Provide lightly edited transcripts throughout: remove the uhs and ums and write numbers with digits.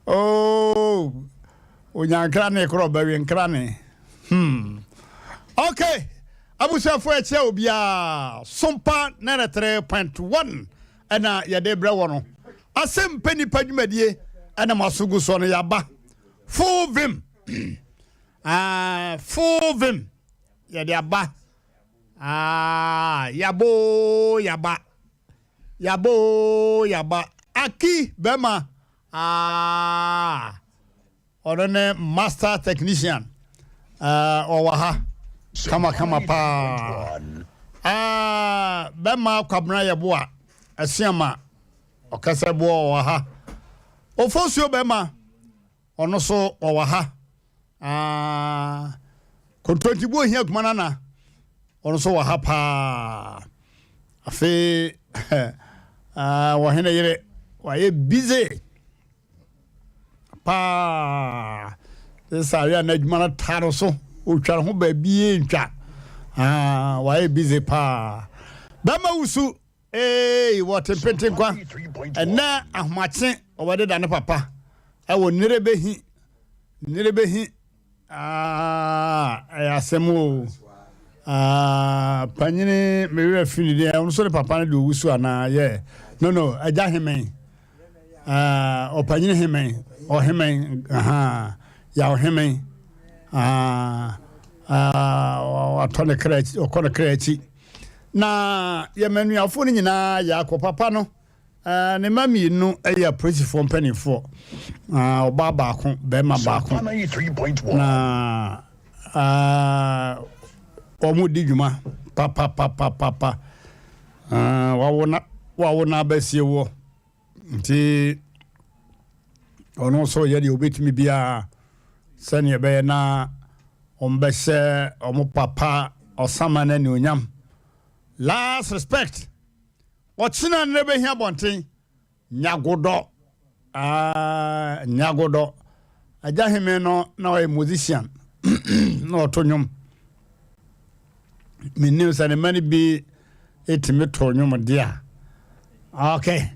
Oh, onya nkrane korɔ bɛwe nkrane. Okay, abusuafoɔ, ɛkyɛ obiara Sompa 93.1 ɛna yɛde brɛ wɔ no. Asɛm pɛ nipa dwumadie ɛna mo aso gu soɔ no, yɛaba full vim. Ah, full vim yɛde aba. Ah, yabo yaba yabo yaba aki bɛma. Ah, ɔno ne master technician, ɔwɔ ha kamakama paa. Ah, bɛma Kwabena Yɛboa Ɛsiama ɔkɛsɛ boɔ ɔwɔ ha. Ofosuo bɛma ɔno so ɔwɔ ha. Ah, kontontibuo ohia kuma nana ɔno nso wɔ ha paa. Afei wɔhene yere wayɛ busy paa sɛ awe a n'adwuma no ta no so, otwa ne ho baabi ntwa. Ah, wayɛ busy paa. Bɛma wusu ee wɔte mpete nkwa ɛnɛ ahomakye ɔwɔde da ne papa ɛwɔ nnere bɛhi nnere bɛhi. Ah, ɛyɛ asɛm o. Ah, panyini mewura fi ne deɛ ɔno nso ne papa no de owu so anaa yɛ no agya hemɛn. Ah, ɔpanyini hemɛn ɔhemɛn aha ya ɔhemɛn. Ah, ah, watɔ ne kra akyi, ɔkɔ ne kra akyi na yɛmanuafoɔ no nyinaa yɛ akɔ papa no. Ne mma mmienu yɛ apolisifoɔ mpanimfoɔ. Ah, ɔbaa baako, bɛrima baako. Sompa 93.1. Na wɔn di dwuma papapapapa. Ah, wawo na abɛsie wɔ nti ɔno nso yɛ deɛ obɛtumi biara sɛnea ɛbɛyɛ na wɔn bɛhyɛ wɔn papa ɔsama no anuonyam. Last respect ɔkyena no bɛhia abɔnten Nyagodɔ. Ah, Nyagodɔ agya heme no na ɔyɛ musician na ɔto nnwom. Menim sɛ ne mma no bi ɛtumi to nnwom deɛ a. Okay.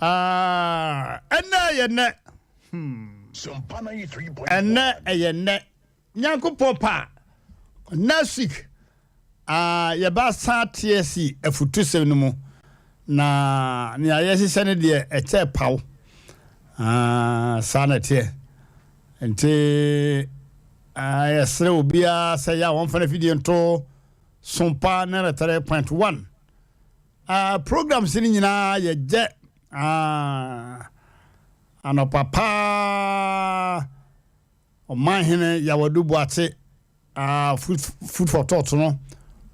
Ah, ɛnɛ yɛ nnɛ. Sompa 93.1. Ɛnɛ ɛyɛ nnɛ Nyankopɔn pa a next week, ah, yɛbɛsan te asi afutusɛm no mu na nea yɛhyehyɛ no deɛ ɛkyɛ paw. Ah, saa na ɛteɛ nti, ah, yɛsrɛ obiara sɛ yɛ a wɔmfa no afidie nto Sompa 93.1. Ah, programs no nyinaa yɛgyɛ. Ah, anɔpa paa ɔmanhene Yawadu Boakye, ah, food for thought no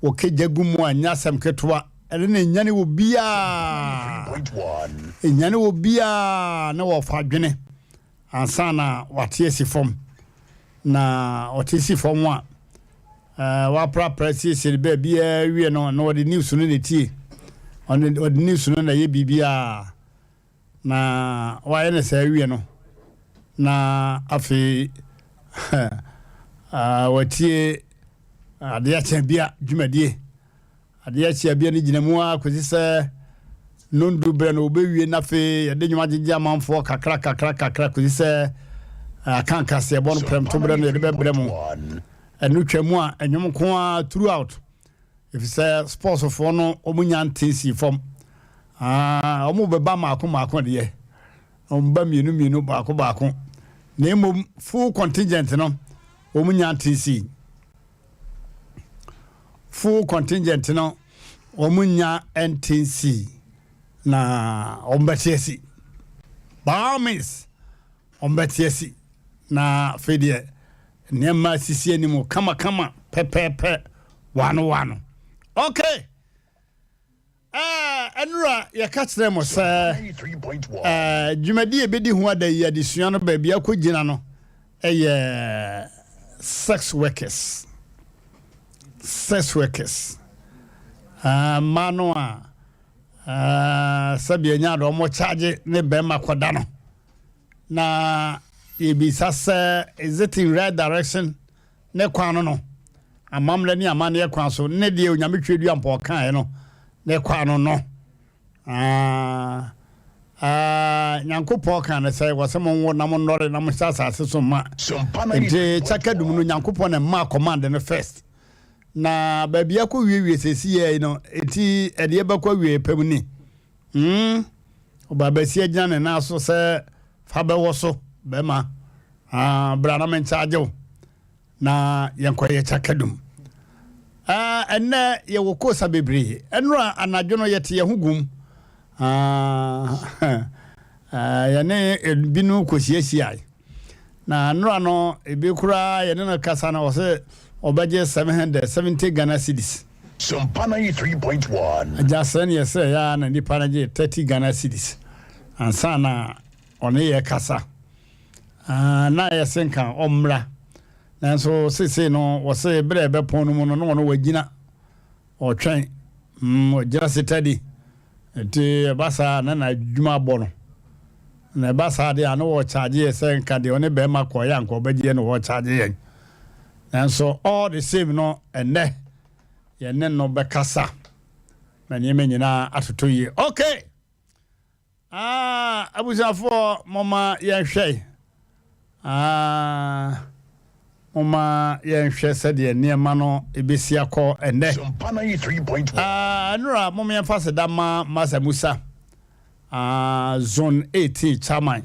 wɔkɛgya gu mu a nyɛ asɛm ketewa. Ɛne na ɛnyane wɔ biaa. 3.1. Ɛnyane wɔ biaa na wɔfa adwene ansa na wate asi fam na ɔte si fam a waprapra siesie no baabiaa wie no na wɔde news no na tie ɔne ɔde news no na ɛyɛ biribiaa na wayɛ no saa wie no na afei watie adeɛ kyɛn bia dwumadie. Adeɛ kyea bia no gyina mu a kɔsi sɛ nondu berɛ no wɔbɛwie na afei yɛde nnwuma gyegye amanfoɔ kakra kakra kakra kɔsi sɛ aka nkaseɛbɔ no prɛmto berɛ no yɛde bɛbrɛ mu. 1. Ɛno twa mu a ɛnwom nko a throughout ɛfiri sɛ sportsfoɔ no ɔmo nya nte si fam. Ah, ɔmo bɛba maako maako deɛ ɔmo ba mmienu mmienu, baako baako, na mmom full contingent no ɔmo nya nte si full contingent no ɔmo nya nte si na ɔmo bɛte asi. By all means ɔmo bɛte asi na afei deɛ nneɛma sisi anim kamakama pɛpɛɛpɛ wano wano. Okay, ɛnura yɛka kyerɛ mo sɛ 93.1. Dwumadi a ebedi ho ada yi adesua no baabi akɔgyina no ɛyɛ sex workers. Sex workers, mmaa no a sɛbi anya de ɔmo kyagye ne bɛrima kɔda no na yɛbisa sɛ is it in right direction ne kwan no amammerɛ ne amanneɛ kwan so ne deɛ Onyame twe dua mpɔ ɔkaeɛ no ne kwan no. Ah, Ah, Nyankopɔn ka no sɛ, wɔsɛ monwo na monnɔre na monhyɛ asase so ma. Nti kyaka dum no, Nyankopɔn na mmaa command no first. Na baabi akɔ wiewie sɛsi yɛ no, nti ɛdeɛ bɛkɔ awie pɛ mu ni. Hmm, ɔbaa bɛsi agyina ne nan so sɛ fa bɛwɔ so, bɛma. Ah, bra na menkyagye wo. Na yɛnkɔyɛ kyakadum. Ah, ɛnnɛ yɛwɔ kosa bebree. Ɛnora anadwo no yɛte yɛn ho gum. Ah, ah, yɛne ebinom kɔhyiahyiae. Na nnora no, ebi koraa yɛne no kasa no, ɔsɛ ɔbɛgye 770 Ghana cedis. Sompa 93.1. Agya sɛ ne yɛsrɛ yɛ a na nipa no gye 30 Ghana cedis ansa na ɔne yɛ kasa. Ah, na yɛse nka ɔmmra. Nanso seesei no, wɔse berɛ a ɛbɛpɔn no mu no, na ɔno wagyina, ɔtwɛn. Mm, ɔgyina setadi. Nti ɛba saa na n'adwuma abɔ no. Na ɛba saa deɛ a na wɔkyagye yɛ sɛ nka deɛ ɔne bɛrima kɔeɛ a nka ɔbɛgye yɛ na wɔkyagye yɛn. Nanso all the same no, ɛnnɛ yɛne no bɛkasa ma nneɛma nyinaa atotɔ yie. Okay! Ah, abusuafoɔ, momma yɛnhwɛ. Ah, momma yɛnhwɛ sɛdeɛ nneɛma no ɛbɛsi akɔ ɛnnɛ. Sompa 93.1. Ah, ɛnora, mom yɛmfa seda ma Masa Musa, ah, Zone 18 chairman.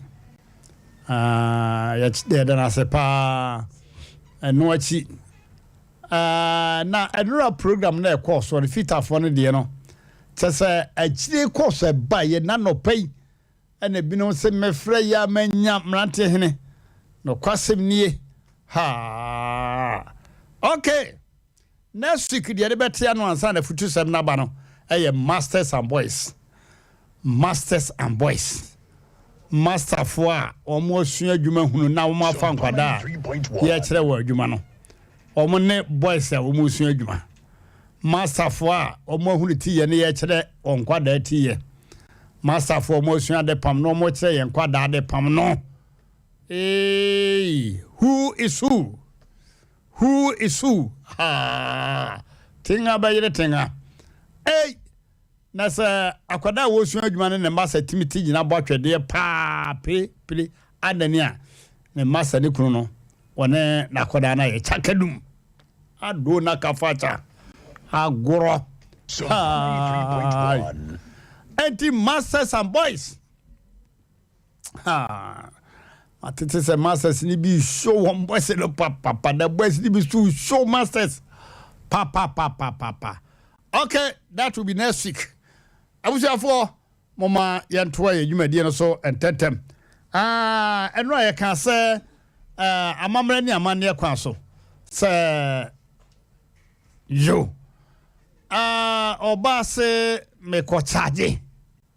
Ah, yɛda no ase paa. Ɛno akyi, Ah, na ɛnora program na ɛkɔɔ soɔ no, fitafoɔ no deɛ no, kyɛ sɛ akyire kɔɔ so ɛbaeɛ na nɔpa yi ɛna ebinom sɛ mɛfrɛ yi a manya mmeranteɛ hene. Nokwasɛm nie. Ha. Okay. Next week deɛ de bɛte ano ansa na afutusɛm no aba no ɛyɛ masters and boys. Masters and boys. Masterfoɔ a wɔn asua adwuma hunu na wɔn afa Sompa nkwadaa a 93.1. yɛkyerɛ wɔn adwuma no. Wɔn ne boys a wɔn resua adwuma. Masterfoɔ a wɔn ahunu tiyɛ ne yɛkyerɛ wɔn nkwadaa tiyɛ. Masterfoɔ a wɔn asua ade pam na wɔn kyerɛ yɛn nkwadaa ade pam no. Hey, who is who? Who is who? Ha! Tenga bɛyere tenga. Hey! Na sɛ akwadaa a wɔresua adwuma ne ne masa tumi te gyina bɔ atwɛdeɛ paa pe pere adane a, ne masa ne kunu no, wɔne n'akwadaa no ayɛ kyakadum. Ado na kafacha agorɔ. Sompa Hai. 93.1. Enti masters and boys. Ha. Matete sɛ masters ni bi show wɔn boys no papapa. The boys ni bi so show masters papapapapa. Okay, that will be next week. Abusuafoɔ, moma yɛntoa yɛn dwumadie no so ntɛntɛm. Ah, ɛno a yɛka sɛ eh, amammerɛ ne amanneɛ kwan so sɛ yo ah, ɔbaa se mekɔkyagye.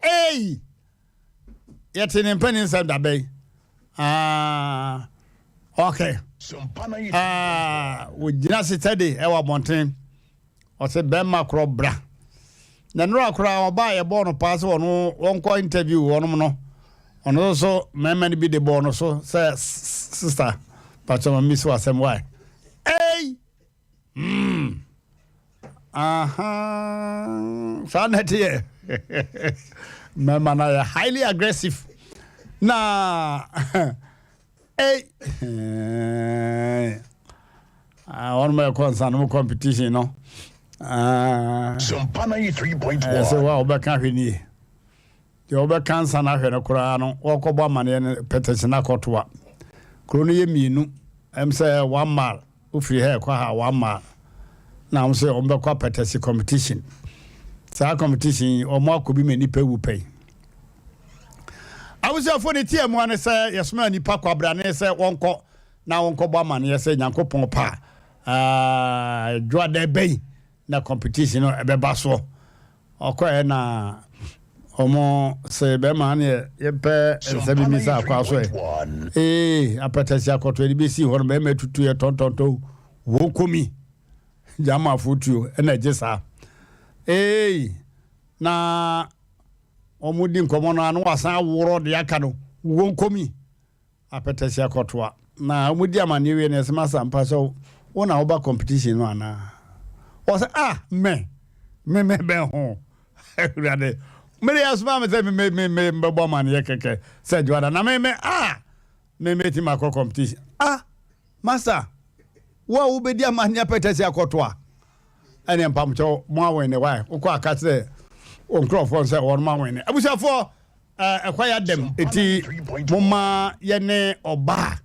Ei! Yɛte ne mpanin nsɛm da bɛn? Ah, okay. Sompa 93.1. Ah, wɔgyina setɛde ɛwɔ abɔnten. Ɔsɛ bɛrima korɔ bra. Na nnora koraa ɔbaa yɛbɔɔ no paa sɛ ɔno wɔnkɔ interview wɔnom no. Ɔno nso mmarima no bi de bɔɔ no so sɛ sister pakyɛ ma misi w'asɛm why. Ei! Hmm. Aha. Saa na ɛteɛ. Mmarima no ayɛ highly aggressive. Na ei. Ah, wɔn mo ɛkɔ nsanom competition no. Ah, Sompa 93.1. ɛyɛ sɛ wo a wobɛka hwɛ nie. Deɛ wobɛka nsa no ahwɛ no koraa no, wɔkɔbɔ amanneɛ no pɛtɛkye no akɔtoa. Kuro no yɛ mmienu, ɛm sɛ 1 mile, wofiri ha ɛkɔ ha 1 mile. Na wɔn sɛ wɔn bɛkɔ apɛtɛkye competition. Saa competition yi, wɔn akɔ bi ma nipa wu pɛn. Abusuafo ne tie mu ne sɛ yɛsoma nipa kɔ abrane sɛ wɔnkɔ na wɔnkɔbɔ amanneɛ sɛ Nyankopɔn pa a dwoada bɛyi na competition no ɛbɛba soɔ. Ɔkɔɛ na ɔmo sɛ bɛrima ne yɛpɛ nsa bi misa akɔ aso ɛ. 93.1. Ee, apɛtɛsi akɔtɔ yɛde bɛsi hɔ no bɛrima tutu yɛ tɔntɔntɔn wɔn komi gyamafo tuo ɛna ɛgye saa. Ee, na wɔn di nkɔmɔ no ano wasan aworɔ deɛ aka no wɔn komi apɛtɛsi akɔtoa na wɔn di amanneɛ wie na ɛsɛ masa mpa sɛ wɔn na wɔba competition no anaa. Ɔsɛ ah mɛ mɛ mɛ bɛn ho awurade. Mede yɛasoma me sɛ me me me mbɛbɔ amaneɛ kɛkɛ sɛ Dwoada na me me ah me mɛtumi akɔ competition ah master wo a wobɛdi amanneɛ pɛtɛsi akɔto a ɛne mpamkyɛw mo awene wae wokɔ aka kyerɛ wo nkurɔfoɔ sɛ wɔn awene abusuafoɔ ɛkwa yɛ adɛm eti momma yɛne ɔbaa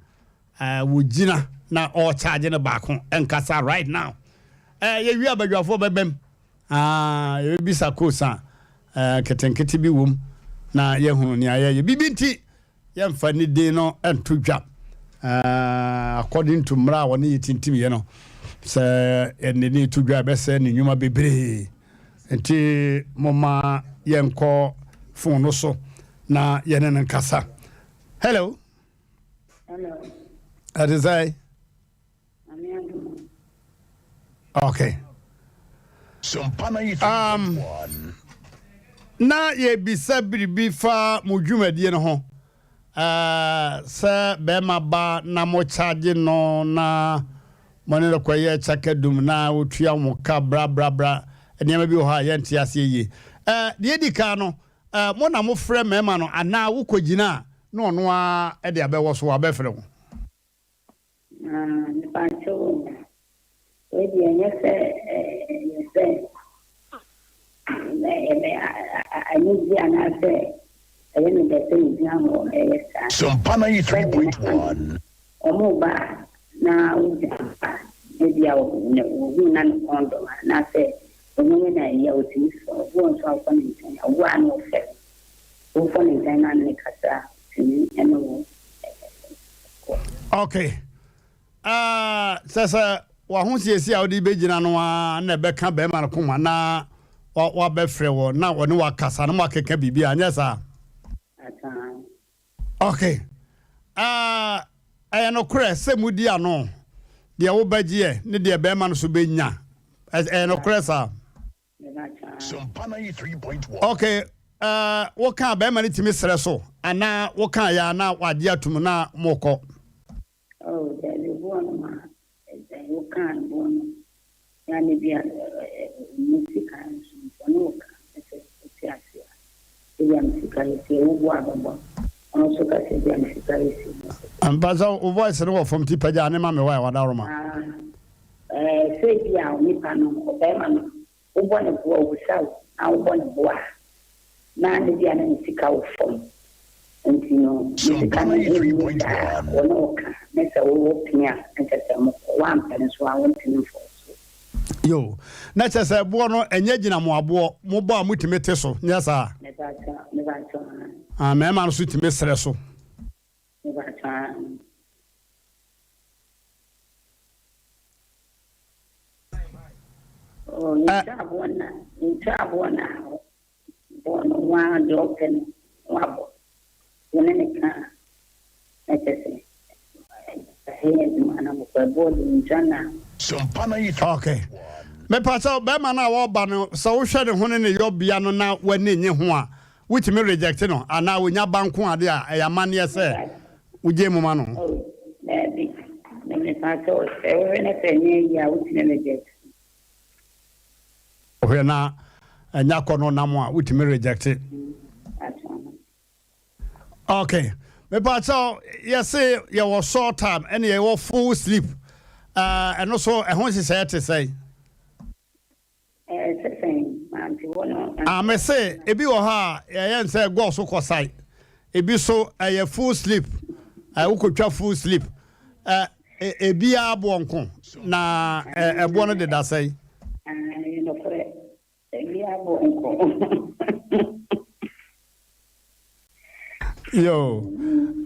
wɔgyina na ɔɔkyagye no baako nkasa right now yɛwie abadwafoɔ bɛbɛm Ah, yɛbɛbisa course a nketenkete bi wom na yɛahunu nea yɛyɛ. Biribi nti, yɛmfa ne din no nto dwa. According to mmara a wɔne yɛ tintimyɛ no, sɛ yɛde ne to dwa ɛbɛsɛ ne nnwuma bebree. Nti momma yɛnkɔ phone no so na yɛne no nkasa. Hello. Hello. Ɛte sɛ? Okay. Um, na yɛbisa biribi fa mo dwumadie no ho uh, sɛ bɛrima ba na mo kyagye no na mo ne no kɔyɛ kyakadum na wotua mo ka brabrabra nneɛma bi wɔ hɔ a yɛnte aseɛ yie. Uh, deɛ ɛdi kan no uh, mo na mofrɛ mmarima no anaa wokɔgyina a na ɔno ara de abɛwɔ so wabɛfrɛ wo? Na mepakyɛw o, wei deɛ ɛnyɛ sɛ ɛyɛ sɛ anigye anaasɛ ɛyɛ me dɛ sɛ megyina hɔ ɛyɛ saa. Sompa Sɛdeɛ mɛka no, 93.1. wɔreba a na wogyina hɔ a, ebia wɔhu na ne kɔn dɔ anaasɛ ɔno ne na ɛyɛ a ɔtumi frɛ wo. Obi wɔ hɔ nso a wokɔ ne nkyɛn a, wo a na ɔfrɛ wo. Wokɔ ne nkyɛn na ne kasa a, ɔtumi ne wo kɔ. Ok. Ah, sɛ sɛ w'ahosiesie a wode bɛgyina no ara na ɛbɛka bɛrima no koma na wabɛfrɛ wɔ na ɔne wakasa na moakeka biribi a, nyɛ saa? Ataa. Ok. Ah, ɛyɛ nokorɛ sɛ modi ano, deɛ wobɛgyeɛ ne deɛ bɛrima no so bɛnya. Ɛyɛ nokorɛ saa? Ok eh, wo kaa bɛrima no tumi srɛ so anaa wo kaa yɛ a na wagye atum na mo kɔ? Oh dabi obi wɔ nom a sɛ wo kaa no boɔ no yɛ a na bi a ɔnni sika nso nti ɔne wo ka na sɛ wote ase a ebi a me sika yɛ sei wo boɔ a bɛbɔ ɔno nso ka sɛ ebi a me sika yɛ sei na ɔpɛ sɛ. Ampa sɛ wo voice no wɔ fam ti pagya ne ma me wae wadaworoma. Ah. Ɛɛ, sɛ ebia onipa no, ɔbarima no, wobɔ no bo a, obisa wo na wobɔ no bo a, na ebia na ne sika wɔ fam. Nti no, ne sika no nni saa a, wo ne wo ka, ne sɛ wo pene a, na kyerɛ sɛ mokɔ. Woampene nso a, wontumi mfɔɔso. Yoo, na kyerɛ sɛ boɔ no ɛnyɛ gyinamoaboɔ, mobɔ a motumi te so, nyɛ saa? Mepakyɛ, mepakyɛ, aane. Ah, mmarima no nso tumi srɛ so. Mepakyɛ, aane. Oh, ntwa aboɔ na ntwa aboɔ na bɔ no ho ara deɛ ɔpɛ no na wabɔ. Wo ne ne ka a, na kyerɛ sɛ ɛyɛ adwuma na mokɔ ɛboɔ de ntwa na. Okay. Mepa sɛ bɛrima no a wɔba no sɛ wohwɛ ne ho ne ne yɔbea no na w'ani nye ho a wotumi reject no anaa wonya ba nko ade a ɛyɛ amanneɛ sɛ wogye mu ma no. Oh, daabi. Na mepa kyɛw sɛ wohwɛ na sɛ ɛnyɛ yie a wotumi reject. Wohwɛ na ɛnyɛ akɔnnɔ nam a wotumi reject. Okay. Mepa kyɛw yɛse yɛwɔ short time ɛne yɛwɔ full sleep. Ɛno so ɛho nhyehyɛeɛ te sɛn? Ɛte sɛn? Mante hɔ no. Ah, me se, ebi wɔ hɔ a, yɛyɛ no sɛ gɔɔ so kɔ sae. Ebi so, ɛyɛ full sleep. Ɛ, wokɔtwa full sleep. Ɛ, e, ebiara boɔ nko, na ɛ, ɛboɔ no deda sɛn? Ah, ɛyɛ nokorɛ. Ebiara boɔ nko. Yo.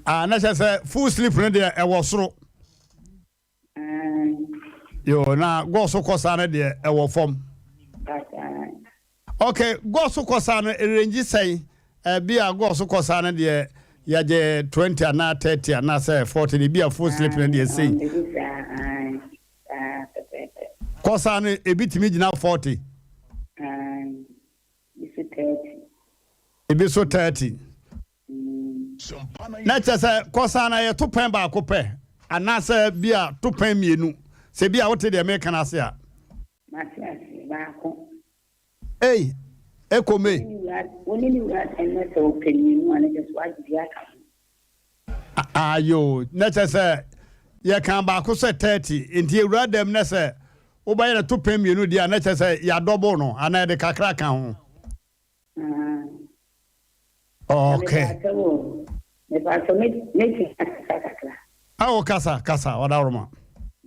Ah, na kyerɛ sɛ full sleep no deɛ ɛwɔ soro. Yo, na gɔɔ so kɔ saa no deɛ ɛwɔ fam. Ok, gɔɔ so kɔ saa no ɛrengi sɛn? Ɛbi a gɔɔ so kɔ saa no deɛ yɛgye 20 anaa 30 anaasɛ 40 no, ebi a full sleep no deɛ sei. Kɔ saa no ebi tumi gyina 40. Ebi so 30. Na kyerɛ sɛ kɔsaa no yɛ topɛn baako pɛ anaasɛ bi a topɛn mmienu sɛ bi a wote deɛ meka no ase a. Mate ase, baako. Ei, Ɛkɔ May. Wo ne ne wura dan na sɛ ɔpɛ mmienu a na kyerɛ sɛ wagye bi aka ho. Ayo, na kyerɛ sɛ yɛka baako sɛ 30, nti ewura dɛm na sɛ wobɛyɛ no to pɛn mmienu deɛ a, na kyerɛ sɛ yɛadɔbo no anaa yɛde kakra ka ho. Okay. Mepaakyɛw mɛtumi akasa kakra? Awo kasa kasa ɔdaworoma.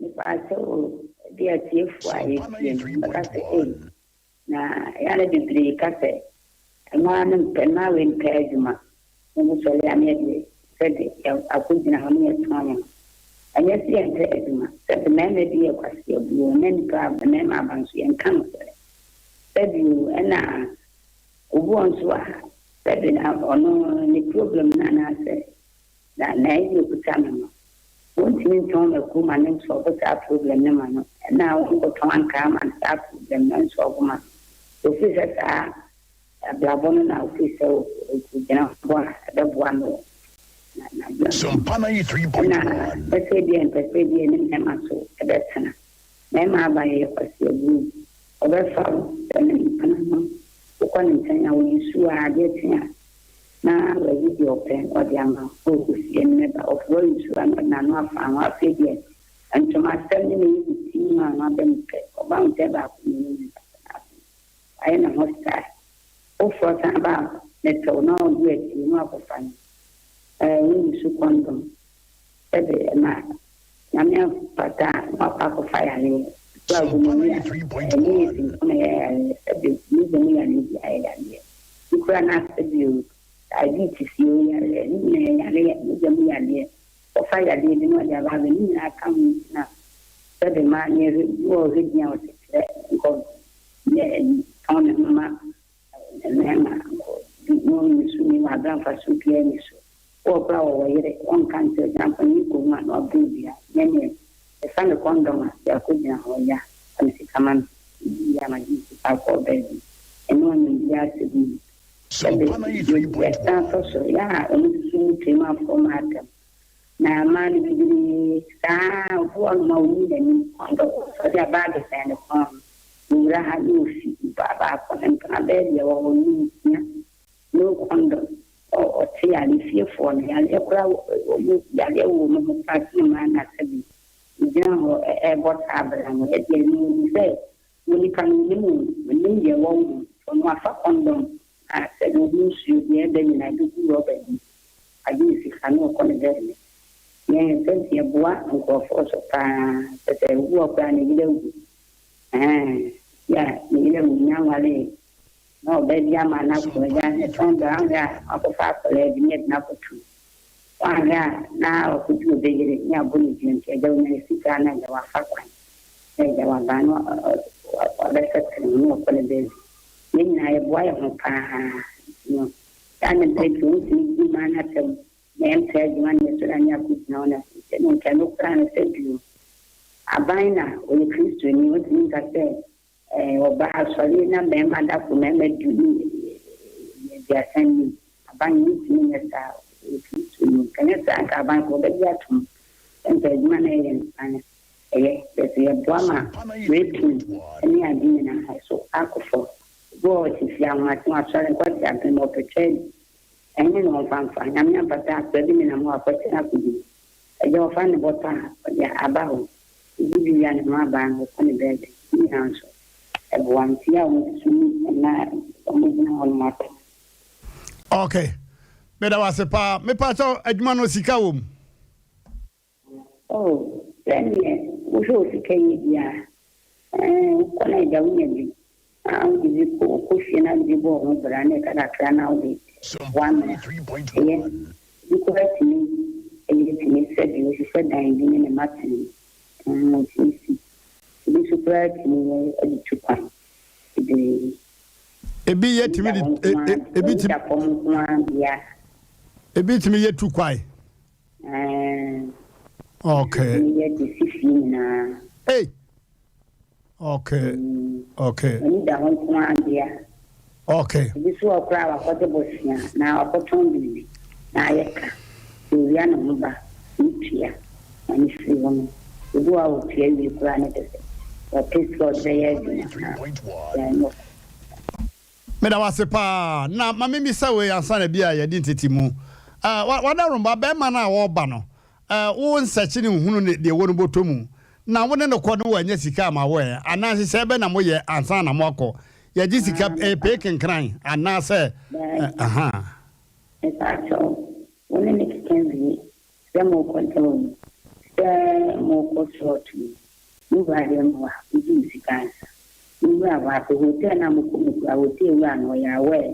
Mepaakyɛw o, ebi atiefo a yɛtie no bɛka sɛ ei, na yɛa na bebree ka sɛ mmaa no mpɛ, mmaa wei mpɛ adwuma. Wɔn sɔre a ne yɛde sɛde akɔgyina hɔ ne yɛtɔn wɔn. Ɛnyɛ sɛ yɛmpɛ adwuma, sɛde mmarima bi yɛ kwaseabuo na nipa mmarima aba nso yɛnka nokorɛ. Sɛbi o, ɛna obi wɔ nso a sɛbi na ɔno ne problem no anaasɛ na na ɛyɛ okuta no no, wɔntumi ntɔn mako ma ne nsɔɔbo saa problem no ma no, ɛna wɔnkɔtɔn ankaa ma no saa problem no nsɔɔbo ma no. Ofiri sɛ saa abrabɔ no na ofiri sɛ ogyina hɔ a ɛbɛboa no na na Sompa ɛna 93.1. pɛsɛ bi a mpɛsɛ bi a ne mmarima so ɛbɛtena. Mmarima aba yɛ kwasiabuo, ɔbɛfa wo sɛ ne mpena no, wokɔ ne nkyɛn a wɔyi su a adeɛ kye a na wayi deɛ ɔpɛ ɔde ama wo, ɔkɔsie no mɛba ɔfo wayi su a na ɔde n'ano afa ho. Afei deɛ ntoma asɛm ne na ɛyi ne ti mu a wabɛ no pɛ, ɔba wo nkyɛn baako mmienu mmiɛnsa wayɛ ne ho style foforɔ san ba a mepɛw na ɔde akyi na wakɔfa no. Woyi su condom sɛde ɛma Nyame afata a na wakɔ akɔfa yareɛ so a gonorrhea ɛne yɛ si nko na ɛyɛ yareɛ, sɛde mogya mu yareɛ bi ayɛ yareɛ bi koraa na sɛde o diabetes yɛ o yareɛ ne nyinaa yɛ yareɛ, mogya mu yareɛ ɔfa yareɛ bi na ɔde aba abɛ ne nyinaa ka ho. Nti na sɛde ma ne bi wɔ hwɛ din a ɔte kyerɛ nkɔ yɛ tɔn ne ho ma mmarima nkɔ bi na ɔnyi so ni wɔ abira mfa so biara ni so wɔ koraa wɔwɔ yere wɔnka nkyerɛ gyampa ne kɔ mu a na wabere dua nyɛ neɛ ɛfa ne condom a de akɔgyina hɔ ya fa ne sika ma no yi ama gye sika akɔ baabi ɛne ɔnyam biara sɛ bi mu. Sompa Yɛsan 93.1. tɔ so yɛ a ɔmo susu mu twam afɔ ma atɛm na mmaa no bebree saa obi wɔ nom a ɔnyi n'anim condom ɔde abaage sɛn ne kɔn ho owura ha ne ofi nipa baako ne mpena bɛyɛ deɛ wɔ hɔ no nsia no condom. Ɔte yare fiefoɔ no yareɛ koraa ɔmo yareɛ wɔ ɔmo ho koraa sene mmaa na sɛbi gyina hɔ ɛbɔ saa abira no ɛdeɛ no onim sɛ onipa no onim o onim deɛ ɛwɔ wo ho ɔno afa condom a sɛbi ɔmo nsuo deɛ ɛbɛ nyinaa ebi gu rɔba bi agye ne sika na ɔkɔ ne bɛɛbi. Yɛn sɛ yɛboa nkurɔfoɔ so paa sɛ sɛ obi wɔ koraa ne yere awu ɛɛn yɛ a ne yere awu nya nware na ɔbaa bi ama no akɔ agya ne tɔn dɔ ahwɛ a wakɔfa akwadaa bi ne yɛde no akɔto wahwɛ a na ɔkɔdi ɔbɛyere ne abɔ ne dua nti agya onya ne sika na agya wafa kwan na agya waba na wabɛsɛtere ho na ɔkɔ ne baabi. Yɛn nyinaa yɛboa yɛn ho paa nti no saa ne mpɛ nti wɔntumi di mmaa no atɛm na yɛmpɛ adwuma no yɛsɔre a ne akɔgyina hɔ na sɛ no nka no koraa no sɛ bio aban na ɔyɛ Kristoni wɔntumi nka sɛ ɔbaa asɔre na mmarima da ko mmarima du ne 30 nim aban ntumi nyɛ saa. Ɔyɛ Kristoni nkanyɛ saa nka aban kɔ ɔbɛgye atom sɛ nka adwuma no ɛyɛ nsan ɛyɛ bɛsɛ yɛboa ma Sompa raping 93.1. ne ade nyinaa so akɔ fam. Obi wɔ hɔ te fie ahomakye wasɔre nkɔte abɛn mu ɔpɛtwa adi ɛne na ɔmfa mfa Nyame ampata akora bi nenam hɔ akɔkyɛ no akɔdi agya ɔfa ne bɔtɔ a ɔde aba hɔ obi bi wia ne ho aba no ɔkɔ ne baabi ne nyinaa nso ɛboa nti a wɔn nso na wɔn gyina hɔ nom atɛm. Okay, meda wase paa. Mepakyɛw, adwuma no sika wɔ mu? Oh, sɛneɛ wohwɛ wo sika yie bi a wokɔ na agya wonya bi na wode bi kɔ wokɔ fie na wode bi bɔ wo ho bra na ɛka kakra na wode Sompa boa no a ɛyɛ. 93.1. Bi koraa tumi ɛyɛ tumi sɛ bi ohyehyɛ dan bi ne ne ma tene ɔtumi si ebi nso koraa tumi yɛ ɛde tu kwan bebree. Ebi yɛ tumi de ebi tumi da fam nko ara bea. Ebi tumi yɛ tu kwan. Okay. Tumi yɛ de si fie nyinaa. Hey. Okay. Ani da hɔ nko ara bea. Ebi nso wɔ koraa a wakɔgye bosea na wakɔtɔn biribi na ayɛ ka owia ne ho ba ne tua ma ne firi hɔ no ebi wɔ a otua wie koraa ne kyɛ sɛ wɔpɛ sika a ɔde bɛyɛ Sompa adwuma na 93.1. yɛnyɛ. Meda wo ase paa. Na ma memmisa wei ansa na bi a yɛde ntete mu. Eh, wa, w'adaworoma, barima no a ɔreba no, eh, wo nsɛkye no nhunu ne, deɛ ɛwɔ no bɔtɔ mu, na wo ne no kɔ no wannya sika ama wo ɛ? Anaa nhyehyɛe bɛn na moyɛ ansa na moakɔ? Yɛgye sika, Ah, eh, mepa, pee kenkran, anaasɛ, eh, daabi, ahaa. mepaakyɛw, wo ne no keka wie sɛ morekɔ da o, sɛ morekɔ sɔɔt o, mo wura deɛ mmoa, wogye wo sika ansa. Mo wura hɔ afei hotel no a mokɔ mu koraa, hotel wura no ɔyɛ aware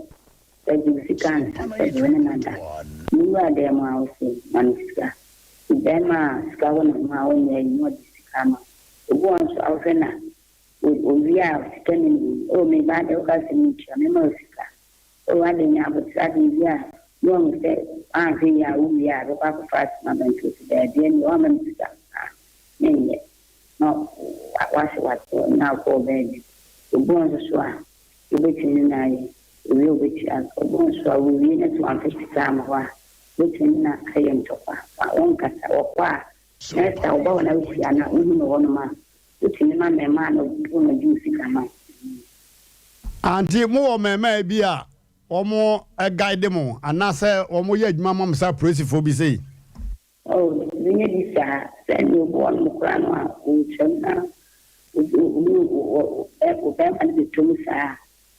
sɛ gye wo sika ansa sɛ de wo ne no ada. Mo wura dan mu a wose ma no sika. Nti bɛɛma a sika wɔ ne ho a ɔnyɛ ayi na ɔde sika ama wo. Obi wɔ hɔ nso a wohwɛ no a owie a sika nni ne ho. Oh me ba adɛn woka sɛ mentua, mema wo sika. Oh adɛn nya aboterɛ adɛn ebi a na wahu sɛ woanhwɛ yie a wowie a bɛkɔ akɔfa asɛm aba nti ɔse daabi ɛnneɛ woamma me sika a menyɛ na wase wate na akɔ wo baabi. Obi wɔ hɔ nso so a wobɛtumi ne no ayɛ owie a wobɛtua ka. Obi wɔ hɔ nso a wowie na sɛ wamfa sika amma wo a wobɛtumi ne no ayɛ ntɔkwa. Wonkasa wɔkɔ a next time woba hɔ na wohyia no a wohu no hɔ nom a wotumi ma mmɛmaa no bo no gye wo sika ma wo. Aunty mo wɔ mmɛɛmaa bi a wɔn guide mo anaasɛ wɔn yɛ adwuma ma mo sɛ apolisifoɔ bi sei? Oh menyɛ bi saa, sɛ nea obi wɔ nom koraa no a ɔretwam na wo bɛɛma no bɛtɔ mu saa a,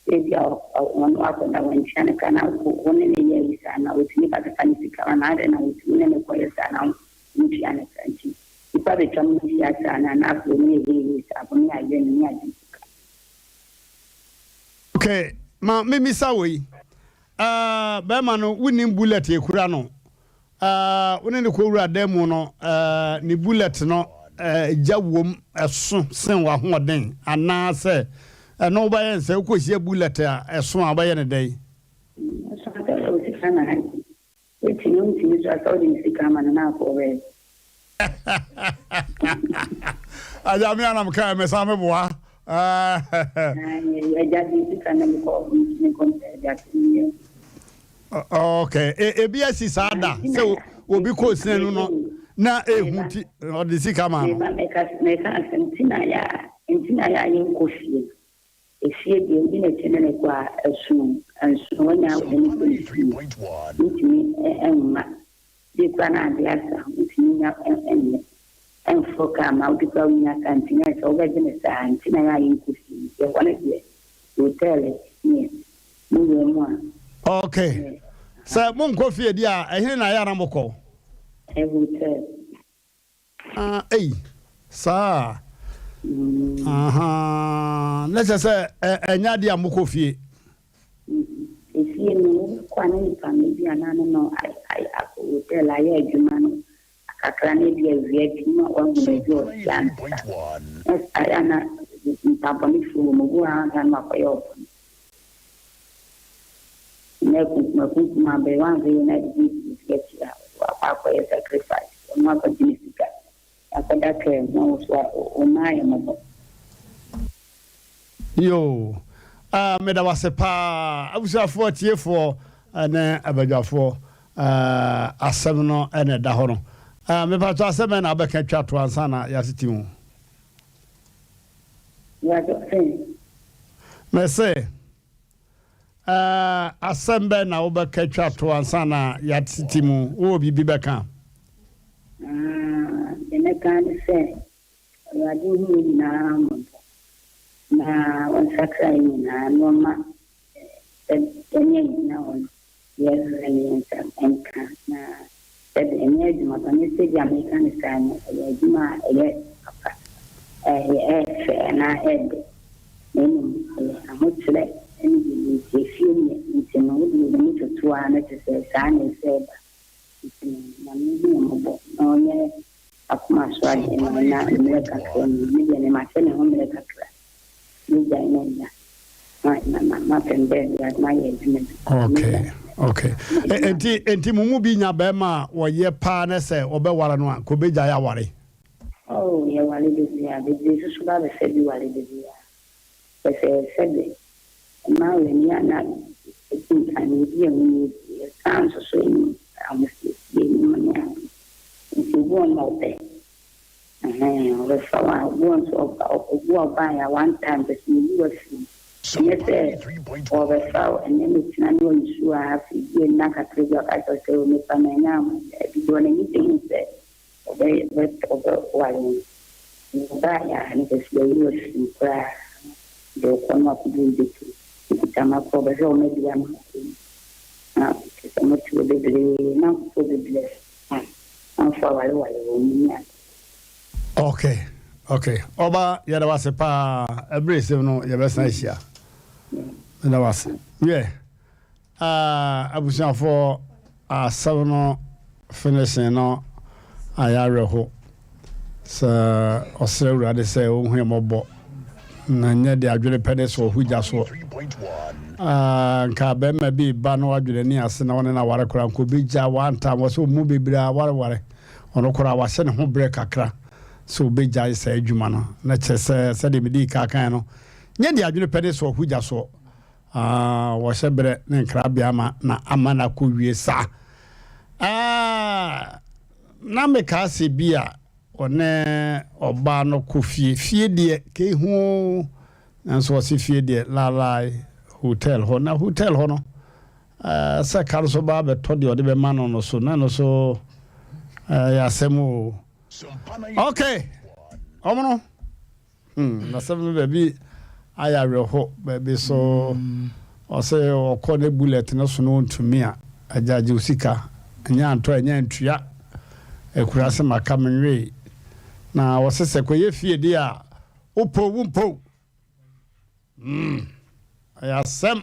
sɛ ebi a ɔne wo akɔda wantua no ka na wo ne no yɛ ayi saa na ɔtumi ba bɛfa ne sika ma no adɛn na wotumi ne no kɔyɛ saa na wontua no ka nti nipa bɛtwam no hyia saa no a na afei ɔne yɛ heihei saa bɔne ayɛ no ne agye sika. Ok ma memisa wei eh, bɛrima no wonim bullet ekura no eh, wo ne no kɔwura dan mu no eh, ne bullet no eh, gya wom ɛso sen w'ahoɔden anaasɛ ɛno wobɛyɛ no sɛ wokɔhyia bullet a ɛso a wobɛyɛ no dɛn? Ɛso asɛ sɛ osika na agye Wotumi wontumi nso a sɛ wode ne sika ama no na akɔ baabi. Agya me anam kaa me san me boa. Agya de sika na mekɔ mekɔ mpɛ agya sɛ meyɛ. Okay, ebi asi saa da sɛ obi kɔ sina no no na ehu ti ɔde sika ma no. Meka meka asɛm ti na ya nti na ya yɛnkɔ fie. Efie deɛ wodi n'akyi ne no kɔ a, ɛsono, ɛnsono, wanya w'ani kɔ ne fie, wontumi mma, bi koraa na ade asa, wontumi nya nyɛ, ɛmforo kaa mma, wode koraa wonnya kaa nti na ɛsɛ wobɛgye no saa, nti na ɛyɛ a yɛnkɔ fie, nti ɛhɔ no deɛ hotel neɛ mo wura mu a. Ok, sɛ monkɔ fie deɛ a, ɛhene na ɛyɛ a na mokɔ? Hotel. Ah ei, saa ahaa, na kyerɛ sɛ ɛnyɛ adeɛ a mokɔ fie. Efie no, wobɛkɔ a na nipa no ebi a na ne no akɔ hotel ayɛ adwuma no kakra na ebi awia bi na wahu baabi a ɔte ansa. Na saa yɛ a na nipa bɔnefoɔ wɔ mu, obi wɔ hɔ a ansa na wakɔyɛ ɔbɔne. Nnɛ akunkumakunkum aber, wɔannhwɛ yie na adze bi esi ekyir a, wɔakɔ akɔyɛ sacrifice, ɔno akɔgye ne sika, akɔda kaa mu na wo so wo mma ayɛ mmɔbɔ. Yoo ah meda wase paa abusuafoɔ atiefoɔ ne abadwafoɔ ah asɛm no na ɛda hɔ no ah mepatwɔ asɛm bɛn na wobɛka twa to ansa na yɛatete mu. Mese Ɛɛ, asɛm bɛn na wobɛka twa to ansa na yɛatete mu? Wowɔ biribi bɛka? Deɛ mɛka ne sɛ, Awurade nhu yɛn nyinaa mmɔbɔ, na ɔnsakra yɛn nyinaa, na ɔmma yɛne agyina hɔ no Yɛhwɛ ne yɛn nsa nka na sɛbe ɛnyɛ adwuma pa ne sɛbi a meka no saa no ɛyɛ adwuma a ɛyɛ papa ɛyɛ ɛyɛ fɛ anaa ɛyɛ dɛ na mmom ɛyɛ ahokyerɛ ne biribi nti efie nyɛ nti no wode w'ani toto a na kyerɛ sɛ saa na ɛsɛ ɛba nti no Nyame hu yɛn mmɔbɔ na ɔnyɛ akoma so adeɛ ma yɛn na mmerɛ kakra mu me deɛ me mahyɛ me ho mmerɛ kakra Megyae na agya ma ma ma mapɛ me baabi a mayɛ adwuma bi. Okay, okay. Enti enti mo mu bi nya bɛrima a wɔyɛ paa na sɛ wɔbɛware no a, nka obegyae aware? Oh, yɛware da biara. Bebree nso so ba abɛfa bi ware da biara. Kyerɛ sɛ sɛbe mmaa wɔ ani a na ɛdi nkan no, yɛdi yɛn ho ni. Yɛsan nso so nim ahosiesie nnwuma ne ade. Nti obi wɔ hɔ nom a ɔpɛ. Ɛhɛn, ɔbɛfa wo a, obi wɔ hɔ nso ɔba, obi wɔ hɔ a ɔbaeɛ a one time pɛ sɛ yɛyi wo afiri mu. Ɛnyɛ sɛ ɔrebɛfa wo ɛnnɛ mɛtena ne wɔ nsuo a afei bi nna kakra bi a ɔka kyerɛ wo sɛ o mefa manya wo daabi deɛ ɔn'ani gye ho sɛ ɔbɛ bɛ ɔbɛware wo no ɔbaeɛ a na kyerɛ sɛ wayi wo afiri mu koraa deɛ ɔkɔ no akɔbu wo dwetɛ ɔkuta ma korɔ ɔbɛhwɛ wo ma bi ama wo na kyerɛ sɛ mote hɔ bebree na nkurɔfoɔ bebree a amanfoɔ awareware wɔn mu ne ade. Ok ok ɔba yɛda wase paa ɛberɛ ɛsɛm no yɛbɛsan ahyia meda wase wiɛ ah, abusuafoɔ asɛm no finishing no ayɛ awerɛho sɛ ɔsrɛ awurade sɛ ɔhu yɛ mmɔbɔ na nyɛ de adwene pɛ ne sɛ ɔho gya soɔ ah, nka bɛrima bi ba na wadwene ne ase na ɔne no aware koraa nka ɔbɛgya wantam wɔ sɛ ɔmu bebree awareware Ɔno koraa wahyɛ ne ho berɛ kakra sɛ ɔbɛgyae saa adwuma no, na kyerɛ sɛ, sɛdeɛ medii kan kaeɛ no, nyɛ deɛ adwene pɛ ne soɔ hugya soɔ. Ah, wɔhyɛ berɛ ne nkrabea ma na ama no akɔwie saa. Ah, na mekaa sɛ bi a ɔne ɔbaa no kɔ fie. Fie deɛ, kɛhu o, nanso ɔse fie deɛ, laalae, hotel hɔ. Na hotel hɔ no, Sɛ ka no so ba abɛtɔ deɛ ɔde bɛma no no so na ɛno so ɛyɛ asɛm o. Ok, ɔmo no hmm, asɛm no baabi ayɛ awerɛho baabi so ɔsɛ ɔkɔ ne bullet no so no ɔntumi a agya gye wo sika ɛnyɛ antɔ ɛnyɛ antua akura sɛ maka menwee na ɔsɛ sɛ kɔyɛ fie deɛ a wopɔ wo mpo. Mm, ɛyɛ asɛm.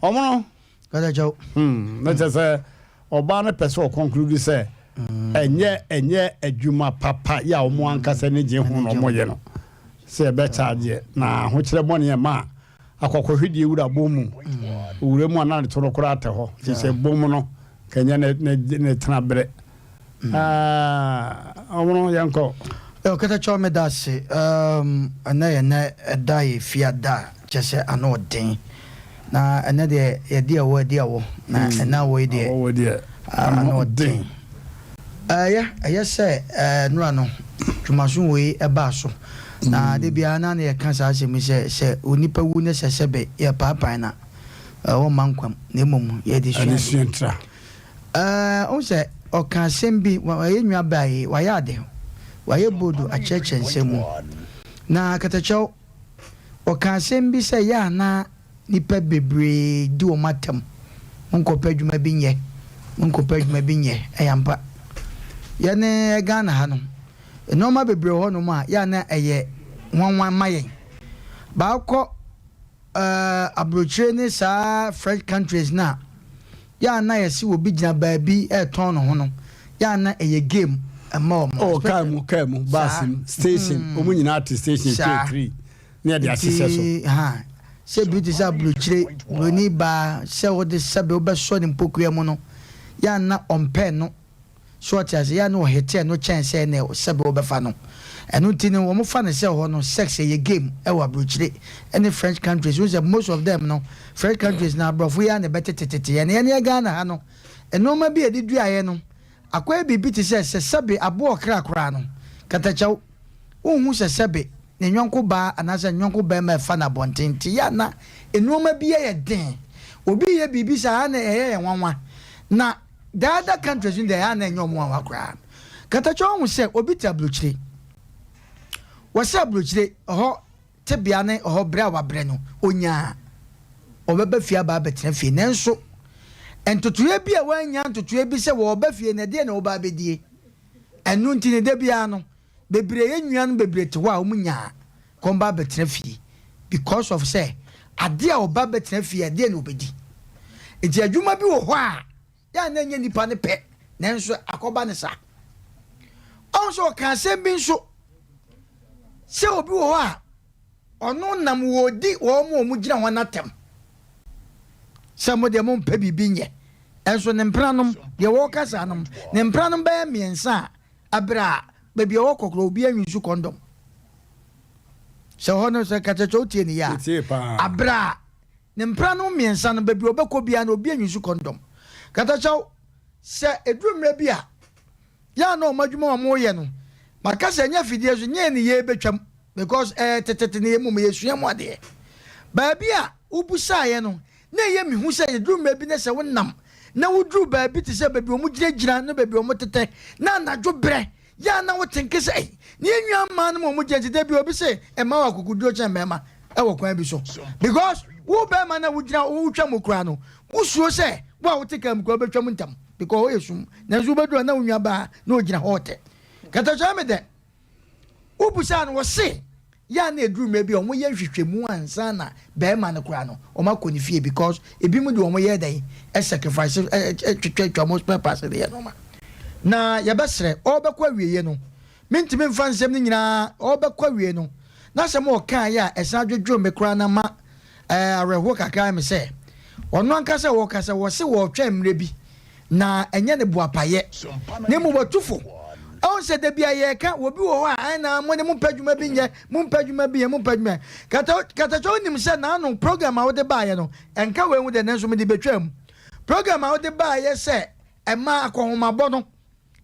Ɔmo no. Kasa kyɛw. Hmm, na kyerɛ sɛ ɔbaa no pɛ sɛ ɔconclude sɛ ɛnyɛ ɛnyɛ adwuma papa yɛ a ɔmo ankasa ne gye ho na ɔmo yɛ no sɛ ɛbɛ charge na ahokyerɛ bɔne ɛma a akɔkɔhwedeɛ wura bom mu owura mu a na ne to no koraa tɛ hɔ te sɛ bom no kɛnyɛ ne ne ne tena berɛ. Ɔmo no yɛnkɔ. Ɔkatakyɛw meda ase um, ɛnɛ yɛ nɛ ɛda yɛ fiada a kyɛ sɛ ano ɔden na ɛnɛ deɛ yɛde ɛwɔ ɛde ɛwɔ na ɛnɛ awɔ yi deɛ Awɔ deɛ ano ɔden. Ɛyɛ ɛyɛ sɛ ɛɛ nora no dwumaso wei ɛbaa so na de biara na na yɛka saa asɛm yi sɛ sɛ onipa wu ne sɛ sɛbe yɛpaapae na wɔmma nkwam na mmom yɛde sua Ɛde ade. sua ntira. Ɛɛ, wohu sɛ ɔka asɛm bi, wayɛ nua baa yi, wayɛ ade, wayɛ boodu akyerɛkyerɛ nsɛm mu. Na katakyɛw, ɔka asɛm bi sɛ yɛ a na nnipa bebree di wɔn atɛm, monkɔpɛ adwuma bi nyɛ, monkɔpɛ adwuma bi nyɛ. Ɛyɛ ampa. Yɛne Ghana ha no, nneɛma bebree wɔ hɔnom a yɛ a na ɛyɛ nwanwa ma yɛn. Baakɔ ɛɛ aburokyire ne saa French countries no a, yɛ a na yɛse obi gyina baabi ɛretɔn ne ho no, yɛ a na ɛyɛ game ɛma wɔn. Oh, kaa mu, kaa mu, bus mu, station, wɔn nyinaa te station three ne yɛde ahyehyɛ so. Nti, ha, sɛ bi te sɛ aburokyire, buroni baa sɛ wode sɛbe wobɛsɔ ne mpokua mu no, yɛ a na ɔmpɛ no. So ɔte ase? Yɛ a na ɔhetee no kyɛn sɛ ɛnɛ sɛbe wɔbɛfa no. Ɛno nti no wɔfa no sɛ hɔ no sex ɛyɛ game ɛwɔ abrokyire ɛne French countries. Wohu sɛ most of them no French countries no abrɔfo yi ara na ɛbɛtetetete yɛn. Yɛn yɛ Ghana ha no nnoɔma bi a yɛde duaeɛ no akɔyɛ biribi te sɛ sɛ sɛbe aboa ɔkra koraa no katakyɛw. Wonhu sɛ sɛbe ne yɔnko baa anaasɛ ne yɔnko barima ɛfa no abɔnten nti yɛ a na nnoɔma bi yɛ den. Obi reyɛ biribi saa a na ɛyɛ yɛn nwanwa na The other countries no deɛ ɛyɛ a na ɛnyɛ wɔn nwanwa koraa. Katakyɛ woahu sɛ obi te aburokyire. Wɔsɛ aburokyire ɛhɔ tebea ne ɛhɔ brɛ a wabrɛ no onyaa ɔbɛba fie aba abɛtena fie nanso ntotoeɛ bi a wannya ntotoeɛ bi sɛ wɔreba fie no ɛdeɛ na wɔba abɛdie. Ɛno nti ne da biara no bebree yɛn nuanom bebree te hɔ a wɔn nyaa kɔn ba abɛtena fie because of sɛ adeɛ a ɔba bɛtena fie ɛdeɛ na ɔbɛdi. Nti adwuma bi wɔ hɔ a yɛ a na ɛnyɛ nipa no pɛ nanso akɔba ne saa. Ɔho sɛ ɔka asɛm bi nso sɛ obi wɔ hɔ a ɔno nam wɔdi wɔn a wɔn gyina hɔ no atɛm sɛ mo deɛ mompɛ biribi nyɛ ɛnso ne mpenanom deɛ wɔka saa nom ne mpenanom bɛyɛ mmiɛnsa a ɛberɛ a baabi a wɔkɔ korɔ obi anyi so kɔndɔm sɛ hɔ no sɛ kakyɛkyɛ wotie ne yɛ a aberɛ a Ne mpenanom mmiɛnsa no, baabi a ɔbɛkɔ biara no, obi anyi so kɔndɔm. Katakyɛw, sɛ ɛduru mmerɛ bi a, yɛ a na wɔn adwuma a wɔyɛ no, maka sɛ ɛnyɛ afidie so, nyɛ ne yei bɛtwam, because ɛyɛ tetete na yɛ mmom yɛsua mu adeɛ. Baabi a wobusaeɛ no, na ɛyɛ me hu sɛ yɛduru mmerɛ bi na sɛ wonam na woduru baabi te sɛ baabi wɔn gyinagyina ne baabi wɔn tetɛ na anadwo berɛ yɛ a na wote nke sɛ ei ne yɛn nua mmaa no ma wɔn gyina nti da bi obi se mmaa wɔ akokoduro kyɛn mmarima ɛwɔ kwan bi so because wo barima na wogyina wotwa mu koraa no wosuro sɛ wo a wote kaa mu koraa wobɛtwa mu ntam because hɔ yɛ sum nanso wobɛduru a na wo nua baa na ogyina hɔ ɔtɛ katakyɛ me dɛ Wobisaa no, wɔse, yɛ a na ɛduru mmerɛ bi a wɔyɛ nhwehwɛmu ansa na barima no koraa no wɔn akɔ ne fie because ebinom de wɔn yɛ dɛn sacrifice twitwatwa wɔn spare parts de yɛ nneɛma. Na yɛbɛsrɛ, ɔrebɛkɔ awieɛ no, mentumi mfa nsɛm no nyinaa, ɔrebɛkɔ awie no, n'asɛm a ɔkaeɛ a ɛsan dwodwoo me koraa na ma ɛɛ awerɛhoɔ kakra me sɛ, ɔno ankasa ɔrekasa, wɔse wɔretwɛn mmerɛ bi na ɛnyɛ ne boapayɛ, na mmom watu fo. Ɛho sɛ da bi a yɛreka, obi wɔ hɔ a ɛna mo de mompɛ adwuma bi nyɛ, mompɛ adwuma bi nyɛ, mompɛ adwuma nyɛ. Kata Katakyɛ wonim sɛ n'ano program a wode baeɛ no, ɛnka wei ho deɛ nanso mede bɛtwaa mu. Program a wode baeɛ sɛ ɛmaa akɔnhomabɔ no,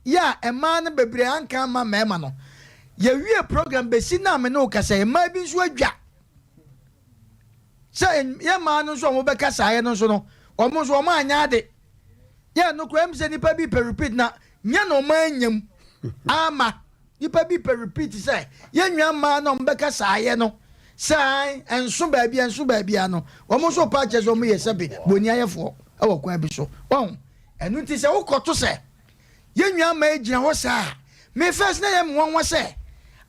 yɛ a mmaa no bebree anka amma mmarima no. Yɛwie program bɛsi nnɛ a me ne wo kasa yi, mmaa bi nso adwa. Sɛ yɛ mmaa no nso a wɔbɛka saeɛ no nso no, wɔn nso wɔn anyɛ ade. Yɛ no koraa sɛ nipa bi pɛ repeat na nyɛ na wɔn anya mu ama nipa bi pɛ repeat sɛ yɛn nua mmaa na wɔn bɛka saayɛ no sɛ ɛnso baabi ɛnso baabi ano wɔn nso pa akyɛ sɛ wɔn yɛ sɛbe boni ayɛfoɔ ɛwɔ kwan bi so wɔn ɛno nti sɛ wokɔto sɛ yɛn nua mmaa gyina hɔ saa me first na yɛ me nwanwa sɛ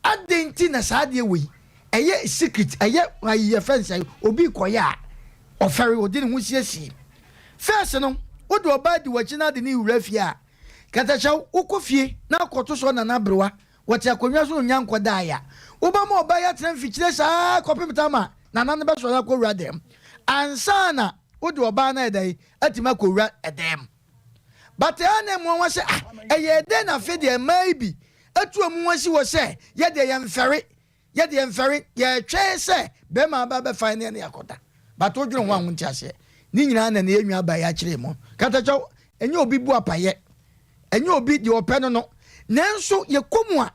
adɛn nti na saa adeɛ wei ɛyɛ secret ɛyɛ ayi yɛfɛ nsɛ obi kɔyɛ a ɔfɛre ɔde ne ho siesie First no, wode ɔbaa di w'akyi na ade no rewura fie a, katakyɛw, wokɔ fie na akɔto sɛ ɔnana aberewa, wɔte akonnwa so na onnya nkɔdaeɛ a, wobɛma ɔbaa yi atena mfikyire saa ara kɔpem tam a nana no bɛsɔre akɔwura dan mu ansa na wode ɔbaa no ayɛ dɛn atumi akɔwura dan mu. But ɛyɛ a na ɛmmoa sɛ ah, ɛyɛɛ dɛn na afei deɛ mmaa yi bi atu wɔn ho asi hɔ sɛ yɛdeɛ yɛmfɛre. Yɛ deɛ mfɛre, yɛtwɛn sɛ bɛɛma aba bɛfa yɛn ne yɛakɔda. But wo dwene ho a wo nte aseɛ. Ne nyinaa na ne yɛn nua baa yi akyerɛ mu. Katakyɛw, ɛnyɛ obi bu apayɛ, ɛnyɛ obi deɛ ɔpɛ no no. Nanso yɛkɔ mu a,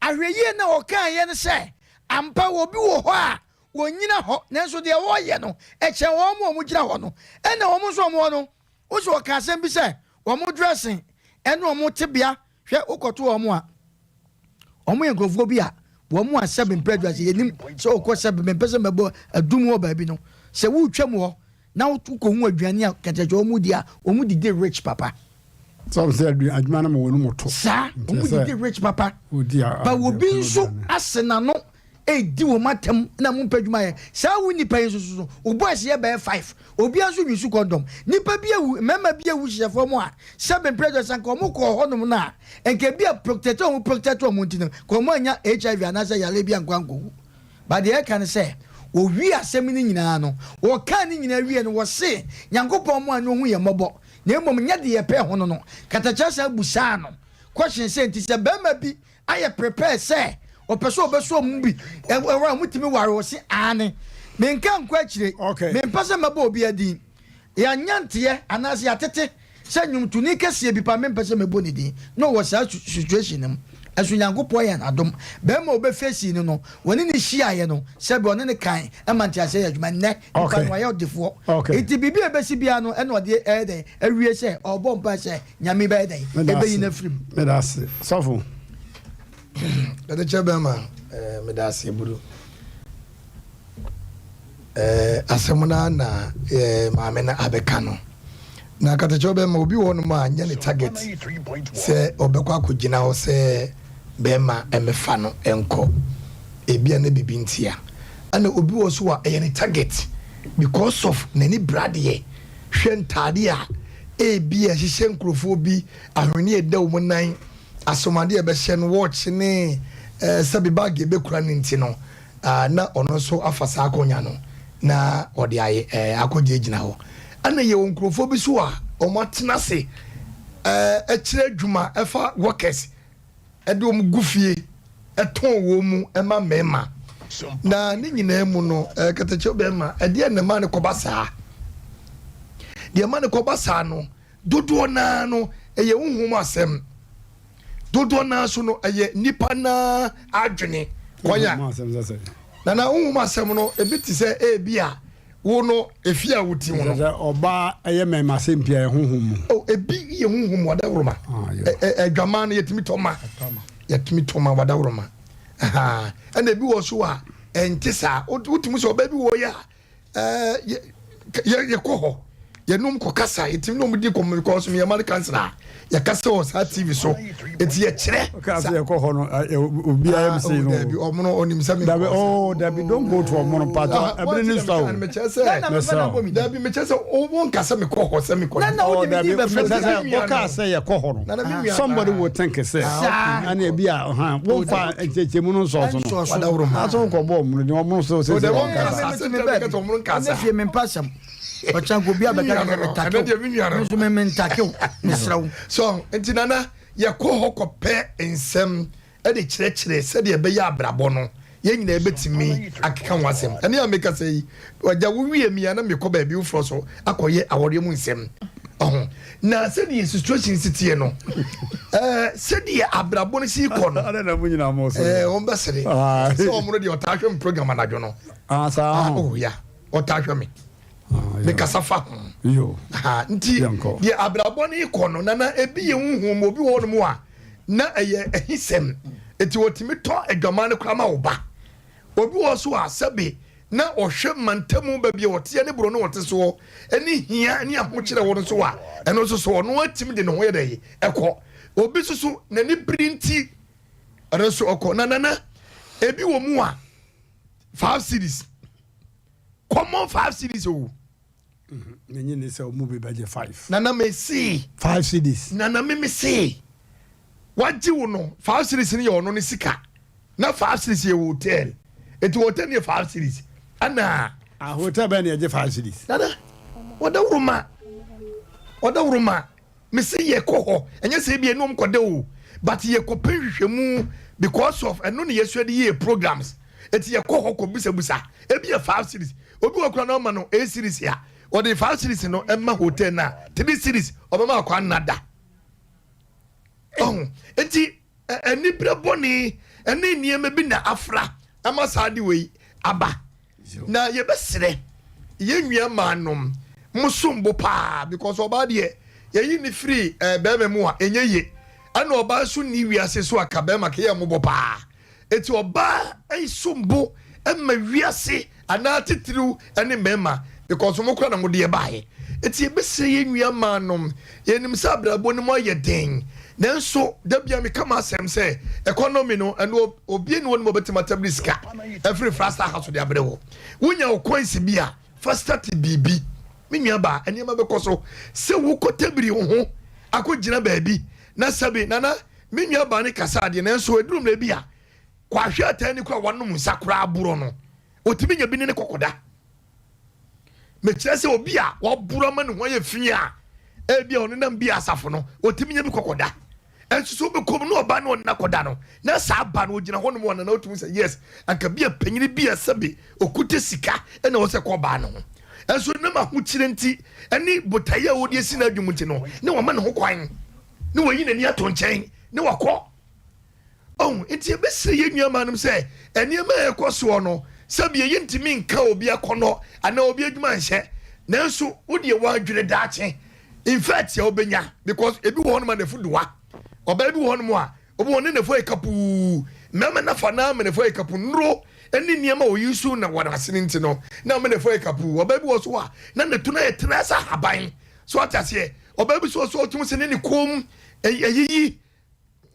ahwɛyie na ɔkaa yɛ no sɛ, ampa obi wɔ hɔ a wɔnyina hɔ, nanso deɛ ɔyɛ no ɛkyɛn wɔn a wɔgyina hɔ no. Ɛna wɔn nso wɔn wɔ no, wo sɛ ɔka asɛm bi sɛ wɔn dressing ɛne wɔn tebea Hwɛ, wokɔto wɔn a, wɔn yɛ nkurɔfoɔ bi a wɔn a sɛbe mpɛ adwa sɛ yɛnim sɛ wokɔ sɛbe mempɛ sɛ mɛbɔ adum wɔ baabi no sɛ woretwam hɔ na wokɔhu aduane a kɛtɛkyɛ wɔn di a wɔn didi rich papa. Sɛ sɛ adwuma no ma wɔn mu to. Saa wɔn didi rich papa. Ba obi nso ase n'ano redi wɔn atam na mo mpɛ adwuma yɛ. Saa wo nipa yi nso so wo boys yɛ bɛyɛ five obiara nso nyusu condom. Nipa bi awu mmarima bi awu hyehyɛ fam a sɛbe mprɛ aduasa nka wɔn kɔɔ hɔ nom no a nka ebi a protect wɔn protect wɔn nti no nka wɔn annya HIV anaasɛ yareɛ bi ankɔ ankɔwu. But deɛ ɛka ne sɛ wɔwie asɛm no nyinaa no wɔkaa ne nyinaa wie no wɔse Nyankopɔn mo a ne ɔhu yɛn mmɔbɔ na mmom nyɛ deɛ yɛpɛ ho no no katakyɛ san busaa no question sɛ nti sɛ barima bi ayɛ prepare sɛ ɔpɛ sɛ ɔbɛsɔ mu bi ɛwɔ a mutumi ware ɔse aane menka nkɔ akyire okay. Mempɛ sɛ mɛbɔ obi adin yɛanya nteɛ anaasɛ yɛatete sɛ nnwomtoni kɛseɛ bi pa mempɛ sɛ mɛbɔ ne din na ɔwɔ saa situation no mu ɛso Nyankopɔn yɛ n'adom bɛrima a ɔbɛfɛsii no no wɔne ne hyiaeɛ no sɛbi ɔne ne kan ɛma nteaseɛ yɛ adwuma nnɛ nipa no wayɛ ɔdefoɔ okay. Nti biribi a ɛbɛsi biara no ɛna ɔde ɛyɛ dɛn awie sɛ ɔbɔ mpae sɛ Nyame bɛyɛ dɛn? Ɛbɛyi no afiri mu. Meda ase. Sɔfo. Dade kyɛ bɛrima, eh, meda ase buru. Eh, asɛm no na eh, maame no abɛka no. Na katakyɛ bɛrima, obi wɔ hɔnom a nyɛ ne target sɛ ɔbɛkɔ akɔgyina hɔ sɛ bɛrima mmɛfa no nkɔ. Ebia na biribi ntia. Ɛna obi wɔ so a ɛyɛ ne target because of n'ani bradeɛ. Hwɛ ntaade a ebia ɛhyehyɛ nkurɔfoɔ bi, ahweneɛ a ɛda wɔn nan, asomadeɛ a ɛbɛhyɛ no, watch ne sɛbe bag a ɛbɛkura no nti no, na ɔno nso afa saa akɔnya no na ɔde ayɛ akɔgyinagyina hɔ. Ɛna yɛwɔ nkurɔfoɔ bi so a wɔatena ase kyerɛ adwuma ɛfa workers de wɔn gu fie tɔn wɔn mu ma mmarima. Na ne nyinaa mu no, katakyie bɛrima, ɛdeɛ na ɛma no kɔba saa. Deɛ ɛma no kɔba saa no, dodoɔ naa no, ɛyɛ honhom asɛm. Dodoɔ naa so no, ɛyɛ nipa naa adwene. Kwan a. Nana honhom asɛm no ebi te sɛ ebi a wo no efie a wote mu no. Sɛ ɔbaa ɛyɛ mɛma asɛm pii a ɛyɛ honhom mu. Oh, ebi yɛ honhom mu adaworoma. Adwaman no yɛtumi tɔ ma. Yɛtumi tɔ ma wadaworoma. Ɛna ebi wɔ so a ɛnte saa. Wotumi sɛ ɔbaa bi wɔ yɛ a Ɛɛ yɛ yɛkɔ hɔ yɛnom kɔ kasa yɛtumi ne wɔn di nkɔmmɔ because meyɛ marriage counselor a yɛkasa wɔ saa tv so eti yɛkyerɛ. ɔka sɛ yɛkɔ hɔ no obiara mi se no dabi ɔmo no ɔnim sɛ mi dabi oh dabi don't go to ɔmo no patɔ ɛbɛrɛ ni sɔ o mekyɛ sɛ dabi mekyɛ sɛ ɔmo nkasa mi kɔ hɔ sɛ mi kɔ oh dabi mekyɛ sɛ ɔka sɛ yɛkɔ hɔ no somebody will think sɛ ɛna ebi a ɔhan wɔn fa nkyɛnkyɛnmu no nsɔɔso no aso nkɔ bɔ ɔmo no de ɔmo so sɛ sɛ wɔn kasa. Ɛnɛ fie me mpa asɛm ɔkyɛn ko obi abɛka kyerɛ me takew me nso me me ntakew mesrɛ wo. So nti nana yɛkɔ hɔ kɔpɛ nsɛm de kyerɛkyerɛ sɛdeɛ ɛbɛyɛ abrabɔ no yɛn nyinaa yɛbɛtumi akeka ho asɛm ɛne a meka sɛ yi agya wo wie mi a na mekɔ baabi foforɔ so akɔyɛ awareɛ mu nsɛm ɔho na sɛdeɛ situation si teɛ no ɛɛ sɛdeɛ abrabɔ no si kɔ no ɛɛ wɔn bɛsere sɛ wɔn no deɛ ɔtaa hwɛ mu program anadwo no Ah, saa Ah, ho. oh, ya. Ɔtaa hwɛ me. Ah, yo. Mekasa fa ho. Yo. Ha, nti Yɛnkɔ. deɛ abrabɔ no kɔ no, nana ebi yɛ huhum mu, obi wɔ hɔnom a na ɛyɛ ahisɛm. Eti wɔtumi tɔ adwaman no koraa ma wo ba. Obi wɔ so a sɛbe na ɔhwɛ mantamu baabi a ɔteɛ ne borɔ no ɔte soɔ ɛne hia ne ahokyerɛ wɔ no so a ɛno nso so ɔno atumi de ne ho yɛ dɛ ɛkɔ. Obi nso so n'ani bere nti ɛno nso ɔkɔ. Na nana ebi wɔ mu a 5 cedis common 5 cedis o. Menye ne sɛ ɔmu bi bɛgye 5. Nana me se. 5 cedis. Nana me me se wagye wo no 5 cedis no yɛ ɔno ne sika na 5 cedis yɛ hotel eti hotel no yɛ 5 cedis ɛna. Ah, hotel bɛn na yɛgye 5 cedis. Nana ɔdawuruma ɔdawuruma. Mese yɛkɔ hɔ ɛnyɛ sɛ ebia ɛne wɔn kɔda o but yɛkɔpɛ nhwehwɛmu because of ɛno na yɛsua de yɛ programs eti yɛkɔ hɔ kɔ busabusa ebi yɛ 5 cedis obi wɔ kora na ɔma no 8 cedis a ɔde 5 cedis no ɛma hotel na 3 cedis ɔbɛma akɔ anada ɔho eti anibere bɔne ɛne nneɛma bi na afra ama saa de wei aba. Na yɛbɛsrɛ yɛn nua maa nom mo som bo paa because ɔbaa deɛ yɛyi ne firi eh, bɛrima mu a ɛnyɛ ye ɛna ɔbaa nso nni wiase so aka bɛrima ka yɛ mmobɔ paa eti ɔbaa som bo ɛma wiase anaa titiriw ɛne mmarima because mo kora na mo deɛ baeɛ eti yɛbɛsrɛ yɛn nua maa nom yɛnim sɛ abrabɔ no mu ayɛ den nanso da bia meka m'asɛm sɛ economy no ɛno obie ne wɔn mu ɔbɛtumi atabiri sika ɛfiri frasta house de abrɛ wɔ wonya wo coins bi a fa start biribi me nua baa nneɛma bɛkɔ so sɛ wokɔ tabiri wo ho akɔgyina baabi na sɛbi nana me nua baa ne kasa adeɛ nanso ɛduru mmerɛ bi a kwahwɛ ataa ni kora wanom nsa koraa borɔ no ɔtumi nya bi ne ne kɔkɔda Mekyerɛ sɛ obi a waboro ama ne ho ayɛ fi a ebi a ɔnenam bi asafo no, otumi nya bi kɔkɔda. Ɛnso so wobɛkɔ mu na ɔba ne ɔnena kɔda no, na saa ba no ogyina hɔnom ɔnana otumi sɛ yes, anka bi a panyini bi a sɛbe okuta sika ɛna ɔsɛ kɔ ɔbaa no ho. Ɛnso nam ahokyerɛ nti ɛne botaeɛ a ɔde asi n'adwene mu nti no, na wama ne ho kwan, na wayi n'ani ato nkyɛn, na wakɔ. Ɔho nti yɛbɛsrɛ yɛn nuamaanom sɛ nneɛma a ɛrekɔ soɔ no, sɛdeɛ yɛntumi nka obi akɔnnɔ anaa obi adwuma nhyɛ, nanso wo deɛ woadwene daakye in fact a wobɛnya because ebi wɔ hɔnom a nafu doa, ɔbaa bi wɔ hɔnom a obi wɔ ne nafu ayɛ kapuu, mmarima nafa na ama nafu ayɛ kapu, nnuro ne nneɛma a wɔyi so na wɔn asene nti no na ama nafu ayɛ kapuu, ɔbaa bi wɔ so a na ne to no ayɛ tena sɛ ahaban, so ate aseɛ, ɔbaa bi so wɔ so a ɔtumi sɛ ne ne kɔn mu ɛyiyi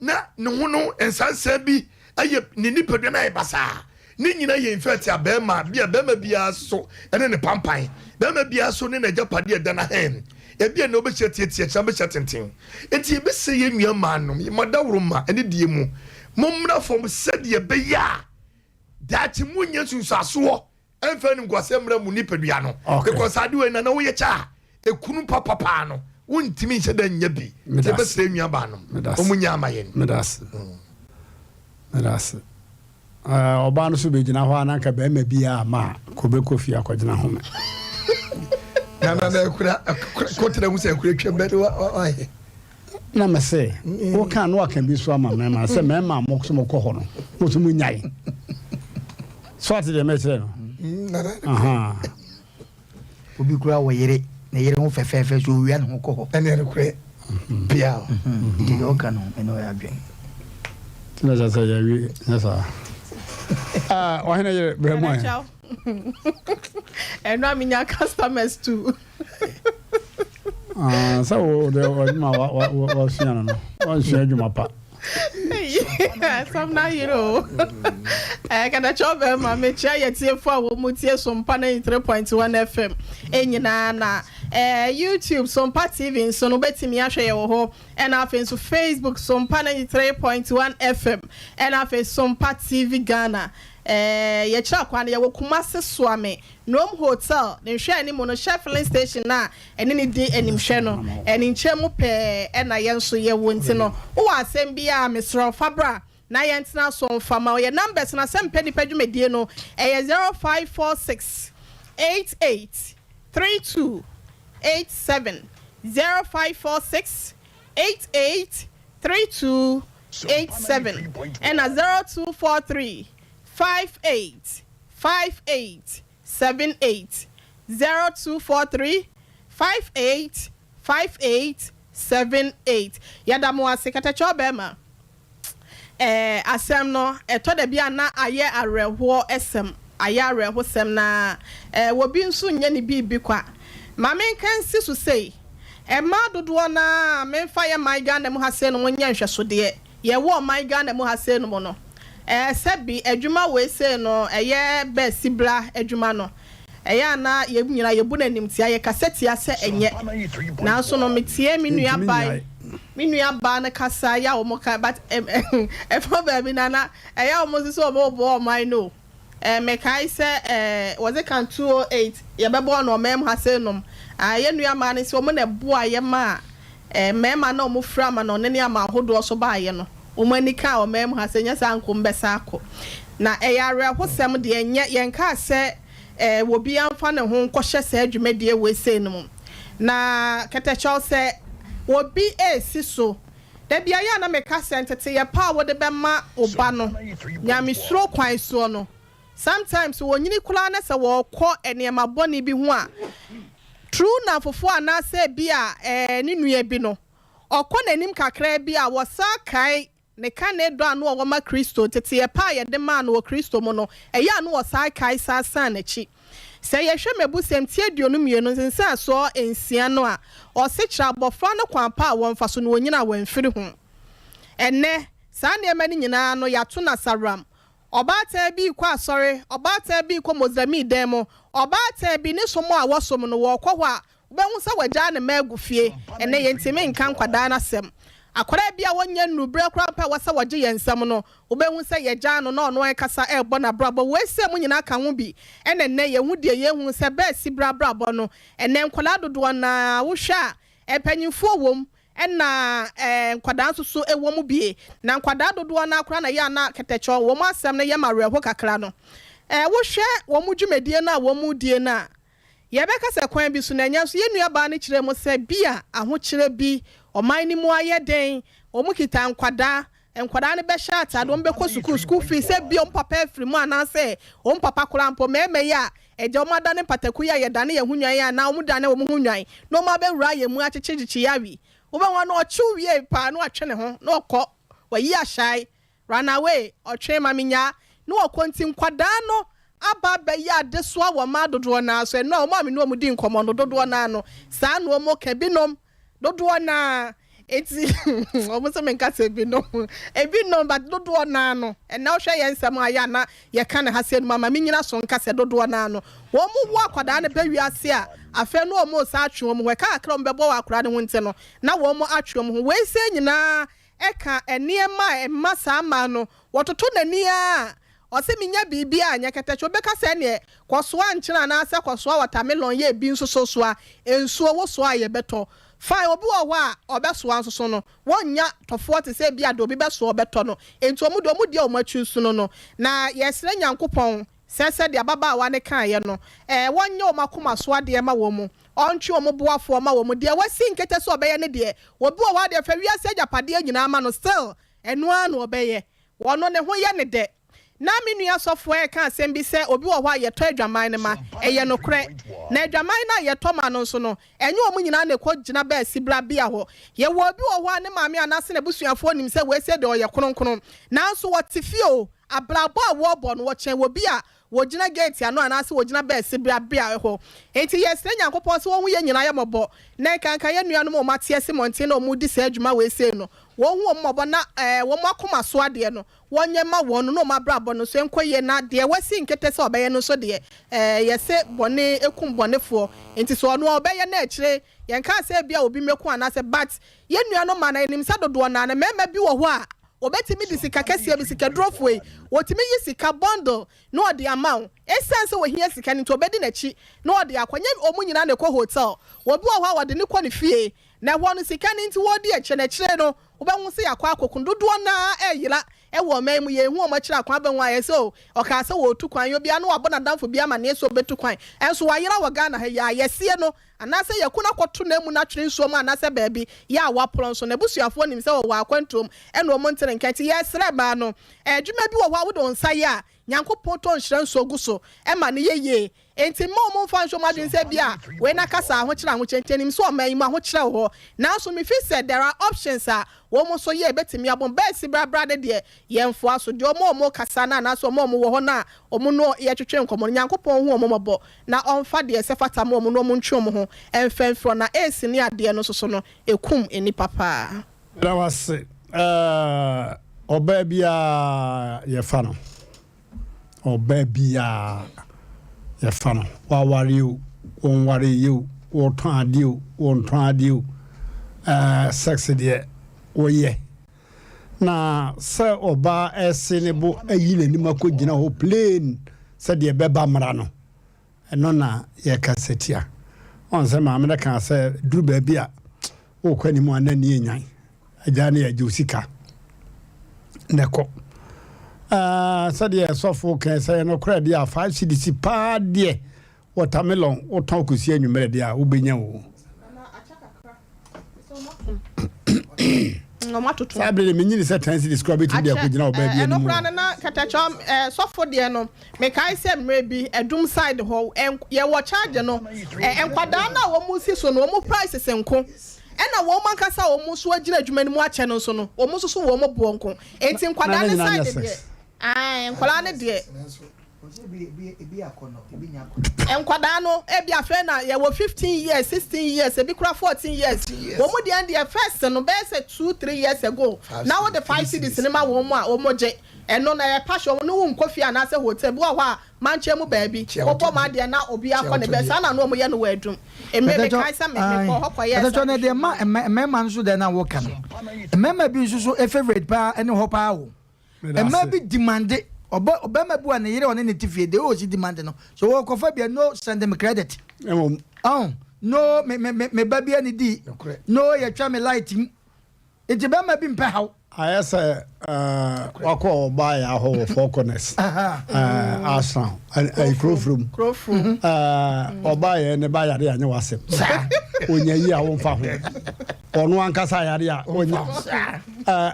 na ne ho no nsansan bi ayɛ ne nipadua no ayɛ basaa. Ne nyina yɛ infect a bɛrima bi a bɛrima biara so ne ne pampan, bɛrima biara so ne n'agyapadeɛ ɛda n'ahan. Ebi a na wobɛhyia tiatia, kyena wobɛhyia tenten. Enti yɛbɛsrɛ yɛn nua mmaa nom, mo adaworoma ne die mu, mommra fam sɛdeɛ ɛbɛyɛ a daakye monnya nsunsuasoɔ Ɛmfa animguaseɛ mmra mu nipadua no because ade wei nana woyɛ kyɛ a ekunu papa paa no wontumi nhyɛ da nnya bi nti ɛbɛsrɛ nua baa nom ɔmo nya ama yɛn. Medase medase ɔbaa no so bɛgyina hɔ a na nka bɛrima biara ma a kɔbɛkɔ fie akɔgyina home. Nana na akura kɔtena mu sɛ akura twam bɛde wayɛ. Na me se, woka na waka bi so ama mmarima sɛ mmarima a mo so mokɔ hɔ no, mo so monyae. So ate deɛ mɛkyerɛ no? Mm, Obi kura wɔ yere, ne yere ho fɛfɛɛfɛ so owia ne ho kɔ hɔ. Ɛne ɛnokorɛ pia. Nti deɛ ɔka no ɛne ɔyɛ adwene. Nti na kyerɛ sɛ yɛawie nyɛ saa. Ah, ɔhene yere brɛ mu ɛ. Ɛno a menya customers too. Ah, sɛ wo de adwuma wasua no no wansua adwuma pa. Asɛm no ayere o. Kadakyɛ ɔbɛrima mekyia yɛtiefo a wɔn mu tie Sompa 93.1 FM nyinaa na YouTube Sompa TV nso no wobɛtumi ahwɛ yɛ wɔ hɔ ɛna afei nso Facebook Sompa 93.1 FM ɛna afei Sompa TV Ghana. Yɛkyerɛ kwan no yɛwɔ Kumasi Suame Nome Hotel ne nhwɛanimu no Shell filling station no a ɛne no di animhwɛ no ne nkyɛn mu pɛɛ na yɛn nso yɛwɔ nti no wowɔ asɛm bi a mesrɛ wo fa bra na yɛntena so mfa ma wo. Yɛn numbers no asɛmpɛ nipa dwumadie no ɛyɛ 0546 88 32 87 0546 88 32 87 ɛna 0243 58 58 78 0243 58 58 78. Yɛda mo ase katakyɛ ɔbɛrima. Asɛm no ɛtɔ da bi a na ayɛ awerɛhoɔ ɛsɛm ayɛ awerɛhosɛm na wɔbi nso nyɛ ne biribi kwa. Ma menka nsi so sei, mmaa dodoɔ naa memfa yɛ man Ghana mu ha sei no nyɛ nhwɛsodeɛ. Yɛwɔ ɔman Ghana mu ha sei no mu no, sɛbi adwuma wei sei no ɛyɛ bɛɛsi bra adwuma no, ɛyɛ a na yɛn nyinaa yɛbu no animtia, yɛkasa tia sɛ ɛnyɛ. Nanso no metie me nua baa me nua baa no kasa yɛ a wɔn ka, but ɛfa baabi na na ɛyɛ a wɔn nso sɛ wɔn bɔ ɔman no. Mekae sɛ wɔdze kan 208 yɛbɛbɔ no ɔman mu ha sei nom. Yɛn nua maa no sɛ wɔn na ɛboa yɛ ma mmarima na wɔn fira ama na ɔne ne ama ahodoɔ so baayɛ no, wɔn ani kaa ɔman mu ha sɛ nyɛ saa nkom bɛsa akɔ. Na ɛyɛ awerɛhosɛm deɛ, nyɛ yɛnkaa sɛ wɔbi amfa ne ho nkɔhyɛ saa dwumadie wei sei no mu. Na kɛtɛkyɛw sɛ wɔbi esi so dabi ayɛ a na meka sɛ nteteyɛ pa a wɔde bɛma wo ba no nyamesuro kwan soɔ no, sometimes wɔnyini koraa na sɛ wɔrekɔ nneɛma bɔne bi ho a, true na fufuo anaasɛ bi a ne nua bi no ɔkɔ n'anim kakra bi a wɔsa kae ne ka ne dɔ a no ɔwɔ ma Kristo, nteteyɛ pa a yɛde maa no wɔ Kristo mu no, ɛyɛ a no wɔsa kae saa san n'akyi. Sɛ yɛhwɛ Mɛbusɛm ti 22 nsensansoɔ 6 no a, ɔse kyerɛ abɔfra no kwan pa a wɔmfa so no wɔnyina a wɔmfiri ho. Ɛnɛ saa nneɛma no nyinaa no yɛato no asaram. Ɔbaatan bi kɔ asɔre, ɔbaatan bi kɔ Mozambique dan mu, ɔbaatan bi ne som a wɔsom no wɔkɔ hɔ a wobɛhu sɛ wɔagyaa ne mma agu fie. Ɛnɛ yɛntumi nka nkwadaa no asɛm. Akwadaa bi a wɔnyɛ nnubrɛ koraa mpa wɔ sɛ wɔgye yɛn nsɛm no, wobɛhu sɛ yɛgyaa no na ɔno ankasa ɛrebɔ n'abrabɔ. Wei sɛ mu nyinaa ka ho bi ɛna nnɛ yɛhu deɛ yɛhu sɛ bɛɛsi bra abrabɔ no. Ɛnɛ nkwadaa dodoɔ naa wohwɛ a mpanyinfoɔ wɔ mu ɛna nkwadaa nso so ɛwɔ mu bie, na nkwadaa dodoɔ naa koraa na yɛ ana kɛtɛkyɛw wɔn asɛm no yɛ ma awerɛho kakra no. Wohwɛ wɔn mu dwumadie no a wɔn mu die no a, yɛbɛka sɛ kwan bi so na ɛnyɛ nso. Yɛn nua baa no kyerɛ mu sɛ bi a ahokyerɛ bi ɔman no mu ayɛ den, wɔn kita nkwadaa, nkwadaa no bɛhyɛ ataade, wɔn bɛkɔ sukuu, school fees, sɛ bi wɔn papa afiri mu anaasɛ wɔn papa koraa mpo mmarima yi a ɛgya wɔn adane mpataku yi a yɛdane yɛn ho nwan anaa wɔn dane wɔn ho nwan na wɔn abɛwura yɛn mu akyekyekyekye yawi, wobɛhu no ɔkyew wie paa na watwe ne ho na ɔkɔ wayi ahyɛe run away, ɔtwe ma menya na ɔkɔ. Nti nkwadaa no aba abɛyɛ adesoa wɔ mmaa dodoɔ naa so. Ɛno a wɔn a me ne wɔn di nkɔmmɔ no dodoɔ naa no saa na wɔn ka binom dodoɔ naa, eti wɔn sɛ menka sɛ ebinom ebinom, but dodoɔ naa no. Ɛnna ɔhwɛ yɛn nsɛm a yɛ ana yɛka ne ha sɛ no ama me nyina so nka sɛ dodoɔ naa no wɔn mu wo akwadaa no bɛ wiase a, afei no wɔn sa atwe wɔn ho ɛka kakra wɔn bɛbɔ wɔ akwadaa no ho, nti no na wɔn atwe wɔn ho. Wei sɛ nyinaa ɛka nneɛma a ɛma saa mmaa no wɔtoto n'ani a ɔsɛ menya biribi a nyɛ kɛtɛkyɛ. Wobɛka sɛ neɛ kɔsoa nkyene anaasɛ kɔsoa watermelon yɛ ebi nso so soa nsuo wosoa a yɛbɛtɔ fine. Obi wɔ hɔ a ɔbɛsoa nso so no wɔnya tɔfoɔ te sɛ bi a de obi bɛsoa ɔbɛtɔ no, nti ɔmo de ɔmo di a ɔmo akyi so no na yɛsrɛ Nyankopɔn sɛ sɛdeɛ ababaawa ne kaeɛ no wɔnyɛ wɔn akoma so adeɛ ma wɔn mu, ɔntwe wɔn boafoɔ ma wɔn mu deɛ wasi nkete so ɔbɛyɛ ne deɛ. Obi wɔ hɔ adeɛ fɛ wiase agyapadeɛ nyinaa ma no, still ɛno ara na ɔbɛyɛ. Wɔno ne ho yɛ ne dɛ. Na me nua sɔfoɔ reka asɛm bi sɛ obi wɔ hɔ a yɛtɔ adwaman no ma. Ɛyɛ nokorɛ. Na adwaman no a yɛtɔ ma no nso no, ɛnyɛ wɔn nyinaa na ɛkɔ gyina bɛɛ sibra bea hɔ. Yɛwɔ obi wɔ hɔ a ne maame anaase n'abusuafoɔ nim sɛ wei sei deɛ ɔyɛ kronkron. Nanso wɔte fie o, abrabɔ a wɔrebɔ no, wɔkyɛn obi a wɔgyina gate ano anaase wɔgyina bɛɛ sibra bea hɔ. Enti yɛsrɛ Nyankopɔn sɛ ɔnhu yɛn nyinaa yɛ mmɔbɔ, na nkanka yɛn nuanom a wɔate asi mmɔnten na wɔredi saa adwuma wei sei no, wɔnhu wɔn mmɔbɔ na ɛɛ wɔn akoma so adeɛ no, wɔnyɛ mma wɔn no na wɔn abrabɔ no nso nkɔ yie na deɛ wasi nkete sɛ ɔbɛyɛ no nso deɛ, ɛɛ, yɛse bɔne kum bɔnefoɔ, nti sɛ ɔno a ɔbɛyɛ na akyire, yɛnkaa sɛ ebia obi mmɛku anaasɛ, but yɛn nuanom mmaa no yɛnim sɛ dodoɔ no ara no mmarima bi wɔ hɔ a wɔbɛtumi de sika kɛseɛ bi, sikadurofoɔ yi, wɔtumi yi sika bundle na ɔde ama wo, ɛsiane sɛ wɔhia sika no nti wɔbɛdi n'akyi na ɔde akɔ, nyɛ wɔn nyinaa na ɛkɔ hotel, obi wɔ hɔ a wɔde no kɔ ne fie, na ɛhɔ no sika no nti wɔredi akyire, na akyire no Wobɛhu sɛ yɛakɔ akɔko no, dodoɔ no ara reyera wɔ ɔman yi mu, yɛnhu wɔn akyiri akwan, wobɛhu ayɛ sɛ oh, ɔkaa sɛ ɔretu kwan, obiara na wabɔ n'adamfo bi amaneɛ sɛ ɔbɛtu kwan, nso wayera wɔ Ghana ha yi a, yɛasie no, anaasɛ yɛako no akɔto n'amu no atwene nsuo mu anaasɛ baabi, yɛ a waporɔ nso, n'abusuafoɔ nim sɛ ɔwɔ akwantuo mu, ɛna wɔn nte ne nka, nti yɛresrɛ mmaa no, adwuma bi wɔ hɔ a wode wo nsa yɛ a, Nyankopɔn tɔ nhyira nsuo gu so ma no yɛ yie. Enti mma wɔn mfa nhyɛ wɔn adwene sɛ ebia wei na kasa ahokyerɛ ahokyerɛ nti yɛnim sɛ ɔman yi mu ahokyerɛ wɔ hɔ nanso me feel sɛ there are options a wɔn nso yɛ ɛbɛtumi abom bɛɛsi bra bra no deɛ yɛnfoa so deɛ wɔn a wɔn kasa no anaasɛ wɔn a wɔn wɔ hɔ no a wɔn no yɛtwetwe nkɔmmɔ no Nyankopɔn nhu wɔn mmɔbɔ na ɔnfa deɛ ɛsɛ fata ma wɔn na wɔn ntwe wɔn ho mfa mfiri hɔ na AIDS ne adeɛ no nso so no ɛkum nnipa paa. Meda wo ase eh, ɔbaa biara yɛfa no. Ɔbaa biara yɛfa no, waware o, wɔnwareeɛ o, wɔtɔn adeɛ o, wɔntɔn adeɛ o, ɛɛ sex deɛ wɔyɛ. Na sɛ ɔbaa ɛse ne bo ayi n'anim akɔgyina hɔ plain sɛdeɛ ɛbɛba mmara no, Ɛno na yɛkasa tia. Ɔn sɛ maame no kaa sɛ duru baabi a wokɔ anim a na ani enyan. Agya no yɛ gye wo sika na ɛkɔ. Ɛɛ sɛdeɛ sɔfo kan sɛ yɛ nokorɛ deɛ a 5 cedis paa deɛ watermelon wotɔn kɔsi anwummerɛ deɛ a wobɛnya o. Saa bere de menyini sɛ 10 cedis koraa bɛtumi de akɔgyina ɔbaa bi anim. Ɛno koraa no na kɛtɛkyɛ sɔfo deɛ no mekae sɛ mmerɛ bi adum side hɔ yɛwɔ charge no nkwadaa no a wɔn si so no wɔn prices nko ɛna wɔn ankasa wɔn nso agyina adwuma no mu akyɛ no nso no wɔn nso so wɔn boɔ nko nti nkwadaa no side deɛ nkwadaa no deɛ. Nkwadaa no ebi afei na yɛwɔ 15 years, 16 years, ebi kora 14 years. Wɔn mu deɛ deɛ first no bɛyɛ sɛ 2 3 years ago na wɔde 5 cedis ne ma wɔn mu a wɔn gye. Ɛno na yɛ passion wɔn ne wo nkɔ fie anaasɛ hotel bi wɔ hɔ a mankyɛn mu baabi. Wɔbɔ mu adeɛ na obi akɔ ne bɛ saa na no wɔn yɛ no wɔ adum. Mmiri mi kae sɛ me kɔ hɔ kɔ yɛ saa. Ɛtɔtɔ na deɛ ma mmarima nso deɛ na wɔka no mmarima bi nso so favorite paa ɛne hɔ paa o. Mmaa bi demande ɔbɛ ɔbɛrima bi wa ne yere ɔne ne te fie de ɔsi demande no so wɔkɔfa bia no send me credit. Ɛwɔ ɔn no me me me me ba bi ani di no yɛtwa me light mu nti bɛrima bi mpɛ haw. Ayɛ sɛ wakɔ ɔbaa yɛ ahɔ wɔ Four Corners Arsenal ɛyi Kurofurom ɔbaa yɛ ne ba yare anyɛ wasɛm onya yi a womfa ho. Ɔno ankasa yare a ɔnya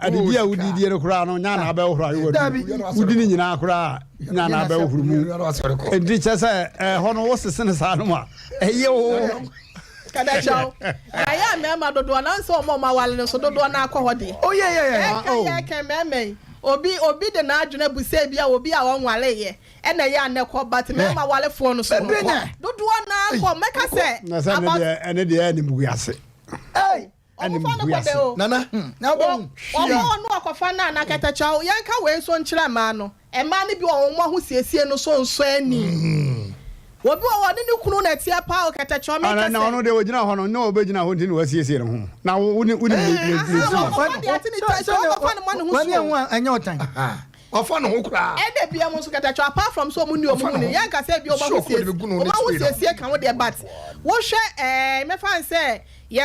adidi a wodidie no koraa no nya na abɛhohoro ayewa no wodi ne nyinaa koraa nya na abɛhohoro mu nti kyɛ sɛ ɛhɔ no wosese no saa no mu a ɛyɛ o Kadakyɛw na yɛ mmarima dodoɔ na nsɛ wɔn a wɔn awale no so dodoɔ na akɔ hɔ deɛ. Oh yeah yeah yeah. Ɛka yɛ kɛn mmarima yi obi obi de n'adwene abu sɛ ebi a obi a ɔnwale yɛ ɛna ɛyɛ a na ɛkɔ but mmarima walefoɔ no so no dodoɔ na akɔ mɛka sɛ. Na sɛ ɛne deɛ ɛne deɛ ɛne mu ase. Hey, ɔmofa no kɔ dɛ o. Nana, na wobɛhu. Wɔn ɔno ɔkɔfa no a na kɛtɛkyɛw. Yɛnka wei nso nkyerɛ mmaa no. Mmaa no bi wɔ wɔn ahosiesie no so nsɔ ani. Obi wɔ hɔ ɔne ne kunu na ɛteɛ paa o kɛtɛkyɛw meka sɛ. Na ɔno deɛ ɔgyina hɔ no na ɔbɛgyina hɔ nti na wasiesie ne ho. Na wo ne wo ne ne ne su. Ɔkɔfa deɛ ate ne tɛ sɛ ɔkɔfa ne ma ne ho su o. Ɛnyɛ ɔtan. Wafa ne ho koraa. Ɛna bia mu nso kɛtɛkyɛw apart from sɛ ɔmo ni ɔmo ho ni yɛnka sɛ ebi ɔmo ahosiesie ɔmo ahosiesie ka ho deɛ but wohwɛ ɛɛ mɛfa ne sɛ Yɛ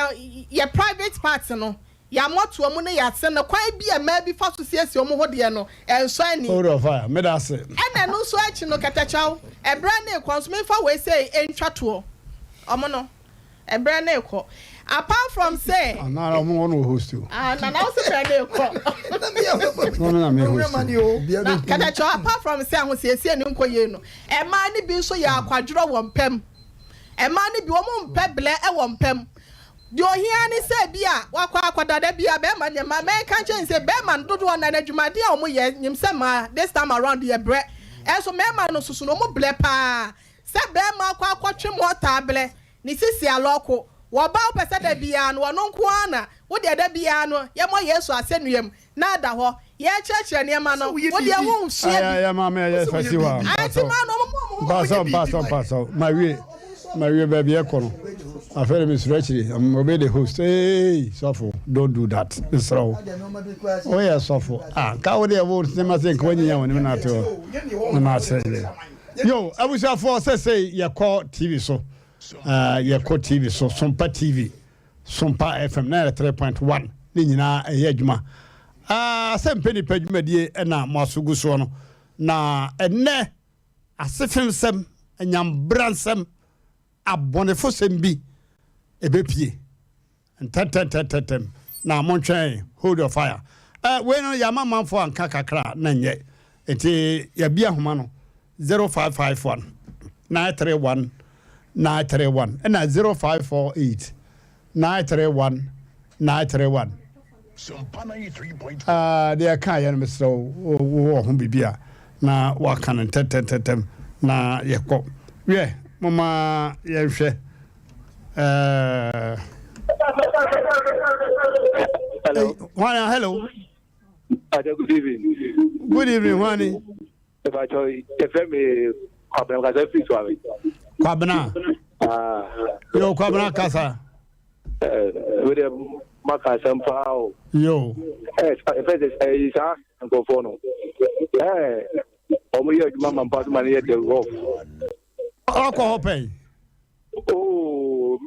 yɛ private part no, yɛ amɔtoa mu ne yɛ ase no, kwan bi a mmaa bi fa so siesie wɔn ho deɛ no, ɛnsɔ ani. Hold on fire, meda ase. Ɛna ɛno nso akyi no, kɛtɛkyɛw, ɛberɛ no rekɔ nso, memfa wei sei ntwa toɔ, wɔn no, ɛberɛ no rekɔ. Apart from sɛ. Anaa wɔn wɔn wɔ host o. Ah, Nana wo se berɛ no rekɔ. No me na me Ɔhunu host. amane o. Na kɛtɛkyɛw apart from sɛ ahosiesie no nkɔ yie no, mmaa no bi nso yɛ akwadworɔ wɔ mpa mu. Mmaa no bi wɔn mpɛ blɛ wɔ mpa mu. Deɛ ohia ne sɛ bi a wakɔ akɔda da bi a bɛrima ne mmaa mɛnka nkyɛn sɛ bɛrima no dodoɔ na n'adwumaden a wɔn yɛ nyim sɛ mmaa this time around yɛ brɛ. Ɛnso mmarima no soso no wɔn blɛ paa. Sɛ bɛrima akɔ akɔtwe mɔta ablɛ ne sisi alɔko wɔ ba wopɛ sɛ da biara no ɔno nko ara na wo deɛ da biara no yɛmmɔ Yesu asɛnnua mu na ada hɔ yɛrekyerɛkyerɛ nneɛma no Sɛ woyɛ wo deɛ biribi. wonsua bi. Ɛyɛ maame ɛyɛ Sɛ woyɛ fa si hɔ a biribi. Ante mpatsɔ maa no ɔmo bɔ ɔmo ho mpatsɔ Woyɛ mpatsɔ biribi. mpatsɔ ma wie ma wie baabi ɛkɔ no afei de mesuro akyiri I'm obey the host hey sɔfo don't do that mesrɛ wo woyɛ sɔfo ah nka wo deɛ wo nneɛma sɛ nka wanyinya wɔn anim na ate hɔ na ma akyerɛ yɛ yo abusuafoɔ sɛsɛ yɛkɔ tv so uh, yɛkɔ tv so sompa tv Sompa FM 93.1 ne nyinaa ɛyɛ adwuma. Ah, sɛ mpɛ nipa dwumadie ɛna mo aso gu soɔ no. Na ɛnɛ asefemsɛm, anyambransɛm, abɔnefosɛm bi ɛbɛpie ntɛntɛntɛntɛm na montwɛn hold your fire. Eh, wei no yɛama manfoɔ anka kakra na nyɛ. Nti yɛbi ahoma no 0551 931 931 ɛna 0548 931 931. Ah, deɛ ɛka yɛ no mesrɛ wo wowɔ ho biribi a na waka no ntɛntɛntɛntɛm na yɛkɔ wiɛ moma yɛnhwɛ eh, Hello. Hwan hello. Ada, good evening. Good evening, Hwani. Ìbàjọ́ ẹ̀fẹ́ mi Kwabena kasa firi Suame. Kwabena. Ah. Yo, Kwabena kasa. Ẹ wei dɛ maka asɛm paa o. Yo. Ẹ ẹ fẹ́ sɛ ɛyi saa nkurɔfoɔ no. Ɛ wɔn yɛ adwuma ma mpa so ma ne yɛ dɛ rough. Ɔkɔ hɔ pɛn. Oo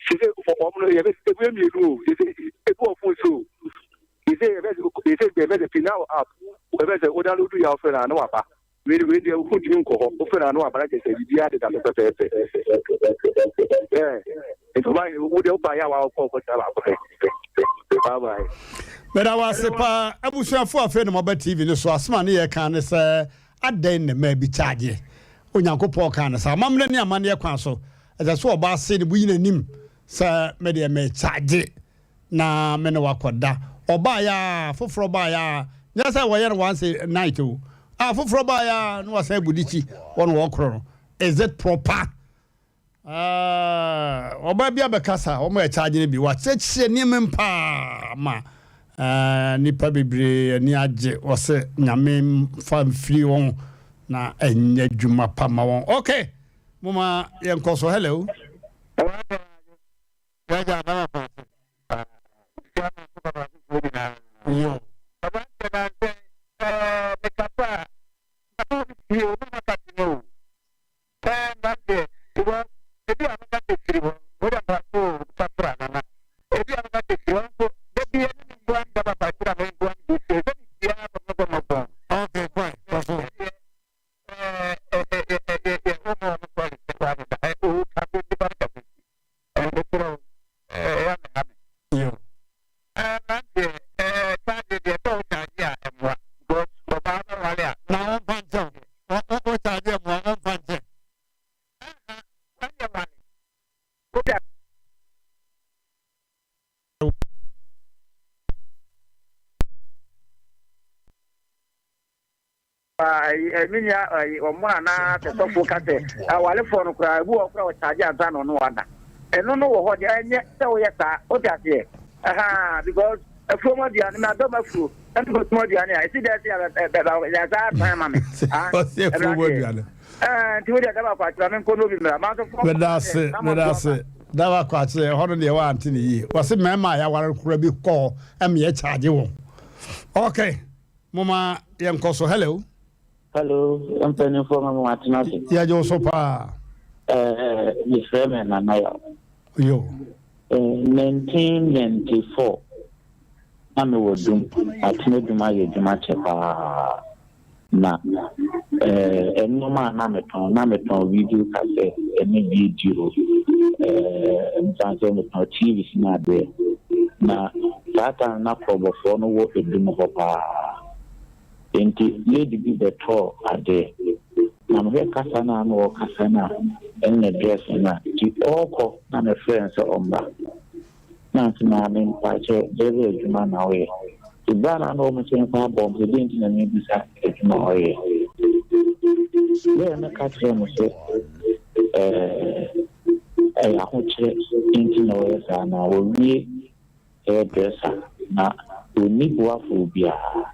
sise wɔn no yɛ bɛ ebi yɛ mmienu o sise ebi wɔ fon so o sise yɛ bɛ sise yɛ bɛ sɛ final app yɛ bɛ sɛ o download yɛ afɛ na ano aba wei wei deɛ o ntumi nkɔ hɔ o fɛ na ano aba na kyerɛ sɛ biribi adeda so pɛpɛɛpɛ ɛɛ nti o ba wo deɛ o ba yɛ a wa kɔ kɔ tena baako pɛ bye bye. Meda wo ase paa abusuafo afei na moaba TV no so asɛm a ne yɛka ne sɛ adɛn na mmaa bi kyagye Onyankopɔn kaa no sɛ amammerɛ ne amanneɛ kwan so ɛsɛ sɛ ɔbaa se ne bo yi n'anim sɛ me deɛ mekyagye na me ne wakɔda ɔbaeɛ a foforɔ baeɛ a nyɛ sɛ wɔyɛ no once a night o a foforɔ baeɛ a na wasan abu ne kyi wɔn wɔkorɔ no is it proper Ah, ɔbaa bi abɛkasa, wɔn a ɛkyaagye no bi, wakyerɛkyerɛ nneɛma mu paa ma ah, nnipa bebree ani agye. Wɔsɛ nyame mfa mfiri wɔn na ɛnyɛ adwuma pa ma wɔn. Okay, moma yɛnkɔ so. Hello. Yo. Me nua ɔmo a na sɛ sɔfo ka sɛ awarefoɔ no koraa ebi wɔ koraa ɔkyaagye ansa na ɔno wada ɛno no wɔ hɔ deɛ ɛnyɛ sɛ woyɛ saa wote aseɛ ɛhaa because afuom aduane na dɔm afuo na mekɔ tum aduane a ɛsi dɛ sɛ yɛsa asan ma me ɔsi afuom aduane ɛɛ nti wo deɛ daba kɔ akyerɛ me nkɔ n'obi mmra maa nso fɔ meda ase meda ase daba kɔ akyerɛ ɛhɔ no deɛ wante ne yie wɔse mmarima a yɛaware kora bi kɔ hɔ ɛmeyɛ kyaagye wɔn okay Moma yɛnkɔ so. Hello. Hello, mpanimfoɔ ma mo atena ase. Yɛgye wo so paa. Ɛɛ mefrɛ me Nana Yaw. Yo. Eh, 1994 na mewɔ dum atena dum ayɛ adwuma kyɛ paa na eh, nneɛma a na metɔn na metɔn video cassette ɛne video eh, nsan sɛ metɔn TVs ne adeɛ na saa time na korɔbɔfoɔ no wɔ edum hɔ paa. Enti lady bi bɛtɔɔ adeɛ. Na mehwɛ kasa no a na ɔrekasa no a, ɛne ne dress no a, nti ɔrekɔ na mefrɛɛ no sɛ ɔmmra. Na nse maame mpakyɛ dɛbɛ adwuma na woyɛ? Nti berɛ a na na wɔn nkyɛn koraa bɔɔ me sɛ deɛ nti na mebisa adwuma a ɔyɛ. Girl no ka kyerɛɛ me sɛ ɛɛ ɛyɛ ahokyerɛ nti na ɔyɛ saa na ɔwie hairdresser na ɔnni boafoɔ biara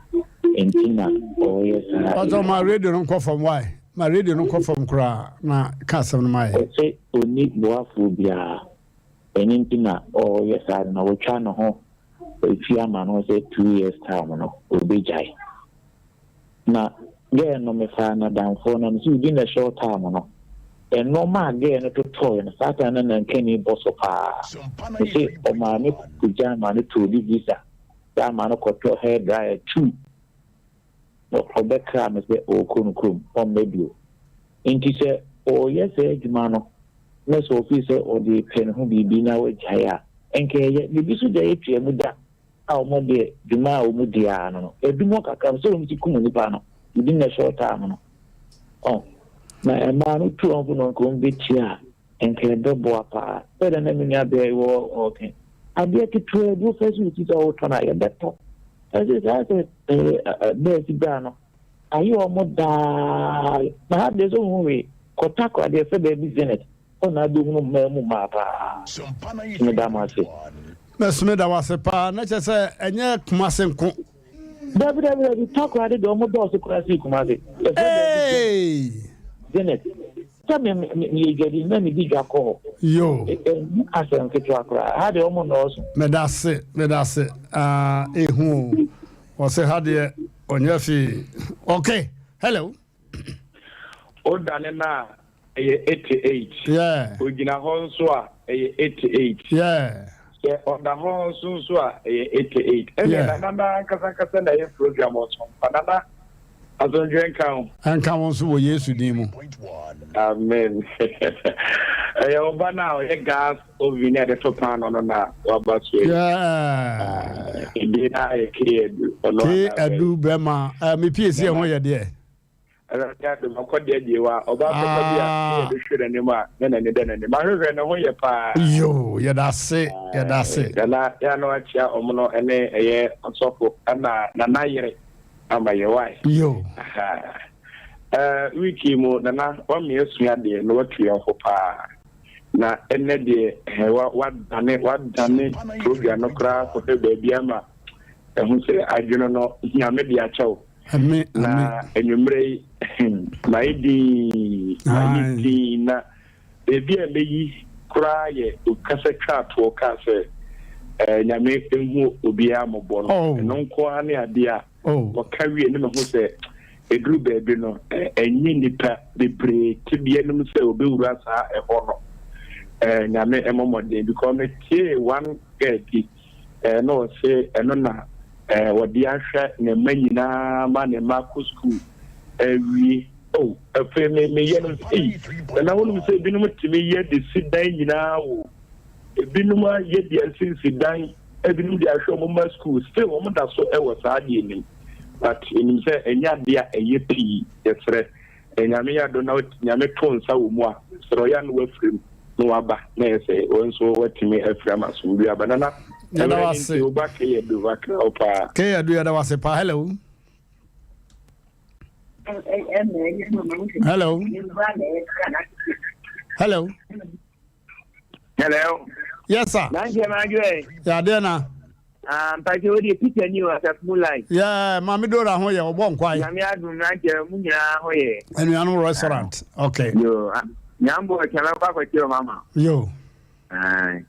nti na ɔreyɛ saa Ɔsɛ adwuma ma no. radio no nkɔ fam why? Ma radio no nkɔ fam koraa na ka asɛm no ma yɛn. Ɔse ɔnni boafoɔ biara ɛno nti na ɔreyɛ saa ade no na watwa ne ho atua ama no sɛ 2 years time no ɔbɛgyae. Na girl no mefaa no adamfoɔ na mese within a short time no nnoɔma a girl no totɔɔe no saa time no na nankani bɔ so paa. Mese ɔmaa me kɔgyaa maa no tɔɔ bi visa saa maa no kɔtɔɔ hair dryer two na ɔbɛkraa me sɛ ɔrekɔ no kurom ɔmma bio. Nti sɛ ɔreyɛ saa adwuma no na sɛ ɔfii sɛ ɔde repɛ ne ho biribi na wagyae a nka ɛyɛ. Na ebi nso deɛ yɛtua mu da a wɔn deɛ dwuma a wɔn di ara no no ɛdum hɔ kakra sɛ wɔn ti kum nipa no within a short time no ɔ na mmaa no tu wɔn fo no nka wɔn bɛtia a nka ɛbɛboa paa sɛ dɛ na me nua bɛɛ wɔ ɔɔke adeɛ ketewa bi wofɛ so ti sɛ wotɔ no a yɛbɛtɔ ɛsɛ saa sɛ ɛɛ bɛɛ si baa no ayɛ wɔn daa na ha deɛ sɛ ohun wei kɔtakora deɛ fɛ baabi Zenith ɔna abɛhunu mmaa mu mmaa paa meda mo ase. Mɛsome da wase paa na kyerɛ sɛ ɛnyɛ Kumase nko. Dabi dabi dabi Takoradi deɛ ɔmo dɔɔso koraa sii Kumase. Yɛfrɛ baabi Zenith. Sɛ me me meyɛ dwadini na medi dwa kɔ hɔ. Yo. Ɛnyɛ asɛm ketewa koraa. Ha deɛ ɔmo nnɔɔso. Meda ase meda ase ah ehu o ɔse ha deɛ ɔnyɛ fii okay hello. Wodane no a, ɛyɛ 88. Yeah. Ogyina hɔ nso a, ɛyɛ 88. Yeah. Sɛ ɔda hɔ nso nso a, ɛyɛ 88. Ɛnna Yeah. Nana no ankasa ankasa na ɛyɛ program ɔsompa. Nana, asomdwoe nka wo. Ɛnka wo nso wɔ Yesu din mu. Amen. Ɛyɛ wo ba no a ɔyɛ gas oven a yɛde to paano no na waba so yi. Yeah. Edin no ayɛ K Adu. Ɔno K ana bɛn. Adu bɛma. Eh, me pie si ɛho yɛ deɛ. Awurade adom, akɔdeɛ deɛ wa ɔbaa papa bi a ne yɛde hwɛ n'anim a na n'ani da n'anim. Ahwehwɛ ne ho yɛ paa. Yo, yɛda ase, yɛda ase. Nana yɛ ano akyia ɔmo no ɛne ɛyɛ ɔsɔfo ɛna nana yere ama yɛ wae. Yo. Ɛɛ week yi mu nana wama yɛasua adeɛ na watu yɛn fo paa. Na ɛnɛ deɛ ɛhɛ wa wadane wadane program no koraa kɔhwɛ baabi ama ɛho sɛ adwene no Nyame de akyɛ wo. Ame, Na ame. anwummerɛ yi mayɛ dinn, mayɛ Aye. dinn na baabi a mɛyi koraa yɛ okasa twaa toɔ kaa sɛ eh, Nyame nhu obiara mmɔbɔ no. Oh. Ɛno nko ara ne adeɛ a Oh. wɔka wie ne meho sɛ ɛduru baabi no eh, ɛnyɛ nnipa bebree tebea nom sɛ wɔbɛwura saa ɛhɔ no. Eh, Nyame mmɔ mmɔden because metiee one girl bi eh, na ɔse ɛno na eh, wɔde ahwɛ ne mma nyinaa ma ne mma akɔ sukuu awie. Oh, afei me meyɛ no sɛ ei, nana wonim sɛ ebinom tumi yɛ de si dan nyinaa o. Ebinom ayɛ de asisi dan, ebinom de ahwɛ wɔn mma sukuu, still wɔn da so wɔ saa adeɛ nim. But enim sɛ ɛnyɛ adeɛ a ɛyɛ pii, yɛsrɛ. Nyame yɛ adom na Nyame to nsa wɔ mu a, mesrɛ ɔyɛ a na wafiri mu na waba na ɛyɛ sɛ wɔn nso watumi afiri ama asomdwoe aba. Nana, Yɛda mmerɛ no wase. nti wo ba Kay Adu, wakra wo paa. Kay Adu, yɛda wase paa. Hello. Hello. Hello. Hello. Yes, sir. Nanti ma adwo Yeah, deɛ na. Ah, mpakyɛ wo deɛ Peter ni wɔ asafo mu line. Yeah, Maame Dora ho yɛ ɔbɔ nkwae. Nyame adom nanti mu nyinaa ho yɛ. Anuanom restaurant. Okay. Yo, nyambo ɔkyɛmɛ kɔ akɔkyerɛ o mama. Yo. Aye.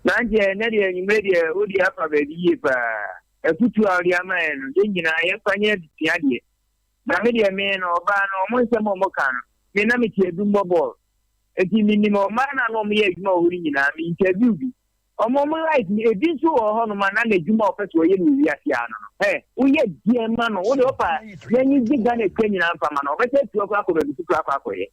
Nanti ɛnɛ deɛ anwummerɛ deɛ wode afa baabi yie paa. Afutuo a wode ama yɛn no, yɛn nyinaa yɛmfa nyɛ adesua deɛ. Na me deɛ me no ɔbaa no ɔmo nsɛm a ɔmo ka no, me na mete adum bɔ bɔɔl. Eti menim ɔmaa no a na ɔmo yɛ adwuma wɔ hɔ no nyinaa, me interview bi. Ɔmo ɔmo life no ebi nso wɔ hɔ nom a na n'adwuma a ɔpɛ sɛ ɔyɛ no wɔ wiase ano no. Hɛ, woyɛ deɛ ma no, wode ɔpa n'ani gye Ghana sika nyinaa mfa ma no, ɔbɛsɛ atu akɔ akɔ baabi foforɔ akɔ akɔyɛ.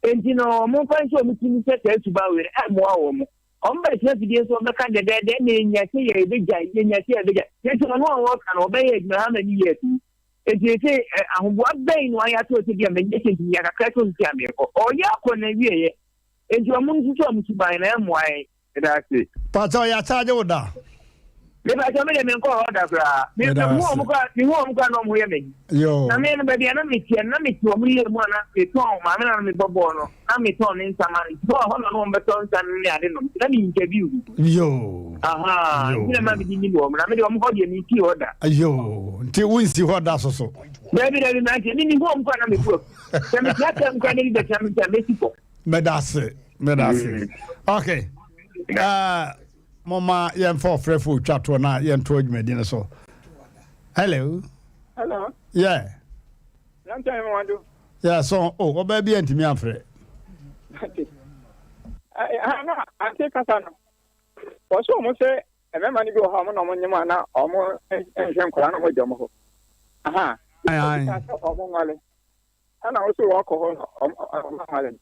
Enti no ɔmo mfa nhyɛ ɔmo tirim sɛ saa suban wei no ɛmmoa wɔn. Ɔmo bɛtena fidie nso ɔmo bɛka dɛdɛɛdɛ na enya sɛ yɛ yɛbɛgyae, yɛnya sɛ yɛbɛgyae. Nti ɔno a ɔka no ɔbɛyɛ adwuma how many years ni? Enti seesei ɛ, ahoboa bɛn na wayɛ ato hɔ sɛ bi a manya sɛ nti menya kakra to nti a merekɔ? Ɔreyɛ akɔ n'awieeɛ. Enti wɔn nso sɛ wɔn suban no, ɛmmoa yɛn. Meda ase. Pakyɛw yɛakyagye wo da? Me pakyɛw me deɛ me nkɔɔ hɔ da koraa. Me Meda me hu ase. wɔn koraa me hu wɔn koraa na wɔn ho yɛ me. Yoo. Na me no baabi a na me teɛ no na me te wɔn yie mu a na me tɔn maame na na me bɔ bɔɔl no na me tɔn ne nsa ma no nti hɔ hɔ na na wɔn bɛtɔ nsa no ne ade nom nti na me interview bi. Yoo. Ahaa Yoo. nti na ma me di nim wɔn na me deɛ wɔn hɔ deɛ me nsi hɔ da. Yoo nti wo nsi hɔ da soso. Dabi dabi mante me me hu wɔn koraa na me bu afu. Sɛ me tena kaa mu koraa na bi bɛtena me nkyɛn a mɛsi fam. Meda ase meda ase. Okay. Uh, moma yɛmfa ɔfrɛfo otwa toɔ na yɛnto adwumadi no so. Hello. Hello. Yeah. Yeah, so oh, ɔbaa bi antumi amfrɛ. Ha na ante kasa no. Wɔsɛ wɔn sɛ mmarima no bi wɔ hɔ a wɔn na wɔn nyem a na wɔn nhwɛ nkwadaa na wɔn agya wɔn hɔ. Aha. Ayi. Wɔn nwale. Ɛna wo so wɔkɔ hɔ na ɔmo awale no.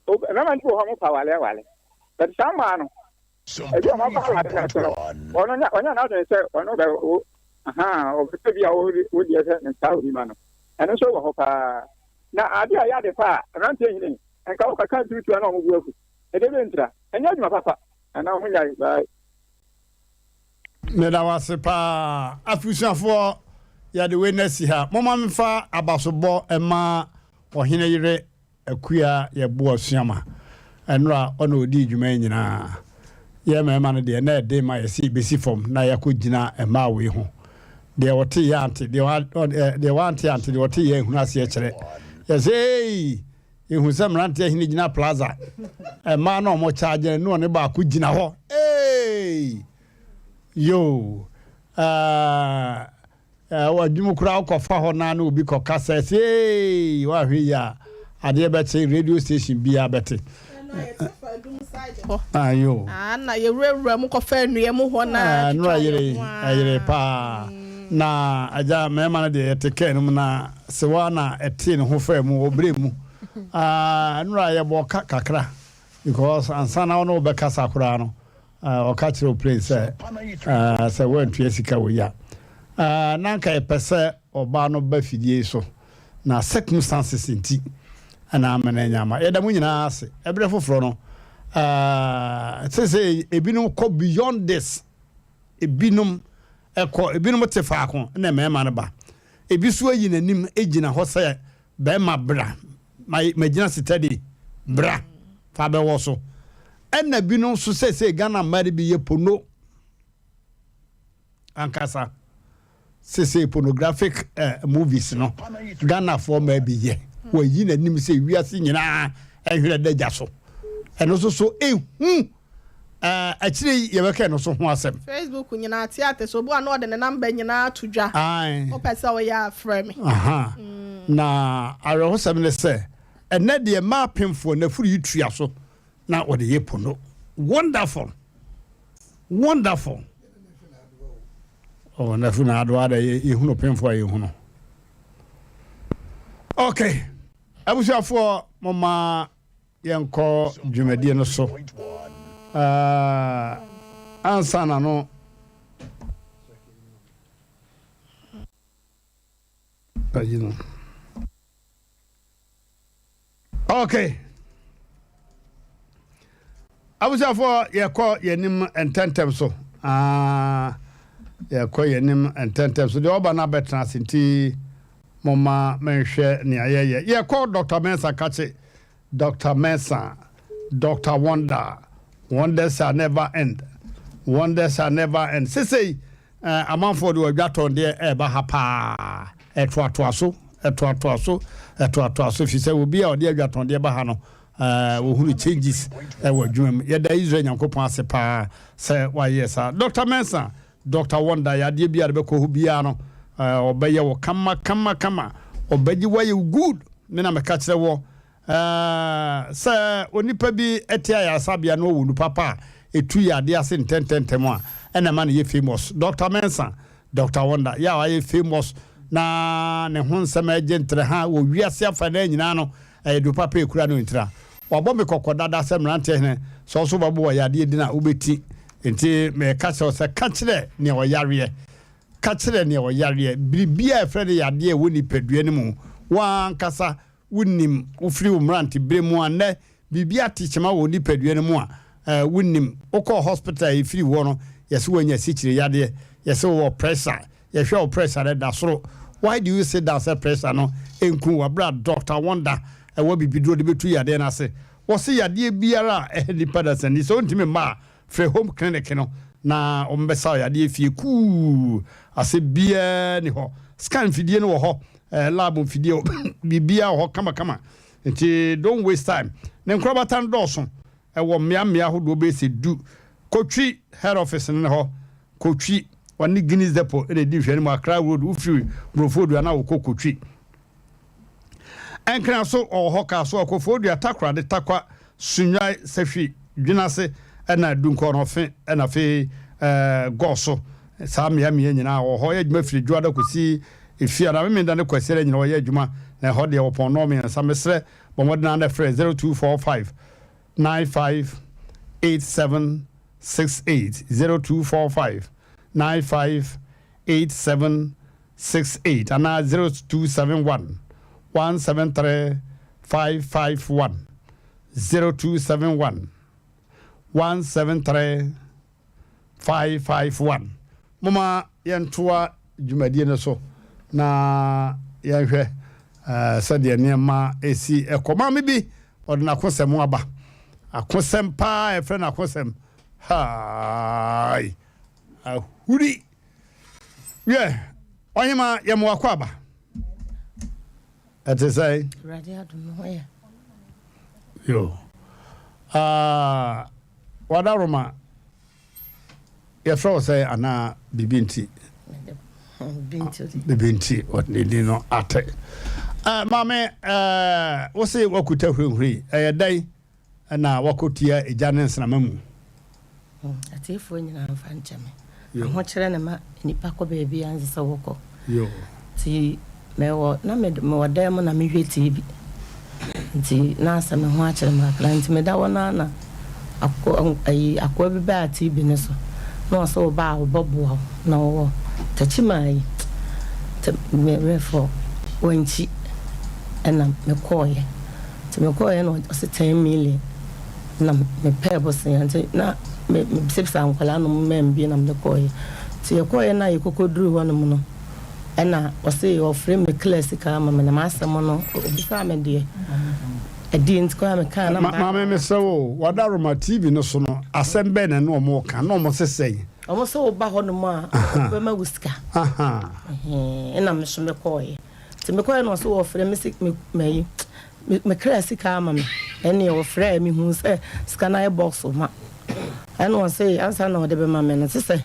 Mmarima no bi wɔ hɔ ɔmo pa awale awale. But saa mmaa no, ebi ɔmo aba awale no so no, ɔno nya ɔnya n'adwene sɛ ɔno bɛ wo ahaa ɔbɛpɛ bi a wo wo deɛ sɛ ne saa obi ma no. Ɛno nso wɔ hɔ paa. Na ade a ɛyɛ ade pa a mmeranteɛ nyini nka wo kaka nturutua na ɔmo bo afu. Ɛdeɛ bɛ ntira. Ɛnyɛ adwuma papa. Anaa ɔmo nyae. Bye. Meda wo ase paa. Afusuafoɔ, yɛde wei no asi ha. Momma memfa abasobɔ mma Ɔhene yere Akua Yeboah Suama. Ɛnora ɔna ɔdii dwuma yi nyinaa. Yɛn mmarima no deɛ, na ɛden ma yɛ sɛ yɛbɛsi fam na yɛakɔgyina mmaa wei ho. Deɛ ɔte yɛ ante, deɛ wante ante, deɛ ɔte yɛ ahunu aseɛ kyerɛ. Yɛsɛ ei! Yɛhu sɛ mmeranteɛ hene gyina plaza. Mmaa na wɔn kyaagye no ne ɔne baako gyina hɔ. Hey! Yo! Uh, uh, adwuma koraa wokɔfa hɔ naa ne obi kɔka sɛ sɛ hey! Woahwɛ yi a adeɛ bɛkye radio station biara bɛte. Ayo. Ah, na yɛwurawura mu kɔfa nnua mu hɔ na twitwa yɛn ho a. Ɛyere paa. Na agya mmarima no deɛ yɛte kaa no mu na Sewa na ɛtee ne ho faa mu wɔ berɛ mu. Ah, nnora yɛbɔ ka kakra because ansa na ɔne wo bɛkasa koraa no, ah, ɔka kyerɛ wo plain sɛ ah, sɛ woantua sika wei a. Ah, na anka yɛpɛ sɛ ɔbaa no ba fidie yi so na circumstances nti ɛna ama no anya ama. Yɛda mo nyinaa ase. Ɛberɛ foforɔ no, ah, sese ebinom kɔ beyond this. Ebinom kɔ, ebinom te faako na mmarima no ba. Ebi nso ayi n'anim gyina hɔ sɛ barima bra, magyina sitadi, bra fa bɛwɔ so. Ɛna binom nso sɛsɛ Ghana mmaa no bi yɛ pono ankasa. Sɛsɛ pornographic eh, movies no, Ghanafoɔ mmaa bi yɛ. Wɔayi n'anim sɛ wiase nyinaa ɛhwerɛ da gya so. Ɛno nso so ehu. Eh, akyire yi yɛbɛka ɛno so ho asɛm. Facebook nyinaa te ate so obi wa na ɔde ne namba nyinaa to dwa. Ae. Wopɛ sɛ woyɛ a frɛ me. Aha. Na awerɛhosɛm ne sɛ ɛnɛ deɛ mmaa apemfoɔ nafuru yi tua so na wɔde yɛ pono. Wonderful. Wonderful. Oh, nafuru na adoa dɛ yɛhunu pemfoɔ a yɛhunu. Okay. Abusuafoɔ moma Yɛnkɔ dwumadie no so. Ansa na no. Ayi no. Okay. Abusuafoɔ yɛkɔ yɛnim ntɛntɛm so. Ah, yɛkɔ yɛnim ntɛntɛm so. Deɛ ɔba no abɛtena ase nti Momma menhwɛ nea yɛyɛ. Yɛkɔ Doctor Mensah kakye. Doctor Mensah, Doctor Wonder, wonders shall never end, wonders shall never end. Sesei eh, amanfoɔ de ɔdwa tɔn deɛ ɛreba ha paa. Ɛtoatoa so, ɛtoatoa so, ɛtoatoa so, fi sɛ obi a ɔde adwa tɔn deɛ ba ha no, eh, wɔhunu changes ɛwɔ adwuma mu. Yɛda Israel Nyankopɔn ase paa sɛ wayɛ saa. Doctor Mensah, Doctor Wonder, yadeɛ biara de bɛkɔ hɔ biara no, ɔbɛyɛ wo kama kama kama, ɔbɛgye wo ayɛ wo good. Me na meka kyerɛ wɔ sɛ onipa bi te ayaresabea na ɔwɔ nipa pa a ɛtu yadeɛ ase ntɛntɛntɛm a, ɛna ɛma no yɛ famous. Doctor Mensah, Doctor Wonder, yɛ a wayɛ famous na ne ho nsɛm ɛgye ntrɛha wɔ wiase afanan nyinaa no, Ɛyɛ duru papa ekura no ntira. Wabɔ me kɔkɔ dada sɛ mmeranteɛ hene sɛ wo so wobɛbɔ wɔ yadeɛ din a wobɛti. Nti meka kyerɛ wo sɛ ka kyerɛ nea ɔyareɛ. Ka kyerɛ nea ɔyareɛ, biribiara a yɛfrɛ no yadeɛ a ɛwɔ nipadua no mu, wo ara ankasa wonim, wofiri wo mmeranteberɛ mu a nnɛ biribi ate kyema wɔ wo nipadua no mu a, eh, wonim. Wokɔɔ hospital a ɛfiri hɔ no, yɛse woanya asikyire yadeɛ, yɛse wowɔ pressure, yɛhwɛ wo pressure no ɛda soro. Why do you sit down sɛ pressure no nku wo aberɛ a Doctor Wonder ɛwɔ bibiduro de bɛtu yadeɛ no ase? Wɔse yadeɛ biara a ɛha nipa dasani, sɛ wontumi mma a, Frɛ home clinic no na wɔbɛsa wo yadeɛ fie kuu. Asɛ biara ni hɔ. Scan mfidie no wɔ hɔ, eh, lab mfidie wɔ biribiara wɔ hɔ kamakama. Nti don't waste time. Ne nkorabata no dɔɔso. Ɛwɔ mmea mmea ahodoɔ bɛyɛ sɛ du. Kotwi head office no ne hɔ. Kotwi, wɔne Guinness Depot na ɛdi nhwɛanimu Accra Road, wofiri Mborɔfoɔdua na wokɔ Kotwi. Nkran so ɔwɔ hɔ, Kasoa, Kofoɔdua, Takoradi, Tarkwa, Sunyai, Sahwi, Dwenase ɛna Dunkɔɔnɔfe ɛna afei Gɔɔso. Saa mmea mmea nyinaa ɔwɔ hɔ. Ɔyɛ adwuma firi Dwoada kɔsi Efiada, Memenda ne Kwasiada nyinaa ɔyɛ adwuma na ɛhɔ deɛ wɔpɔn nnɔɔ mmiɛnsa. Mesrɛ bɔ mmɔden ara na frɛ 0245 95 87 68, 0245 95 87 68 anaa 0271 173 551, 0271 173 551. Momma yɛntoa dwumadie no so na yɛnhwɛ sɛdeɛ nneɛma si kɔ. Maame bi, ɔde n'akosɛm aba. Akosɛm paa a yɛfrɛ no akosɛm. Haai! Ahuri! Wiɛ, ɔhema, yɛ mo akwaaba. Ɛte sɛn? Awurade adom me ho yɛ. Yo. Ah, wadaroma, yɛfrɛ wo sɛ anaa biribi nti? Biribi nti, ɔde ne din no ate. Uh, maame, uh, wo se wakuta hurihuri, ɛyɛ dɛn? na wakɔtua egya ne nsramma mu. Atiefoɔ nyinaa mfa nkyɛ me. Ahokyerɛ na ɛma nnipa kɔ baabi a ɛnsɛ sɛ wɔkɔ. Nti mewɔ na mewɔ dan mu na mehwɛ TV. Nti na asɛ me ho akyerɛ me kakra nti meda hɔ no ara na akoa ayi akoa bi baa TV no so na ɔsɛ ɔba a ɔbɛboa wo na ɔwɔ Techiman yi. Nti me werɛ fɔ wankyi ɛna mekɔɔeɛ. Nti mekɔɔeɛ na ɔse ten million na mepɛɛ bosea nti na mebisabisa nkwadaa no ɔmo maa bi na mede kɔɔeɛ. Nti yɛkɔɔeɛ na yɛkɔkɔduruu hɔ nom no ɛna ɔse ɔfrɛ me clear sika ama me na m'asɛm no ɔbisaa me deɛ ɛdeɛ nti koraa mekaa na Maame mesrɛ wo o, Wadaroma TV no so no asɛm bɛn na ɛne ɔmo reka na ɔmo se sɛn? Ɔmo se woba hɔ nom a ɔbɛma wo sika. Ɛna me nso mekɔɔeɛ. Nti mekɔeɛ na ɔse wɔfrɛ me se me mayi me kra sika ama me ɛneɛ ɔfrɛɛ me huu sɛ sika no ayɛ box ma ɛna ɔse ansa na ɔde bɛma me no te sɛ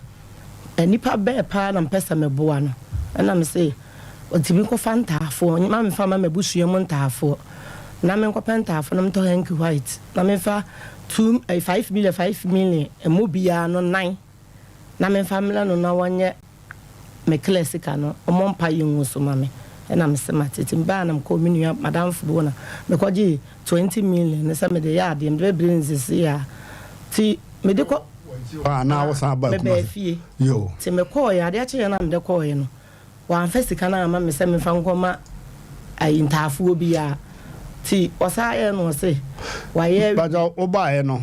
nipa bɛɛ paa na mpɛ sɛ meboa no ɛna me se ɔtumi nkɔfa ntaafoɔ ma mefa ma m'abusua mu ntaafoɔ na menkɔpɛ ntaafoɔ na mentɔ hanky white na memfa two eh, 5 million 5 million ɛmu biara no nan na memfa mmerɛ no na wɔnyɛ me clear sika no ɔmɔ mpaeɛ ngu so ma me ɛna mese mate nti mebaa na mekɔɔ me nua madamfo bi hɔ na mekɔ gyee 20 million no sɛ mede yɛ adeɛ mede bɛbrɛ no sesei a nti mede kɔ Anaa wosan baa mebaa Kumasi? fie Yoo. nti mekɔɔeɛ adeɛ kyeeɛ no a mede kɔɔeɛ no wamfa sika no amma me sɛ memfa nkɔma ayi ntaafoɔ biara nti ɔsan yɛɛ no ɔse wayɛ awie. Mpakyɛw wobaeɛ no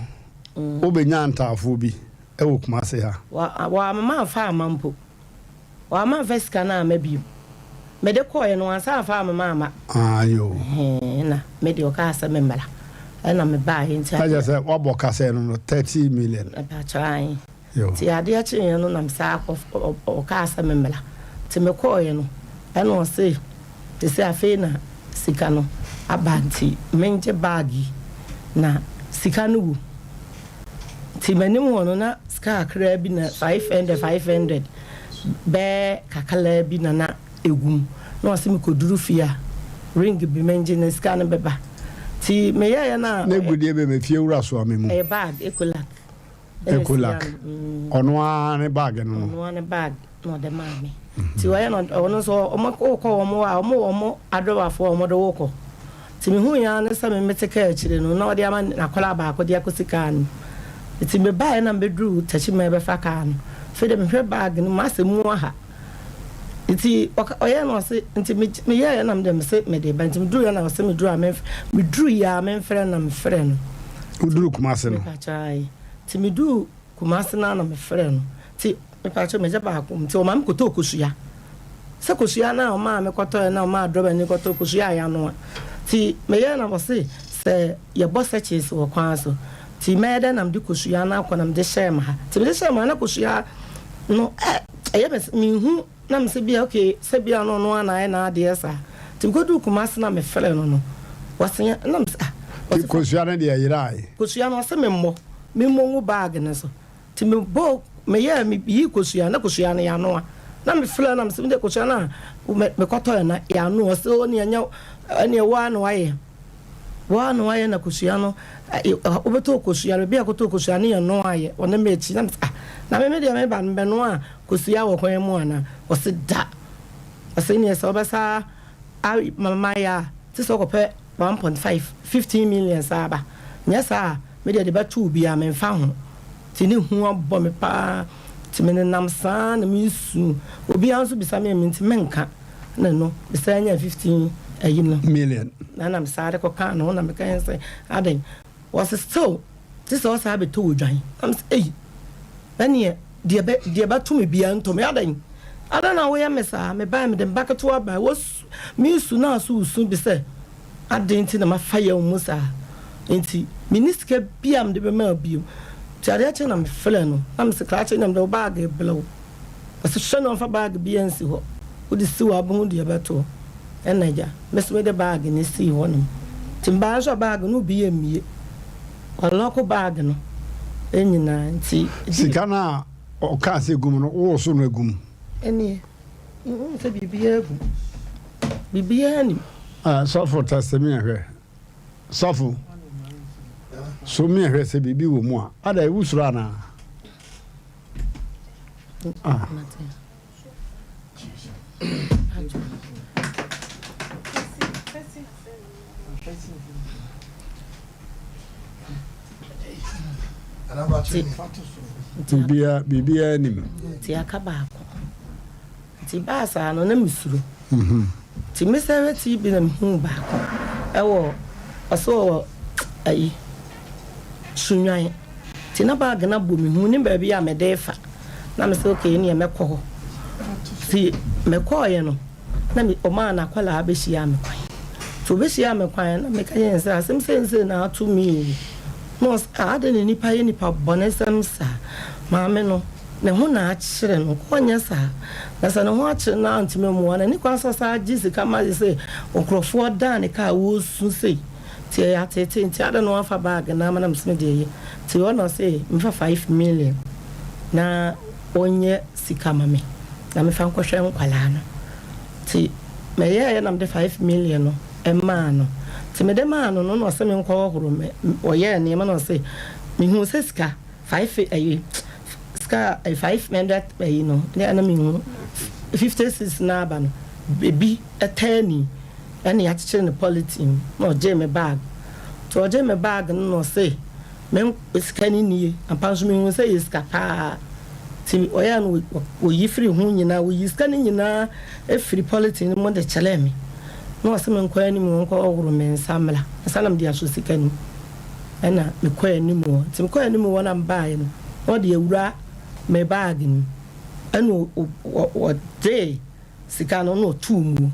wobɛnyaa ntaafoɔ bi? Ɛwɔ Kumasi ha. Wa wamma mamfa amma mpo. Wamma amfa sika no amma bio. Mede kɔeɛ no wansan amfa amma amma. Ah yoo. Ɛhɛn ɛna me deɛ ɔkaa sɛ me mmra. Ɛna me baeɛ nti Na kyerɛ sɛ wabɔ ka sɛ no no 30 million. Mpakyɛw ae. Yoo. Nti adeɛ kyeeɛ no na me san kɔ ɔ ɔkaa sɛ me mmra. Nti me kɔeɛ no ɛna ɔse sese afei na sika no aba nti mengye bag yi na sika no wom. Nti m'anim hɔ no na sika kakraa bi na 500 500 bɛyɛ kakraa bi na na ɛgu mu. Na ɔse mekɔduru fie a ring bi mengye na sika no bɛba. Nti meyɛeɛ no a. Na ɛgu deɛ bɛn mu? Efie wura soa me mu. Ɛyɛ bag, Ecolac. Ɛna ɛsi Ecolac. ano. Ɔno ara ne bag no no. Ɔno ara ne bag na ɔde maa me. Nti ɔyɛ no ɔno nso ɔmo wokɔ wɔn hɔ a ɔmo wɔ ɔmo adrɔbafoɔ a ɔmo de wokɔ. Nti mehui ara ne sɛ me mete kaa akyire no na ɔde ama n'akwadaa baako de akɔsi kaa no mu. Nti mebaeɛ na mebɛduruu Techiman bɛfa kaa no. Afei deɛ mehwɛ bag no mu asɛ mu aha. Nti ɔka ɔyɛɛ na ɔse nti me meyɛɛ na mede mese mede ba nti meduru yɛ na ɔse meduru a menf meduru yɛ a memfrɛ no na mefrɛ no. Woduru Kumase no? Mepakyɛ ae nti meduru Kumase no a na mefrɛ no nti mepakyɛ megya baako nti ɔma me kɔtɔɔ kosua sɛ kosua no a ɔmaa me kɔtɔɛ na ɔmaa drɔba ni kɔtɔɔ kosua a yɛanoa nti meyɛɛ na ɔse sɛ yɛbɔ searches wɔ kwan so nti mɛyɛ dɛn na mede kosua no akɔ na mede hyɛɛ me ha nti mede hyɛɛ me ha na kosua no ɛ ɛyɛ me sɛ menhu na mesɛ bia okay sɛ bia no ɔno ara na ayɛ n'adeɛ saa nti mekɔduu Kumasi na mefrɛ no no wɔse na mesɛ ah Nti kosua no deɛ ɛyerae? Kosua no ɔse memmɔ memmɔ ngu bag no so nti mebɔɔ meyɛɛ meyii kosua na kosua no yɛanoa na mefrɛ no na mesɛ medeɛ kosua no a mekɔtɔɛ no yɛanoa ɔse o neɛ ɛnyɛ ɛneɛ wo ara na wayɛ Wo ara na wayɛ na kosua no wobɛtɔ kosua no baabi a kɔtɔ kosua no yɛ noa yɛ ɔne me akyi na me ah na me me deɛ me ba no bɛnoa kosua wɔ kwan mu ana ɔse da ɔse neɛ sɛ wobɛsa mama yɛ a te sɛ ɔkɔpɛ 1.5 15 million saa ba nyɛ saa a me deɛ de bɛto obi a memfa ho nti ne hu abɔ me paa nti me nenam saa na mesu obiara nso bisa me nti menka na no mesan nyaa 15 ayi no. Million. Na na mesan de kɔkaa ne ho na meka yɛn sɛ adɛn wɔse still te sɛ ɔsan bɛtɔ odwan na mesɛ ei ɛneɛ deɛ bɛ deɛ bɛto me biara ntɔ me adɛn adɛn na woyɛ me saa mebae mede mba ketewa bae wɔsu mesu na aso wosu bi sɛ adɛn nti na mafa yɛn mu saa nti menni sika bi a mede bɛma bio nti adeɛ kye na mefrɛ no na mesɛ krakye na mede wo baage brɛ wo Ɔse hwɛ na ɔmfa bag biaa nsi hɔ, wode si hɔ a wobɛhu deɛ ɛbɛto wo. Ɛna agya, me nso mede bag no sii hɔ nom. Nti mebaeɛ nso a bag no obi ammie. Ɔlɔko bag no nyinaa nti. Sika no a ɔkaa sɛ gu mu no, wowoso no agu mu? Ɛneɛ, mehu sɛ biribiaa gu mu. Biribiaa nnim. Ah, sɔfo tɛste me hwɛ. Sɔfo, so me hwɛ sɛ biribi wɔ mu a. Adɛn, wosuro anaa? Ah. Biribiara biribiara nim. Nti aka baako. Nti baa saa no na mesuro. Nti mesɛhwɛ TV na mehuu baako ɛwɔ ɔsɛ ɔwɔ ayi Sunnwan. Nti na bag no abɔ me hu ne baabi a mede refa. Na mesɛ okay neɛ mɛkɔ hɔ. Nti mekɔɔeɛ no na me ɔmaa n'akwadaa bɛhyiaa me kwan. Nti ɔbɛhyiaa me kwan na meka kyerɛɛ no sɛ asɛm sei sei na ato me o. Na ɔse ah adɛn na nipa yɛ nipa bɔnesɛm saa. Maame no Ne ho na akyere no, ɔnyɛ saa. Na sɛ ne ho akyere no a ɔntumi mmoa no. Ɛnni kwan sɛ ɔsan gye sika ma sɛ nkurɔfoɔ dan ne kaa wɔresu sei. Nti ɛyɛ ateetee. Nti adɛn na wamfa bag no amma na mese me deɛ ɛyɛ. Nti hɔ na ɔse memfa 5 million na ɔnyɛ sika ma me na memfa nkɔhwɛ nkwadaa no. Nti meyɛeɛ na mede 5 million no maa no. Nti mede maa no no na ɔse menkɔhohoro me ɔyɛɛ nneɛma na ɔse mehuu sɛ sika five ɛyi sika a 500 ɛyi no ne ɛna mehu 56 na aba no ebi ɛtaa ni ɛna yɛakyekyere no polythene na ɔgyee me bag nti ɔgyee me bag no na ɔse me sika no nie ampa nso mehu sɛ yɛ sika paa nti ɔyɛ no ɔyi firi ho nyinaa ɔyi sika no nyinaa efiri polythene no mu de kyerɛɛ me na ɔse me nkɔ anim nkɔ ɔhoro me nsa mmra nsa na mede asɔ sika no mu ɛna mekɔ anim hɔ nti mekɔ anim hɔ na mebaeɛ no na ɔde awura me bag no ɛna ɔgye sika no na ɔtoo mu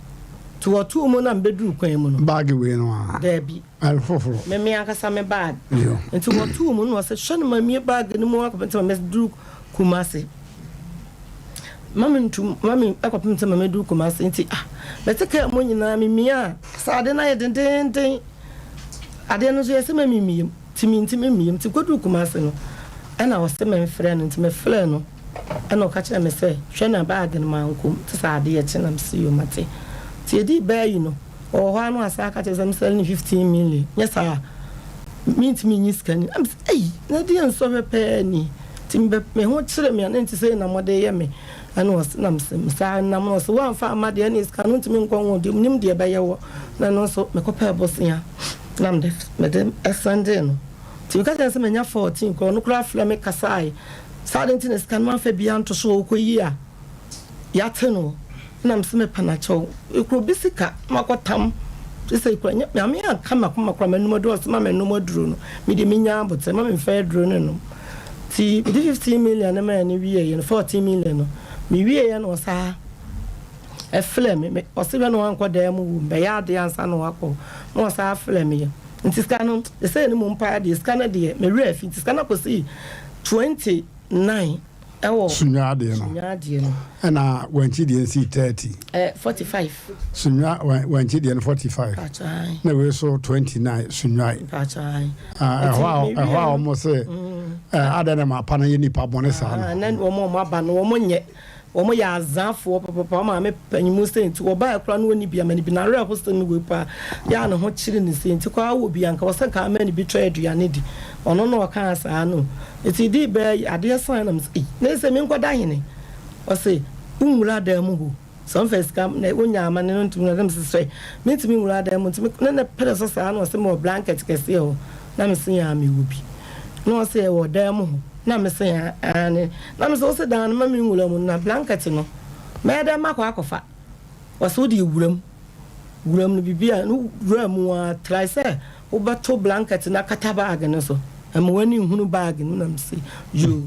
nti ɔtoo mu na mbɛduru kwan mu no. Bag wei no a. Daabi. Ɛyɛ foforɔ. Me ankasa me bag. Nti wɔtoo mu na ɔsɛ hwɛ no ma mie bag no mu akɔpem sɛ ma mɛduru Kumase. Ma me ntu ma me akɔpem sɛ ma mɛduru Kumase nti ah mɛte kaa mu nyinaa me mia a sɛ ade no ayɛ dendenden adeɛ no nso yɛ sɛ ma me miem nti me nti me miem nti kɔduru Kumase no ɛna ɔsɛ mɛmfrɛ no nti mɛfrɛ no ɛna ɔka kyerɛ me sɛ hwɛ na bag no mankom te sɛ adeɛ kye na mese yo mate nti ɛdii bɛɛ yi no ɔwɔ hɔ a na wasan aka kyerɛ sɛ mesɛle ne 15 million nyɛ saa a mentumi nyi sika ni na mesɛ ei na deɛ nsɔhwɛ pɛɛ ni nti mebɛ me ho kyerɛ me a na nti sɛ na mɔde yɛ me ɛna ɔse na mesɛ mesaa nam na ɔse woamfa amma deɛ ɛne sika no ntumi nkɔ ho deɛ menim deɛ ɛbɛyɛ wɔ na ɛno nso mekɔpɛɛ bosea na mede mede ɛsɛndee no nti meka kyerɛ sɛ manya 14 korɔ ɔno koraa frɛ me kasae saa de nti na sika no mamfa bia nto so wɔ wokɔyi a yɛate no. Ɛna mese mepɛ no akyɛw. Mekura obi sika na makɔ tam. Kyerɛ sɛ ekura nyɛ Nyame anka m'akoma koraa m'anum aduro ɔse ma m'anum aduro no me deɛ menya aboterɛ ma memfa aduro no nnom. Nti mede 15 million no maa no wieɛ no 14 million no me wieɛ na ɔsaa ɛfrɛ me me ɔse hwɛ na wankɔ dan mu wom bɛyɛ adeɛ ansa na wakɔ na ɔsaa frɛ me yɛ nti sika no ɛsɛ no mmom paa deɛ sika no deɛ me werɛ afi nti sika no akɔsi 29 ɛwɔ Sunyɔ adeɛ no. Sunyɔ adeɛ no. Ɛna wankyi deɛ nsi 30. 45. Sunyɔ wankyi deɛ no 45. Mpakyɛ ae. Na wei so 29 sunyɔae. Mpakyɛ ae. Ɛhɔ a ɛhɔ a wɔn se adɛn na ma pa no yɛ nipa bɔne saa no. Na wɔn a wɔn aba no wɔn nyɛ wɔn yɛ azafoɔ papapa wɔn maame panyimu sɛ nti wɔbaeɛ koraa no wɔnni bi ama no bi na awerɛhosɛm wei paa yɛ a ne ho kyere no sei nti koraa wɔ bi anka wɔ sɛ nka ama no bi tɔ aduane di ɔno na ɔkaa saa no nti dii bɛɛ adeɛ sae na mesɛ ei na ɛsɛ menkɔda hene ɔse wonwura dan mu hɔ sɛ ɔmfa sika na wonya ama ne no ntumi na mesɛ sɛ mentumi nwura dan mu nti ne ne pere so saa na ɔse mewɔ blanket kɛseɛ hɔ na mese aa mewɔ bi na ɔse ɛwɔ dan mu hɔ na mese aane na mese wose dan no ma menwura mu na blanket no mɛyɛ dɛn makɔ akɔfa Ɔse wode wura mu, wura mu no biribi a no wura mu a try sɛ wobɛto blanket no akata bag no so ɛma w'ani nhunu bag no na mese yoo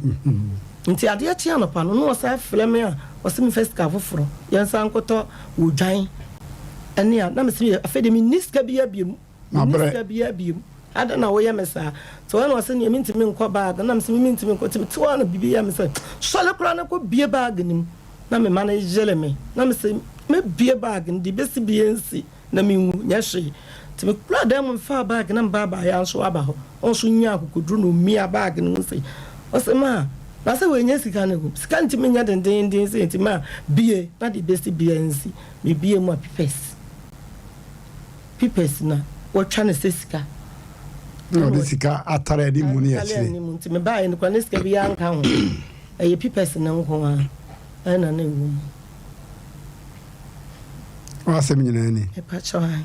nti adeɛ kye anɔpa no na ɔsan frɛ me a ɔse mefa sika foforɔ yɛnsan nkɔtɔ odwan ɛne a na mese afei deɛ menni sika biara biom. Menni sika biara bio. Adɛn na woyɛ me saa? Nti ɔno na ɔse neɛ mentumi nkɔ baage no. Na mese me mentumi nkɔ. Nti mete hɔ a na biribi yɛ me sɛ sɔre koraa na kɔ bue baage no mu. Na me mma no yere me. Na mese mɛbue baage no deɛ ɛbɛsi biara nsi na menwu nyɛ hwee. Nti mekɔɔ dan mu mefaa baage na me ba abaayewa nso aba hɔ. Ɔno nso nyaa akokoduro na ɔmiaa baage no mu sei. Ɔse maa na sɛ wei nyɛ sika no agu. Sika ntumi nyɛ dendeenden sei nti maa bue na deɛ ɛbɛsi biara nsi. Mebue mu a pipɛs. Papers na wɔtwa no sɛ sika. Na ɔde sika atare anim ne akyire. Atare anim nti mebaeɛ no koraa ne sika biara nka ho. Ɛyɛ papers no nko ara ɛna na ɛwɔ mu. W'asɛm nyinaa ni. Mepakyɛw ae.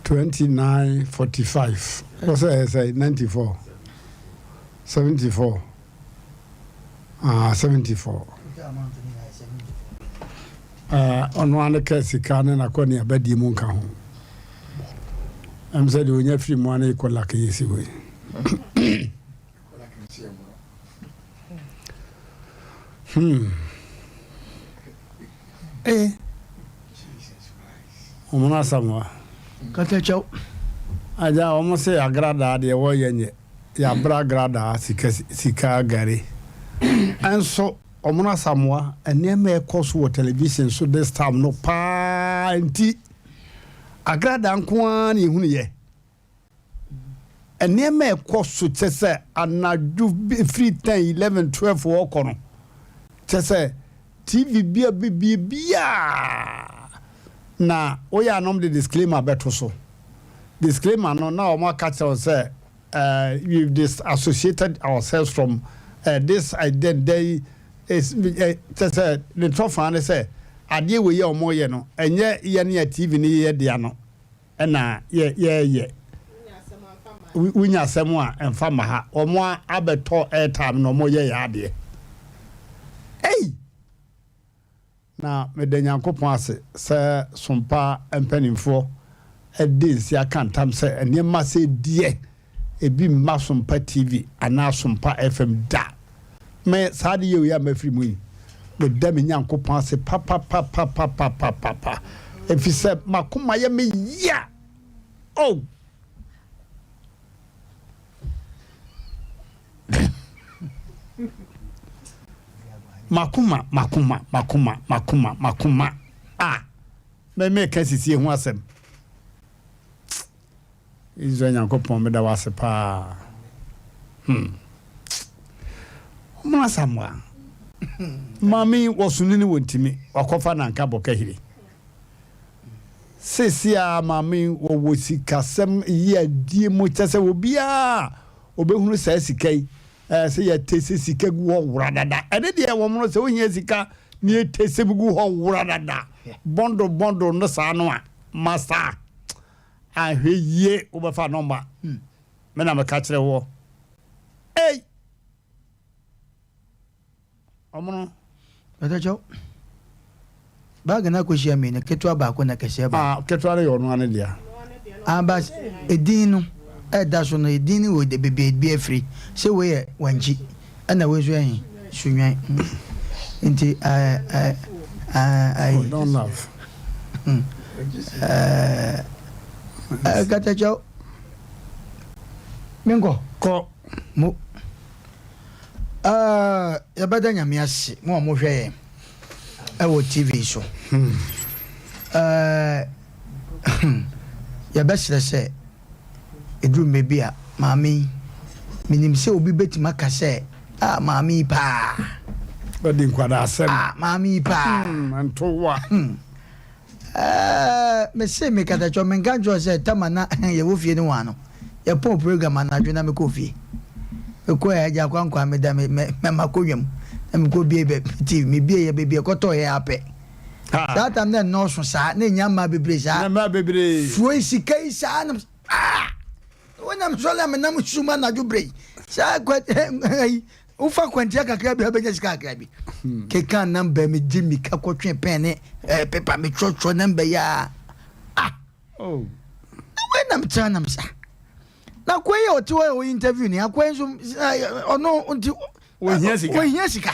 2945 wɔ sɛ ɛyɛ sɛ 94 74 ah 74 Ɔno ara ne ka sika ne n'akɔneaba die mu nka ho. Ɛm sɛ deɛ ɔnya firi mu ara ne kɔlak yɛ si hɔ yi. Hmm. Eh. Wɔn no asamoa. Katakyɛw. Agya wɔn se agradaa deɛ wɔyɛ nyɛ. Yɛabrɛ agradaa sika sika gari. Ɛnso. Ɔmono Asamoah, nneɛma a ɛkɔ so wɔ television so this time no paa nti, agradaa nko ara na yɛhunu yɛ. Nneɛma a ɛkɔ so kyɛ sɛ anadwo firi 10, 11, 12 ɔkɔ no, kyɛ sɛ TV bi a bibie biara na woyɛ anom de disclaimer bɛto so. Disclaimer no na wɔn aka kyerɛ wo sɛ uh, we've disassociated ourselves from uh, this identity is kyɛ sɛ ne tɔfaa ne sɛ adeɛ wei a wɔyɛ no ɛnyɛ yɛne a TV no yɛ dea no ɛna yɛyɛ wonya asɛm a ɛmfa ma ha wɔn abɛtɔ airtime na wɔyɛ yɛ adeɛ ei Na meda Nyankopɔn ase sɛ Sompa mpaninfoɔ de nsi aka ntam sɛ nneɛma sei deɛ ebi mma Sompa TV anaa Sompa FM da. Me saa adeyɛ wei a mafiri mu yi, meda me Nyankopɔn ase papapapapapapapa efisɛ m'akoma yɛ me ya. Oh! Makoma, makoma, makoma, makoma, makoma. A me meka sisie ho asɛm. Israel Nyankopɔn meda wo ase paa. Hmm. Ɔmo asamoa. Maame wɔso ne wɔntimi wakɔfa nanka bɔ kahiri. Seesei ara maame yi wɔwɔ sikasɛm yeadie mu kyɛ sɛ obiara a ɔbɛhunu saa sika yi ɛɛ sɛ yɛtese sika gu hɔ woradada ɛne deɛ wɔn no sɛ wohia sika ne yɛtese gu hɔ woradada bɔndo bɔndo no saa no a masa ahwɛ yie wobɛfa nɔmba me na meka kyerɛ woɔ ei Ɔmono. Bɛtɛ kyɛw. Bag no akɔhyia mmienu, ketewa baako na kɛseɛ baako. Ah, ketewa no yɛ ɔno ara ne dea. Ah, but edin no ɛda so no, edin no wɔ baabi a ebi afiri. Sɛ wei yɛ Wankyi, ɛna wei nso yɛ he? Sunyani. Nti ɛɛ ɛɛ ɛɛ ayi. Oh, don't laugh. Ɛɛ ɛɛ katakyɛw. Menkɔ. Kɔ. Mo. Ɛɛ yɛbɛda Nyame ase mo a mohwɛ yɛn ɛwɔ TV so. Ɛɛ yɛbɛsrɛ sɛ ɛduru mmerɛ bi a maame yi menim sɛ obi bɛtumi aka sɛ ah maame yi paa. Wadi nkwadaa asɛm. Ah maame yi paa. Ntowa. Ɛɛ mese me katakyɔ menka nkyerɛ wo sɛ tama na yɛwɔ fie no wa no yɛpɔn program anadwo na mekɔɔ fie mekɔɛ agya kwankwa meda me me makɔnwa mu na mekɔ bie bɛ TV mebie yɛ baabi ɛkɔtɔɔ yɛ apɛ saa tam na ɛnɔɔso saa na ɛnya mmaa bebree saa mmaa bebree fuo yi sika yi saa na ah wonam sɔle a menam sum anadwo berɛ yi saa kwa yi Wofa kwantia kakra bi a wobɛnya sika kakra bi. Keka namba mi gye mika kɔtwe pɛn ne eh, pepa metwerɛtwerɛ namba yi a ah oh. Wei nam tena nam sa na akoa yi a ɔte hɔ a ɔyɛ interview ni akoa yi nso ɔno nti ohia sika ohia sika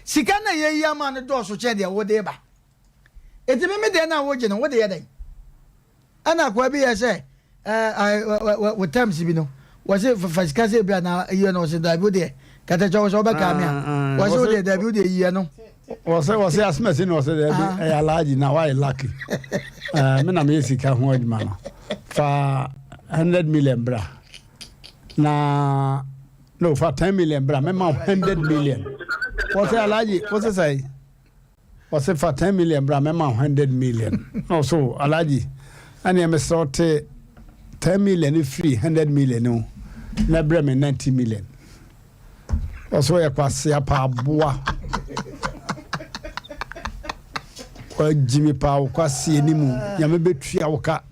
sika na yɛyi ama no dɔɔso kyɛn deɛ wode ba eti me me deɛ na wogye no wode yɛ dɛn. Ɛna akoa bi yɛ sɛ ɛɛ wo terms bi no wɔsi fa sika sɛ ebira na yie no wɔsi dabi wo deɛ katakyɛ wɔsɛ wɔbɛka mi a wɔsi wo deɛ dabi wo deɛ yie no. Wɔsɛ wɔsɛ asomasi na wɔsɛ dabi ɛyɛ alaaji na wayɛ lucky ɛɛ mi na mi yɛ sika ho adwuma no fa 100 million bra na no fa 10 million bra mɛma 100 million wɔsɛ alaaji wɔsɛ sɛ. Ɔse fa 10 million bra mɛma wo 100 million na ɔse o Alhaji ɛneɛ mesrɛ wo te 10 million no firi 100 million no mu na brɛ me 90 million ɔse woyɛ kwasea paa aboa wagyimi paa wo kwaseɛ ni mu nyame bɛtua wo ka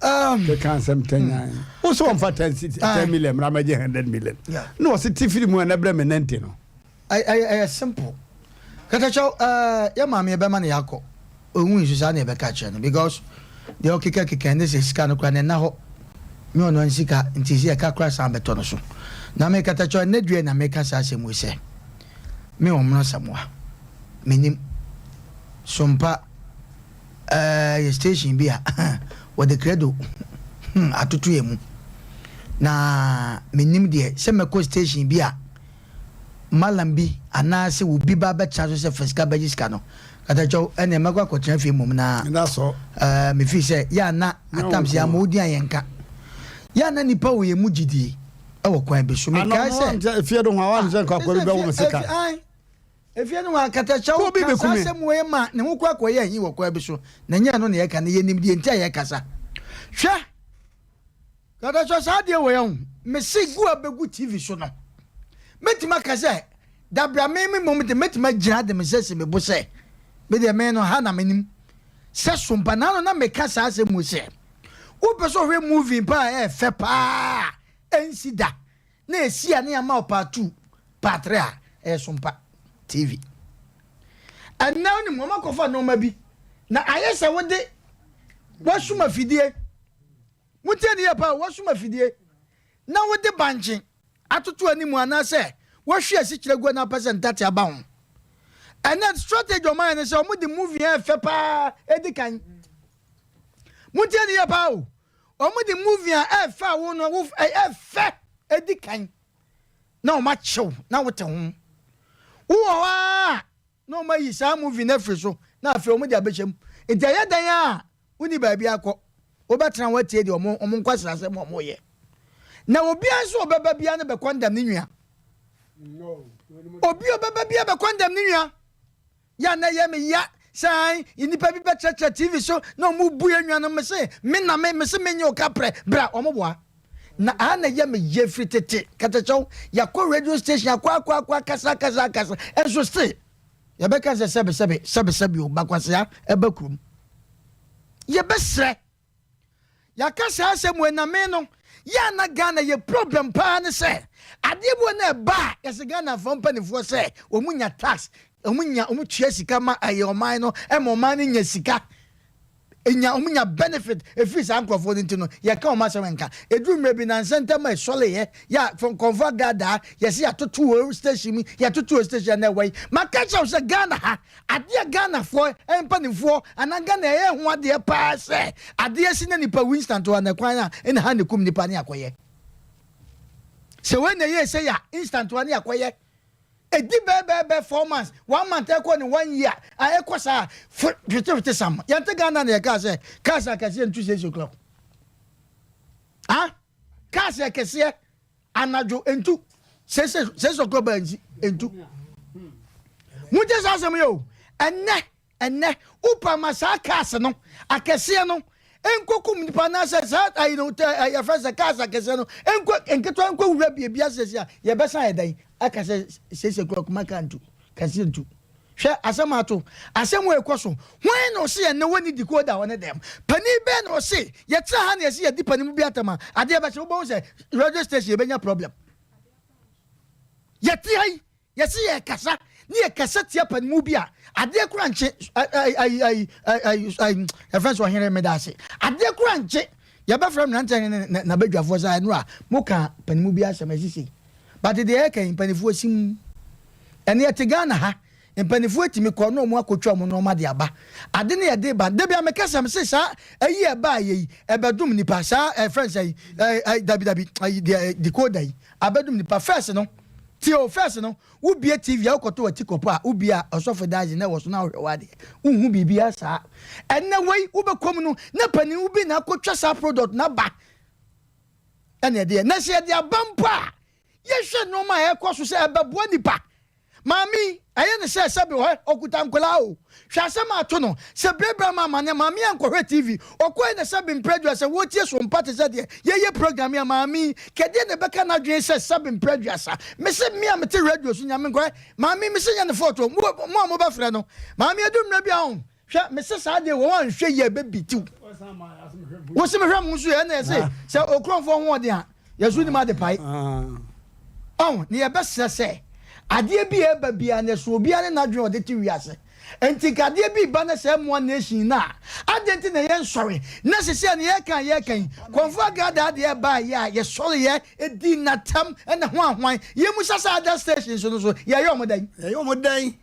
keka nsɛm tanyan wo sɛ wɔmfa 10 million mmra mɛgye 100 million na ɔse te firi mu a na brɛ me 90 no. Ɛyɛ ɛyɛ simple. Katakyɛw ɛɛ yɛ maame yɛbɛma no yɛakɔ. Ohui nso saa na yɛbɛka akyerɛ no because deɛ ɔkeka keka ne sɛ sika no koraa na ɛna hɔ. Nyɛ ɔno ara ne sika nti sɛ yɛka koraa san bɛtɔ no so. Na me Katakyɛw ɛnnɛ dua yi na meka saa asɛm wei sɛ me Ɔmono Asamoah menim Sompa ɛɛ yɛ station bi a wɔde credo hmm atoto yɛn mu. Na menim deɛ sɛ mɛkɔ station bi a Mallam bi anaase wo bi ba bɛtena so sɛ fa sika bɛgye sika no, katakyɛw, ɛneɛ mɛkɔ akɔtena fie mmom na ɛɛ mefii sɛ yɛ a na at times yɛ ama wodi a yɛnka. Yɛ a na nipa wɔ yɛn mu gyidie wɔ kwan bi so. Mekae sɛ. Efie no ho a wɔn sɛ nka akɔbi bɛwɔ me sika. Efie no ho a katakyɛw ka saa asɛm wei ma ne ho kɔ akɔyɛ ahi wɔ kwan bi so. Na ɛnyɛ ɛno na yɛka na yɛnim deɛ nti a yɛkasa. Hwɛ! Katakyɛ saa adeɛ wei ahu mese gu a bɛgu TV so no mɛtumi aka sɛ dabra me me mmom de mɛtumi agyina de me nsa si me bo sɛ me deɛ me no ha na menim sɛ sompa na ano na meka saa asɛm mu sɛ wopɛ sɛ ɔhwɛ movie paa a ɛfɛ paa ɛnsi da na ɛsi a ne ama wo part 2 part 3 a ɛyɛ sompa TV ɛnna wonim wɔn akɔfa nneɛma bi na ayɛ sɛ wode wasum afidie Montie no yie paa o, woasum afidie na wode bankye atoto anim anaasɛ woahwie asikyire agu anaa wopɛ sɛ ntate aba ho. Ɛnɛ strategy a wɔayɛ ne sɛ wɔde movie a ɛfɛ paa edi kan. Montie no yie paa o, wɔde movie a ɛfɛ a wo no wo ɛfɛ edi kan na wɔakyew na wote ho. Wowɔ hɔ ara na wɔayi saa movie no afiri so na afei wɔde abɛhyɛ mu. Nti ɛyɛ dɛn a Wonni baabi akɔ. Wobɛtena hɔ atie deɛ wɔn wɔn nkwaseasɛm a wɔyɛ. Na obiara nso a ɔbɛba biara no bɛkɔndɛm ne nua. Obi a ɔbɛba biara bɛkɔndɛm ne nua. Yɛ a na ɛyɛ me ya sɛ an nnipa bi bɛkyerɛkyerɛ TV so na wɔn bu yɛn nuanom me se me na me me se me nye oka prɛ bra wɔn boa. Na aha na ɛyɛ me yɛ firi tete katakyɛw yɛakɔ radio station akɔ akɔ akɔ akasa akasa akasa nso still Yɛbɛka sɛ sɛbesɛbe, sɛbesɛbe o, bakwasea ɛba kurom. Yɛbɛsrɛ. Yɛaka saa asɛm wei na me no, yɛ a na Ghana yɛ problem paa ne sɛ, adeɛ bi wɔ na ɛba a, yɛse Ghanafoɔ mpanimfoɔ sɛ wɔn nya tax. Wɔn nya wɔn tua sika ma ɛyɛ ɔman no ɛma ɔman no nya sika. Nya wɔn nya benefit efiri saa nkorɔfoɔ no nti no yɛka wɔn asɛm nka. Eduru mmerɛ bi nansa ntam a ɛsɔreeɛ yɛ a nkɔmfoɔ agaadaa yɛse yɛatoto wɔ station mu yɛatoto wɔ station ɛnɛ ɛwɔ yi. Maka kyerɛ wo sɛ Ghana ha adeɛ a Ghanafoɔ mpanimfoɔ anaa Ghana yɛyɛ ho adeɛ paa sɛ adeɛ si na nipa wu instant hɔ a na kwan a ɛna ha na ɛkum nipa ne akɔyɛ. Sɛ wei na ɛyɛ sɛ yɛ a instant hɔ a ne akɔyɛ. Ɛdi bɛɛbɛɛbɛ 4 months, one month ɛkɔ ne one year a ɛkɔ saa fo hwetehwete sam. Yɛnte Ghana na yɛkaa sɛ cars akɛseɛ ntu 6 o'clock. Ah, cars akɛseɛ anadwo ntu 6 o'clock baa nsi ntu. Mogye saa asɛm yɛ o. Ɛnɛ wopa ma saa cars no akɛseɛ no nkokum nipa anaasɛ saa ayi no yɛfrɛ sɛ cars akɛseɛ no nkɔ nketewa nkɔ wura baabi asɛsi a yɛbɛsan yɛ dɛn aka sɛ 6 o'clock ma kaa ntu kɛseɛ ntu. Hwɛ asɛm ato asɛm wɔ ekɔ so. Hwan na ɔse ɛnɛ wɔni decoder wɔ ne dɛm? Panin bɛɛ na ɔse yɛtena ha na yɛse yɛdi panin mu bi atam a adeɛ bɛkyɛ wobɛhu sɛ radio station yɛbɛnya problem. Yɛte ha yi yɛsi yɛ kasa ne yɛ kasa tia panimu bi a adeɛ kora nkye ayi ayi ayi ayi ayi ɛfɛn sɛ ɔhene meda ase adeɛ kora nkye yɛbɛfrɛ mmeranteɛ ne n'abadwafoɔ sɛ ɛno a moka panimu bi asɛm ɛsisi but deɛ yɛka yi mpanimfoɔ sim ɛne yɛte Ghana ha mpanimfoɔ etimi kɔ na ɔmo akotwa ɔmo nneɛma de aba ade ne yɛde ba debi ameka sɛm se saa ayi ɛba yɛ yi ɛbɛdum nipa saa ɛfɛn sɛ ɛɛ ɛɛ dabi dabi ayi deɛ decoder yi abɛdum nipa. First no tie o, first no wobie TV a wokɔtɔ wɔ ti kɔpɔ a wobie a ɔsɔfo daagye na ɛwɔ so na wohwɛ w'adeɛ wohu biribi saa. Ɛnɛ wei wobɛkɔ mu no na panin bi na akɔtwa saa product na ba ɛna ɛdeɛ na sɛ yɛde aba mpo a yɛhwɛ nneɛma a ɛkɔ so sɛ ɛbɛboa nipa. Maame ɛyɛ ne sɛ sɛbi hɔ ɔkuta nkɔlaa o hwɛ asɛm ato no sɛ berebere ma amane maame ankɔhwɛ TV ɔkɔɛ na sɛbi mprɛdua sɛ wɔtie so mpa te sɛ deɛ yɛyɛ program yi a maame kɛdeɛ na ɛbɛka n'adwene sɛ sɛbi mprɛdua sa mese me a mete radio so nyame nkɔɛ maame mese nyɛ ne fɔto mo a mobɛfrɛ no maame adu mmerɛ bi a ho hwɛ mese saa deɛ wɔn anhwɛ yie bɛbi tiw wosi mehwɛ mo nso yɛ ɛna ɛsɛ sɛ okurɔnfoɔ ho ɔden a yɛso nim ade pae ɔn ne yɛbɛsrɛ sɛ adeɛ bi a ɛba biara na ɛso obiara ne n'adwene ɔde te wiase nti nka adeɛ bi ba na sɛ ɛmoa nation na adeɛ nti na yɛn na sisi a ne yɛka yɛka yi kɔnfo agrada adeɛ ɛba yɛ a yɛsɔre yɛ edi natam ɛna ho ahwan yɛn mu sasa other stations no so yɛyɛ ɔmo dɛn? Yɛyɛ ɔmo dɛn?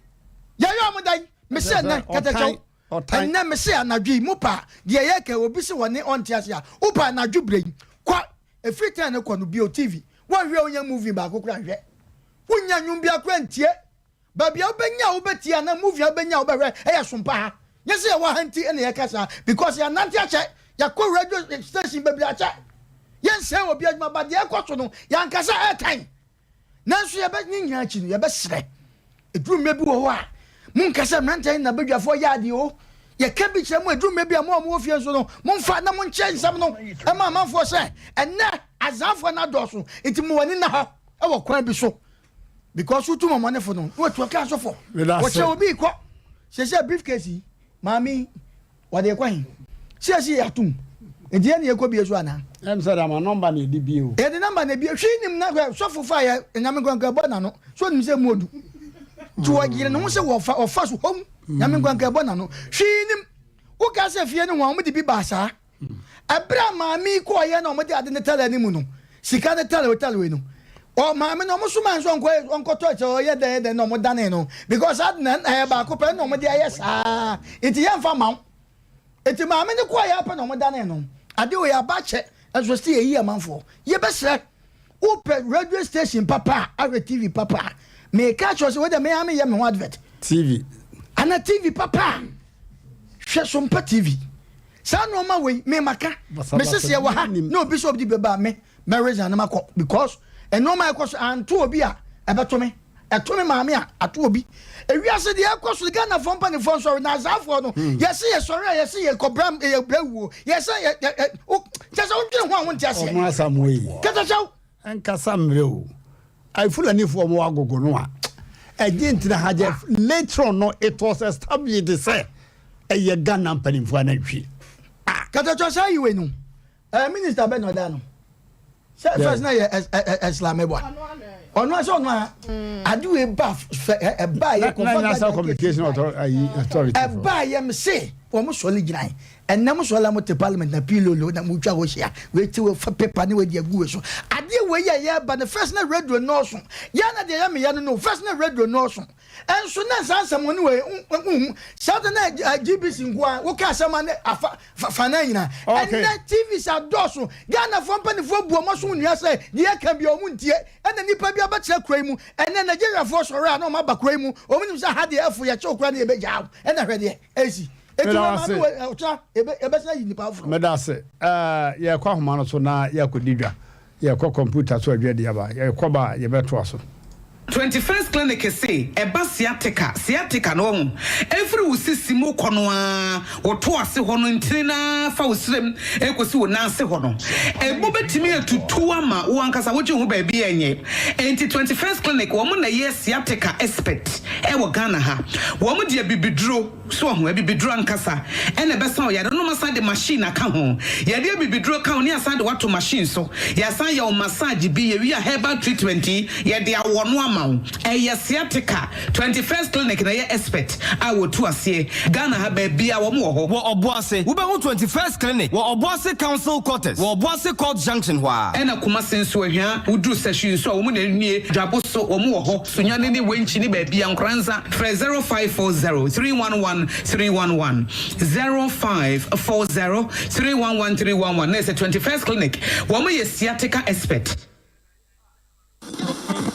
Yɛyɛ ɔmo dɛn? Mesɛ nnɛ kɛtɛkyɛw ɛnnɛ mese anadwo yi mu pa deɛ yɛka obi sɛ wɔne ɔnte ase a wopa anadwo berɛ yi kɔ ɛfiri 10 no kɔ no bio TV wɔnhwɛ wonya movie baako kora nhwɛ wonya nnwom bi akora ntie baabi a wobɛnya a wobɛtie anaa movie a wobɛnya a wobɛhwɛ ɛyɛ sompa ha. Nyɛ sɛ yɛwɔ ha nti ɛna yɛka saa because yɛanante akyɛ yɛkɔ radio station bebree akyɛ yɛnsɛ obi adwuma ba deɛ ɛkɔ so no yɛankasa ɛɛtan nanso yɛbɛ ne nyinaa akyi no yɛbɛsrɛ ɛduru mmerɛ bi wɔ hɔ a monka sɛ mmeranteɛ ne nabadwafoɔ yɛ adeɛ o yɛka bi kyerɛ mo ɛduru mmerɛ bi a mo a mowɔ fie nso no momfa na monkyɛ nsɛm no ɛma amanfoɔ sɛ ɛnɛ azaafoɔ no adɔɔso nti mo w'ani na hɔ ɛwɔ kwan bi so because wotu mɔmɔnefo no na watu ɔka asɔfo wɔkyerɛ obi kɔ sɛ sɛ briefcase yi maame wɔde kɔ he sɛ yɛatom nti yɛne yɛkɔ bie so anaa? Ɛm sɛ dama number na ɛde bie o. Yɛde number na ebie hwee nim na sɔfo fa yɛ nyame nkanka ɛbɔ n'ano so onim sɛ mu odu nti wɔyere ne ho sɛ wɔfa ɔfa so hom nyame nkanka ɛbɔ n'ano hwee nim woka sɛ fie no ho a wɔde bi baa saa ɛberɛ a maame yi kɔɔyɛ na wɔde ade ne tala anim no sika ne tala tala wei no ɔ maame no ɔmo soma nso ɔnkɔ ɔnkɔtɔ kyɛ ɔyɛ dɛn dɛn na ɔmo dane no because ade na ɛyɛ baako pɛ na ɔmo de ayɛ saa nti yɛmfa ma wo nti maame no kɔɔyɛ apɛ na ɔmo dane no ade wei aba kyɛ ɛnso si yɛyi amanfoɔ. Yɛbɛsrɛ wopɛ radio station papa a ahwɛ TV papa a meka kyerɛ sɛ wode mea meyɛ me ho advert. TV. Ana TV papa a hwɛ Sompa TV saa nneɛma wei memaka mese sɛ yɛwɔ ha na obi sɛ obi de bɛba a me mɛresign na makɔ because nneɛma ɛkɔ so anto obi a ɛbɛto me ɛto me maame a ato obi ewiase deɛ ɛkɔ so Ghanafoɔ mpanimfoɔ nsɔre na azaafoɔ no yɛse yɛsɔre a yɛse yɛkɔbra yɛbrɛ wuo yɛsɛ yɛ yɛ wo kyɛ sɛ wodwene ho a wonte aseɛ. Ɔmo asamoa yi. Kɛtɛkyɛw. Nkasa mmerɛ o ayi Fulanifoɔ ɔmo agogo no a ɛgye ntina ha gye later on no it was established sɛ ɛyɛ Ghana mpanimfoɔ anantwie. Kɛtɛkyɛw saa yi wei no minister bɛ na ɔda no sɛ first na yɛ Islam ɛboa. Ɔno asɛ ɔno a ade wei ba fɛ ɛba yɛ kɔnfa National Communication Authority ɛba yɛ me se wɔn sɔle gyinae ɛnɛ mo sɔle a mo te parliament na pilolo na mo twa hɔ hyia wei te wei fa paper ne wei de agu wei so adeɛ wei yɛ yɛ ba no first na radio nɔɔso yɛ na deɛ yɛ me yɛ no no first na radio nɔɔso Nso na saa nsɛmmɔne wei nhu saa da na GBC nko a woka asɛm a ne afa fa na nyina. Ɛnnɛ TVs adɔɔso, Ghanafoɔ mpaninfoɔ bu wɔn aso nnua sɛ deɛ yɛka biara wɔn ntie, ɛna nnipa bi abɛtena kuro yi mu, ɛnnɛ Nigeriafoɔ sɔre a na wɔn aba kuro yi mu, wɔn nim sɛ ha deɛ ɛfo yɛkye wo koraa na yɛbɛgyaa wo, ɛna hwɛ deɛ ɛresi. Eti wei maame wei ɔkyena yɛbɛsan ayi nnipa foforɔ. Meda ase. Yɛkɔ ahoma no so na yɛakɔdi dwa. Yɛkɔ kɔmputa so adwadi aba. Yɛkɔ ba a, yɛbɛtoa so. 21st Clinic se ɛba sciatica, sciatica no wahu, ɛfiri wo sisi mu kɔ no ara, wo to ase hɔ no ntini no ara fa wo srem ɛkɔsi wo nan ase hɔ no, ɛmu bɛtumi atutu ama wo ankasa wogye ho baabi ɛnyɛ. Enti 21st Clinic wɔn na ɛyɛ sciatica expert ɛwɔ Ghana ha. Wɔn de abibiduro. So wahu? Abibiduro ankasa na ɛbɛsa wo yare no. Na wɔasan de machine aka ho. Yɛde abibiduro ka ho na yɛasan de wo ato machine so. Yɛasan yɛ wo massage bi. Yɛwie a herbal treatment yi, yɛde awɔ no ama wo. Ɛyɛ sciatica. 21st Clinic na ɛyɛ expert a wɔtu aseɛ. Ghana ha baabiara wɔn wɔ hɔ. Wɔ Ɔboase, wobɛhu 21st Clinic wɔ Ɔboase Council Quarters wɔ Ɔboase Court Junction hɔ ara. Ɛna Kumasi nso, Ahwia, woduru Sahwi nso a, wɔn na ɛnie. Dwabo so, wɔn wɔ hɔ. Sunyani ne Wenchi ne baabia Nkoranza frɛ 0540 311 311 0540 311 311 na ɛsɛ 21st clinic wɔn yɛ sciatica expert.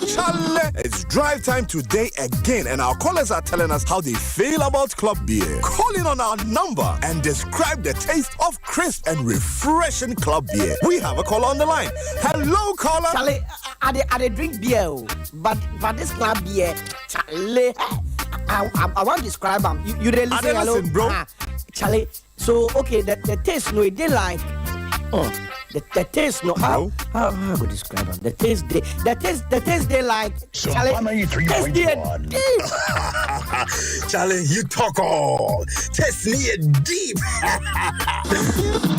Chale, it's drive time today again, and our callers are telling us how they feel about club beer. Call in on our number and describe the taste of crisp and refreshing club beer. We have a caller on the line. Hello, caller. Chale, I, I, I, drink beer, oh, but but this club beer, chale, I, I, I want to describe them. You, you really say hello, listen, bro. Ah, chale, so okay, the, the taste no, it did like. Oh, the, the taste no how how how I go describe them? The taste they the taste the taste they like Charlie, taste they deep. Charlie, you talk all. Taste me deep.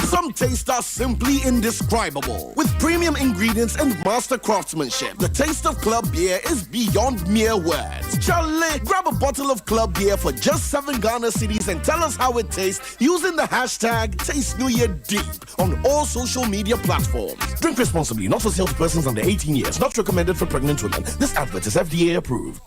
Some tastes are simply indescribable. With premium ingredients and master craftsmanship, the taste of club beer is beyond mere words. Charlie, grab a bottle of club beer for just 7 Ghana cedis and tell us how it tastes using the hashtag TasteNewYearDeep on all social media platforms. Drink responsibly, not for sale to persons under 18 years, not recommended for pregnant women. This advert is FDA approved.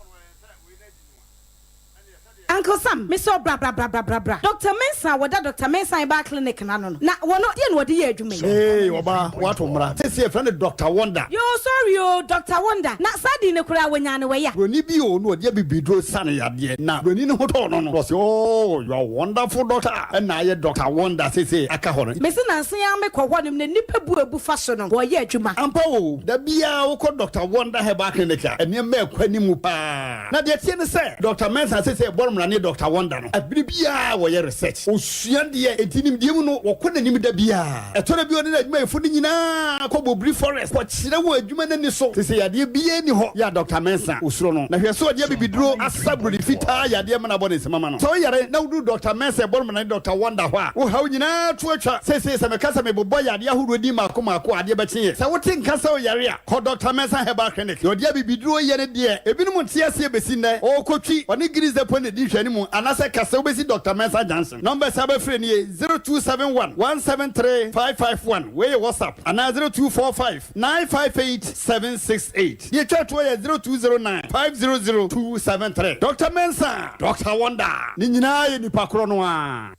Uncle Sam, me sɛ bra bra bra bra bra bra. Doctor Mensah a wɔda Doctor Mensah Herbal Clinic no ano no, na wɔno deɛ na wɔde yɛ adwuma yi? Eei ɔbaa, woato mmara. Seesei yɛfrɛ no Doctor Wonder. Yoo sorry oo, Doctor Wonder. Na saa din no koraa wɔnyaa no wɔ ya? Buroni bi oo na ɔde abibiduro sa no yadeɛ, na buroni no ho tɔɔ no no, na ɔse oo you are wonderful doctor, ɛna ayɛ Doctor Wonder seesei aka hɔ no. Mese nansa yi ara mekɔ hɔnom na nnipa bu abu fa so no, wɔyɛ adwuma. Ampa oo, da biara wokɔ Doctor Wonder Herbal Clinic a, nneɛma ɛkɔ anim paa. Na deɛ ɛteɛ ne sɛ, Dɔkta Mensah seesei ɛbɔ no mmara ne Dɔkta Wonder no, bere biara wɔyɛ research, wɔsua adeɛ, enti nimdeɛ mu no wɔkɔ n'anim da biara. Ɛtɔ da bi a ɔne n'adwumayɛfo no nyinaa kɔ Bobiri Forest kɔkyerɛ wɔn adwuma no ani so. Seesei yadeɛ biara nni hɔ yɛ a Dɔkta Mensah osuro no. Na hwɛ sɛ ɔde abibiduro asa buroni fitaa yadeɛ ma no abɔ ne nsam ama no. Sɛ woyare na woduru Dɔkta Mensah ɛbɔ no mmara ne Dɔkta Wonder hɔ a, wo haw nyinaa to atwa. Seesei sɛ meka sɛ mebobɔ yadeɛ ahodoɔ din mmaako mmaako a, adeɛ bɛkye yɛn. Sɛ wote nka sɛ woyare a, Kɔ Dɔkta Mensah Herbal Clinic. Deɛ ɔde abibiduro yɛ no deɛ, ebinom nte aseɛ bɛsi nnɛ. Ɔrekɔtwi, ɔne Guinness Depot na ɛdi nhwɛanimu, anaasɛ ka sɛ wobɛsi Dɔkta Mensah Junction. Numbers a wobɛfrɛ nie, 0271 173 551, wei yɛ WhatsApp, anaa 0245 958 768. Deɛ ɛtwa toɔ yɛ 0209 500 273. Dɔkta Mensah, Dɔkta Wonder, ne nyinaa yɛ nipa korɔ no ara.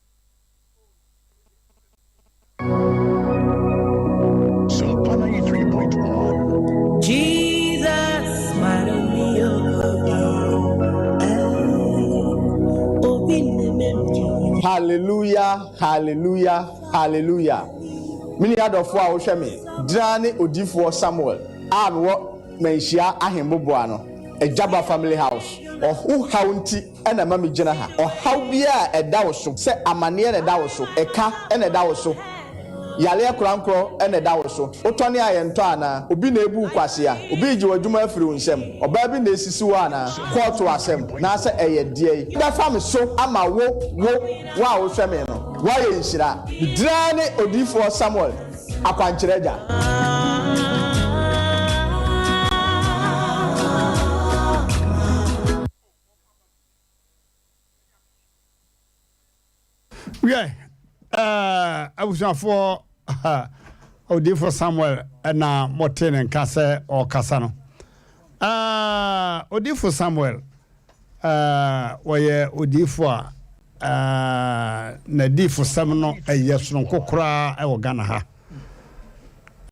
Sompa 93.1. Jesus, why don't we Hallelujah, hallelujah, hallelujah. Me nua dɔfoɔ a wohwɛ me, draa ne odiyifoɔ Samuel a mewɔ Manhyia Ahemboboa no, Agyaba Family House. Ɔho haw nti na ɛma migyina ha. Ɔhaw biara a ɛda wo so, sɛ amanneɛ na ɛda wo so, ɛka na ɛda wo so, yareɛ korankorɔ na ɛda wo so, wotɔne a yɛntɔ anaa, obi na ebu wo kwasea, obi regye w'adwuma afiri wo nsam, ɔbaa bi na esisi wo anaa, kɔɔto asɛm, naasɛ ɛyɛ deɛn, bɛfa me so ama wo, wo, wo a wohwɛ me no, woayɛ nhyira. Me din ara ne Odiyifoɔ Samuel. Akwankyerɛ Agya. Wiɛ, ɛɛ, abusuafoɔ, Odiyifoɔ Samuel na motee ne nka sɛ ɔrekasa no. Ɛɛ, Odiyifoɔ Samuel, ɛɛ, wɔyɛ odiyifoɔ a ɛɛ, n'adiyifosɛm no ɛyɛ sononko koraa wɔ Ghana ha.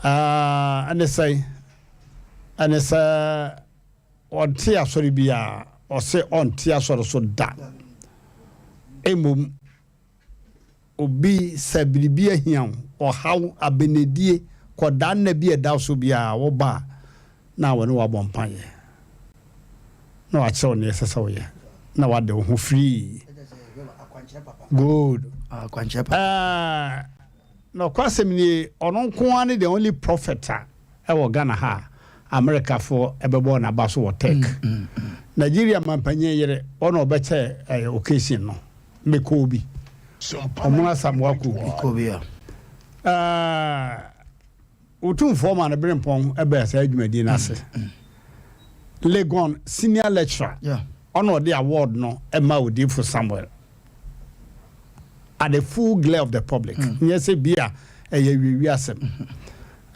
Ɛɛ, ɛne sɛn? Ɛne sɛ ɔnte asɔre biara, ɔse ɔnte asɔre so da. Mmom, obi sɛ biribi ahia wo, ɔhaw, abenedie, kɔdaa nna bi a ɛda wo so biara, woba a, na wɔne wo abɔ mpaeɛ, na wakyerɛ wo nea ɛsɛ sɛ woyɛ, na wade wo ho free. Good. Ɛɛ, nɔkwasɛm nie, ɔno nko ara ne the only prophet a ɛwɔ Ghana ha a Amerikafoɔ ɛbɛbɔ n'aba so wɔ tech. Nigeria mampanyin yere, ɔna ɔbɛkyɛ ɛyɛ occasion no. Mekɔɔ bi. Ɔmono Asamoah kɔɔ bi. Ɛɛ, Otumfoɔ maa no berempɔn bɛɛ saa dwumadie no ase. Legon senior lecturer, ɔna ɔde award no ma Odiyifo Samuel at the full glare of the public. Nyɛ sɛ bi a ɛyɛ awiewie asɛm.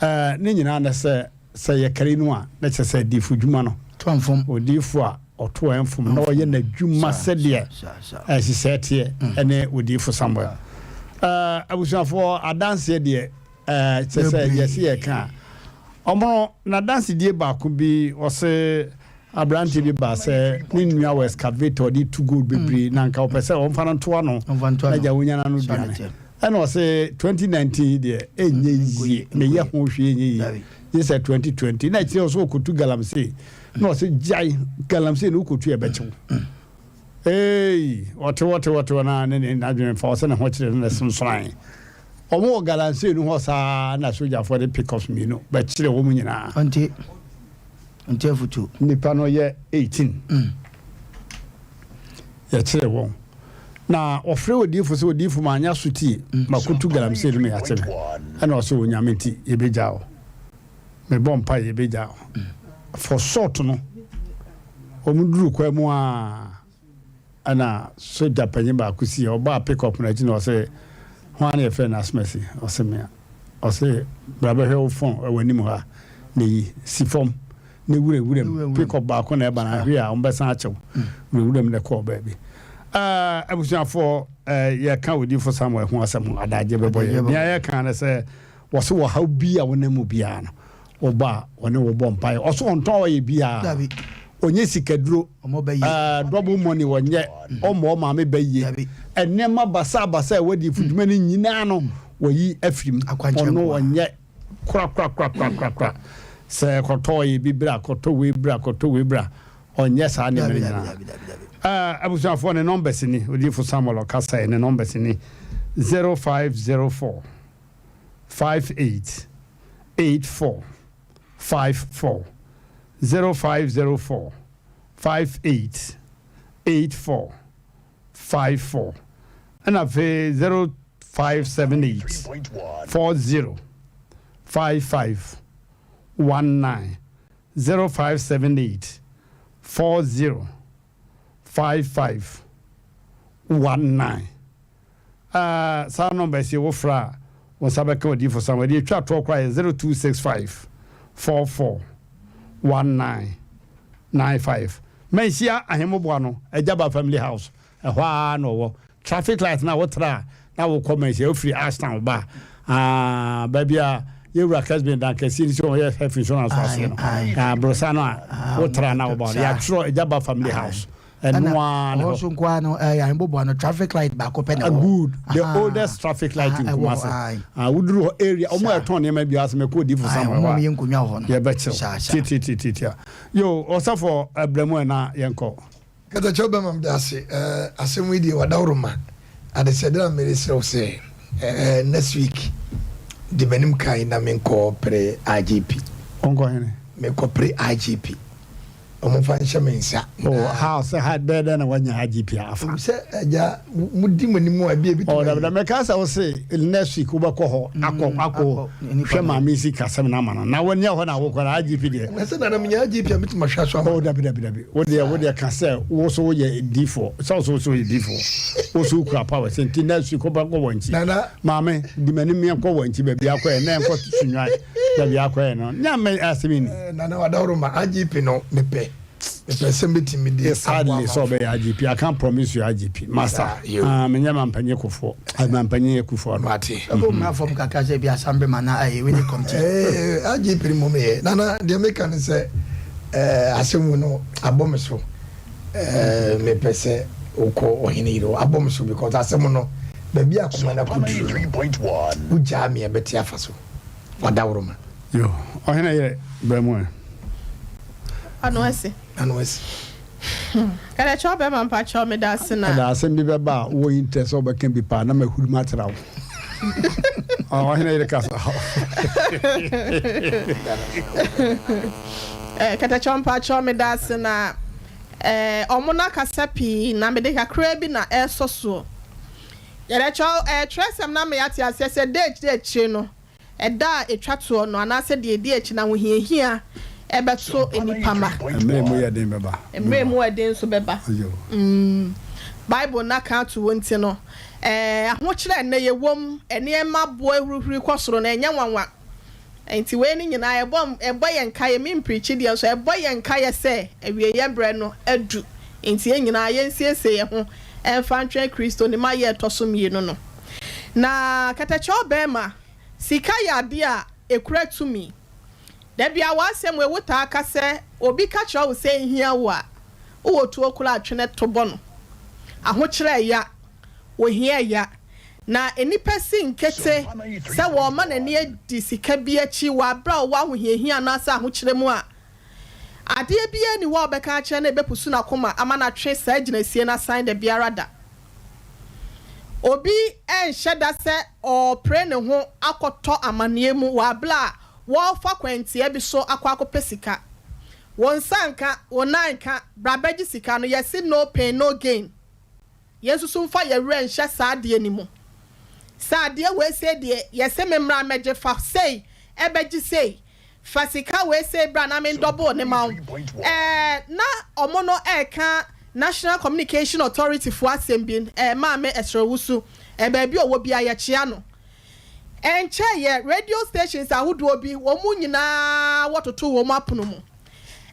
Ɛɛ, ne nyinaa ne sɛ, sɛ yɛkari no a, na kyerɛ sɛ adiyifo dwuma no, odiyifo a ɔto ɛmfom na ɔyɛ n'adwuma sɛdeɛ nhyehyɛɛ teɛ ɛne odiyifo Samuel. Ɛɛ, abusuafoɔ, adanseɛ deɛ, Ɛɛ, kyerɛ sɛ yɛse yɛka a, ɔmono n'adansedie baako bi, ɔse aberanteɛ bi baa sɛ ne nua wɔ excavator ɔde tu gold bebree na nka ɔpɛ sɛ ɔmfa no nto ano na gya wonya no ano duane. Ɛna ɔse 2019 yi deɛ ɛnyɛ yie, meyɛ ho hwee ɛnyɛ yie, gye sɛ 2020. Na akyire ɔse ɔkɔtu galamsey, na ɔse gyae galamsey no wokɔtu ɛbɛkye wo. Eei, ɔte hɔ te hɔ te hɔ na ne ne n'adwene mfa ɔsɛ ne ho kyerɛ no na ɛsonsoran. Wɔn wɔ galamsey no hɔ saa na sogyafoɔ de pickups mmienu bɛkyerɛ wɔn nyinaa. Ɔnte, ɔnte afutuo. Nnipa no yɛ 18. Yɛkyeree wɔn. Na wɔfrɛ odiifo sɛ odiifo manyɛ asotie, makotu galamsey no ma yɛakye me. Ɛna ɔse Onyame nti yɛbɛgyaa wo. Mebɔ mpaeɛ yɛbɛgyaa wo. For short no, wɔn duru kwan mu a ɛna sogya panyin baako si ɔbaa pick up no akyi na ɔse hwan na yɛfrɛ no Asomasi? Ɔse mea. Ɔse bra bɛhwɛ wo phone ɛwɔ anim ha na yi si fam na wura wura mu. Pick up baako na ɛba na ahwe a wɔbɛsan akyɛw. Wura wura mu na ɛkɔɔ baabi. Ɛɛ abusuafoɔ ɛɛ yɛka odiyifo Samuel ho asɛm adagye bɛbɔ yɛ. Nea yɛka ne sɛ wɔse wɔhaw bi a wɔnam mu biara no Ɔba a, ɔne wo bɔ mpaeɛ. Ɔso ɔntɔn ɔyɛ biaa. Ɔnyɛ sikaduro. Ɛɛ double money ɔnyɛ. Ɔmmɔ ɔmaame ba yie. Nneɛma basaa basaa a ɛwɔ adiyifodwuma no nyinaa no, wayi afiri mu. Ɔno ɔnyɛ korakorakorakorakora. Sɛ kɔtɔ ɔyɛ bi bra, kɔtɔ wei bra, kɔtɔ wei bra. Ɔnyɛ saa nneɛma no nyinaa. Ɛɛ abusuafoɔ ne numbers ni. Odiyifo Samuel ɔkasaeɛ ne numbers ni. 0504. 58 84 54 0504 58 84 54 ɛna afei 0578 40 55 19 0578 40 55 19 Ah, saa numbers yi wofrɛ a, wo nsa bɛka Odiyifo Samuel. Deɛ ɛtwa toɔ koraa yɛ 0265 44 19 95. Manhyia Ahemmoboa no, Agyaba Family House, ɛhɔ ara na ɔwɔ. Traffic light no a wotra a na wokɔ Manhyia, wofiri Ashtown ba a, ah, baabi a yɛwura Kesben dan kɛseɛ no si hɔ, yɛ health insurance aseɛ no, ah, brosa no a wotra na woba, yɛatwerɛ Agyaba Family House. Ɛno ara ne hɔ. Ɛhɔ nso nko ara no ɛyɛ Ahenboboa no traffic light baako pɛ na ɛwɔ hɔ. Good the oldest traffic light in Kumasi. Ah woduru hɔ area wɔn a ɛtɔn nneɛma bi ase mɛkɔ odifo Samuel hɔ a. Wɔn a yɛ nkonnwa wɔ hɔ no. Yɛbɛkyerɛw tiatiatiatia. Yo ɔsɔfo ɛbrɛ mu ɛna yɛnkɔ. Katakyɛw bɛma meda ase eh, asɛm yi deɛ wadaworoma adesɛde na meresrɛ wo sɛ eh, next week di m'anim kan na menkɔ pere IGP. Wonkɔ hene? Mekɔ pere IGP. Wɔn mfa nhyɛ me nsa. Oh, how sɛ ha bɛyɛ dɛn na wanya IGP afa? Sɛ agya mo di mo anim a ebi ebi tuma. Ɔdabida mɛka sɛ wose next week wobɛkɔ hɔ akɔ akɔ hwɛ maame si kasɛm na ama no na wɔnyɛ hɔ na wokɔ na IGP deɛ. Na sɛ nana menya IGP a metuma hwɛ so ama. Oh dabi dabi dabi wo deɛ wo deɛ ka sɛ wo so woyɛ difoɔ sɛ wo so wo so woyɛ difoɔ wo so wokura power sɛ nti next week wobɛkɔ wɔn nkyi. Maame di m'anim yɛnkɔ wɔn nkyi baabi akɔ yɛ na yɛnkɔ sunwan baabi akɔ yɛ no nyame asɛm ni. Nana Wadawuruma IGP no mepɛ mepɛ sɛ mɛtumi de It's hardly sɛ ɔbɛyɛ IGP I can't promise you IGP master ah menyɛ mampanyin kofoɔ ah mampanyin akufoɔ no. Mate. Ɛbɔ mmra fam kakra sɛ bi asambe ma na ɛyɛ wini kɔmti. Eh IGP no mmom yɛ Nana deɛ meka ne sɛ eh asɛm no abɔ me so eh mepɛ sɛ wokɔ ɔhene yere hɔ abɔ me so because asɛm no baabi a akoma no akɔduru no wogyaa me a ɛbɛte afa so. Wadawuruma. Yo, ɔhene yere bɛ mu ɛ. Ano asi. Ano asi. Kɛdɛkyɛw bɛma mpakyɛw meda ase na. Ɛda asɛm bi bɛba a wowɔ interest sɛ wobɛka bi paa na mahuri matra wo. Ɔhene yere kasa. Kɛtɛkyɛw mpakyɛw meda ase na ɔmo no akasa pii na mede kakraa bi na ɛresɔ soɔ. Yɛrɛkyerɛw twerɛsɛm no ama yɛate aseɛ sɛ da a ɛdi akyire no, ɛda a ɛtwa toɔ no, anaasɛ deɛ ɛdi akyi no, ahohiahia bɛto nnipa mma. Mmerɛ a emu yɛ den bɛba. Mmerɛ a emu yɛ den nso bɛba. Bible no aka ato hɔ nti no, ahokyerɛ a nnɛ yɛwɔ mu, nneɛma boɔ ahurihuri kɔ soro no, ɛnyɛ nwanwa. Enti wei no nyinaa, ɛbɔ ɛbɔ yɛn nkaeɛ, me mpreakyi deɛ nso, ɛbɔ yɛn nkaeɛ sɛ awieeɛ berɛ no adu. Enti yɛn nyinaa yɛnsiesie yɛn ho mfa ntwɛn Kristo ne mayɛ a ɛtɔ so mmienu no. Na kɛtɛkyɛw barima, sika yɛ adeɛ a ɛkura tumi. Da biara w'asɛm wei wotaa ka sɛ obi ka kyerɛ wo sɛ ɛhia wo a, wowɔ tuo koraa a twene to bɔ no. Ahokyerɛ ɛya, ohia ɛya. Na nnipa si nkete sɛ wɔrema n'ani adi sika bi akyi wɔ bere a ɔwɔ ahohiahia anaasɛ ahokyere mu a, adeɛ biara nni hɔ a ɔbɛka akyerɛ no a ɛbɛpusu n'akoma ama no atwe saa gyinasie no asan da biara da. Obi nhyɛ da sɛ ɔrepere ne ho akɔtɔ amaneɛ mu wɔ bere a wɔrefa kwantiaa bi so akɔ akɔpɛ sika. Wo nsa nka, wo nan nka, bra bɛgye sika no, yɛse no pain, no gain. Yɛn nso so mfa yɛn werɛ nhyɛ saa adeɛ no mu. Sɛ adeɛ wei sei deɛ, yɛse me mmra mmɛgye, fa sei bɛgye sei, fa sika wei sei bra na me ndɔbol no ma wo. Ɛɛ, na wɔn no reka National Communication Authority foɔ asɛm bi, ɛɛ, Maame Ɛserɛwusu, ɛɛ, baabi a ɔwɔ biara yɛkyea no. Ɛnkyɛeɛ, radio stations ahodoɔ bi, wɔn nyinaa wɔtotoo wɔn apono mu.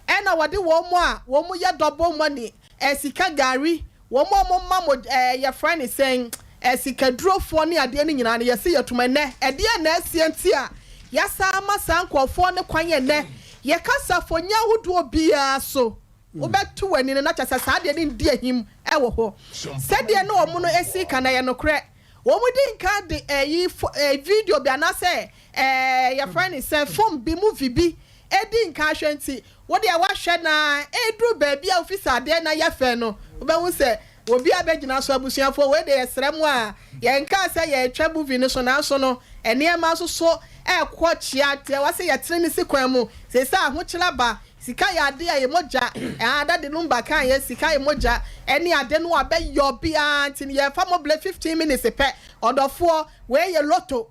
Ɛna wɔde wɔn a wɔyɛ double money, ɛɛ, sika gari, Wɔn a wɔma mo ɛɛ yɛfrɛ no sɛn ɛɛ sikadurofoɔ ne adeɛ no nyinaa no yɛse yɛtom ɛnɛ ɛdeɛn na asie nti a yɛasan ama saa nkorɔfoɔ no kwan ɛnɛ yɛka safonya ahodoɔ biara so wobɛto w'ani no na kyerɛ sɛ saa adeɛ no ndi ahim ɛwɔ hɔ sɛdeɛ na wɔn no ɛsi ka na ɛyɛ nokorɛ wɔn di nkan de ɛyi fo ɛɛ video bi anaasɛ ɛɛ yɛfrɛ no sɛn film bi movie bi Edi nkan hwɛ nti, wo deɛ woahwɛ na ɛreduru baabi a wofi sɛ adeɛ no ayɛ fɛ no, wobɛhu sɛ obi abɛgyina so. Abusuafoɔ, wei deɛ yɛsrɛ mo a, yɛnkaa sɛ yɛretwa movie no so nanso no, nneɛma nso so rekɔ kyea nti ɛwɔ sɛ yɛtene no si kwan mu. Seesei ahokyerɛ aba, sika yɛ adeɛ a ɛyɛ mogya, ɛɛ Daddy Lumba kaeɛ, sika yɛ mogya ɛne ade no abɛyɔ obiara nti no yɛmfa mobile 15 minutes pɛ. Ɔdɔfoɔ, wei yɛ lotto,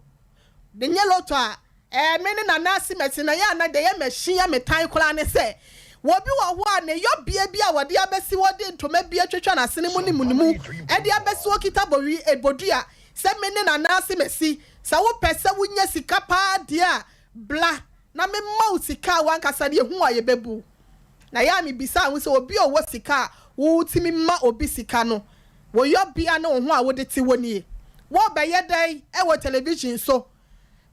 nyɛ lotto a, Ɛɛ me ne Nana Asimesi na yɛ a na deɛ ɛyɛ machine yɛ me tan koraa ne sɛ obi wɔ hɔ a ne yɔbea bi a wɔde abɛsi hɔ de ntoma bi atwitwa n'asene mu ne mu ne mu de abɛsi hɔ kita bowi bodua sɛ me ne Nana Asimesi sɛ wopɛ sɛ wonya sika paa deɛ a bla na me ma wo sika a w'ankasa deɛ hu a yɛbɛbu wo. Na yɛ a me bisaa ho sɛ obi a ɔwɔ sika a wotumi ma obi sika no wo yɔbea ne wo ho a wode te hɔ nie wɔbɛyɛ dɛn wɔ television so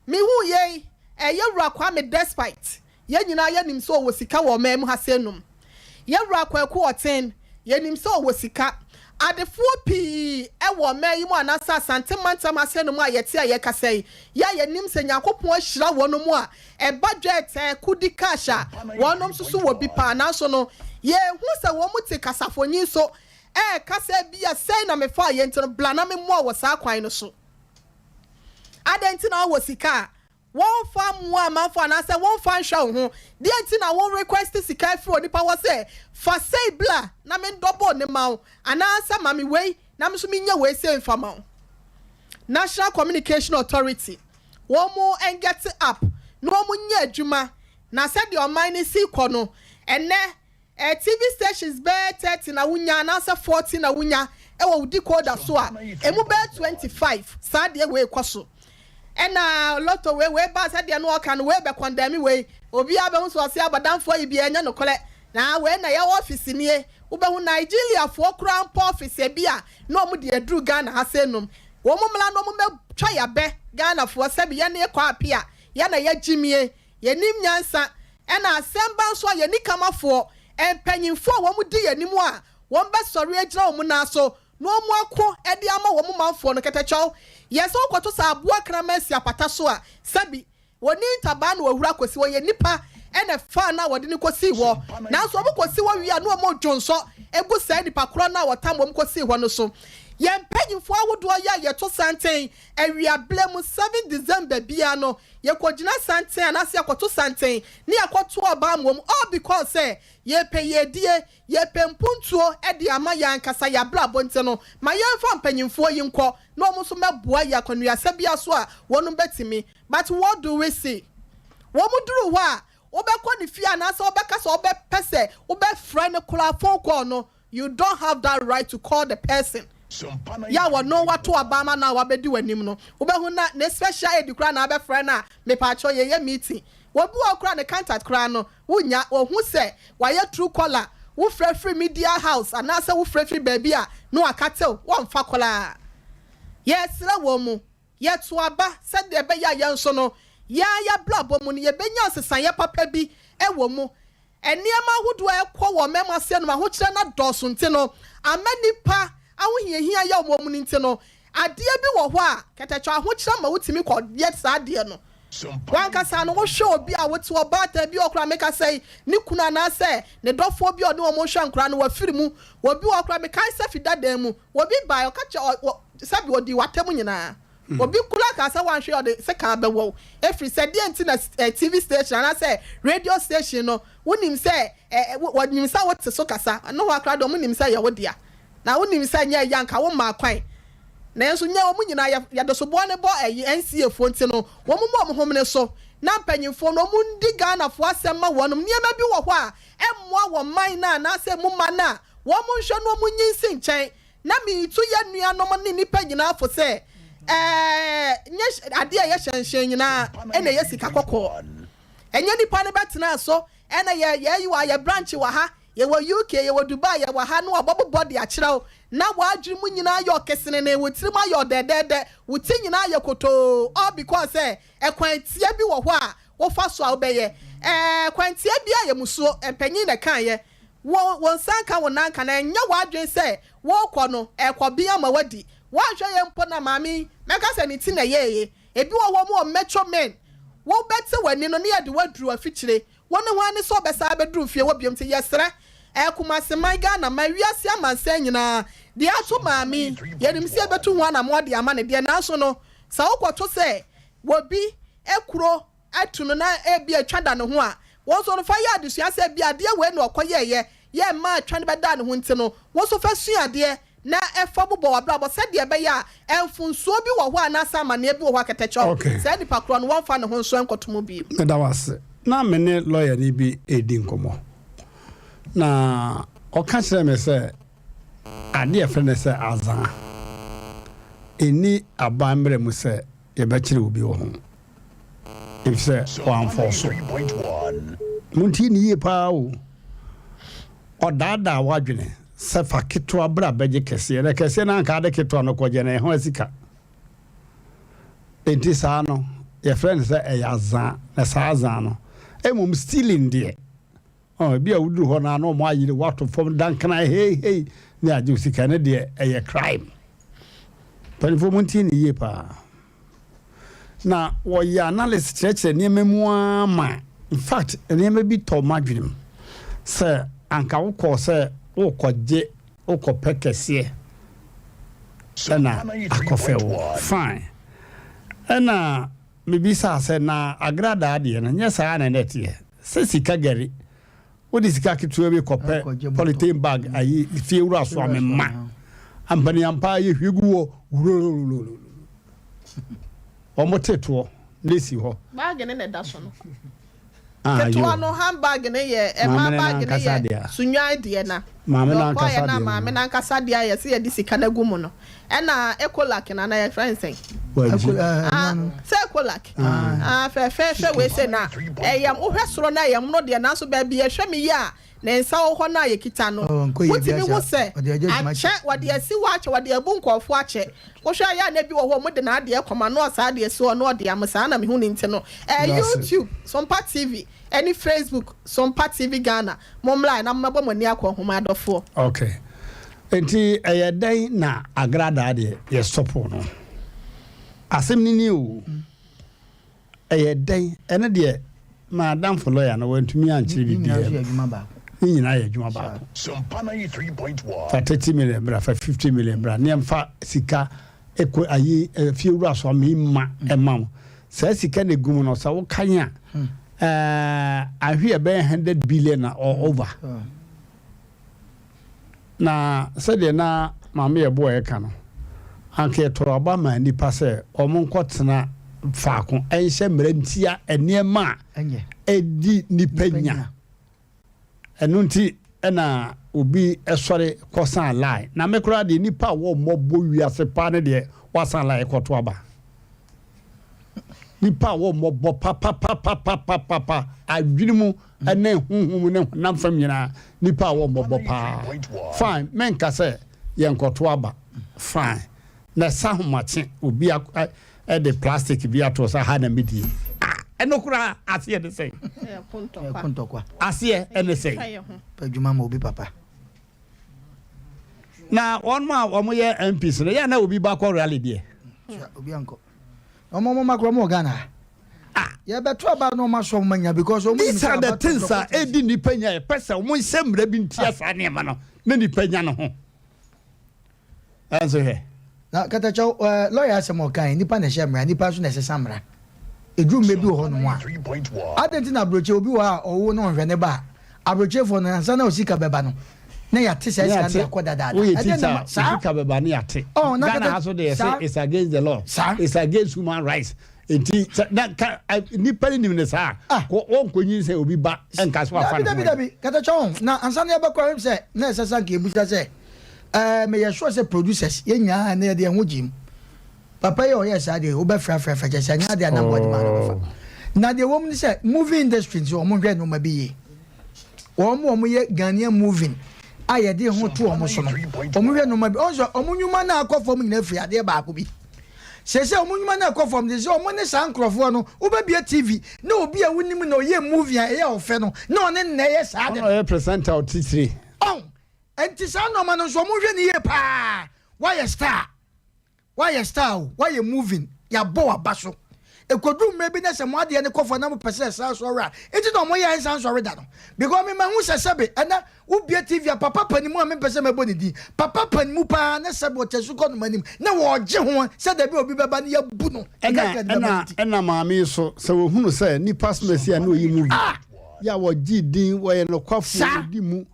Mehuu yei, ɛyɛ Wura Kwame Despite, yɛn nyinaa yɛnim sɛ ɔwɔ sika wɔ ɔman mu ha sei nom. Yɛn Wura Kwaku Ɔten, yɛnim sɛ ɔwɔ sika. Adefoɔ pii wɔ ɔman yi mu anaasɛ Asante mantam ha sei nom a yɛte a yɛkasa yi, yɛ a yɛnim sɛ Nyankopɔn ahyira wɔnom a ɛba dwɛɛtɛɛ, kudi, cash a, wɔnom nso so wɔ bi paa. Nanso no, yɛnhu sɛ wɔn te kasafonyin so ɛreka sɛ ebia sei na mefaa yei nti no, bla na memmoa wo wɔ saa kwan no so. Adɛn nti na wowɔ sika a Womfa mmoa amanfoɔ anaasɛ womfa nhwɛ wo ho. Deɛn nti na wo request sika afiri onipa hɔ sɛ fa sei bla na me ndɔbol ne ma wo anaasɛ ma me wei na me nso menyɛ wei sei mfa ma wo. National Communication Authority wɔn ngɛte up na wɔn nyɛ adwuma na sɛdeɛ ɔman no si kɔ no ɛnɛ Eh TV stations bɛyɛ 30 na wonya anaasɛ 40 na wonya wɔ wo decoder so a, ɛmu bɛyɛ 25 saa deɛ wei kɔ so. Ɛna lotto wei wei ba sɛdeɛ no ɔka no wei bɛ condemn wei, obiara bɛhu sɛ ɔse abɔdamfoɔ yi bi ɛnyɛ nokorɛ na wei na yɛ office nie. Wobɛhu Nigeriafoɔ koraa mpo office ebi a na wɔn de aduru Ghana ha sei nom. Wɔn mmra na wɔn mmɛtwa yabɛ Ghanafoɔ sɛbi yɛne kɔ apia yɛ na yɛgyimie Yɛnnim nyansa, ɛna asɛm ba nso a yɛn anikamafoɔ, mpanyimfoɔ a wɔdi yɛn anim a wɔbɛsɔre agyina wɔn nan so na wɔako de ama wɔn manfoɔ no kɛtɛkyɛw. Yɛ sɛ wokɔto sɛ aboa kraman si apata so a, sɛbi, wɔnni ntabaa na wɔahuru akɔsi hɔ. Yɛ nnipa na ɛfaa no a wɔde no kɔsii hɔ. Nanso wɔkɔsi hɔ wie a na wɔdwonsɔ gu saa nnipa korɔ no a wɔtam wɔn kɔsii hɔ no so. Yɛn mpanyimfoɔ ahodoɔ yi a yɛto santen awiaberɛ mu 7 December biara no, Yɛkɔgyina santen anaasɛ yɛkɔto santen ne yɛakɔto ɔbaa mmom all because sɛ yɛpɛ yiedie, yɛpɛ mpuntuo de ama yɛn ankasa yɛn abrabɔ nti no, ma yɛmfa mpanyinfoɔ yi nkɔ na wɔn nso mmɛboa yɛn akwanuasa biara so a wɔnom bɛtumi. But what do we see? Wɔn duru hɔ a, wobɛkɔ ne fie anaasɛ wobɛka sɛ wobɛpɛ sɛ wobɛfrɛ no koraa phone call no, You don't have that right to call the person yɛ a wɔno wato aba ama no a wabɛdi w'anim no. Wobɛhu na ne special aid koraa na abɛfrɛ no a mepaakyɛw yɛyɛ meeting. Obi wɔ hɔ koraa ne contact koraa no wonnya. Ohu sɛ wayɛ true caller, wofrɛ firi media house anaasɛ wofrɛ firi baabi a na wakatew, wɔmfa koraa. Yɛsrɛ wɔn mu, yɛto aba sɛdeɛ ɛbɛyɛ a yɛn nso no yɛn ara yɛabrabɔ mu no yɛbɛnya nsesaeɛ papa bi wɔ mu. Nneɛma ahodoɔ a ɛkɔ wɔ mmarima aseɛ nom ahokyerɛ no adɔɔso nti no, ama nnipa ahohiahia yɛ wɔn no nti no, adeɛ bi wɔ hɔ a kɛtɛkyɛ ahokyerɛ ma wotumi kɔ yɛ saa adeɛ no. W'ankasa no wohwɛ obi a wote ɔbaatan bi wɔ koraa mekasa yi ne kunu anaasɛ ne dɔfoɔ bi a ɔne wɔn hwɛ nkoraa no wafiri mu, obi wɔ hɔ koraa mekae sɛ fi dadan mu obi baeɛ ɔka kyerɛ ɔ sɛbi ɔdii w'atɛm nyinaa. Obi koraa kaa sɛ wanhwɛ a ɔde sekan bɛwɔ wo ɛfiri sɛ deɛ nti na TV station anaasɛ radio station no wonim sɛ wɔnim sɛ wote so kasa ɛno hɔ koraa deɛ wɔn nim sɛ ɛyɛ wo dea na wonim sɛ nyɛ ɛyɛ anka wo mmaa kwan nanso nyɛ wɔn nyinaa yɛ yɛde soboɔ no bɔ ɛyi NCA foɔ nti no wɔn mu wɔn homene so na mpanyinfoɔ no wɔn ndi Ghanafoɔ asɛm ma wɔnom nneɛma bi wɔ hɔ a ɛmmoa wɔn man no anaasɛ emu ma no a wɔn nhwɛ no wɔn nyi nsi nkyɛn Na meretu yɛn nuanom ne nnipa nyinaa fo sɛ, Ɛnyɛ adeɛ a ɛyɛ hyɛnhyɛn nyinaa na ɛyɛ sika kɔkɔɔ. Ɛnyɛ nnipa no bɛtena so ɛna yɛ yɛyi wɔ yɛ branch wɔ ha, yɛwɔ UK, yɛwɔ Dubai, yɛwɔ ha na wɔabɔbobɔ de akyerɛ wo na w'adwene mu nyinaa ayɛ ɔkesenenee, wo tirim ayɛ ɔdɛɛdɛɛdɛ, wo ti nyinaa ayɛ kotoo all because sɛ ɛkwan tia bi wɔ hɔ a wofa so a wobɛyɛ. Ɛɛ kwan tia biara yɛ musuo, mpanyin na ɛkaeɛ. Wo wo nsa nka wo nan nka na ɛnyɛ w'adwene sɛ worekɔ no ɛrekɔ ben ama woadi. Woanhwɛ yie mpo na maame yi mɛka sɛ ne ti na ɛyɛɛye. Ebi wɔ hɔ wɔn wɔ mature men. Wobɛte w'ani no ne yɛde wo aduru afikyire. Wo ne hwan ne sɛ wobɛsan abɛduru fie hɔ biom nti yɛsrɛ ɛɛ Kumasi man, Ghana man, wiase amansan nyinaa deɛ ato maame yi yɛnim sɛ yɛbɛtu ho anamoa de ama no deɛ nanso no sɛ wokɔto sɛ wɔbi kuro atu no na ebia twa da ne ho a, wo nso no fa yɛ adesua sɛ ebia adeɛ wei na ɔkɔyɛeɛ yɛ mmaa twa no bɛdaa ne ho nti no, wo nso fa sua adeɛ na fa bobɔ w'abrabɔ sɛdeɛ ɛbɛyɛ a mfomsoɔ bi wɔ hɔ anaasɛ amaneɛ bi wɔ hɔ a kɛtɛkyɛw Okay. saa nipa korɔ no wɔmfa ne ho nso nkɔto mu bio. Meda wo ase. Na me ne lɔyani bi redi nkɔmmɔ, na ɔka kyerɛɛ me sɛ adeɛ a yɛfrɛ no sɛ azaa, ɛnni aban mmara mu sɛ yɛbɛkyere obi wɔ ho. Efisɛ wamfɔw so. Muntie no yie paa o. Ɔdaadaa w'adwene sɛ fa ketewa bra bɛgye kɛseɛ, na kɛseɛ no anka ade ketewa no kɔgye no ɛho asika. Enti saa no, yɛfrɛ no sɛ ɛyɛ azaa, na saa azaa no, mmom stealing deɛ, Ɔn, ebia woduru hɔ no a na wɔn ayere wo ato fam dankana hei hei ne agye wo sika, ɛno deɛ ɛyɛ crime. Mpanyinfoɔ montie no yie paa. Na wɔyɛ analysis kyerɛkyerɛ nneɛma mu ara ma in fact nneɛma bi tɔ m'adwene mu sɛ anka wokɔɔ sɛ wokɔgye wokɔpɛ kɛseɛ ɛna akɔfɛ wo fine ɛna. mebisaa sɛ, na agradaa deɛ no, nyɛ saa na na ɛteɛ? Sɛ sika gari, wode sika ketewa bi kɔpɛ polythene bag ayi fie wura so a mema. Ampaniampa yɛhwie gu hɔ wurololololo. Wɔn te toɔ na esi hɔ. Bag ne na ɛda so no. Ah, Ketewa yo. no handbag no yɛ ɛma Maame no bag no n'ankasa yɛ dea. Sunyani deɛ na Maame deɛ no ɔkɔɔyɛ ankasa no a deɛ maame no. no ankasa deɛ a yɛse yɛde sika no agu mu no ɛna Ecolac no anaa yɛfrɛ no sɛn? Wagye. Ah, sɛ Ecolac ah, fɛfɛɛfɛ wei sei na ɛyam wohwɛ soro no a ɛyam no deɛ nanso baabi yɛhwɛ me yie a Ne nsa wɔ hɔ no a yɛkita no, Oh, nkɔ yie wotumi wiase hu a, sɛ ɔde agye adwuma akyɛ, kyɛ. wɔde asi hɔ akyɛ, wɔde abu nkurɔfoɔ akyɛ. Wohwɛ a, ɛyɛ a na ebi wɔ hɔ a wɔde n'adeɛ kɔma na ɔsaa de asi hɔ na ɔde ama, saa na mehu no nti no, ɛɛ Medase. YouTube, Sompa TV, ɛne Facebook, Sompa TV Ghana, mommra na mommɛbɔ mo ani akɔ nhoma adɔfoɔ. Ok. Nti ɛyɛ dɛn na agradaa deɛ yɛ stop no? Asɛm no ni o. Ɛyɛ dɛn? Ɛno deɛ m'adamfo lɔya no wantumi ankyerɛ Ne nyinaa nso biribiara yɛ mu. adwuma baako. Ne nyinaa yɛ adwuma baako. Fa 30 million bra, fa 50 million bra, ne yɛmfa sika ɛkɔ ayi eh, fie wura so ama ma ɛma wo. Saa sika na egu mu no, sɛ wokan a, ɛɛ, ahwe ɛbɛyɛ 100 billion na or over. Na sɛdeɛ na Maame Yeboah reka no, anka yɛtɔɔ aba maa nnipa sɛ wɔnkɔtena faako nhyɛ mmara ntia nneɛma a ɛdi nnipa nya. Ɛno nti na obi sɔre kɔsan line. Na me koraa deɛ nnipa a wɔmmɔbɔ wiase paa ne deɛ wɔasan line kɔto aba. Nnipa a wɔmmɔbɔ papapapapapapa adwene mu ne honhom mu ne honam fam nyinaa nnipa a wɔmmɔbɔ paa. Fine, menka sɛ yɛnkɔto aba. Fine. Na ɛsa ahomakye obi de plastic bi ato sɛ ha na medie. Ah, ɛno koraa aseɛ ne sɛn? Aseɛ ɛne sɛn? Adwuma ma obi papa. Na wɔn a wɔyɛ MPs no, yɛ na obi ba kɔ rally deɛ. Obi ankɔ. Wɔn wɔn mma koraa wɔn wɔ Ghana ha. Ah. Yɛbɛto aba na wɔn asɔ wɔn anya because wɔn nim These sɛ are the aba things a ɛdi nipa nya yɛpɛ sɛ wɔn nhyɛ mmara bi ntia saa nneɛma no na nipa nya ne ho. Ɛnso hwɛ. Na katakyɛw ɛɛ lɔya asɛm a ɔkae nipa na ɛhyɛ mmara nipa nso na ɛsesa mmara. Eduru mmerɛ bi wɔ hɔ nom a adɛn nti na aburokyi obi wɔ hɔ a ɔwo na ɔnhwɛ ne ba a aburokyifoɔ no ansa na osika bɛba no na yɛate saa sika no de akɔ dadaada. Woyɛ Ɛdeɛn teacher na a ma saa osika bɛba ne yɛate. Oh, na Ghana kata ha so de yɛse saa it's against the law. Saa. It's against human rights. Nti sɛ na ka nipa no nim ne saa a kɔ ɔnkɔ nyinsɛn obi ba nka sɛ wafa Dabi ne dabi ho adi. dabi katakyɛ ho na ansa na yɛbɛkɔ ahwɛ sɛ na ɛsɛ sɛ anka yɛbusa sɛ ɛɛ meyɛ sure sɛ producers yɛn nyinaa na yɛde yɛn ho gyim. Papa yi a ɔyɛɛ saa deɛ wobɛfrafrafra kyɛ sɛ ɛnyɛ adeɛ a na mmoa de maa no bɛfa. Na deɛ ɛwɔ mu ne sɛ movie industry nso wɔn nhwɛ nneɛma bi yie. Wɔn a wɔyɛ Ghanaian movie a yɛde ho to wɔn so no, wɔn hwɛ nneɛma bi. Wɔn sɛ wɔn nnwuma no akɔ fam nyinaa firi adeɛ baako bi. Sɛsɛ wɔn nnwuma no akɔ fam de sɛ wɔn ne saa nkorɔfoɔ no wobɛbie TV na obi a wonim na ɔyɛ movie a ɛyɛ ɔfɛ no na ɔne nnɛ yɛ saa de Ɔno ɔyɛ presenter ɔtitire. Ɔn, nti saa nneɛma no nso wɔn hwɛ no yie paa. Woayɛ star. Woayɛ star o, woayɛ moving, yɛabɔ w'aba so. Ɛkɔduru mmerɛ bi na sɛ mo adeɛ no kɔ fam na mopɛ sɛ ɛsan sɔre a, nti na wɔyɛ a ɛnsan nsɔre da no. Because me mahu sɛ sɛbe ɛnɛ wobue TV a papa panimu a mempɛ sɛ mɛbɔ ne din, papa panimu paa na sɛbe ɔte asukɔ nom anim na wɔregye ho sɛ dabi a obi bɛba no yɛabu no. Ɛna Ɛka de bɛba ɛna ne ti. ɛna maame yi so sɛ wɔhunu sɛ nipa asomasi a na ɔyi movie yɛ a wɔgye din wɔyɛ nokwafoɔ Saa. wɔdi mu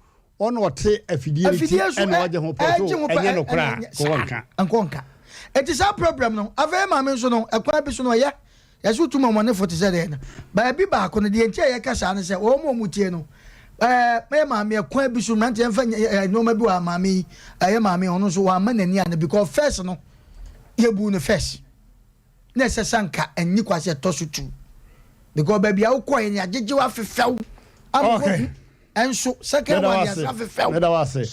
Ɔna ɔte afidie no ti Afidie so ɛna ɔgye ho pɔ ɛgye so ho pɔ ɛnyɛ ɛ nokorɛ a ɛnyɛ kɔ saa nka. nkɔ nka. Eti saa problem no afei maame nso no ɛkwan bi so no ɛyɛ yɛsɛ wotu mɔmɔnefo te sɛ deɛ no baabi baako no deɛ nti a yɛka saa no sɛ wɔn a wɔn tie no ɛɛ mɛyɛ maame ɛkwan bi so mmeranteɛ mfa nyɛ nneɛma bi wɔ maame yi ɛyɛ maame ɔno nso wɔama n'ani ano because first no yɛbu no first. na ɛsɛ sɛ anka ɛnye kwa sɛ ɛtɔ so tu because baabi a wokɔɛ no yɛagyegye wo afefɛw ama Okay. woahu ɛnso second Meda one wo ase. yɛasa afefɛw Meda wo ase. Eh,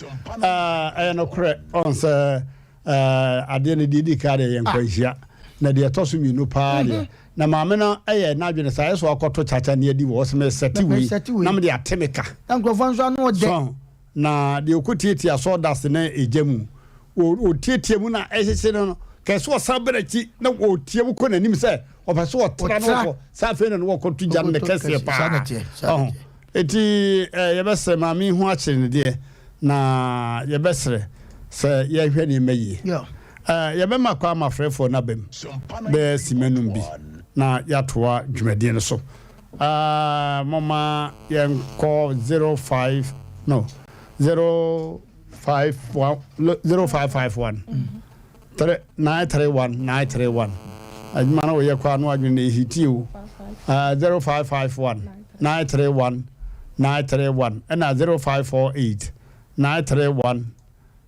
ɛyɛ nokorɛ ɔn sɛ eh, adeɛ no deɛ ɛdi ka deɛ yɛ nkwanhyia na deɛ ɛtɔ so mmienu paa deɛ na maame no ɛyɛ n'adwene sɛ ayɛ sɛ wakɔto kyakya ne adi wɔ ɔsɛ mesɛte wei Mesɛte wei. na mede ate me ka na nkurɔfoɔ nso ano ɔdɛ so Na deɛ ɔkɔtiatia sawdust ne egya mu, ɔtiatia mu na ɛhyehye no no, kɛɛ sɛ ɔsan bɛ n'akyi na ɔtia mu kɔ n'anim sɛ ɔpɛ sɛ ɔtra no ɔkɔ sɛ afei na no wɔkɔto gya no ne kɛseɛ paa. Ɔho eti yɛbɛsrɛ maame ho akyere no deɛ na yɛbɛsrɛ sɛ yɛhwɛ nneɛma yie. Yɛbɛma kwan ma frɛfoɔ no aba mu bɛyɛ simma num bi. na yɛatoa dwumadie no so. Ah, momma yɛnkɔ 05 no 051 0551 3 931 931 adwuma no woyɛ kɔ ano adwene na ɛhiti o. Ah, 0551 931 931 ɛna 0548 931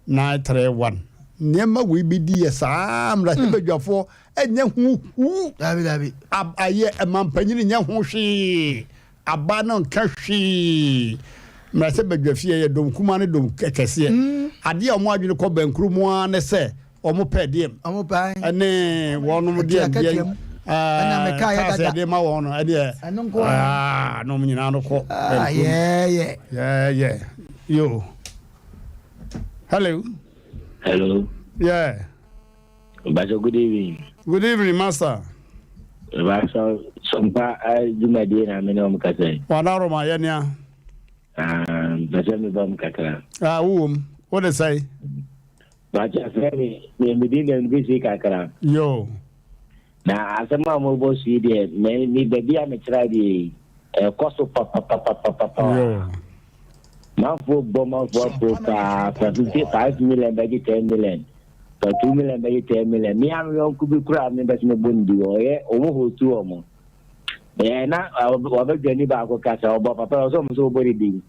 931 nneɛma wei bɛdi yɛ saa mmarahyɛbadwafoɔ Ɛnyɛ ho huu. Dabi dabi. Ab ayɛ ɛmampanyini nyɛ ho hwee. Aba no nka hwee. Mmara sɛ badwafie yɛ dɔm kumaa ne dɔm kɛseɛ. Adeɛ a wɔn adwene kɔ bɛnkoro mu ara ne sɛ wɔn pɛ deɛm. Wɔn pɛ ae. Ɛne wɔnom deɛ Atua deɛ katua mu. Ɛna meka yɛ cars dada. yɛde ma wɔn no ɛdeɛ. Ɛno nko ara. Aa na wɔn nyinaa no kɔ Ah, bɛnkoro mu. yɛɛyɛ. Yɛɛyɛ. Yo. Hello. Hello. Yeah. Mpatsɔ good evening. Good evening master. Mpatsɔ sɔmpa dwumadie na me ne wɔn kasa yi. Wadaroma yɛ nea. Mpɛsɛ me ba mu kakra. Ah wowɔ mu. Wo de sɛe? Mpatsɔ afrɛ me me me din dɛm bi si kakra. Yo. Na asɛm a mobɔ so yi deɛ me me baabi a mekyerɛ adeɛ yi ɛkɔ so papapapapapa. Yo. Manfoɔ bɔ manfoɔ afuo paa fa 50 5 million bɛgye 10 million. Fa 2 million bɛgye 10 million. Me ara me yɔnko bi koraa me bɛsɛ mebɔ ne di ɔyɛ ɔmo hostu ɔmo. Ɛɛ na ɔbɛdwani baako kasa ɔbɔ papa ɔsɛ ɔmo sɛ ɔbɔ ne din.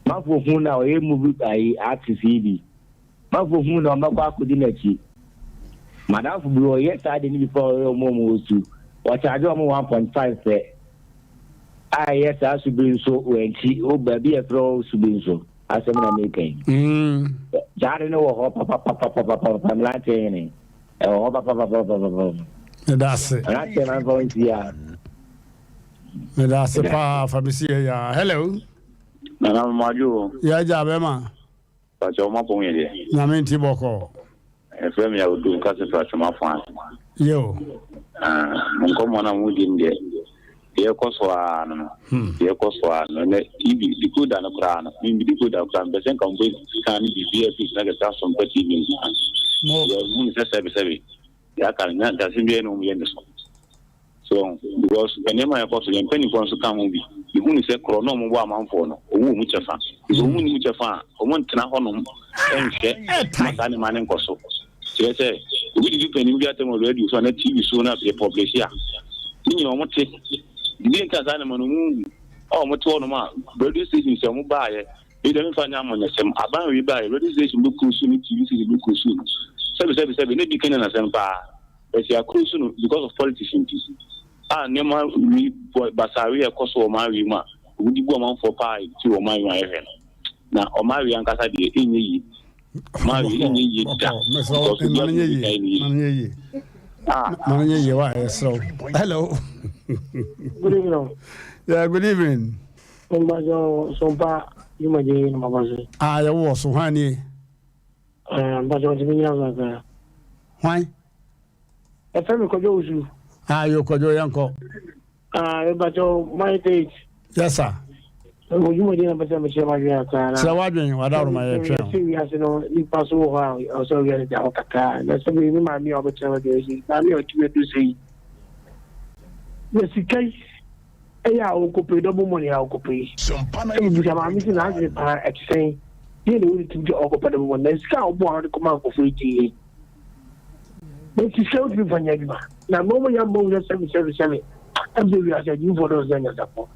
Manfoɔ hu na ɔyɛ movie ayi artist yi bi. Manfoɔ hu na ɔmɛkɔ akɔdi n'akyi. Madamfo bi ɔyɛ saa de ne bi pa ɔyɛ ɔmo ɔmo hostu. Ɔkyagye ɔmo 1.5 pɛ. A ɛyɛ saa subi nso wɔ akyi wo baabi a ɛfrɛ hɔ subi nso asɛm na meka yi. Saa ade no wɔ hɔ papapapapapapa mmeranteɛ hene ɛwɔ hɔ papapapapapa. Meda ase. Mmeranteɛ ma mfa wo nsi a. Meda ase paa fa me si yɛ ya. Hello. Nana mmadwo o. Yɛ agya bɛma. Pakyɛ wo mapɔn yɛ deɛ. Nyame nti bɔkɔɔ. Yɛfrɛ me Awudu Nkase fra Twema Faa. Yo. Ah, mo nkɔmmɔ no a modi no deɛ, deɛ ɛkɔ so ara no no, deɛ ɛkɔ so ara no, ɛnɛ TV, decoder no koraa no, me me decoder koraa, mepɛ sɛ nka mobɛ scan ne biribiara firi so na kɛsɛ asompa TV nko ara. Yɛhu no sɛ sɛbesɛbe, deɛ aka no, nyantasɛm biara nni hɔ a wɔyɛ ne so. So wahu? Because nneɛma a ɛkɔ so, yɛn mpanimfoɔ nso ka ho bi. Mehu no sɛ korɔ na wɔbɔ amanfoɔ no, wɔn wɔ mu kyɛfa. Because wɔn nni mu kyɛfa a, wɔntena hɔnom nhwɛ ma saa nneɛma no nkɔ so. Kyerɛ sɛ, obi didi panin bi atɛm wɔ radio so anaa TV so na yɛ publish a, ne nyinaa wɔte. Deɛ nti a saa nneɛma no wɔnhu a wɔte hɔnom a, radio station sɛ wɔbaeɛ, wei deɛ memfa nyɛ amanyɔsɛm, aban wei baeɛ, radio station bɛkɔ su ne TV station bɛkɔ su no, sɛbesɛbesɛbe, na ebi ka nyanasɛm paa. Ɛsi akoro so no because of politics nti a nneɛma wi bɔ basaa wi a ɛkɔ so wɔ ɔman wi mu a wɔn de bu ɔmanfoɔ paa ti wɔ ɔman wi mu a yɛhwɛ no na ɔman wi ankasa deɛ ɛnyɛ yie ɔman wi ɛnyɛ yie da because obi ma no nyɛ yie ma no nyɛ yie ma no nyɛ yie wa ɛsrɛ wo hello good evening yeah good evening Mbajo sompa dwumadie yi na maba so. Ah yɛwɔ so hwan nie Mpakyɛ ɔtumi nyina so kakra. Hwan? Ɛfɛ mi Kwadwo Owusu. Ah yo Kwadwo yɛnkɔ. Ah mpakyɛ my date. Yes sir. Mo dwumadie na mpɛsɛ mekyerɛ m'adwene kakra na. Kyerɛ w'adwene w'adaworoma yɛ twɛn. Sɛ wiase no nipa so wɔ hɔ a ɔsɛ wiase da hɔ kakra na sɛ me maame a ɔbɛkyerɛ m'adwene si maame a ɔtumi adu sɛ yi. Na sika yi Ɛyɛ a ɔkɔpɛ double money a ɔkɔpɛ yi. Sɛ mebisa maame sɛ n'adwene paa ɛte sɛn, deɛ na ɛwɔ ne tirim sɛ ɔkɔpɛ double money, na sika a ɔboa ano de kɔma nkurɔfoɔ yi gye yie. Nti sika wotumi fa nyɛ adwuma. Na nneɛma yɛ mmɔ wura sɛbi sɛbi sɛbi. Ɛm sɛ wiase agyimifoɔ dɔɔso sɛ anyansafoɔ.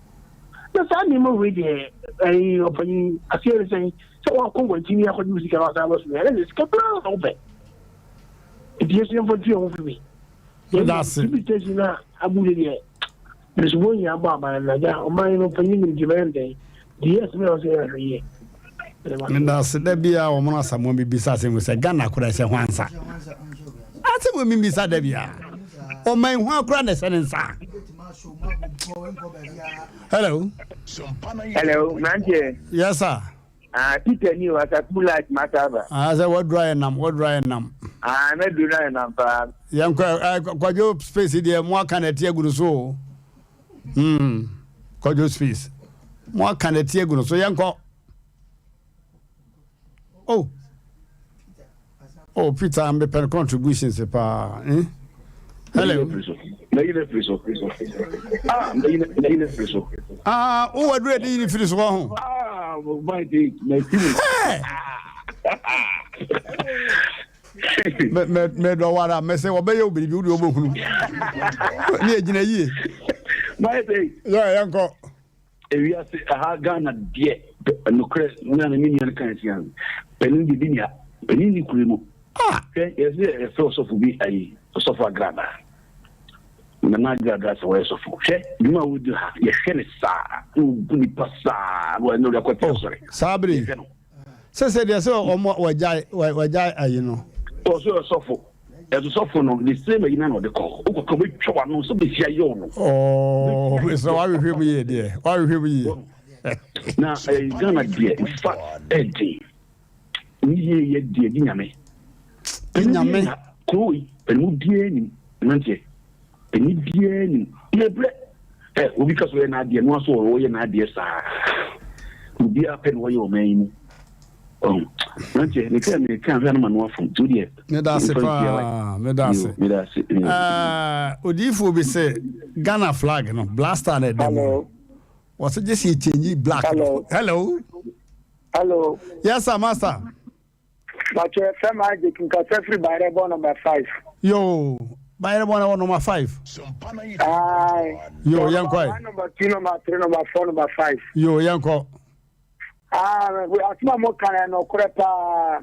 Na saa nneɛma wei deɛ ɛyi ɔpanyin aseɛ ne sɛn sɛ wakɔ wɔn akɔgye wo sika na wasan aba so ɛnɛ sɛ sika paa na wopɛ. Nti yɛsɛ yɛmfa ntu yɛn ho firi bi. Meda ase. TV station a abu deɛ Mesubɔ nyinaa bɔ aban no agya ɔman no panyin nim nti bɛyɛ no dɛn DS me na ɔsɛ yɛ ahwɛ yie. Medase da biara wɔn no asamoa bi bisa asɛm sɛ Ghana kora ɛsɛ hwan nsa asɛm wɔ mi bisa da biara ɔman hwan kora na ɛsɛ ne nsa. Hello. Hello, mmeranteɛ. Yes sir. Ah, Peter ni o, Asafo light masaba. Ah, sɛ waduru ayɛ nam, waduru ayɛ nam. Ah, mɛduru no ayɛ nam paa. Yɛn kɔ ɛ kwadwo space deɛ mo aka na ɛte agu no so o. Hmm, kwadwo space. Mo aka na ɛte agu no so yɛn kɔ. Oh. Oh, Peter, mepɛ no contributions paa. Eh? Hello. Mayi no afiri so. Ah, mayi no mayi no afiri so. Ah, wo waduru adi yi no firi so wɔ ho. Ah, my day, my feeling. Mɛdɔ wara mɛsɛ wɔbɛyɛ wo biribi wode wobɛhunu ne ɛgyina yie. My day. Yɛ yɛnkɔ. Ewiase ɛha Ghana deɛ nokorɛ na ne nua no kan sia no panin deɛ bi nia panin ni kure mu ah. Hwɛ yɛsɛ yɛfrɛ ɔsɔfo bi ayi ɔsɔfo agrada nana agrada sɛ wɔyɛ sɔfo hwɛ dwuma a wɔdi ha yɛhwɛ ne saa na wɔbu nipa saa na wɔne ɔde akɔte oh, asɔre saa bere sɛ sɛ deɛ sɛ ɔmo wɔgyae wɔgyae ayi no ɔsɔ ɔsɔfo Ɛso sɔfo no the same ayi na na ɔde kɔ. Wokɔ ka wobɛtwa w'ano sɛ bɛsi ayɛ wo no. Oh, mesrɛ woahwehwɛ mu yie deɛ. Woahwehwɛ mu yie. Na eh, Ghana deɛ in fact ɛden. Ne yie yɛ deɛ di nyame. Di nyame. Kuro yi panimu biara nim mmeranteɛ. Pani biara nim. Yɛbrɛ. Ɛ obi ka so yɛ n'adeɛ no aso ɔyɛ n'adeɛ saa. Obiara pɛ na ɔyɛ ɔman yi mu. Ɔn, mmeranteɛ meka meka ahwɛ no ma no afom nti wodeɛ. Meda ase paa, meda ase. Meda ase. Eh, odiyifoɔ bi sɛ Ghana flag no, blaster na ɛda mu no. Wɔsɛ gye sɛ yɛkyɛnyi black no. Hello. Hello. Yes sir, master. Bàtò ẹfẹ máa jẹ kí n kasa firi Bayerɛ bɔ number 5. Yo, Bayerɛ bɔ na wɔ number 5. Aye. Yo, yɛn kɔ yi. Number 2, number 3, number 4, number 5. Yo, yɛn kɔ. Ah, asɛm a moka no ɛnokorɛ paa.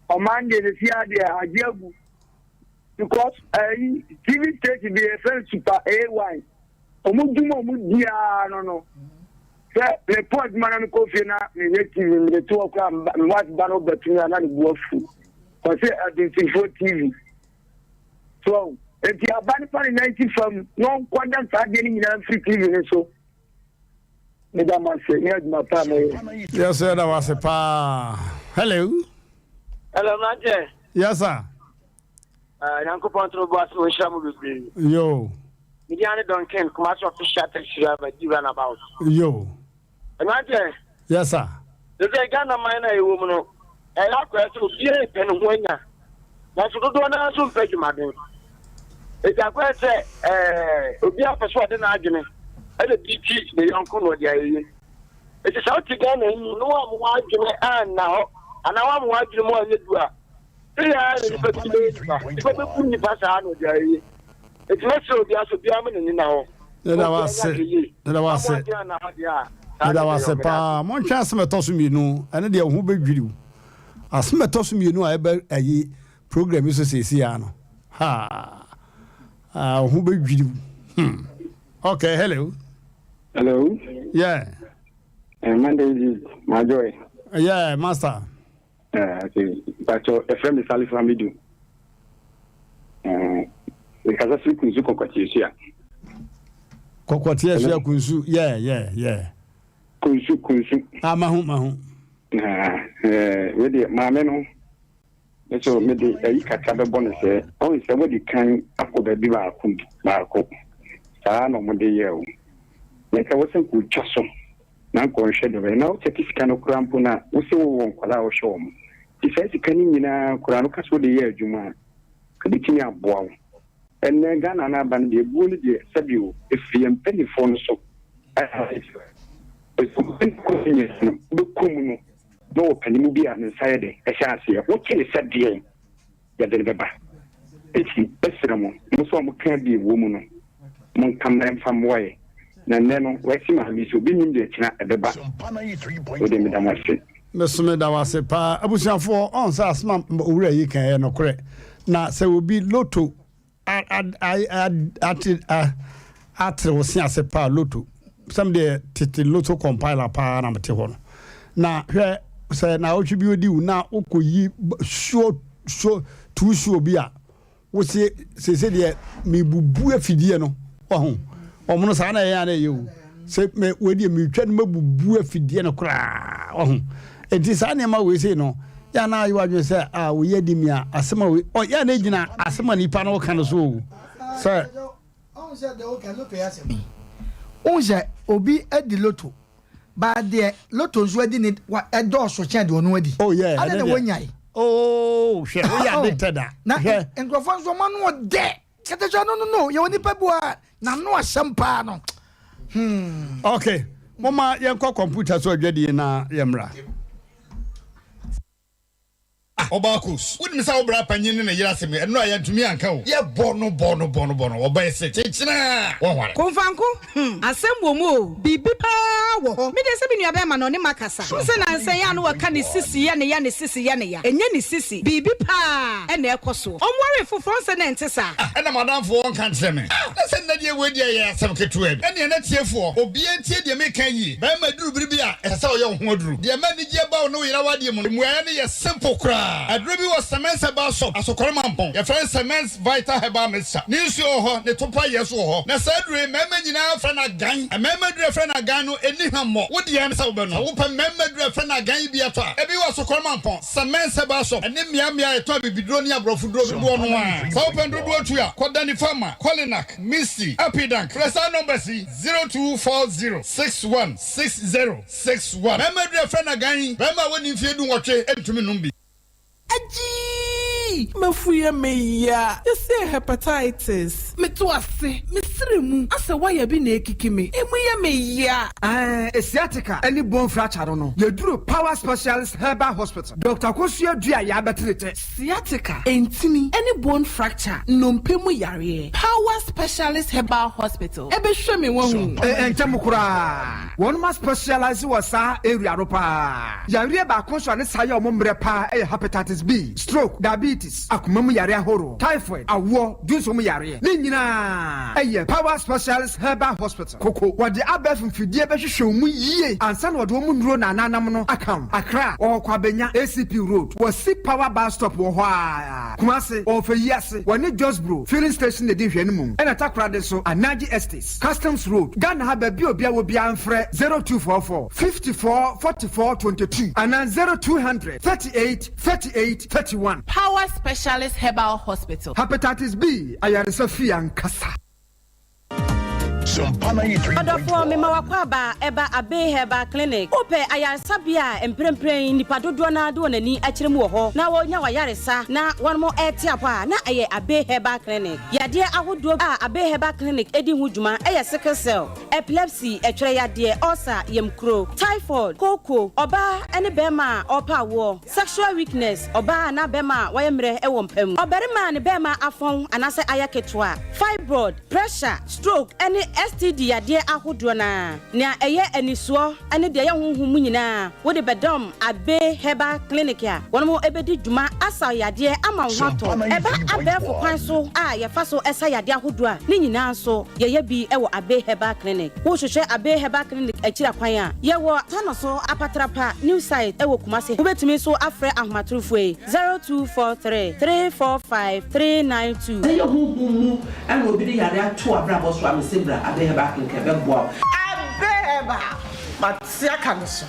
Ɔman deɛ sɛsi ara deɛ agye agu. Because ɛyi eh, TV station bi yɛfrɛ no Super A1. Ɔmo dwuma ɔmo di ara no no. Sɛ mepɔ adwuma na mekɔ fie na mehwɛ TV mede to hɔ koraa me wife ba no bɛtumi a na ne bu afu. Ɔsɛ adansifoɔ TV. So eti aba ne fa ne nan si fam na ɔnkɔda saa adeɛ no nyinaa mfiri TV no so. Meda mo ase ne adwuma pa a moyɛ. Yes, sir, da wase paa. Hello. Hello, mmeranteɛ. Yes, sir. Uh, Nyankopɔn toro bo ase wɔnhyira mo bebree. Yo. Medi ane Duncan, Kumasi official taxi driver, di runabout. Yo. Mmeranteɛ. Yes, sir. Sɛ Ghana man na ɛwɔ mu no, ɛyɛ akɔyɛ sɛ obiara repɛ ne ho anya. Nanso dodoɔ no ara nso mpɛ adwumaden. Enti akɔyɛ sɛ ɛɛ obiara pɛ sɛ ɔde n'adwene ɛna bi ti ne yɔnko na ɔde ayɛ yie. Enti sɛ wote Ghana yi mu na woamma w'adwene anna hɔ anaa woamma w'adwene mu anyɛ du a, sɛ yɛ ara na nnipa bi bɛyɛ nnipa. Nnipa bɛbu nnipa saa na ɔde ayɛ yie. Enti mɛsrɛ obiara sɛ obiara ma n'ani nna hɔ. Yɛda wo ase. Yɛda wo ase. Yɛda wo ase paa. Monhwɛ asɛm ɛtɔ so mmienu. Ɛno deɛ wo ho bɛdwiriw. Asɛm ɛtɔ so mmienu a ɛbɛ ayi program yi so seesei ara no. Ha. Ah, wo ho bɛdwiriw. Hmm. Okay, hello. Hello. Yeah. Uh, Monday is my joy. Yeah, master. Uh, okay. Pacho, efrɛ me Salif Hamidu. Uh, mekasa firi Kunsu Kɔkɔteɛsua. Kɔkɔteɛsua Kunsu, yeah, yeah, yeah. Kunsu, Kunsu. Ah, mahu, mahu. Ah, eh, wei deɛ maame no, nso mede ayi kakra bɛbɔ no sɛ, ɔn sɛ wadi kan akɔ baabi baako baako. Saa na wɔde yɛ o. Na nka wɔ sɛ nka otwa so na nka ɔnhwɛ deɛ ɔbɛyɛ. Na wokyɛke sika no koraa mpo no a, wo se wowɔ nkwadaa a wohwɛ wɔn. Nti saa sika no nyinaa koraa no, woka sɛ wode yɛ adwuma a, ɛbɛtumi aboa wo. Ɛnnɛ Ghana no aba no deɛ, abuo no deɛ sɛbi o, ɛfiri yɛn mpanimfoɔ no so. Mpanimfoɔ no nyinaa no, wobɛkɔ mu no, na ɔwɔ panin bi a ne nsa yɛ dɛ, ɛhyɛ aseɛ. Wote ne sɛ deɛn? yɛde no bɛba. Enti mɛsrɛ mo, mo nso a moka deɛ ɛwɔ mu no, monka mmra mfa mmoa yɛn. Na nnɛ no, wɔasi maame yi so, obi nnim deɛ kyena ɛbɛba. Wo deɛ meda mo ase. Me so meda wo ase paa. Abusuafoɔ, ɔn sɛ asɛm a owura yi ka ɛyɛ nokorɛ. Na sɛ obi loto ate atere wo se ase paa loto sɛm deɛ tete loto compiler paa na mete hɔ no na hwɛ sɛ na awɔtwe bi odi wo na wokɔyi suo suo tuu suo bi a wose sese deɛ mebubu afidie no ɔho ɔmo no saa na ɛyɛ ana ɛyɛ o sɛ me wei deɛ metwa no mabubu afidie no koraa ɔho nti saa nneɛma wei sei no yɛ ana ayɛ wadwene sɛ a woyɛ adi mi a asɛm a wei ɔ yɛ ana gyina asɛm a nipa no ka no so o sɛ. Ɔhu sɛ deɛ woka loto yɛ asɛm yi wohu sɛ obi adi loto baa deɛ loto nso adi ne wa ɛdɔɔso kyɛn deɛ ɔno adi oh yeah adɛn na wɔnyae oh hwɛ woyɛ addicted a na nkurɔfoɔ nso ɔma no ɔdɛ. Kɛtɛhwɛ no no no yɛwɔ nipa bi wɔ a n'ano asɛm paa no hmm. Ok, momma yɛnkɔ kɔmputa so adwadie na yɛmmra. Ah ɔbaa Kos, wonim sɛ wo bra panyin ne ne yere asɛm yi, ɛno a yɛantumi anka o. Yɛbɔ no bɔ no bɔ no bɔ no, ɔbaa yi se kyenkyenaa wɔnware. Komfanko, hmm, asɛm wɔ mu o, biribi paa wɔ hɔ. Me deɛ sɛ me nua bɛɛma no ɔne makasa. Wohu sɛ nansa yi a na wɔka ne sisi yɛ ne ya, ne sisi yɛ ne ya. Ɛnyɛ ne sisi, biribi paa na ɛkɔ soɔ. Ɔnwaree foforɔ, wohu sɛ na ɛnte saa. Ah, ɛna m'adamfo ɔnka nkyerɛ me. Ah, na sɛ nnɛ deɛ wei deɛ ɛyɛ asɛm ketewa bi. Ɛnneɛ na tiefoɔ, obiara ntie deɛ meka yi yie. Barima duru bere bi a, ɛsɛ sɛ ɔyɛ wo ho aduru. Deɛ ɛma anigyeɛ ba wo ne wo yere awadeɛ mu no, mmuaeɛ no yɛ simple koraa. Aduro bi wɔ Semens Herbal Shop, Asokore Mampong. Yɛfrɛ no Semens Vital Herbal Mixture. Ne nsuo wɔ hɔ, ne topa yɛ nso wɔ hɔ. Na saa aduro yi, mmarima nyinaa frɛ no agan. Mmarima aduro a yɛfrɛ no agan no, ɛnni hwammɔ. Wo deɛ ne sɛ wobɛnom. Sɛ wopɛ mmarima aduro a yɛfrɛ no agan yi bi atɔ a, ebi wɔ Asokore Mampong, Semens Herbal Shop, ne mmeammea a yɛtɔn abibiduro ne aborɔfoduro dodoɔ no ara. Sɛ wopɛ no dodoɔ tu a, kɔ Danny Pharma, Kolinak, Misty, Apidank. Frɛ saa numbers yi. 0240 61 60 61. Barima aduru a yɛfrɛ no agan yi, barima a wadi mfeɛ dunwɔtwe ntumi nnom bi. Agyii! M'afu yɛ me ya. Yɛsee hepatitis. Meto ase, me sere mu asɛ wire bi na ekiki me. Emu yɛ me ya. Ɛɛ sciatica ne bone fracture no no, yɛduru Power Specialist Herbal Hospital. Doctor Akosua Duah Yɛabɛtere kyɛ. Sciatica, ntini, ne bone fracture, nnompe mu yareɛ. Power Specialist Herbal Hospital bɛhwɛ me wahu. Ɛnkyɛ mo koraa, wɔnom a specialise wɔ saa area no paa. Yareɛ baako nso a ne saa yɛ wɔn mmerɛ paa yɛ Hepatitis B, stroke, diabetes, akoma mu yareɛ ahoroɔ, typhoid, awoɔ, dwonsɔ mu yareɛ. Ne nyinaa yɛ Power Specialist Herbal Hospital, Koko. Wɔde abɛɛfo mfidie bɛhwehwɛ wo mu yie ansa na wɔde wɔn nnuro na ananam no aka wo. Accra, wɔwɔ Kwabenya, ACP Road, wɔ si Power Bus Stop wɔ hɔ ara. Kumasi, wɔwɔ Feyiase, wɔne Josbro Filling Station na ɛdi nhwɛanimu, ɛna Takoradi nso, Anaji Estates, Customs Road, Ghana ha baabi a obiara wɔ biara mfrɛ 0244 54 44 22 anaa 0200 38 38 31. Power Specialist Herbal Hospital. Hepatitis B ayaresa fie ankasa. Ɔdɔfoɔ, mema w'akwaaba ɛba Abbey Herbal Clinic. Wopɛ ayaresabea a mprempren nnipa dodoɔ no ara de wɔn ani akyerɛ mu wɔ hɔ na wɔnya w'ayaresa na wɔnom rete apɔ a, na ɛyɛ Abbey Herbal Clinic. Yadeɛ ahodoɔ a Abbey Herbal Clinic di ho dwuma yɛ sickle cell, epilepsy, ɛtwerɛ yadeɛ, ulcer, yamkuro, typhoid, kooko, ɔbaa ne barima a ɔrepɛ awoɔ, Sexual weakness, ɔbaa anaa bɛrima a wayɛ mmerɛ wɔ mpa mu, ɔbarima a ne bɛrima afɔn anaasɛ ayɛ ketewa, fibroid, pressure, stroke ne STD yadeɛ ahodoɔ no ara. Nea ɛyɛ anisoɔ ne deɛ ɛyɛ honhom mu nyinaa wode bɛdɔm Abbey Herbal Clinic a wɔn bɛdi dwuma asa wo yadeɛ ama wo ho atɔ wo. Ɛba abɛɛfo kwan so a yɛfa so sa yadeɛ ahodoɔ a, ne nyinaa nso yɛyɛ bi wɔ Abbey Herbal Clinic. Wohwehwɛ Abbey Herbal Clinic akyiri akwan a, yɛwɔ Tano so Apatrapa New Site wɔ Kumasi. Wobɛtumi nso afrɛ ahomatorofoɔ yi, 0243 345 392. Sɛ ɛyɛ honhom mu na obi de yare ato w'abrabɔ so a, mese bra Abbey Herbal Clinic ɛbɛboa wo. Abbey Herbal, mate aka me so.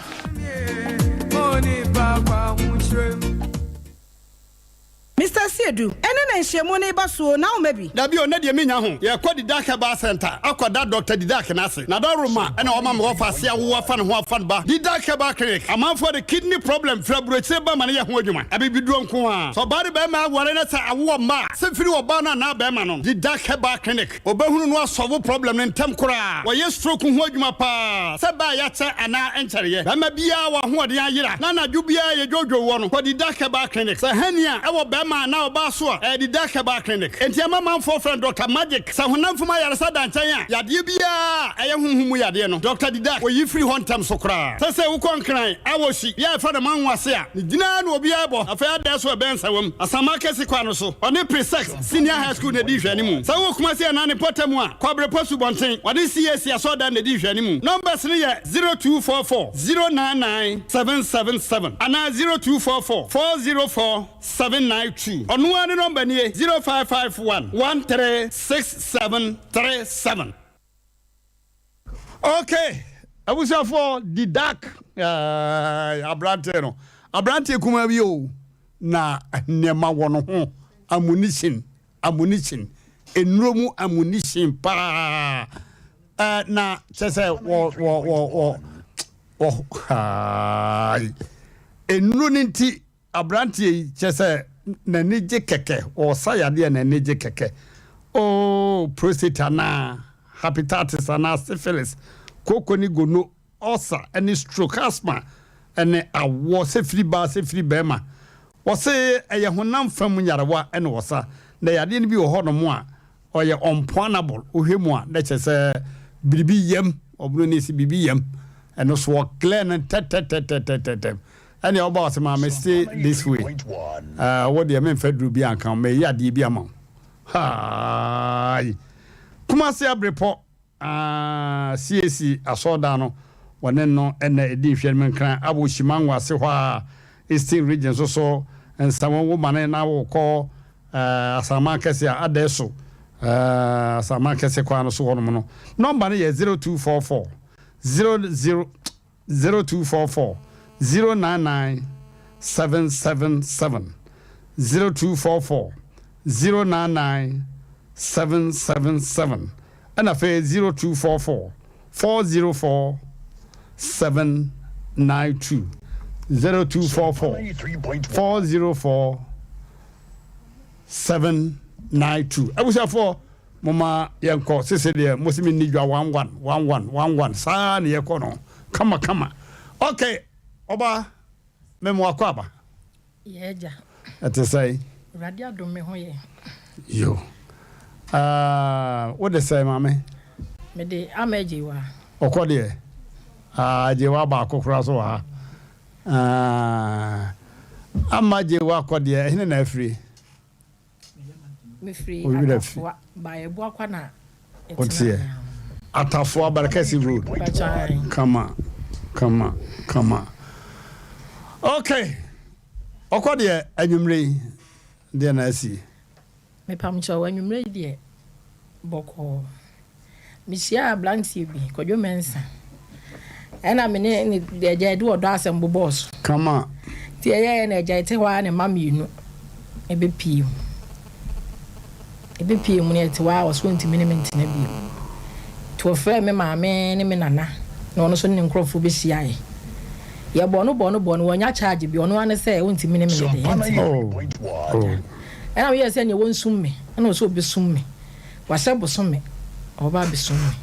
Mister Asiedu, ɛnɛ na nhyiamu no reba so o, na woma bi? Dabi o, nnɛ deɛ mennya ho. Yɛrekɔ Didac Herbal Centre akɔda Doctor Didac no ase. N'adaworoma na wama me wɔfa ase awo afa ne ho afa no ba Didac Herbal Clinic. Amanfoɔ de kidney problem firi aburokyire ba ma no yɛ ho adwuma. Abibiduro nko ara. Sɛ ɔbaa ne barima aware na sɛ awo mma a, sɛ firi ɔbaa no anaa barima no, Didac Herbal Clinic. Wɔbɛhunu no asɔlvo problem no ntɛm koraa. Wɔyɛ stroke ho adwuma paa, sɛ ɛbɛ a yɛakyɛ anaa ɛnkyɛreɛ. Bɛrima biara wɔ ahoɔden ayera na anadwo biara yɛdwoodwoo wɔ no, kɔ Didac Herbal Clinic. Sɛ hernia ɛwɔ bɛrima anaa ɔbaa so a, ɛyɛ Didac Herbal Clinic. Enti ɛma manfoɔ frɛ no Doctor Magic. Sɛ honam fam ayaresa da nkyɛn a, yadeɛ biara a ɛyɛ honhom mu yadeɛ no, Doctor Didac ɔyi firi hɔ ntɛm so koraa. Sɛ sɛ wokɔ Nkran, Awohyi, bea a yɛfrɛ no Manwase a, ne gyina ara na obiara bɔ. Afei Adɛɛ so ɛbɛn Nsawam, Asaman Kɛse kwan no so. Ɔne Presex. Senior High School na edi nhwɛanimu. Sɛ wowɔ Kumasi anaa ne mpɔtam a, kɔ Abrepɔ Asubɔnten, wɔde CAC Asɔrdan na edi nhwɛanimu. Numbers no yɛ 0244 099 777 anaa 0244 404 792. Ɔno ara ne nɔmba nie, 0551 136737. Okay, abusuafoɔ di dark eh, aberanteɛ no aberanteɛ kumaa bi o na nneɛma wɔ no ho ammunition ammunition nnuro mu ammunition paa eh, na kyɛ sɛ wɔ wɔ wɔ wɔ wɔ haai nnuro no nti Abranteɛ yi kyerɛ sɛ n'ani gye kɛkɛ, ɔresa yadeɛ a n'ani gye kɛkɛ. Oh, prostate anaa, hepatitis anaa, syphilis, kooko ne gono, ulcer ne stroke, asthma ne awoɔ, sɛ firi baa sɛ firi barima. Wɔse ɛyɛ honam fam nyarewa na wɔsa, na yadeɛ no bi wɔ hɔnom a ɔyɛ unpoanable, wohwɛ mu a na kyerɛ sɛ biribi yam, ɔbono ne si biribi yam, ɛno so wɔ clear no ntɛtɛtɛtɛtɛtɛm. Ɛnea ɔba ɔse maame stay this way, uh, wo deɛ memfa duru bi anka wo, mɛyɛ adeɛ bi ama wo. Haai! Kumasi Abrepɔ aah CAC asɔrdan no wɔne no na ɛdi nhwɛanim Nkran Abo Shimango ase hɔ a Eastern Region nso so Nsawam wo mane na wokɔ eh, Asaman kɛse a Adɛso eh, Asaman kɛse kwan no so hɔnom no nɔmba no yɛ 0244 00 0244 099 777 0244 099 777 ɛna afei 0244 404 792 0244 404 792 abusuafoɔ Momma yɛnkɔ sese deɛ mose menni dwa one one one one one one saa na yɛkɔ no kama kama ok ɔba memo akɔ aba. Yɛ agya. Ɛte sɛn? Awurade adom me ho yɛ. Yo. Uh, wo de sɛn maame? Me de ama agyewa. Ɔkɔ deɛ? Ah, agyewa baako koraa so wɔ ha. Ah, ama agyewa kɔ deɛ ɛhene na afiri? Mefiri Wo werɛ fi. Atafoa, Baeɛboakwa na Woteɛ. ɛtena. Atafoa, Barekɛse Road. Mpakyɛ ae. Kama, kama, kama. Ok, ɔkɔ deɛ anwummerɛ yi deɛ na asi. Mepamkyɛw, anwummerɛ yi deɛ bɔkɔɔ. Mehyiaa abranteɛ bi, Kwadwo Mensah, ɛna me ne ne agya yɛde ɔdɔ asɛm bobɔɔ so. Kama. Nti ɛyɛɛ na agya yɛte hɔ ara ne mma mmienu ɛbɛpie mu. Ɛbɛpie mu no yɛte hɔ ara ɔso ɔntumi ne me ntena bio. Nti ɔfrɛɛ me maame ne me nana na ɔno nso ne ne nkurɔfoɔ bɛhyiaeɛ. Yɛbɔɔ no bɔɔ no bɔɔ no wannya charge bi ɔno ara ne sɛ ɔntumi ne me nyɛ dɛn ɛntena. Oh, oh. Ɛna meyɛɛ sɛ neɛ wɔnsum me ɛna ɔsɛ ɔbɛsum me. Wahyɛ bosome a ɔba abɛsum me.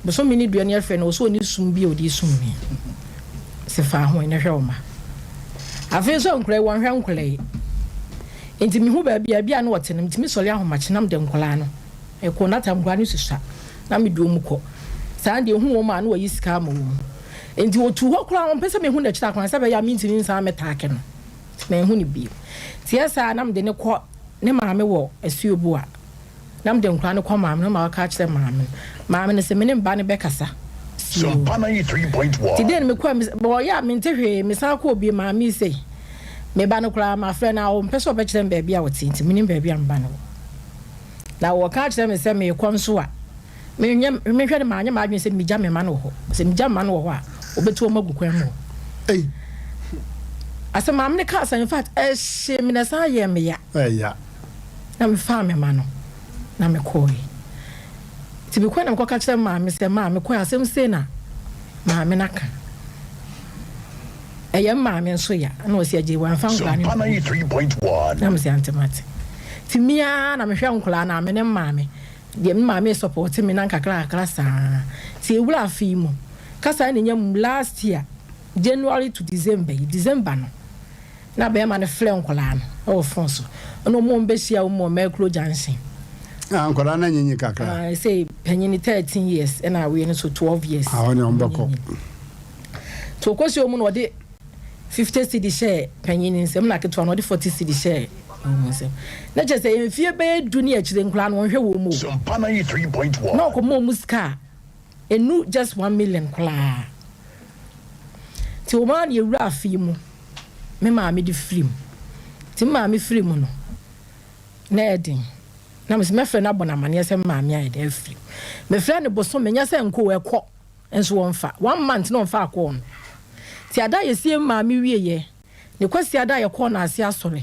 Bosome ne dua ne afɛ no, ɔsɛ ɔni sum bi a ɔde sum me. Sɛ fa ho na hwɛ wo ma. Afei nso nkwadaa yi, wɔnhwɛ nkwadaa yi. Nti mehu baabi a ebi a na ɔte no, metumi sɔre ahomakye na mede nkwadaa no kɔ. Na tam nkwadaa no susua na mede wɔn kɔ. Saa deɛ ehu wɔn a na wɔyi sika ama wɔn. Nti ɔtu hɔ koraa ɔmpɛ sɛ mehu n'akyiri akwan sɛ ɛbɛyɛ a mentumi nsan mɛtaake no. Nti manhu no bio. Nti ɛyɛ saa na mede no kɔ ne maame wɔ Asuobuwa. Na mede nkwadaa no kɔ maame no ma ɔka kyerɛ maame no. Maame no sɛ me ne me ba no bɛkasa. Sio. Nti dei no mekɔɛ ɔyɛ a mente hwee mesan kɔɔ bio maame yi sei me ba no koraa mafrɛ no a ɔmpɛ sɛ ɔbɛkyerɛ me baabi a ɔte nti menim baabi a me ba no wɔ. Na wɔka kyerɛ me sɛ meekɔ nso a menyɛ mehwɛ no maanyɛ m'adwene sɛ megya me mma no wɔ hɔ. Sɛ megya me mma no wɔ hɔ a wɔbɛtu wɔn agu kwan mu hɔ. Ei. Asɛ maame no kaa saa in fact ɛhyee me na ɛsan yɛɛ me ya. Ɛya. Na mefaa me mma no na mekɔɔe. Nti mekɔe na mekɔka kyerɛ maame sɛ, maa mekɔe asɛm sei na maame no aka. Ɛyɛ me maame nso ya. Ɛna ɔse agye wamfa nkwadaa no nkɔ. Na mese ante mate. Nti me ara na mehwɛ nkwadaa no a me ne maame. Deɛ me maame sɔpɔte me na nkakra kakra saa. Nti ewura afe yi mu. Kasa na enya mu last year January to December yi, December no. Na bɛɛma no frɛ nkwadaa no wɔ phone so ɛna ɔmo ɔmo bɛhyia wɔn wɔ Mercury junction. Ah, nkwadaa no anyinyi kakra. Ah, sɛ panyin no 13 years ɛna wei no so 12 years. Ah, ɔne ɔmo bɛkɔ. Nti ɔkɔhyia wɔn na ɔde 50 cedi hyɛɛ panyin no nsam na ketewa no ɔde 40 cedi hyɛɛ wɔn nsam. Na kyerɛ sɛ mfie bɛyɛ du ne akyire nkwadaa no wɔnhwɛ wɔn mu o. Na ɔkɔma wɔn sika a Ɛnnu just one million koraa. Nti wɔn ara na yɛwura afe yi mu, me maame de firi mu. Nti me maame firi mu no, na ɛyɛ den. Na mese mɛfrɛ no abɔ no amaneɛ sɛ me maame ayɛ dɛn afiri mu. Mefrɛ no bosome, nyɛ sɛ nkɔ o, ɛkɔ nso wɔmfa. One month na ɔmfa akɔɔ no. Nti ada a yɛsie me maame wieɛ, ne Kwasiada a yɛkɔɔ no ase asɔre,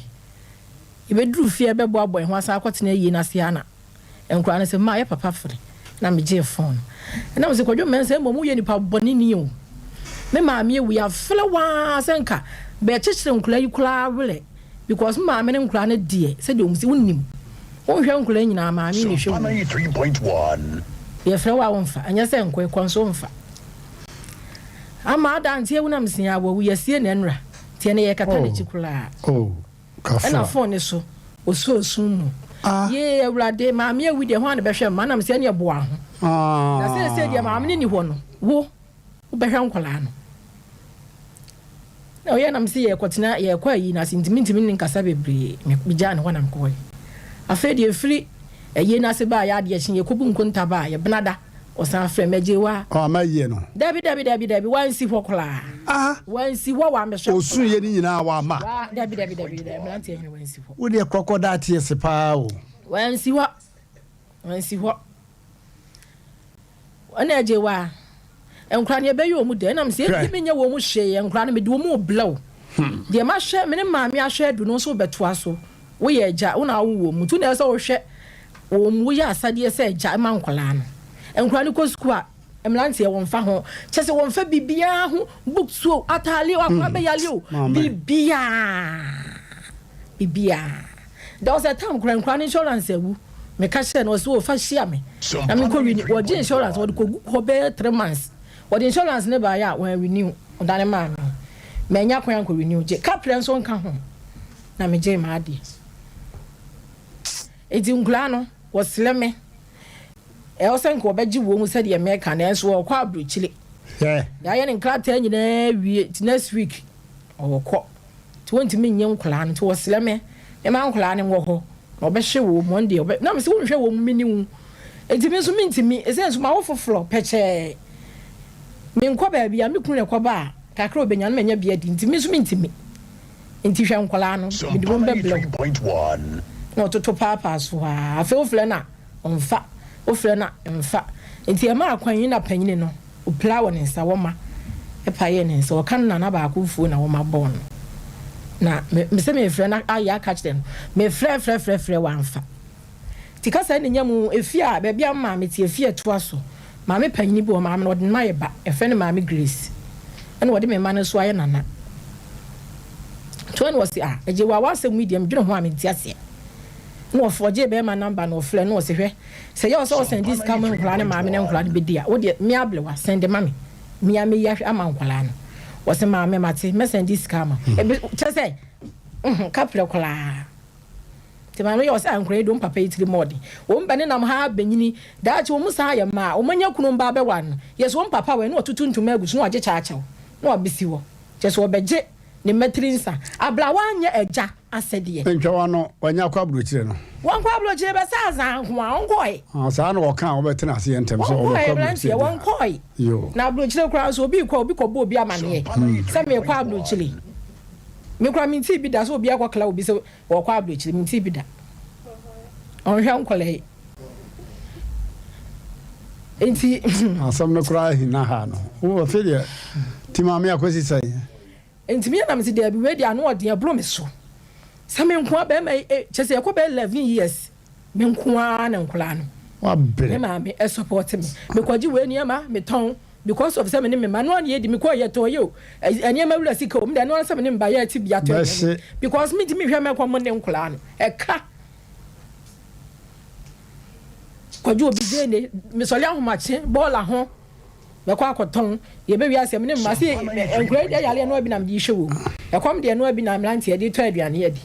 yɛbɛduru fie a yɛbɛboaboa yɛn ho asan akɔtena ayie no ase ara na Nkwadaa no sɛ, Ma yɛ papa fere. Na megyee fon no. Ɛna mese, Kwadwo Mensah, mmom woyɛ nipa bɔne ni o. Me maame awu, yɛafrɛ wo ara sɛ nka bɛkyekyere nkwadaa yi koraa werɛ because me maame ne nkwadaa no deɛ sɛdeɛ wɔn si, wonim. Wonhwɛ nkwadaa nyinaa, maame na ɛhwɛ Sompa wɔn. 93.1. Yɛfrɛ wo a womfa, ɛnyɛ sɛ nkɔ, kɔ nso womfa. Ama ada nti awu na mesia wawu, yɛasie no ɛnora, nti ɛnɛ yɛkata Oh. n'akyi koraa. Oh, kafra. Ɛna phone no so, ɔsuo sum mu. Yee Awurade, maame awu deɛ hwan na bɛhwɛ mma? Na mesɛ ɛneɛ boa ho. Na seesei deɛ maame no nni hɔ no, wo wobɛhwɛ nkwadaa no. Na ɔyɛ na mese yɛkɔtena yɛkɔ ayi no ase nti mentumi ne nkasa bebree. Megyaa ne hɔ na mekɔe. Afei deɛ ɛfiri ayie no ase baeɛ adeɛ kye yɛkɔbu nkonta baa yɛbenada ɔsan frɛ me agye wa. Ɔ ama ayie no. Dabi dabi dabi dabi wansi hɔ koraa. Wansi hɔ wammɛhwɛ Osu yɛ ne nyinaa wamma. Wa dabi dabi dabi dabi mmeranteɛ hene wansi hɔ. Wo deɛ crocodile tears paa o. Wansi hɔ wansi hɔ. Ɛna agye wa nkora no yɛbɛyɛ wɔn dɛ ɛna mesɛ Hwɛ. ebi menyɛ wɔn hwee nkora no mede wɔn rebrɛ wo deɛ mahwɛ me ne maame ahwɛ adu no nso wobɛtoa so woyɛ agya wo na awo wɔn mu nti na ɛsɛ sɛ wohwɛ wɔn mu woyɛ asadeɛ sɛ agya ma nkwadaa no nkwadaa no kɔ sukuu a mmeranteɛ wɔmfa ho kyɛ sɛ wɔmfa biribiara ho books o ataale o akwadaa bɛyale o Maame. biribiara biribiara There was a time koraa nkwadaa no insurance awu. Meka kyerɛɛ no ɔse o fa hyia me na menkɔ renew. Wɔgye insurance wɔde kɔgu hɔ bɛyɛ 3 months. Wɔde insurance no baeɛ a wɔn renew ɔdane maa me. Mannya kwan ankɔ renew gye kaprɛ nso nka ho na megyee m'adeɛ. Enti nkwadaa no wɔsrɛ me ɛwɔ sɛ nka wɔbɛgye wɔn mu sɛdeɛ meka nanso wɔkɔ aburokyire. Hwɛ. Yɛayɛ ne nkrataa nyinaa wie nti next week ɔkɔ. Nti wɔntumi nnye nkwadaa no nti wɔsrɛ me mema nkwadaa no nwɔ hɔ na wɔbɛhwɛ wɔn mu wɔn deɛ wɔbɛ na mese wonhwɛ wɔn mu mene wo nti me nso mentumi ɛsɛ nso mawo foforɔ pɛkyɛɛ menkɔ baabi a me kunu na ɛkɔba a kakra obɛnya no manya bi adi nti me nso mentumi nti hwɛ nkwadaa no mede wɔn bɛbrɛ wo na ɔtoto paapaa so a afei wofrɛ no a ɔmfa wofrɛ no a mfa nti ɛma akwan yi na panyini no Opira wɔ ne nsa, wɔma ɛpaee ne nsa. Ɔka no nana baako fuo na wɔma bɔɔ no. Na me me sɛ mefrɛ no ayɛ aka kyerɛ no. Mefrɛ frɛ frɛ frɛ wamfa. Nti kasa ne nya mu efie a baabi a maame te efie a ɛtoa so. Maame panyini bi wɔ maame no ɔde no ayɛ ba. Yɛfrɛ no maame Grace. Ɛna ɔde me mma no nso ayɛ nana. Nti ɛna ɔse ah agye wa w'asɛm yi deɛ medwene ho a mente aseɛ. Ɛna ɔgyee bɛrima number na ɔfrɛ no ɔse hwɛ Sɛ ɛyɛ wo sɛ wo sɛnde sika ma nkwadaa no maame na nkwadaa no bɛdi a, wo deɛ me ablewa, sɛnde ma me. Me a mɛyi ahwɛ ama nkwadaa no. Wɔse maame mate, mɛsɛnde sika ama wo. Ebi, kyerɛ sɛ, mm, kaprɛ koraa. Nti maame yɛ ɔsɛ ah nkwadaa yi de wɔn papa yi tiri mu ɔden. Wɔn bɛ nenam ha bɛnyini, daakye wɔn san ayɛ mmaa, wɔn anya kunu mba abɛware no. Yɛsɛ wɔn papa wɔ na watutu ntoma agu so na wagye kyaakyɛw na wabɛsi hɔ. Kyerɛ sɛ wɔbɛgye ne mmatiri nsa. Abla wanyɛ agya asɛdeɛ. Ntwa w'ano, wanya akɔ aburokyire no. Wɔnkɔ aburokyire bɛsɛ azaa nko a, ɔnkɔe. Ah, saa na wɔka a wɔbɛtena ase yɛ ntɛm sɛ Wɔnkɔe, wɔkɔ aberanteɛ, aburokyire deɛ. wɔnkɔe. Yoo. Na aburokyire koraa nso, obi rekɔ a, obi kɔbɔ obi amaneɛ sɛ merekɔ aburokyire. Me koraa mentee bi da sɛ obi akɔkla obi sɛ wɔrekɔ aburokyire, mentee bi da. Ɔnhwɛ nkwadaa yi. Nti. Asɛm no koraa hina ha no. Wo afei deɛ, ti maame akɔsi sɛn? Nti me na mese daabi wei deɛ ano ɔden ɛboro me so sɛ me nkoa bɛrima yi eh, kyɛ sɛ ɛkɔ bɛyɛ 11 years me nkoa ne nkoraa no Wabrɛ. me maame ɛsupɔte me mekɔgye wei nneɛma metɔn because of sɛ me ne me ma no ano yɛdi mekɔ yɛtɔn yɛ o nneɛma wura sika o me deɛ ɛno ara sɛ me ne me ba yɛ ti bi atɔ Bɛhye. because mentumi nhwɛ mɛkɔ mo ne nkoraa no ɛka kɔgye obi gyeene mesɔre ahomakye bɔɔla ho Mɛkɔ akɔtɔn, yɛbɛwie asɛm ne mma se nkwadaa yi deɛ yareɛ noa bi na mede rehwɛ wɔn mu, ɛkɔm deɛ noa bi na mmeranteɛ de retɔ aduane adi.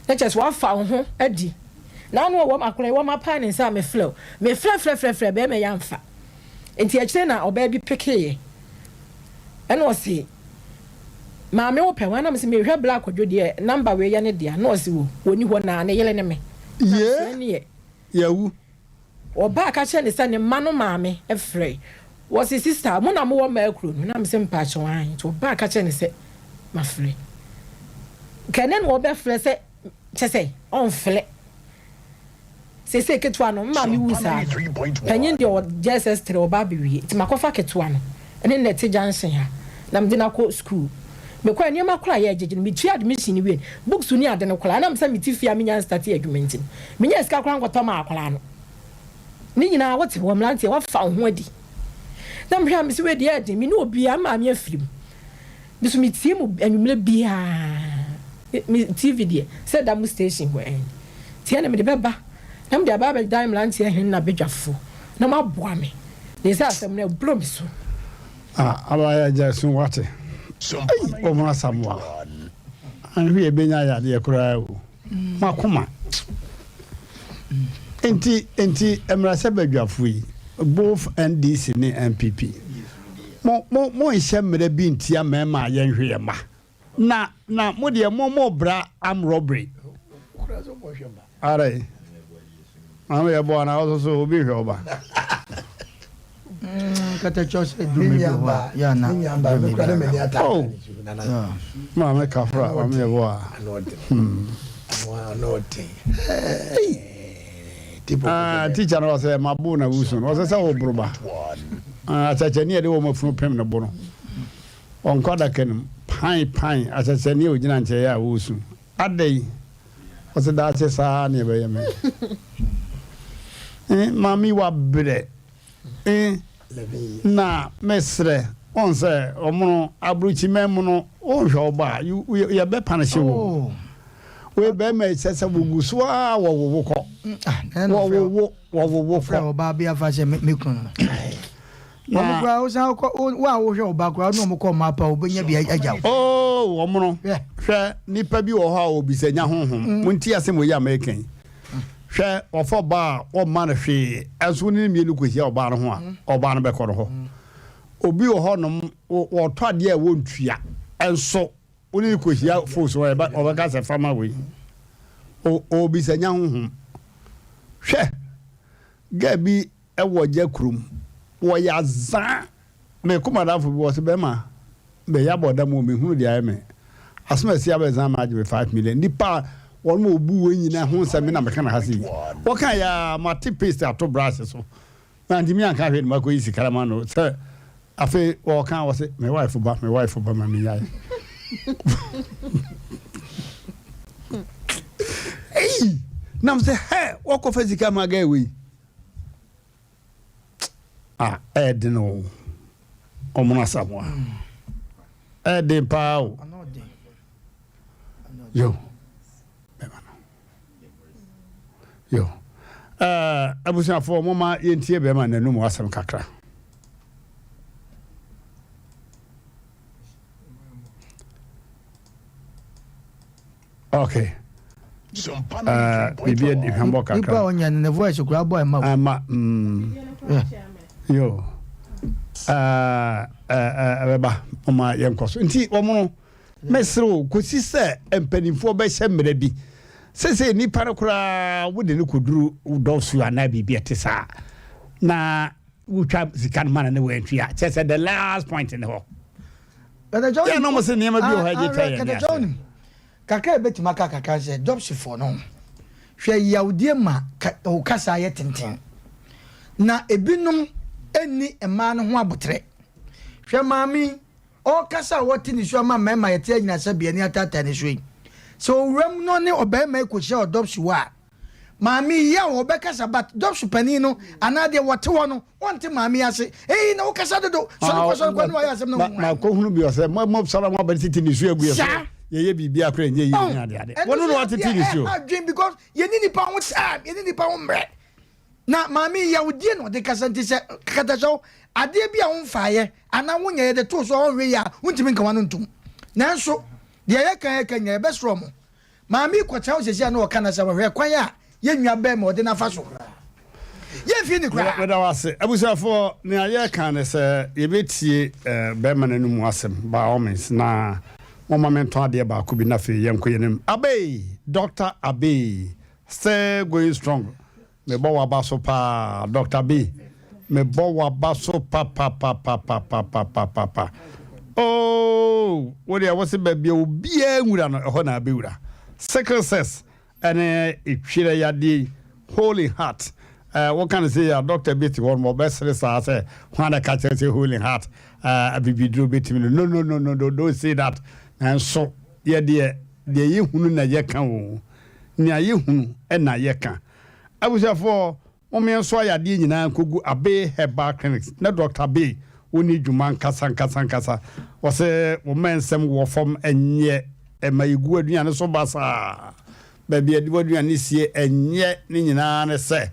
Na kyerɛ sɛ wafa wo ho adi. Na ano wɔ akwadaa yi wɔn apae ne nsa a mefrɛ wo, mefrɛ frɛ frɛ frɛ bɛrima yi amfa. Nti akyire na ɔbaa bi pekeeɛ ɛna ɔse maame wo pɛ wɔn na mese mehwɛ bla akwadwo deɛ number wei yɛ ne dea na ɔse wo wɔni hɔ na ne yere ne me. Na mese ɛneɛ. Yɛawu. Ɔbaa ka kyerɛɛ no sɛ ne mma no maame frɛe. Wɔse sister mo na mowɔ mmaa kuro no? Na mese mpakyɛw aane. Nti ɔbaa ka kyerɛɛ no sɛ mafrɛ. Nka ɛnɛ na ɔbɛfrɛ sɛ kyɛ sɛ ɔmfrɛ. Seesei ketewa no me maame wu saa no panyin deɛ ɔwɔ JSS 3 ɔba abɛwie nti makɔfa ketewa no ne no te junction ha na mede no akɔ school. Mekɔɛ nneɛma koraa yɛgyegye no metua admission no wie no books ne ade no koraa ɛnam sɛ mete fie a menya nstate adwuma nti no menyaa sika koraa nkɔtɔ maa akwadaa no. Ne nyinaa wote hɔ mmeranteɛ woafa wo ho adi. Na mehwɛ a mese wei deɛ ɛden me ne obiara me maame afiri mu. Me so metie mu anwummerɛ biara me TV deɛ sɛ da mo station hɔ ɛn. Nti ɛna mede bɛba. Na mede aba abɛdan mmeranteɛ hene no abadwafoɔ, na moaboa me, na ɛsɛ asɛm no ɛboro me so. Ah, abaayɛ agya sun wate. Ei, wɔn asamoa. Anhwɛ yɛ benya yadeɛ koraa o. Makoma. Nti, nti mmarahyɛ badwafo yi, both NDC ne NPP, mo, mo, mo nhyɛ mmara bi ntia mmarima a yɛnhwɛ yɛn mma. Na na mo deɛ mo mo bra arm robbery. Ara yi. Maame yɛ bɔ ana ɔso so obi hwɛ ɔba. Katakyɛ sɛ dumi bi hɔ a yɛ ana dumi bi a. Oh. Maame kafra maame yɛ bɔ a. Ah, teacher no ɔsɛ ma bo na wusu no ɔsɛ sɛ wo boroba. Ah, akyɛkyɛ ne yɛde wɔn afunu pem ne bo no. Ɔnkɔ adaka no mu. Pan pan, asɛsɛni a ogyina nkyɛn a ɔresu. Adɛn? Ɔse daakye saa na ɛbɛyɛ me. Eh, maame yi wabrɛ. Eh, na mesrɛ, wɔn sɛ ɔmono aburukyiman mu no, wɔnhwɛ wo ba a, yɛbɛ panehye wo. Oh. Wei bɛrima yi sɛ sɛ wogu so a wɔwowo kɔ. Mm, ah, wɔwowo, wɔwowo kɔ. Ɔbaa bi afa sɛ me kunu no. Wɔn koraa wosan kɔ wo a wohwɛ wo ba koraa ne wɔn kɔ mmaa pa wobɛnya bi agya wo. Oo wɔn no hwɛ nipa bi wɔ hɔ a obisa nya honhom mm. mo nti asɛm wɔ yi a mɛka yi hwɛ wɔfɔ ɔbaa a wɔmma no hwee ɛnso ne mmienu kɔhyia ɔbaa no ho a mm. ɔbaa no bɛkɔ no hɔ mm. obi wɔ hɔ nom wɔtɔ adeɛ a wɔntua ɛnso wo ne kɔhyia fo so ɔbɛka sɛ fama wei obisa nya honhom hwɛ gɛ bi Wɔ gya kurom wɔyɛ azaa. Me kɔ madamfo bi wɔse bɛma me yɛ abɔ dam o me hunu deɛ ayɛ me asem asi abɛzan me agye me 5 million nipa a wɔn ma obu wɔn nyina ho nsɛm me na meka na ha sei wɔka yɛ a mate paste ato brush so na ntumi anka hwee na makɔ yi sika ma no sɛ afei wɔka wɔse me wife ba me wife ba ma me nyae ei nam sɛ hɛ wɔkɔfa sika ma gɛ wei Ah, ɛyɛ den o. Ɔmono Asamoah. Ɛyɛ den paa o. Yo. Bɛma no. Yo. Eh, abusuafoɔ moma yɛntie bɛma n'anum asɛm kakra. Okay. Uh, biribi adi hwambɔ kakra. Nipa a ɔnya no ne voice koraa bɔ ɛma. Ɛma mm. Yo. Ɛbɛba ɔma yɛnkɔ so. Nti wɔn no mɛsrɛ o kɔsi sɛ mpanimfoɔ bɛhyɛ mmerɛ bi sɛsɛ nipa no koraa wode no kɔduru dɔso anaa biribi ɛte saa na wotwa sika no ma no ne wantua kyɛ sɛ the last point ne hɔ yɛ na ɔmo sɛ nneɛma bi wɔ hɔ agye twa yɛn ne ase. Kakra a yɛbɛtumi aka kakra ne sɛ Jobsfoɔ no hwɛ yawdie ma wo kasa yɛ tenten. Na ebinom nni mmaa no ho aboterɛ. Hwɛ maame yi, ɔrekasa a wɔte ne su ama mmarima yɛte anyina sɛ bea ni ataataa ne so yi. Sɛ owuram no ne ɔbarima yi kɔhyia wɔ Jobs hɔ a, Maame yi a ɔbɛkasa but dɔpso panin no anaa deɛ wɔte hɔ no wɔnte maame yi ase eii na wokasa dodo sɔre kɔ sɔre kɔ ne wayɛ asɛm no ho makɔhunu bi ɔsɛ mo mo sɔre mo abɛn tete ne su agu yɛ so yɛyɛ biribi akora ɛnyɛ yie ne ade ade wɔn no wɔtete ne su adwene because yɛne nipa ho time yɛne nipa ho mmerɛ na maame yi yawodie na ɔde kasa nti sɛ katahyɛw adeɛ bi a womfaeɛ anaa wonyɛ yɛde too so a ɔnhwɛ yie a wontumi nka wano ntom nanso deɛ yɛka yɛka nyina yɛbɛserɛ mo Maame yi kɔtena hɔ seesei a na ɔka n'asɛm. Hwɛ kwan a yɛn nua barima ɔde no afa so. Yɛmfii no koraa. Meda wo ase. Abusuafoɔ, nea yɛreka ne sɛ yɛbɛtie barima no anomu asɛm by all means na momma mentɔn adeɛ baako bi na afei yɛnkɔ yɛn anim. Abey! Doctor Abey! Still going strong. Mebɔ w'aba so paa Doctor B mebɔ w'aba so papapapapapapapa ooh wo deɛ wose baabi a obiara nwura no ɛhɔ na abɛwura sickle cells ɛne etwerɛ yadeɛ yi hole in heart ɛɛ woka no sɛ a doctor bi te hɔ no ɔbɛsere saa sɛ hwan na ɛka kyerɛ sɛ hole in heart ɛɛ abibiduro bɛtumi no no no no no no don't say that nanso yɛdeɛ deɛ yɛhunu na yɛka o Nea yɛhunu na yɛka. Abusuafoɔ, mom yɛnsoa yadeɛ nyinaa nkɔgu Abbey Herbal Clinics na Doctor Abbey ɔnni dwuma ankasa ankasa ankasa. Ɔse wo mma nsɛm wɔ fam nyɛ ɛma yɛgu aduane so basaa. Baabi a yɛde w'aduane sie ɛnyɛ ne nyinaa ne sɛ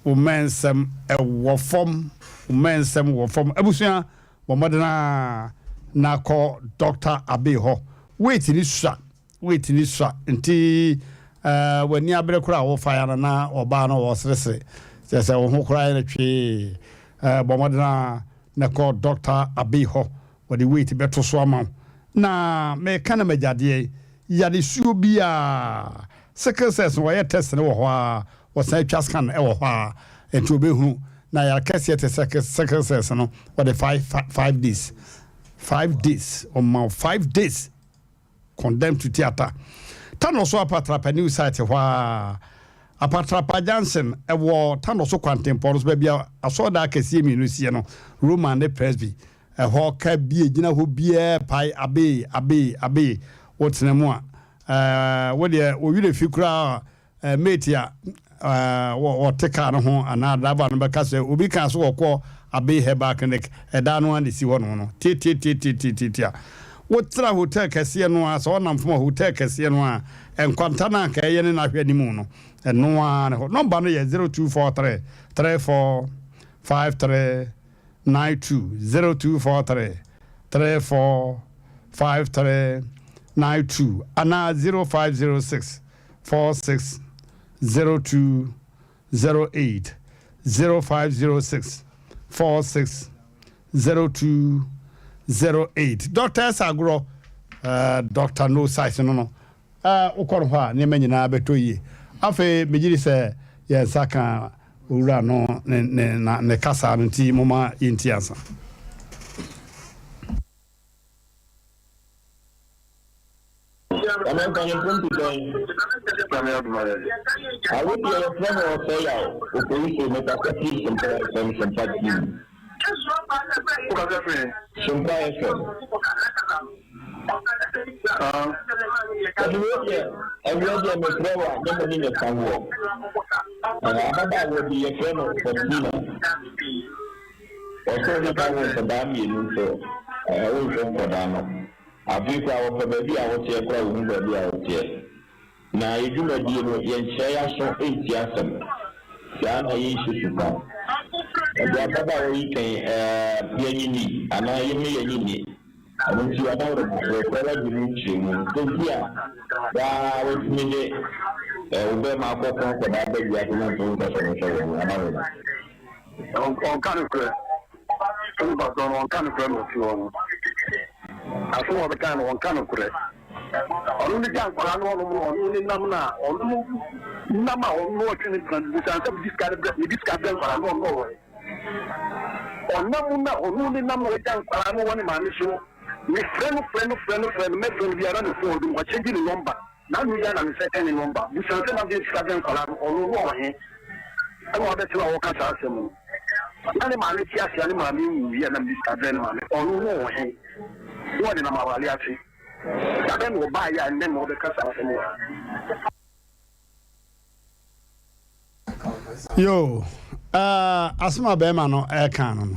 wo mmɛnsɛm wɔ fam, wo mmɛnsɛm wɔ fam. Abusua, bɔ mmɔden ara na kɔ Dɔkta Abbey hɔ. Weight no sua, weight no sua nti eh, w'ani abere koraa a wofa ya no na ɔbaa no ɔseresere. Kyerɛ sɛ wo ho koraa yɛ no twee. Eh, bɔ mmɔden ara na kɔ Dɔkta Abbey hɔ. Wɔde weight bɛto so ama wo. Na meka no m'agyadeɛ yi, yadesuo biara, sickle cells no wɔyɛ test no wɔ hɔ ara, wɔsan twa scan wɔ hɔ ara, nti wɔbɛhunu. Na yare kɛseɛ te sɛ sickle cells no, wɔde 5 days, 5 days, wɔma wo 5 days. Condemn to theatre. Tanoso Apatrapa new site hɔ ara. Apatrapa junction ɛwɔ Tanoso kwantempɔn no so baabi a asɔredan akɛseɛ mmienu sie no, Roman ne Presby. Ɛhɔ ka bi egyina hɔ biara pae abee abee abee. Wotena mu a, ɛɛ wo deɛ wo werɛ fi koraa Mate a ɔte car no ho anaa driver no bɛka sɛ obi kaa sɛ wɔkɔ Abbey Herbal Clinic, ɛdan no ara na ɛsi hɔ nom no. Tiatiatiatiatiatia. Wotra hotel kɛseɛ no ara, sɛ ɔnam fam a, hotel kɛseɛ no ara, nkwanta no a anka ɛyɛ ne n'ahwɛ anim no, ɛno ara ne hɔ. Nɔmba no yɛ 0243 34 53 92, 0243 34 53 92 anaa 0506 46 02 08 0506 46 02 08 Doctor ɛsɛ agorɔ uh, Doctor No Size no no uh, wokɔ no hɔ a nneɛma nyinaa bɛtɔ yie. Afei megye di sɛ yɛn nsa ka owura no ne, ne, na, ne kasa no nti moma yɛnti ansa. Ɛnɛ mpanyimfo mpetɛn. Awo deɛ yɛfrɛ me Ɔsɛe Yaw Oforisuo mekasa firi Sompa FM Sompa TV. Sompa FM. Ɛde wei deɛ ɛwia deɛ mefrɛ wo a nyɛ m'ani na ɛka woɔ. Ababaawa bi yɛfrɛ no Faustina. Ɔsɛ onipa wo nkɔdaa mmienu nso wonhwɛ nkɔdaa no. Afei koraa wɔpɛ baabi a woteɛ koraa wɔhu baabi a woteɛ. Na yɛ dwumadie no yɛnkyerɛ y'aso ntie asɛm. Saa na yɛnhyɛ su pa. Ɛdeɛ ababaawa yi kɛn ɛɛ yɛnye nni anaa yɛmɛ yɛnye nni. Ɛno nti adaworo yɛpɛ w'adwene nkyerɛmu. Sɛ nti a waa watumi de ɛɛ wo bɛɛma akɔko akɔdaa aba wiase na nso wompɛ sɛ wohwɛ wɔn adaworo. Ɔnka nokorɛ. Onipa korɔ no ɔnka nokorɛ na ɔte hɔ no. Asɛm a ɔbɛka no ɔnka nokorɛ. Ɔno ne gya nkwadaa no ɔnom no ɔno ne nam no a ɔno no nam a ɔno no ɔtwe ne mpena no bisa sɛ mede sika no brɛ mede sika brɛ nkwadaa no ɔno ɔwɔ ɔnam no a ɔno ne nam na ɔgya nkwadaa no wɔ ne maame so mefrɛ no frɛ no frɛ no frɛ no mɛfrɛ no biara ne fon dum wakyɛgye ne nɔmba. N'ano yi ara na me nsa ka ne nɔmba. Bisa no sɛ n'adwene sika bɛn nkwadaa no, ɔno no wɔ he? Ɛna wabɛtena hɔ ɔka saa asɛm no. Na ne maame te ase a ne maame nwuiɛ a na mede sika brɛ ne maame, ɔno no wɔ he? Na ɔde nam aware ase. Da bɛn na ɔbaeɛ a nnɛ na ɔbɛka saa asɛm yi? Yo, eh, asɛm a bɛrima no ɛka no no,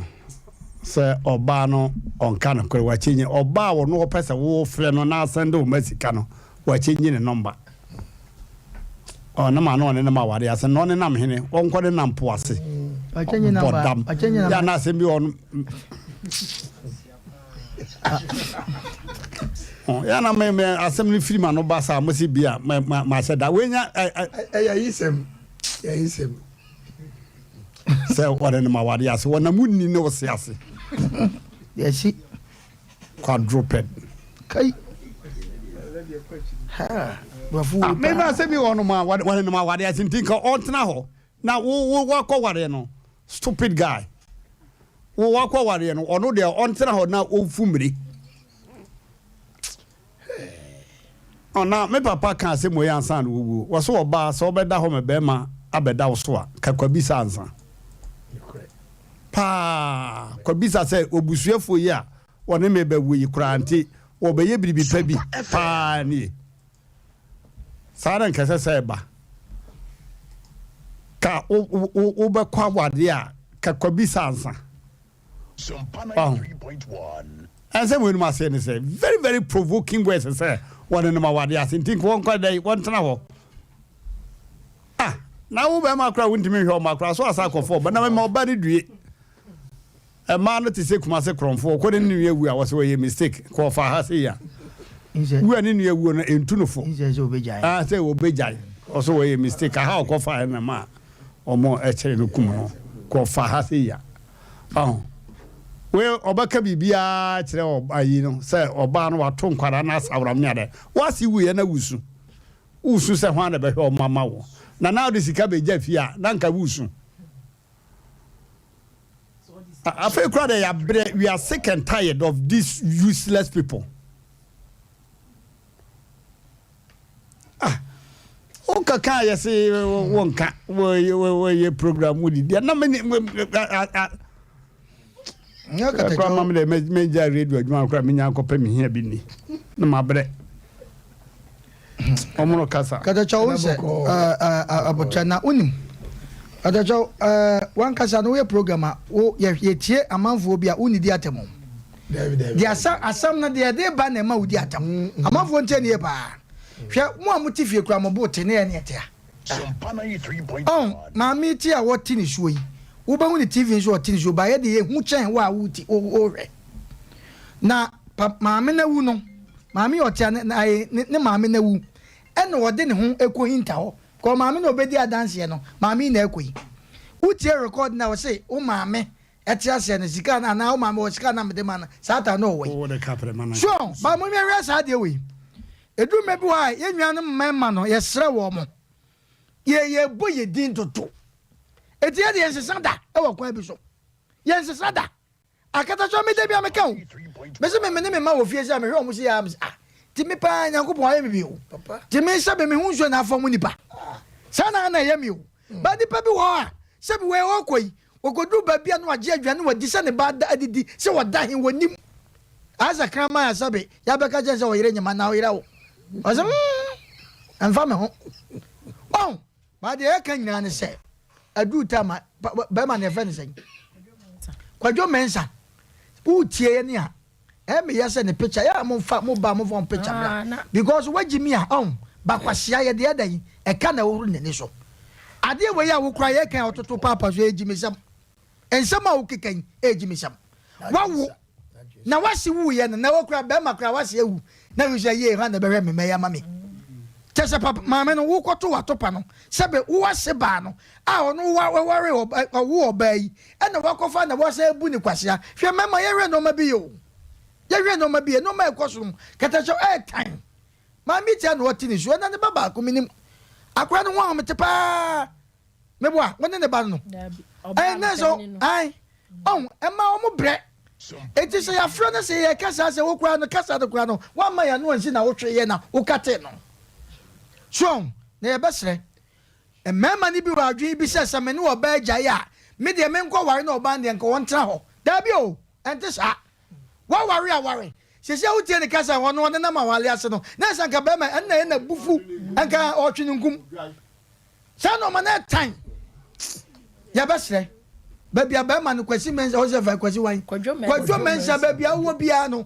sɛ ɔbaa no ɔnka no korɛ, wakyɛnyi ɔbaa wɔ no ɔpɛ sɛ wofrɛ no na asɛnde wo ma sika no, wakyɛnyi ne nɔmba. Ɔne ma no ɔne ne ma ware ase na ɔne nam hene, ɔnkɔ ne nam po ase. Bɔ dam. Yɛ na asɛm bi ɔno yà na mɛ mɛ asɛm no firi ma no ba saa mo si bi a mɛ ma ma hyɛ da wenya ɛ ɛ. Ɛyɛ yi sɛm ɛyɛ yi sɛm. Sɛ wɔde no ma wade ase wɔnam wo ni ne wo se ase. Yɛsi. Quadruped. Kai. Ha. Brɔfo wo pa. Mɛ asɛm bi wɔ no ma wɔde no ma wade ase nti nka ɔntena hɔ na wo wo wakɔ wareɛ no. Stupid guy. Wo wakɔ wareɛ no ɔno deɛ ɔntena hɔ na ɔmfu mmire. Ɔna me papa ka asɛm wei ansa na ɔwuo. Wɔ so ɔbaa sɛ ɔbɛda hɔ ma bɛrima abɛda wo so a ka kwabisa ansa. Paa kwabisa sɛ obusuafoɔ yi a ɔne me bɛwo yi koraa nti wɔbɛyɛ biribi pa bi paa nie. Saa na nka ɛsɛ sɛ ɛba. Ka wobɛkɔ awadeɛ a, ka kwabisa ansa. Ɔho. Ɛnsɛ mo anim aseɛ ne sɛ very very provoking words sɛ wɔne nom awadeɛ ase nti nka wɔnkɔ dɛ wɔntena hɔ. Na wo bɛrima koraa wontumi nhwɛ ɔma koraa so asa akɔfɔ ɔba na mema ɔba no due. Mmaa no te sɛ Kumase korɔmfoɔ, ɔkɔ ne ne nua wu a wɔsɛ wɔyɛ mistake, kɔ ɔfa ha sei a. Wu a ne nua wuo no ɛntu no fo. Ah, sɛ wɔbɛgyae, ɔsɛ wɔyɛ mistake, aha ɔkɔ fa na ma ɔmo ɛkyerɛ no kum no, kɔ ɔfa ha sei a. Ɔho. Wei ɔbɛka biribiara kyerɛ ayi no sɛ ɔbaa no wato nkwadaa no asaworam ne adeɛ. Wase wuiɛ na wusu. Wusu sɛ hwan na ɛbɛhwɛ ɔmo ama wo. Na na wode sika bɛgya fie a na nka wusu. Afei koraa deɛ yɛabrɛ, we are sick and tired of these useless people. Ah, wokaka a yɛse wonka wɔyɛ program mu didi na mene kora ma me dɛ mɛgya radio adwuma koraa menya nkɔpɛ me hia bi ni na mabrɛ. Ɔmono kasa. Katakyɛw wo sɛ abotire na wonim Katakyɛw wankasa no woyɛ program a wo yɛtie amanfoɔ bi a wonnidi atɛm o deɛ asa asɛm no deɛ ɛde ba na ɛma wodi atɛm mm, mm. amanfoɔ ntie ne yie paa hwɛ mo a mote fie kura mo bo te ne yɛ ne ɛte a ɔn maame ti a wɔte ne suo yi wobɛhu ne tv nso ɔte ne suo ba yɛ de yɛhu kyɛn wo a woti wohwɛ na maame no awu no Maame yi ɔte a ne ne ne ne maame no awu ɛna ɔde ne ho ɛkɔ hinta hɔ kɔ maame na ɔbɛdi adanseɛ no maame yi na ɛkɔ yi wotie record na ɔse wo maame ɛte aseɛ no sika no anaa wo maame wɔ sika na mede ma no saa ta na ɔwɔ yi so ba mo hwɛ saa deɛ wei ɛduru mɛ bi hɔ a yɛn nuanom mmarima no yɛsrɛ wɔ mo yɛ yɛbɔ yɛ din toto ɛti yɛ de yɛnsesa da ɛwɔ kwan bi so yɛnsesa da Akatasoa me da bia meka o. Mese me mene me mma wɔ fie sɛ mehwɛ wɔn si ya mese ah ti me paa Nyankopɔn ayɛ me bi o. Ti me sɛ me ho nsuo na afa mu nipa. Saa na na ɛyɛ me o. Ba nipa bi wɔ hɔ a sɛ bi wɔ ɔkɔ yi wɔkɔduru baabi a na wagye aduane wadi sɛ ne ba da adidi sɛ wɔda he wɔnim. Ayɛ sɛ kraman a sɛbe yɛabɛka kyɛn sɛ ɔyere nyema na ɔyerɛ wo. Ɔsɛ mm ɛmfa me ho. Ɔn Ba deɛ yɛka nyinaa ne sɛ aduru time a bɛrima no yɛfrɛ no sɛn Kwadwo Mensah wotie yɛ ne a ɛyɛ meyɛ sɛ ne picture yɛ a momfa mo ba momfa mo picture bra ah, because wagyi mi a ɔn bakwasia yɛ deɛ ɛda yi ɛka na ɛworo n'ani so adeɛ wei a wokora yɛ kan ɔtoto paapa so ɛgyi mi sɛm Nsɛm a wokeka yi ɛyɛ gyimisɛm. Wawo na wase wuiɛ no na wokura bɛrima kora wase awu na wi sɛ yie hwan na ɛbɛhwɛ me mɛyɛ ama me. Kyɛ sɛ papa maame no wokɔto watopa no sɛbe wowase baa no a ɔno waware ɔwo ɔbaa yi ɛna wakɔfa na wasan abu ne kwasea. Hwɛ mɛma yɛhwɛ nneɛma bi yɛ o. Yɛhwɛ nneɛma bi yɛ nneɛma a ɛkɔ so no kɛtɛhyɛ ɛɛtan. Maame tia na ɔte ne su ɛna ne ba baako menim akora no ho ahomete paa. Meboa, wo ne ne ba no. Dabi, ɔbaa no panyin no. Ae, ɔn, ɛma wɔn brɛ. Eti sɛ yɛafrɛ no sɛ yɛka saa sɛ wo koraa no kasa no koraa no woamma yɛn ano ansi na wotwe yɛn na wokatee no. So ɔn, na yɛbɛsrɛ. Mmarima no bi wɔ adwene bi sɛ sɛ me ne ɔbaa gyae a, me deɛ menkɔware na ɔbaa no deɛ nka ɔntena hɔ. Dabi o, ɛnte saa. Woaware a ware. Seesei a wotie ne kasa a ɔno ɔnenam aware ase no, na ɛsɛ anka barima ɛnna ɛyɛ n'abufu nka ɔtwe ne nkum. Saa nnoɔma no ɛtan. Yɛbɛsrɛ baabi a bɛrima no Kwasi Mensah ɔsɛ fɛ Kwasi wan Kwadwo Mensah baabi a wowɔ biara no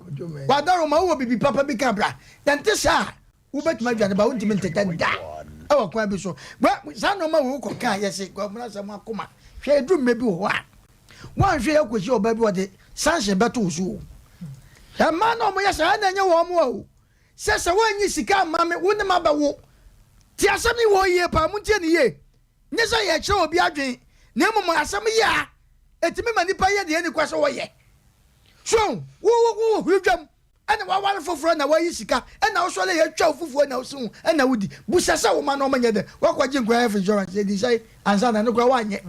wadaroma wowɔ bibi papa bi ka bra na nte saa wobɛtumi adwane ba wontumi ntetɛ da ɛwɔ kwan bi so saa nnoɔma wɔ wokɔ ka yɛse kwamuna sɛ mo akoma hwɛ ɛduru mmerɛ bi wɔ hɔ a woanhwɛ yɛ kɔsi ɔbaa bi wɔde sanction bɛto wo so o ɛma na ɔmo yɛ saa na ɛnyɛ wɔn mo o Sɛ sɛ woanyi sika amma me, wo ne m'abɛwo. Tie asɛm yi wɔ yie paa, montie no yie. Nyɛ sɛ yɛrekyerɛ obi adwene, na mmom asɛm yɛ a, ɛtumi ma nnipa yɛ deɛ ɛnni kwa sɛ wɔyɛ. So wo wo wɔ huri dwam ɛna waware foforɔ na wayi sika ɛna wosɔre yɛtwa wo fufuo na wosi ho ɛna wodi. Busa sɛ wo ma no ɔma nyɛ dɛ. Woakɔgye nkwadaa health insurance yɛdi sɛe ansa na ɛno koraa woanyɛ.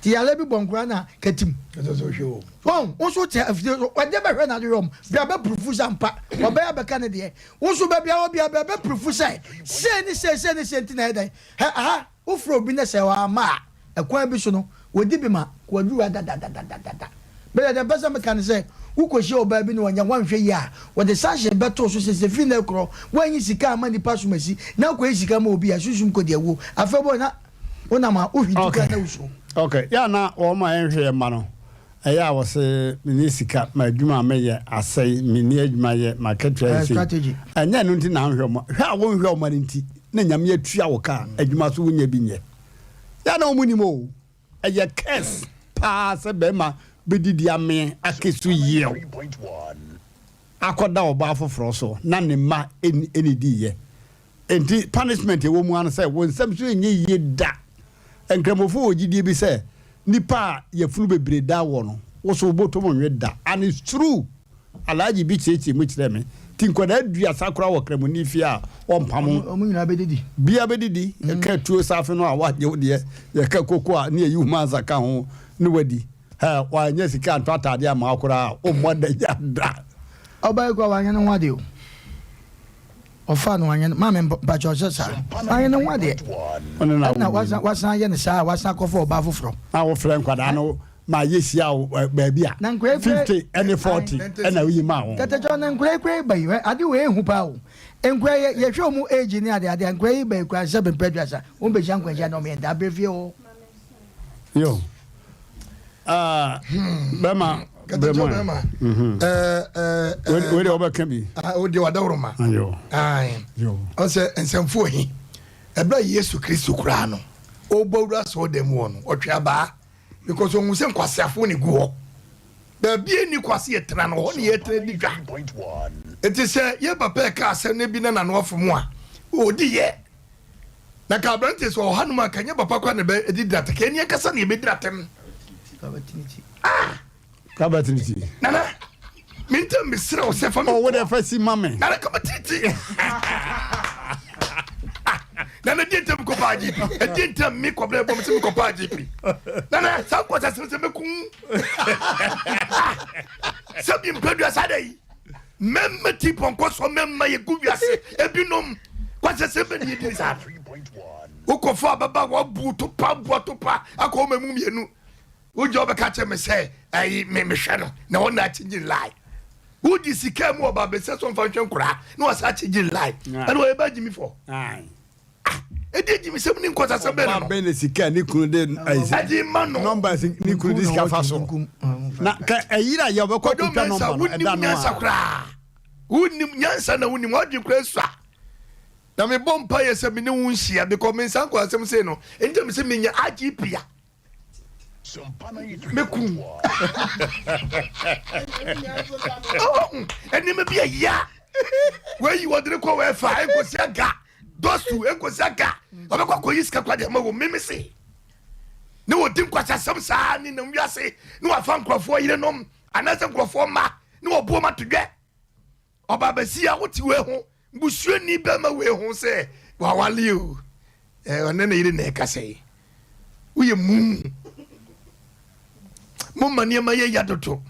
Nti yare bi bɔ nkwadaa no a katim. Wɔn wo nso te afidie so wɔde bɛhwɛ na ade hwɛ wɔn bia bɛ purufu sɛ ampa ɔbɛyɛ abɛka ne deɛ wo nso baabi a wɔ bia bia bɛ purufu sɛ sei ne sei sei ne sei nti na ɛyɛ dɛn hɛ aha wofrɛ obi ne sɛ wama a ɛkwan bi so no wɔdi bi ma wɔaduru adadadadadada bɛyɛ deɛ mpɛ sɛ meka ne sɛ wokɔhyia ɔbaa bi na wɔnyɛ wɔnhwɛ yie a wɔde sanction bɛto so sɛ sɛ firi na ɛkorɔ wɔanyi sika ama nipa somasi na wokɔyi sika ma obi a sunsum kɔdi awuo afei bɔ na wonam a wohwinti koraa na wosuro. Ok, yɛ a na wɔn a ɛnhwɛ yɛn mma no, ɛyɛ a wɔse menni sika, m'adwuma a meyɛ asɛe, menni adwuma yɛ, m'akatua yɛ sei. Strategy. Ɛnyɛ ɛno nti na nhwɛ wɔn. Hwɛ a wonhwɛ wɔn mma no nti na Nyame atua wo ka a, adwuma so wonnya bi nyɛ. Yɛ na wɔn nim o. Ɛyɛ curse paa sɛ bɛrima bɛdidi amee ake so yiew akɔda ɔbaa foforɔ so na ne mma ɛnnidiiɛ. Enti punishment ɛwɔ mu ara ne sɛ wo nsɛm so ɛnyɛ yie da. Nkramofo wɔ gyidie bi sɛ nipa a yafunu bebree da wɔ no, wo so wo bɔtɔm nwe da and it's true. Alhaji bi kyerɛkyerɛ mu kyerɛɛ me. Nti nkwadaa aduasa koraa wɔ Kramoni fie a wɔmpamo. Wɔn nyinaa bɛdidi. Bia bɛdidi. Yɛka tuo safe no a woagye wo deɛ, yɛka koko a ne yɛyi humansa ka ho ne wadi. Hɛ, wanyɛ sika antɔ ataadeɛ amma wo koraa a, wommɔ adagya da. Ɔbaa yi koraa wanyɛ ne ho adeɛ o. Ɔfaa no wanyɛ no maame mpakyɛ ɔsɛ saa wanyɛ ne ho adeɛ. Ɛna wasan wasan ayɛ no saa a wasan akɔfa ɔbaa foforɔ. Na wofrɛ nkwadaa no ma yɛhyia wo baabi a 50 ɛne 40 ɛna woyi maa wɔn. Kɛtɛkyɛ na nkwadaa yi koraa ba yi ade wei ehu paa o. Nkwadaa yɛ yɛhwɛ wɔn age ne ade ade a nkwadaa yi ba yi koraa sɛ bɛmpɛ aduasa wɔn bɛhyia nkwanhyia na wɔn yɛ ntaa brɛ fie hɔ. Yo. Ah, bɛma Kɛtɛkyɛ bɛma. Wei deɛ wɔbɛka bi. O deɛ wadaworo ma. Ayo. Ɔsɛ nsɛmfo hi. Ɛberɛ a Yesu Kristo koraa no, ɔbɔ wura sɔɔ dɛm wɔ no, ɔtwe abaa. Because ohun sɛ nkwaseafo na egu hɔ. Baabi a enni kwase yɛ tena no, hɔ na yɛtena di dwa. Enti sɛ yɛn papa ɛka asɛm no bi na n'ano afom a, odi yɛ. Na ka aberante sɛ ɔha nom a, ka nyɛ papa kwa na ɛbɛdi di atɛm, ka ɛni ankasa na yɛbɛdi atɛm. Ah! Kabati ti. Nana, me ntam mesrɛ wo sɛ fa me. Ɔwɔ dɛ fa si ma me. Nana kabati ti. Nana di ntam kɔ paa GP. Ɛdi ntam mi kɔ bɛrɛ bɔ mi sɛ mi kɔ paa GP. Nana saa nkɔ sɛ sɛ mɛ kun. Sɛ bi mpɛ dua saa dɛ yi. Mɛmɛ ti pɔnkɔ sɔ mɛmɛ yɛ gu wiase ebinom. Kwasɛ sɛ bɛ ni yɛ di saa. Wokɔfo ababa wabu topa bu atopa akɔ wɔn mu mmienu. Wogya wobɛka kyerɛ me sɛ ɛyi me mehwɛ no na wɔn na akyegye lie. Wodi sika mu ɔba bɛsɛ so mfa nhwɛ nkoraa na wasa akyegye lie. Ɛna ɔyɛ ba gyimi fɔ. Ah, ɛdi gyimisɛm ne nkɔsasɛm bɛn no. Ɔba bɛn na sika ne kunu de ɛdi ma no. Nɔmba ne kunu de sika fa so. Na ka ɛyira yɛ ɔbɛkɔ kotwa nɔmba no ɛda no a. Wonim nyansa koraa. Wonim nyansa na wonim wadwen koraa sua. Na mebɔ mpa yɛ sɛ me ne wo nhyia because me nsa nkɔ asɛm sei no. Ɛnti me sɛ menya IGP a. mɛku nneɛma bi ɛya wɔayi wɔde ne kɔ wɔɛfa ɛnkɔsi aga dɔsu ɛnkɔsi aga ɔbɛkɔ akɔyi sika kora deɛ ma wɔ meme se ne wɔdi nkwasasɛm saa ne nam wiase ne wafa nkurɔfoɔ yerenom anaasɛ nkurɔfoɔ mma ne wɔboɔ ma to dwɛ Ɔbaabasia wote wei ho busuani bɛma wei ho sɛ wawale o ɔne ne yere na ɛkasa yi woyɛ mu moma nneɛma yɛ ya dodo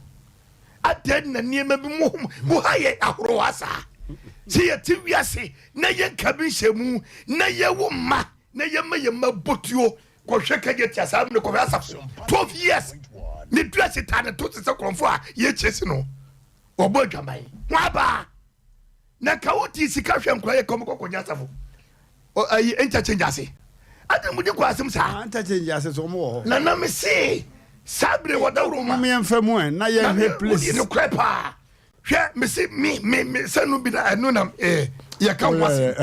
adɛn na nneɛma bi mo mo ha yɛ ahorow asaa sɛ yɛte wiase na yɛnka bi nhyɛ mu na yɛwo mma na yɛma yɛ mma botuo kɔhwɛ kagye tia saa mene kɔhwɛ asafo 12 years ne dua setaa ne to te sɛ korɔmfo a yɛkyɛ si no Wɔbɔ adwaman ho abaa. Na ka wo ti sika hwɛ nkora yɛ kɔm kɔkɔ nya asafo. Ayi interchange ase. Adi mu di kɔ asem saa. Ah, interchange ase so wɔn wɔ hɔ. Na na me se saa bere wɔ dawuro ma. Mo yɛn fɛ mu ɛ na yɛn hwɛ place. Na no korɛ paa. Hwɛ me se me me me sɛ no bi na ɛno na eh yɛ ka ho ase.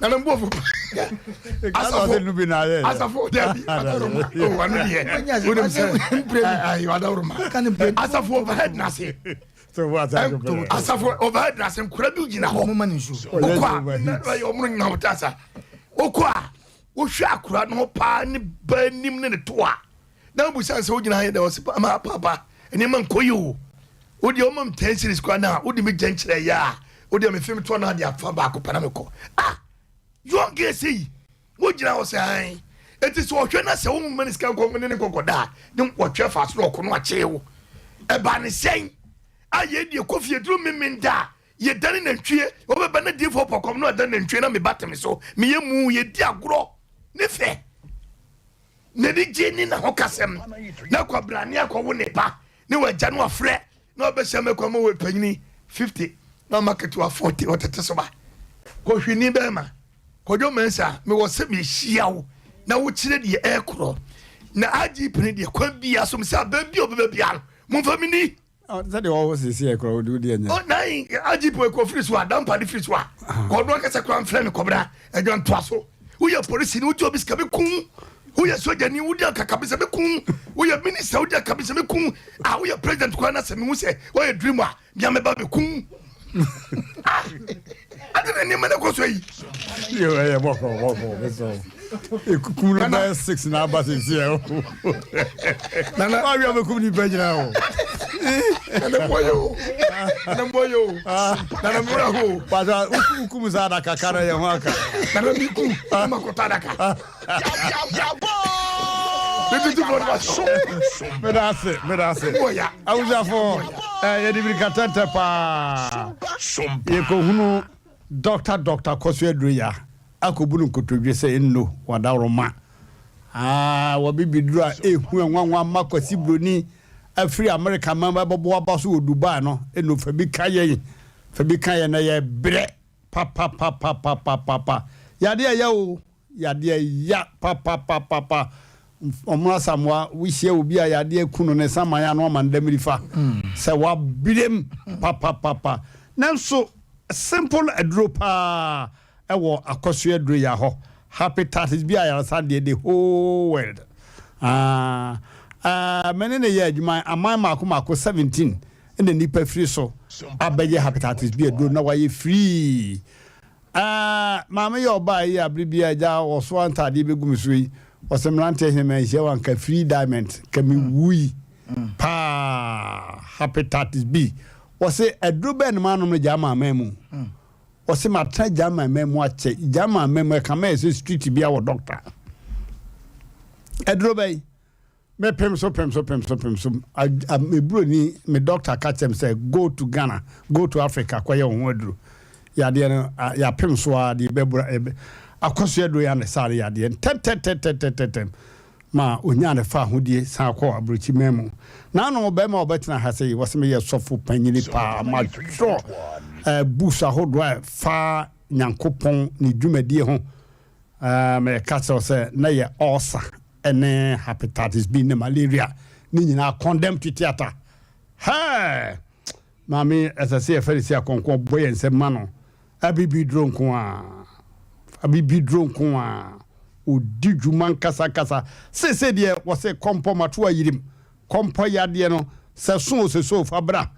Na na mbo fo. Asafo asafo dabi adawuruma o ano deɛ wonim sɛ ayi adawuruma asafo overhead na ase asafo overhead na ase nkura bi gyina hɔ okɔ a ɔmo nyina hɔ tasa okɔ a wohwɛ akura no ho paa ne ba anim ne ne to a na wobusa sɛ wogyina ha yɛ dɛ ɔse ma papa nneɛma nkɔ yi o wodeɛ woma m 10 series koraa no a wode me gya nkyerɛ yɛ a wodeɛ mefe me toɔ no ade afa baako pɛ na mekɔ ah young girl sɛ yi wogyina hɔ sɛ an ɛti sɛ ɔhwɛ no sɛ womma ne sika nkɔ ne ne nkɔkɔda a ne wɔtwɛ fa so na ɔko no akyee wo ɛba ne sɛn a yɛdeɛ kɔ fie duru memenda a yɛdane nantwie wɔbɛba na diifoɔ pɔkɔm na ɔda nantwie na meba teme so meyɛ mu yɛdi agorɔ ne fɛ N'ani gye ne n'ahokasɛm na kwabrane akɔwo ne ba ne wagya no afrɛ na ɔbɛhyɛ me kwan ma wɔ panyini 50 na ɔma ketewa 40 ɔtete so ba kɔhwini bɛrima Kwadwo Mensah mewɔ sɛ mehyia wo na wokyerɛ deɛ ɛrekorɔ na agye pene deɛ kwan bia so mesɛ abɛn bi a ɔbɛba bia no momfa me ni. Sɛdeɛ wɔwɔ sisi yɛ kora wode wodi ɛnyɛ. Oh, nan agye po ekɔ firi so a dampa de firi so a kɔdo akasa kora mfrɛ me kɔbra adwa ntoa so. Woyɛ polisini wogye obi sika bɛku wo. Woyɛ sogyani wodi akakabensɛm bɛku wo. Woyɛ minister wodi akakabensɛm bɛku wo. Ah, woyɛ president koraa na sɛ mehu sɛ woayɛ dream a, mea mɛba bɛku wo. Ah, ade na nneɛma no kɔ so yi. Yo, ɛyɛ bɔkɔ bɔkɔ bɛsɛ Ekukum no bɛyɛ six na aba sisi ɛ o. Nana wa wia bɛkum nipa nyinaa o. Nana mbɔ yɛ o. Nana mbɔ yɛ o. Nana mbɔ yɛ o. Pàtó ukukum sa adaka kara yɛ ho aka. Nana mi ku ma kɔtɔ adaka. Meda ase, meda ase. Abusuafo, yɛde mirika tɛntɛ paa. Yɛkɔhunu Dɔkta Dɔkta Kɔso Aduroya akɔbu no nkotodwe sɛ nno wadaworoma. Ah, wɔ bibiduro a ehu nwanwa ma Kwasi Broni afiri Amerika man bɛbɔbɔ aba so wɔ Dubai no, nno fa bi ka yɛn, fa bi ka yɛn na yɛbrɛ papapapapapapa. Yadeɛ ɛyɛ o. Yadeɛ ya papapapapa. Ɔmo Asamoah wo hyia obi a yadeɛ ku no ne saman ano ama no damirifa sɛ wabirem papapapa. Nanso simple aduro paa ɛwɔ akɔsoɛ aduro ya hɔ. Hepatitis B ayaresa deɛ the whole world. Ah, ah, me ne ne yɛ adwuma aman mako mako 17 ɛna nipa firi so abɛyɛ hepatitis B aduro na wayɛ free. Aah maame yɛ ɔbaa yi a bere biara agya ɔsoa ntaadeɛ bɛgu me so yi, ɔsɛ mmeranteɛ hene manhyia wo anka free diamond ka me wui paa hepatitis B ɔse aduro bɛn na manom no German man mu ɔse matena German man mu akyɛ German man mu ɛka mɛyɛ sɛ street bia wɔ doctor aduro bɛn Me pem so pem so pem so pem so me buroni me doctor ka kyerɛ me sɛ go to Ghana go to Africa kɔyɛ wo ho aduro yadeɛ no yɛapem so a deɛ bɛbura akɔso aduro yɛ ne saa ne yadeɛ ntɛntɛntɛntɛntɛntɛm ma onyaa ne fa ahodie san kɔ aburokyi man mu na ano bɛrima ɔbɛtena ha sɛ yi wɔsɛ meyɛ sɔfo panyini paa matwerɛ eh, books ahodoɔ a ɛfa Nyankopɔn ne dwumadie ho eh, mɛka kyerɛ sɛ na yɛ ɔsa ne hepatitis B ne malaria ne nyinaa condemn to theatre hɛɛ maame ɛsɛ sɛ yɛfɛ ne si akɔnkɔn bɔ yɛn nsɛm ma no abibiduro nko a abibiduro nko a odi dwuma nkasakasa seesei deɛ wɔsɛ kɔmpɔ mato ayirim kɔmpɔ yadeɛ no sɛ so sɛ so fa bra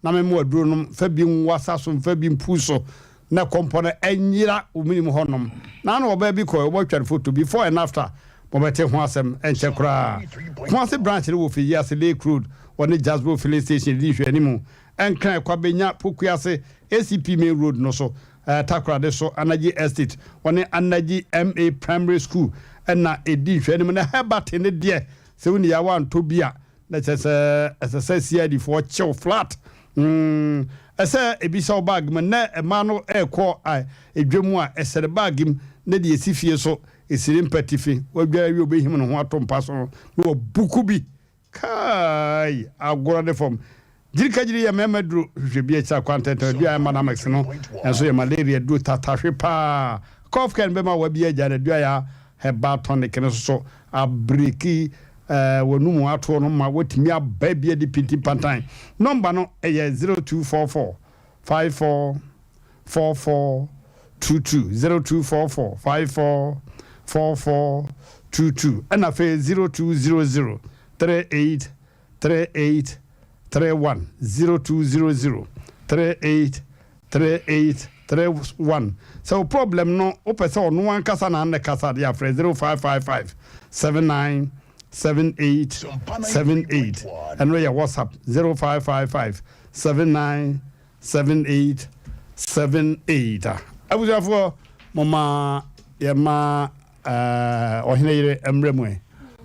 Na me mmoa aduro nom, fa bi nwasa so, mfa bi mpu so, na kɔmpɔ no nyera wo menim hɔ nom. Na ano ɔbaa bi kɔɛ, wɔbɛtwa no photo, before and after, mobɛte ho asɛm ɛnkyɛ koraa. Kumasi branch no wɔ Fiyiase Lake Road, wɔne Jasbo filling station di nhwɛanimu. Nkran Kwabenya Pokuase ACP main road no so, Takoradi so Anaji Estate, wɔne Anaji MA Primary School na ɛdi nhwɛanimu. Na Herbert no deɛ, sɛ wonni yawa antɔ bi a, Na kyerɛ sɛ ɛsɛ sɛ CID foɔ kyew flat mm ɛsɛ ebi hyɛ wo bag mu nnɛ mmaa no ɛkɔ edwa mu a ɛhyɛ ne bag mu ne deɛ esi fie so esi ne mpa tifi wadware awie obehim ne ho ato mpa so no na wabuku bi kai agorɔ ne fam gyirikagyiri yɛ mmarima duro hwehwɛ bi akyira kwan tɛntɛn aduan ɛma namix no nso yɛ malaria duro tatahwe paa cough can bɛma wabi agya na aduan yɛ Herbal tonic no nso so abreki w'anum atoɔ no ma woatumi aba bi adi pintin pantan. Nɔmba no yɛ 0244 54 44 22, 0244 54 44 22, ɛna afei 0200 38 38 31, 0200 38 38 31 Sɛ wo problem no wopɛ sɛ ɔno ankasa na ne kasa de a frɛ 0555 79 78 78 ɛno yɛ WhatsApp 0555 79 78 78 Abusuafoɔ momma yɛma Ɔhene yere mmrɛ mu ɛ.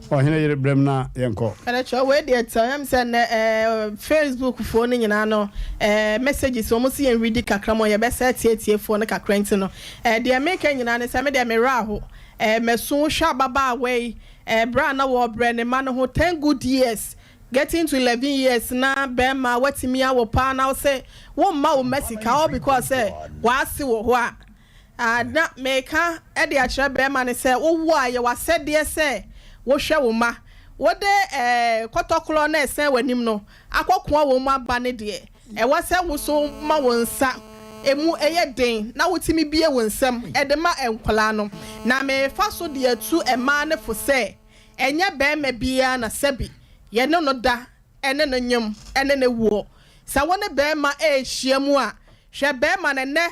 Ɔhene yere brɛ mu na yɛnkɔ. Ɛnɛkyɛ wei deɛ tɛ ɛm sɛ nɛ ɛɛ Facebook foɔ no nyinaa no ɛɛ messages wɔn si yɛn ready kakra mo yɛbɛsɛ tietie foɔ no kakra nti no ɛɛ deɛ meka nyinaa ne sɛ me deɛ me werɛ aho ɛɛ mɛso hwɛ ababaawa yi ɛɛ berɛ a na wɔbrɛ ne ma no ho ten good years getting to 11 years na bɛrima watumi awo paa na wosɛ womma wo mma sika all because sɛ w'ase wɔ hɔ a Ah, na mereka de akyerɛ barima no sɛ, wowo a, ɛyɛ w'asɛdeɛ sɛ wohwɛ wo mma. Wode eh, kɔtɔkorɔ no a ɛsɛn w'anim no akɔkoa wɔn mu aba no deɛ, ɛwɔ sɛ wo nso woma wo nsa emu yɛ den na wotumi bue wo nsam de ma nkwadaa no. Na merefa so de atu mmaa no fo sɛ, ɛnyɛ barima biara na sɛbi yɛne no da ne no nyem ne no woɔ. Sɛ wo ne barima rehyia mu a, hwɛ barima no ɛnnɛ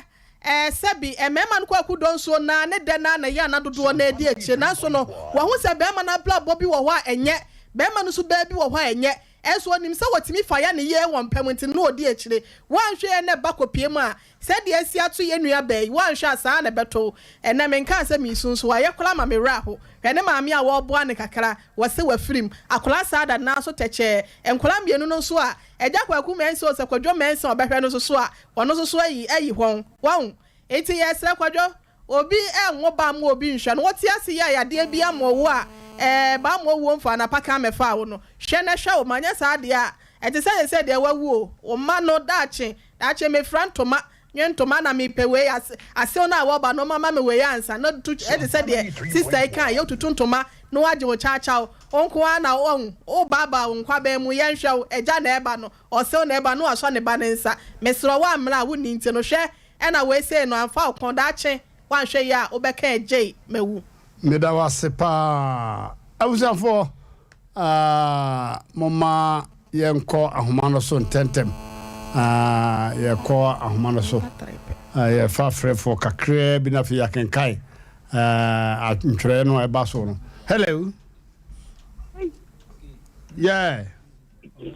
ɛɛ sɛbi mmarima no kwaku dɔ nsuo no ara ne dɛ no ara na ɛyɛ a na dodoɔ no ara di akyire nanso no wahu sɛ barima no abrabɔ bi wɔ hɔ a ɛnyɛ, barima no nso baa bi wɔ hɔ a ɛnyɛ. Nso ɔnim sɛ wɔtumi fa ya ne yie wɔ mpa mu nti no na ɔdi akyire. Woanhwɛ yie na ɛba kɔpie mu a, sɛdeɛ asi ato yɛn nua baa yi, woanhwɛ a saa ara na ɛbɛto wo. Ɛnnɛ menkaa sɛ meresu nso, wayɛ koraa ma me werɛ aho. Hwɛ ne maame a wɔreboa no kakra, wɔse wafiri mu. Akwadaa saa da no nan so tɛkyɛɛ. Nkwadaa mmienu no nso a, Agya Kwaku Mensah o, sɛ Kwadwo Mensah a ɔbɛhwɛ no nso so a, ɔno nso so ayi ayi wɔn. Wahu? Enti yɛresrɛ Kwadwo, Obi nwo ba mma obi nhwɛ no. Wote ase yi a yadeɛ bi ama wo a, ɛɛ ba mma owuo mfa anapa kan mmɛfaa wo no. Hwɛ na hwɛ wo mma, nyɛ saa deɛ a, ɛte sɛ seesei deɛ wawu o. Wo mma no daakye, daakye mefira ntoma, nwe ntoma na mepɛ wei, ase, asew no a wɔba no wɔmma me wei ansa na tu, ɛte sɛ deɛ sista yi kaeɛ, wotutu ntoma na woagye wo kyawkyaw, wo nko ara na wahu, wobaabaa wo nkwaban mu, yɛnhwɛ wo, agya na ɛreba no, ɔsew na ɛreba no na wasɔ ne ba no nsa. Mesrɛ wo a mmerɛ a wonni nti no, hwɛ Ɛna wei sei no amfa wo kɔn daakye woanhwɛ yie a wobɛka agyei mawu. Meda wo ase paa. Abusuafoɔ ah, momma yɛnkɔ ahoma no so ntɛntɛm. Ah, yɛkɔ ahoma no so. Ah, yɛfa frɛfoɔ kakraa bi na afei yɛakenkan ah, ntwerɛeɛ no a ɛba so no. Hello. Yeah.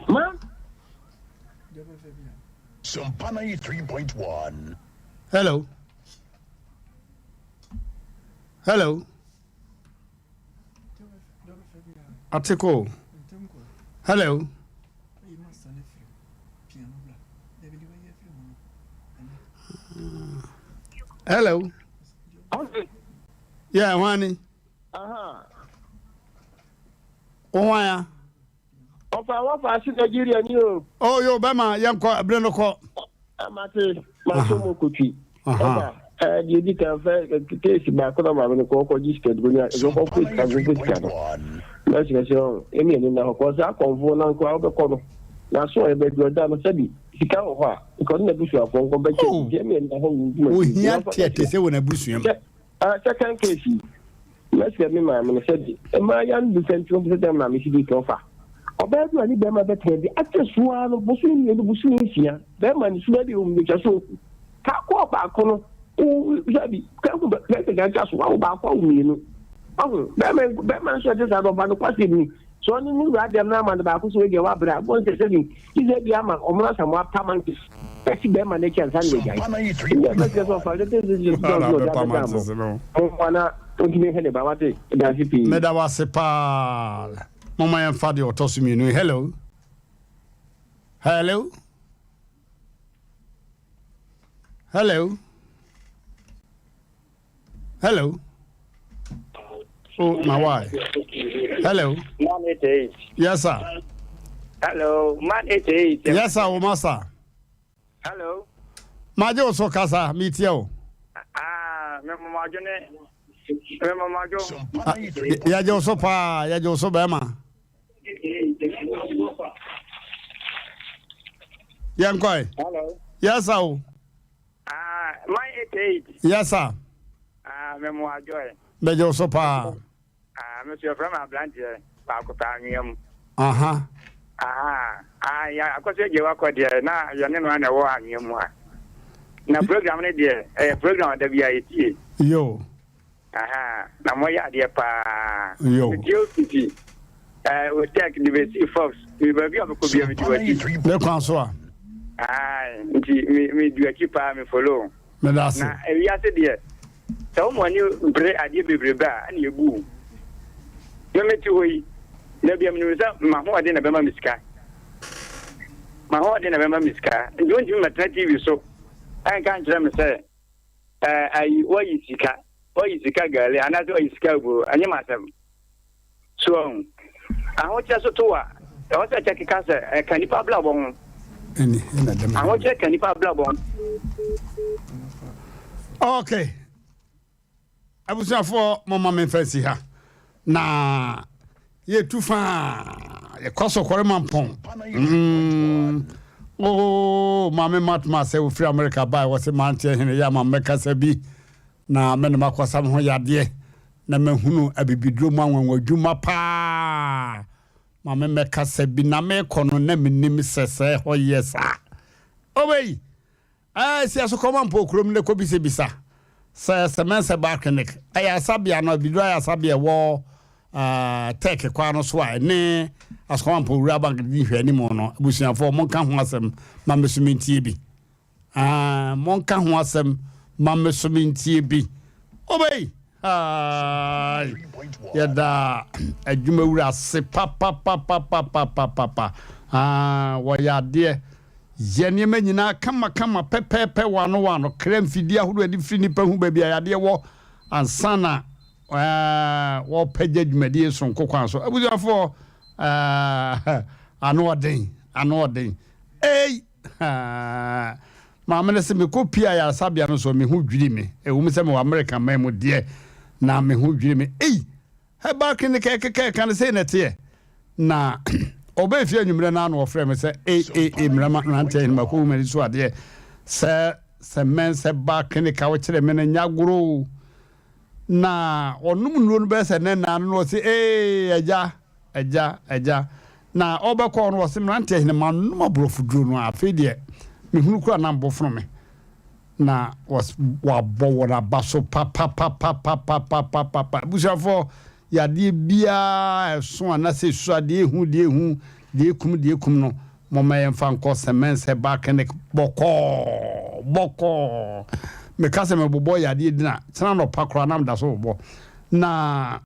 Ma. Sompa 93.1. Hello. Hello. Atiko. Hello. Hello. Yeah, Wani. Aha. Wo ya? Ɔfa wafa ase Nigeria ni o. Oh yo bɛma yɛn kɔ ɛbere no kɔ. Amate maso mo kotwi. Ɔfa ɛɛ deɛ di kan fɛ keesi baako na maame no kɔ ɔkɔ gye sika duro ni ɛsɛ ɔkɔ fo sika fo sika no. Na kyerɛ sɛ ɔn ɛmi ɛni na hɔ kɔ sɛ akɔnfo na nko a ɔbɛkɔ no na so ɔyɛ bɛdu ɔda no sɛbi sika wɔ hɔ a nka ɔne n'abusuafoɔ nkɔ bɛkyɛ nti ɛmi ɛni na hɔ wɔ dwuma. Ohia tiɛ te sɛ wɔ n'abusua mu. Ah, second case yi, mɛsrɛ me maame no sɛ de mmaa no bisa nti ɔmpɛ sɛ maame si bi tɔ fa. Ɔbaa bi a ne bɛrima bɛtena bi akyɛ so ara no bosome mmienu bosome nsia bɛrima ne suma bi wɔn bɛtwa so oku. Ka kɔɔ baako no wo sɛbi kanku bɛrima kan twa so wawo baako awo mmienu. Ɔho bɛrima bɛrima nso ɛte saa no ɔba no kwasɛ ni sɛ ɔne ne wura dɛm no ama no baako sɛ wei deɛ wabrɛ a bɔn sɛ sɛbi Gye bi ama ɔmo asa mo apa mantis ɛsi bɛrima n'akyi ansa na wagyae. Ebi a bɛkyerɛ sɛ ɔfa tete sɛ sɛ sɛ ɔde abɛda mo. Mo mmoa na ɔntumi nhwɛ ne ba wate danse pii. Meda wo ase paa. Momma yɛmfa deɛ ɔtɔ so mmienu yi. Hello. Hello. Hello. Hello. Oh, my wife. Hello. Man 88. Yes, sir. Hello, man 88. Yes, sir, wo master. Hello. Maje wo so kasa, mi tie o. Ah, me mamajo ne. Me mamajo. Ah, yaje wo so pa, yaje wo so bema. Yankoi. Hello. Yes, sir. Ah, man 88. Yes, sir. Ah, me mo adwoe. Bɛgye wo so paa. Ah, me so yɛfrɛ me aberanteɛ baako paa anwea mu. Aha. Aha. Ah, ya akɔso agye wakɔ deɛ na yɛne no na ɛwɔ anwea mu ha. Na program no deɛ ɛyɛ program da bi a yɛtie. Yo. Ahaa na mo yɛ adeɛ paa. Yo. Me tie wo fiti eh, Otec de bɛsi Fox me baabi a mekɔ bia me di w'akyi. Ne kwan so a. Aye nti me me di w'akyi paa me follow. Me da ase. Na ewiase deɛ sɛ wo mo ani bere adeɛ bebrebe a ɛna ebu wo. Me me te hɔ yi da bia menim sɛ m'ahoɔden na ɛbɛma me sika. M'ahoɔden na ɛbɛma me sika nti wontumi mmɛtena TV so ɛnka nkyerɛ me sɛ Eh, ayi, wayi sika, wayi sika gale, anaasɛ wayi sika aburo, ɛnyɛ m'asɛm. So ahu? Ahokyerɛ so to a, ɛwɔ sɛ kyɛ keka sɛ ɛka nipa abrabɔ ho. Ahokyerɛ ka nipa abrabɔ ho. Okay. Abusuafoɔ momma memfa nsi ha na yɛtu faa yɛkɔ so kɔre mampɔn mm. Oh. Oh, Maame Matma sɛ ofiri Amerika bae, wɔse manteɛ hene yɛ ama mmɛkasa bi na me ne makɔsa me ho yadeɛ na mahunu abibiduro mu anwanwadwuma paa. Ma me mmɛkasa bi na mekɔ no na menim sɛ sɛ ɛhɔ yɛ saa. Obey! Ɛɛ, si aso kɔma mpo kurom na kɔbisabisa sɛ Sɛmɛnsɛ Bar Clinic ayaresabea no, abiduro ayaresabea ɛwɔ Tech kwan no so a ɛne Asokɔma mpo Rural Bank di nhwɛanim no, abusuafoɔ monka ho asɛm ma me so mentie bi. Ah, monka ho asɛm ma me so mentie bi. Obey! Hi! Yɛda adwumawura ase papapapapapapa. Ah, wɔyɛ adeɛ. Yɛ nneɛma nyinaa kamakama, pɛpɛɛpɛ, wɔ ano wɔ ano. Kra mfidie ahodoɔ a yɛde firi nnipa hu baabi a yadeɛ wɔ ansa na wɔrepagya dwumadie sononko kwan so. Abusuafoɔ, ano ɔden, ano ɔden. Ei! Maame no se mekɔ pie ayaresabea no so, me ho dwiri me. Ɛwom sɛ mewɔ Amerika man mu deɛ, na me ho dwiri me. Ei! Herbal clinic a ɛkeka ɛka no sei na ɛteɛ. Na ɔbaa fie anwummerɛ no ara na ɔfrɛɛ me sɛ ei ei ei mmerɛ mmeranteɛ hene makɔhu m'ani so adeɛ sɛ sɛ mɛn herbal clinic a wokyerɛ me no nyɛ agorɔ o. Na ɔnom nnuro no bɛyɛ sɛ nnɛ nnan no na ɔse ee agya agya agya na ɔbɛkɔ no ɔse mmeranteɛ hene manom aborɔfo duro no afei deɛ mehunu koraa na mbofono me. Na wɔabɔ wɔn aba so papapapapapapapa. Abusuafoɔ, yadeɛ biara a ɛso anaasɛ ɛsua, deɛ ɛhu, deɛ ɛhu, deɛ ɛkum, deɛ ɛkum no, momma yɛmfa nkɔ Semens Herbal Clinic bɔkɔɔ, bɔkɔɔ. Meka sɛ mebobɔ yadeɛ din a, kyena anɔpa koraa na meda so bobɔ. Na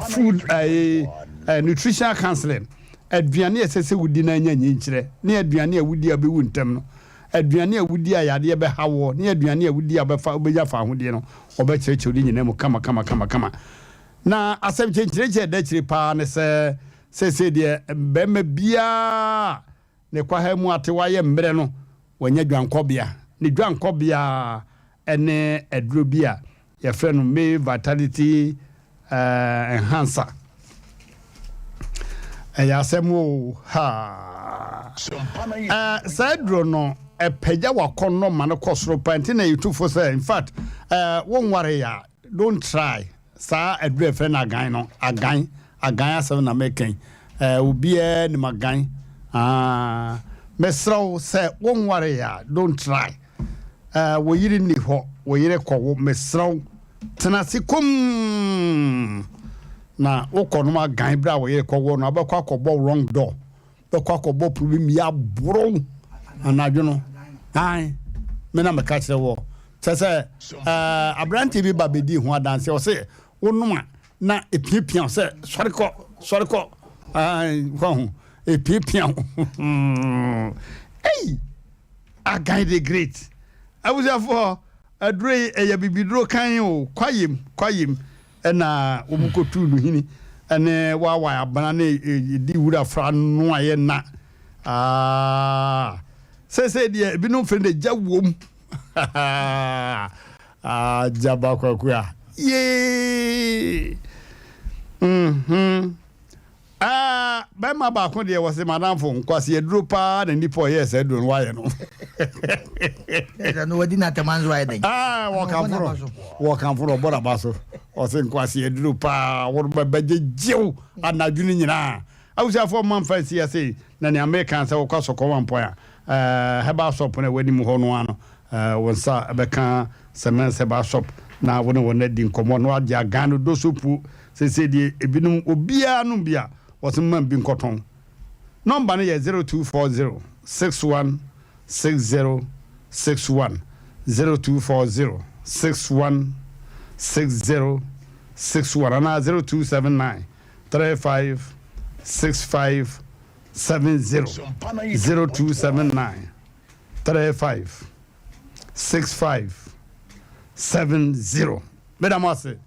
food, eh, eh, nutritional counseling, aduane a ɛsɛ sɛ wodi na anya nyinkyerɛ, ne aduane a wodi a wobɛwu ntɛm no, Aduane a wudi a yadeɛ bɛha woɔ ne aduane a wodi a wobɛfa wobɛnya fawohodie no, wɔbɛkyerɛkyerɛ ne nyinaa mu kama kama kama kama. Na asɛm kyenkyerenkye a ɛda akyire paa ne sɛ, seesei deɛ barima biara a ne kwaha mu ate wayɛ mmerɛ no, wanya dwankɔbea. Ne dwankɔbea ne aduro bi a Yɛfrɛ no Male Vitality Enhancer. Ɛyɛ asɛm o, ha! Saa aduro no, ɛpagya w'akɔnnɔ ma no kɔ soro paa, nti na yɛtu fo sɛ, in fact, wonwaree a, don't try saa aduro a yɛfrɛ no agan no. Agan, agan asɛm na meka yi. Obiara nim agan. Ah, mesrɛ wo sɛ wonwaree a, don't try. Eh, wo yere nni hɔ, wo yere kɔ wo, mesrɛ wo, tena ase komm. Na wokɔ nom agan berɛ a wo yere kɔ wo no, wobɛkɔ akɔbɔ wrong door, bɛkɔ akɔbɔ pono bi mmea aboro wo anadwo no. Ae, me na meka kyerɛ wɔ. Kyɛ sɛ, eh, aberanteɛ bi ba bɛdii ho adanseɛ, ɔse wonom a na epiapia wo sɛ sɔre kɔ, sɔre kɔ. Ae, wahu, epiapia wo. Ei! Agan the great. Abusuafoɔ, aduro yi ɛyɛ bibiduro kann o, kwayem, kwayem ɛna wɔn kɔtuu no hini ɛne wawae abena ne ɛdi wura fra noaeɛ na aah seesei deɛ ebinom frɛ no gya wom aah gyaba kwaku a yee mhm. Ah, bɛrima baako deɛ wɔse madamfo nkwasi aduro paa na nipa ɔyɛɛ saa aduro no wayɛ no. Ɛsɛ no wadi n'atɛm anso ayɛ dɛn? Ah, wɔkamfo no wɔkamfo no ɔbɔ n'aba so ɔse nkwasi aduro paa wɔn bɛgyegyew anadwo no nyinaa. Abusuafoɔ mma mfa nsi ase na nea meka sɛ wokɔ asɔkɔma mpɔn a eh, herbal shop no a ɛwɔ anim hɔ no ano eh, wo nsa bɛka Semens herbal shop na wo ne wɔn adi nkɔmmɔ na wagye agan no do so puo. Seesei deɛ ebinom obiara nom bi a wɔse mma bi nkɔtɔn. Nɔmba no yɛ 0240 61 60 61, 0240 61 60 61 anaa 0279 35 65 70, 0279 35 65 70. Meda mo ase.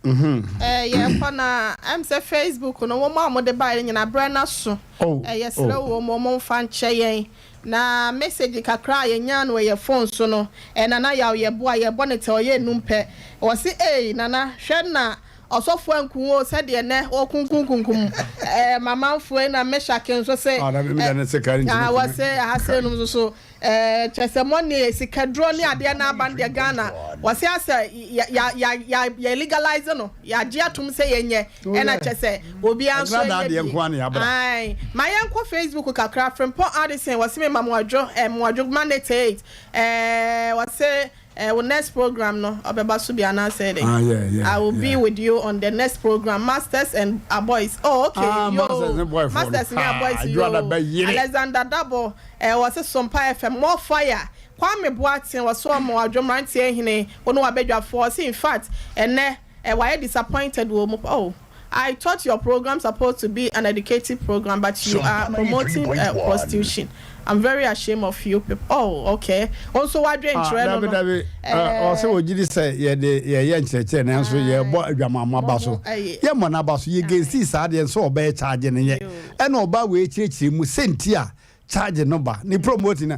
Eh, yɛkɔ na ɛm sɛ Facebook no wɔn a wɔde baeɛ no nyinaa berɛ no aso. Oh, Eh, yɛsrɛ oh. wɔn wɔn mfa nkyɛ yɛn. Na message kakra a yɛnyaa no wɔ yɛn phone so no, eh, Nana Yaw yɛboa yɛbɔ ne tɛ ɔyɛ enum pɛ. Wɔse ei Nana hwɛ na. Ɔsɔfo anku wo o sɛdeɛ nnɛ wɔkunkumkunkum eh, mamanfoɔ yi na Meshak nso se Ah, dabi, meda ne sika nti ah, metumi. wɔse aha sei nom nso so eh, kyerɛ sɛ money sikaduro ne adeɛ no aba no deɛ Ghana wɔse asɛ ya ya ya ya yɛ legalize no yɛagye atom sɛ yɛnyɛ Oh, ɛna yeah. kyerɛ sɛ obiara nso Agradaa ɛnyɛ deɛ bi nko ara na yɛabra. Ae, ma yɛnkɔ Facebook kakra Frimpong Addison wɔse mema mo adwo eh, mo adwo ma ne 8 eh, wɔse Eh wo next program no ɔbɛba so bi anaasɛ dɛn? Ah yeah yeah I will be yeah. with you on the next program masters and aboys oh okay Ah yoo masters ne boy foɔ no masters ne haa aboys adwuma na yoo bɛyere. Alexander Dabo eh wɔse Sompa FM more fire Kwame Boateng wɔse ɔmo adwo mmeranteɛ hene wo ne wabadwafoɔ ɔse infact ɛnɛ eh wayɛ disappointed wɔ mu oh. I thought your program supposed to be an educative program but you are promoting uh, prostitution. I'm very ashamed of you people. Oh, okay. Onso wadwe Ah, nkyerɛ no dabi no. dabi. Ɔsɛ wɔgye di sɛ yɛde yɛyɛ nkyerɛkyerɛ nanso yɛbɔ adwamammɔ aba so. Yɛmmɔ n'aba so. Yɛgɛnsi saa deɛ nso ɔbɛyɛ charge no yɛ. Ɛna ɔba wei kyerɛkyerɛ mu sɛnti a charge no ba. Ne promoting na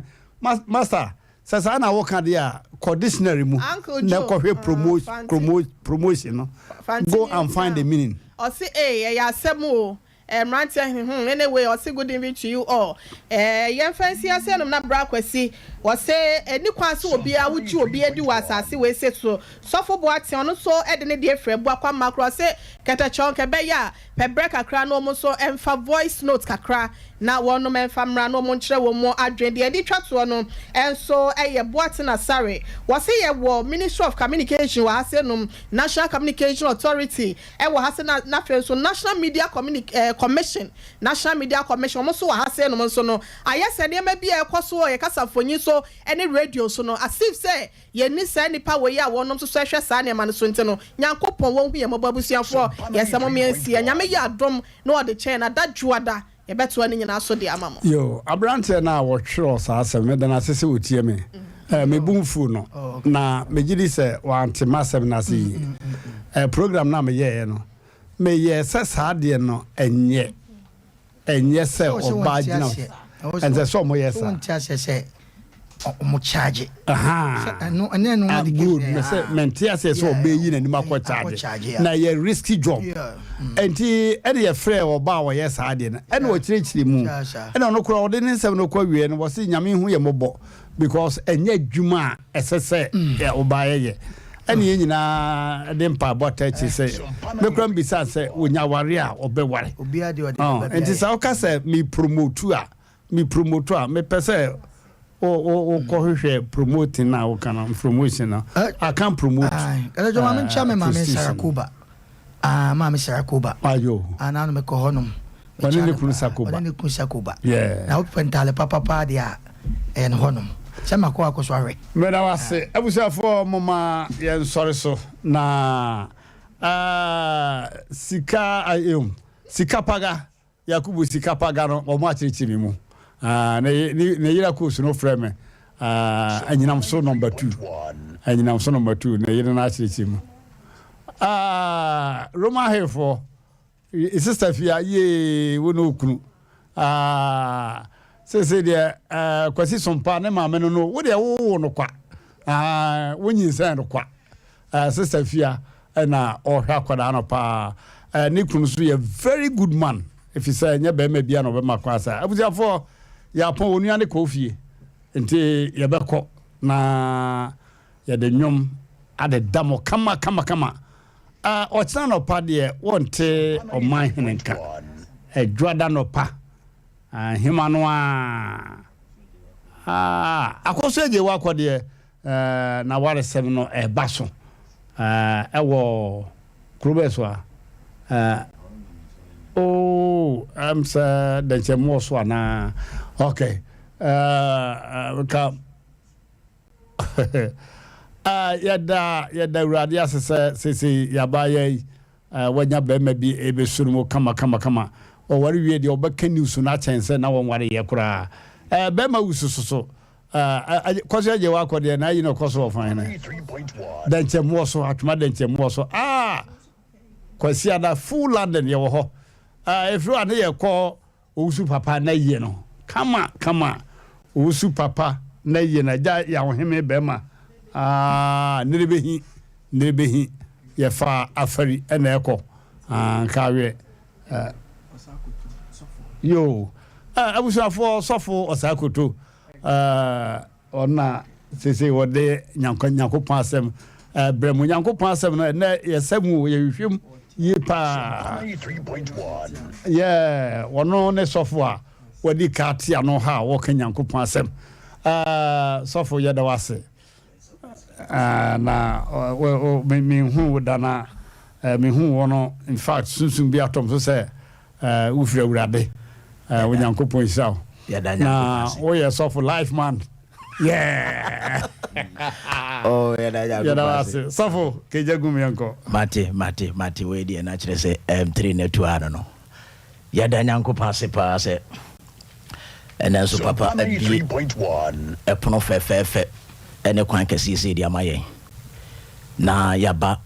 master Sɛ saa na woka deɛ a, kɔ dictionary mu Uncle na Joe, kɔhwɛ ah, promo, Fanti. promo, promotion no. Fanti Go ni and find the now. meaning. Ɔse ee ɛyɛ asɛm o eh, mmeranteɛ hmm hmm anyway ɔse good evening to you all eh, yɛmfa nsi ase nom na bra Kwasi ɔse ɛni kwan sɛ obiara wogye obi adi wɔ asase wei se so Sɔfo Boateng ɔno nso de ne deɛ firi Abua Kwamma korɔ ɔse kɛtɛkyɛw nka ɛbɛyɛ a pɛ berɛ kakra na wɔn nso mfa voice note kakra na wɔnom mfa mmra na wɔn nkyerɛ wɔn adwene. Deɛ yɛde twa toɔ no nso yɛ Boateng Asare. Wɔse yɛwɔ Ministry of Communication wɔ ha se nom, National Communication Authority wɔ ha se na na afei nso National Media Communi eh, Commission, National Media Commission wɔn nso wɔ ha se nom nso no ayɛ sɛ nneɛma bi a ɛkɔ so wɔ yɛ kasamfonin so ne radio so no as if sɛ Yɛnni saa nnipa wei a wɔnom nso so hwɛ saa nneɛma no so nti no, Nyankopɔn wɔnhu yɛn mmɔbɔ abusuafoɔ, yɛsɛ mom yɛnsi a Nyame yɛ adom na ɔde kyɛ yɛn adadwoada yɛbɛtoa ne nyinaa so de ama mo. Yoo, aberanteɛ no a wɔtwerɛɔ saa asɛm no, meda no ase sɛ ɔtie me. Eh, me bo mfuu no, na megye di sɛ wante m'asɛm no ase yie. Eh, program no a meyɛeɛ no, meyɛɛ sɛ saa adeɛ no nyɛ. Ɛnyɛ sɛ ɔbaa gyina ɛnsɛ sɛ ɔmo yɛ saa. Wonte aseɛ sɛ ɔmo charge. Ahaa good mɛ sɛ mente aseɛ sɛ ɔbɛyi n'anim akɔ charge na ɛyɛ risky job nti ɛna yɛfrɛ ɔbaa a ɔyɛ saa adeɛ no ɛna ɔkyerɛkyerɛ mu ɛna ɔno koraa ɔde ne nsɛm no kɔ wie no wɔse nyame hu yɛ mmɔbɔ because ɛnyɛ adwuma a ɛsɛ sɛ ɔbaa yɛyɛ ɛne yɛn nyinaa de mpaebɔ ata akyi sɛ mekora mbisa sɛ wɔnya ware a ɔbɛware nti sɛ woka sɛ me promote a me promote a mepɛ sɛ wokɔhwehwɛ promoting na woka no promotion no I can't promote. Ɛdɛ maame nkyɛn me maame Sarakoba. Ah, maame Sarakoba. Ayo. Ah, na no mekɔ hɔnom. Ɔne ne kunu Sakoba. Ɔne ne kunu Sakoba. Yeah. Na wopɛ ntaale papapa deɛ a, ɛyɛ no hɔnom. Sɛ makɔ akɔ so ahwɛ. Meda wo ase. Abusuafoɔ moma yɛnsɔre so na uh, sika uh, sika paga Yakubu sika paga no wɔn akyerɛkyerɛ me mu. Uh, ne, ne, ne yere akɔ no frɛ me uh, anyinam so number 2. Anyinam so number 2 ne yere no akyerɛkyerɛ mu. Uh, Roman hefoɔ Sister Fia yee wo ne okunu ah sese deɛ eh, Kwasi Sompa ne maame no no wo deɛ wowo no kwa ah wo nyinsɛn no kwa eh, Sister Fia ɛna ɔhwɛ akwadaa no paa eh, ne kunu nso yɛ very good man ɛfiri sɛ ɛnyɛ bɛrima bia na ɔbɛma kwan saa abusuafoɔ yɛapɔn onua ne kɔɔ fie nti yɛbɛkɔ na yɛde nnwom adeda mo kama kama kama Ah, ɔkyena nɔpa deɛ wɔnte ɔman hene nka. Adwada nɔpa, ahema no a. Ah, akɔso agye wakɔ deɛ eh, na waresɛm no ɛba so eh, ɛwɔ kuro bɛɛ so a. Eh, oh, ɛm sɛ dɛnkyɛmmoɔ so anaa. Okay, eh, ka. Ah, yɛda yɛda Awurade ase sɛ seesei yɛabaayɛ yi eh, wanya barima bi ɛbɛsu no mu kama kama kama. Ɔware wie deɛ ɔbɛka news no akyɛn sɛ na wɔnware yɛ koraa. Eh, barima wu soso so. Eh, kɔso agye wakɔ deɛ na ayi na ɔkɔ so wɔ fan hene. Dɛnkyɛmmoɔ so, atwoma dɛnkyɛmmoɔ so. Ah, Kwasi ada full London yɛwɔ hɔ. Ah, ɛfiri hɔ a ne yɛkɔ Owusu papa na yie no kama kama Owusu papa na yie no agya yaw heme bɛma aah nere bɛhi nere bɛhi Yɛfa afari na ɛkɔ. Ah, nka aweɛ. Eh, yo. Eh, abusuafoɔ sɔfo Ɔsaakoto. Eh, ɔno na seesei wɔde Nyankopɔn asɛm eh, brɛ mu. Nyankopɔn asɛm no ɛnɛ yɛsɛ mu yɛhwehwɛ mu yie paa. Yɛ ɔno ne sɔfo a wɔde ka te ano ha a wɔka Nyankopɔn asɛm. Eh, sɔfo yɛda wo ase. Eh, na menhu wo da na mehu wo no in fact sunsum bi atɔm so sɛ wofiri Awurade. Onyankopɔn nhyira wo. Na woyɛ sɔfo life man. Yeah. Oh, yɛda wo ase. Sɔfo kegya gum yɛnkɔ. Mate, mate, mate wei deɛ na kyerɛ sɛ M3 na atu ano no. Yɛda Nyankopɔn ase paa sɛ ɛnɛ nso papa abue ɛpono fɛfɛɛfɛ ɛne kwan kɛseɛ sei de ama yɛn na yɛaba.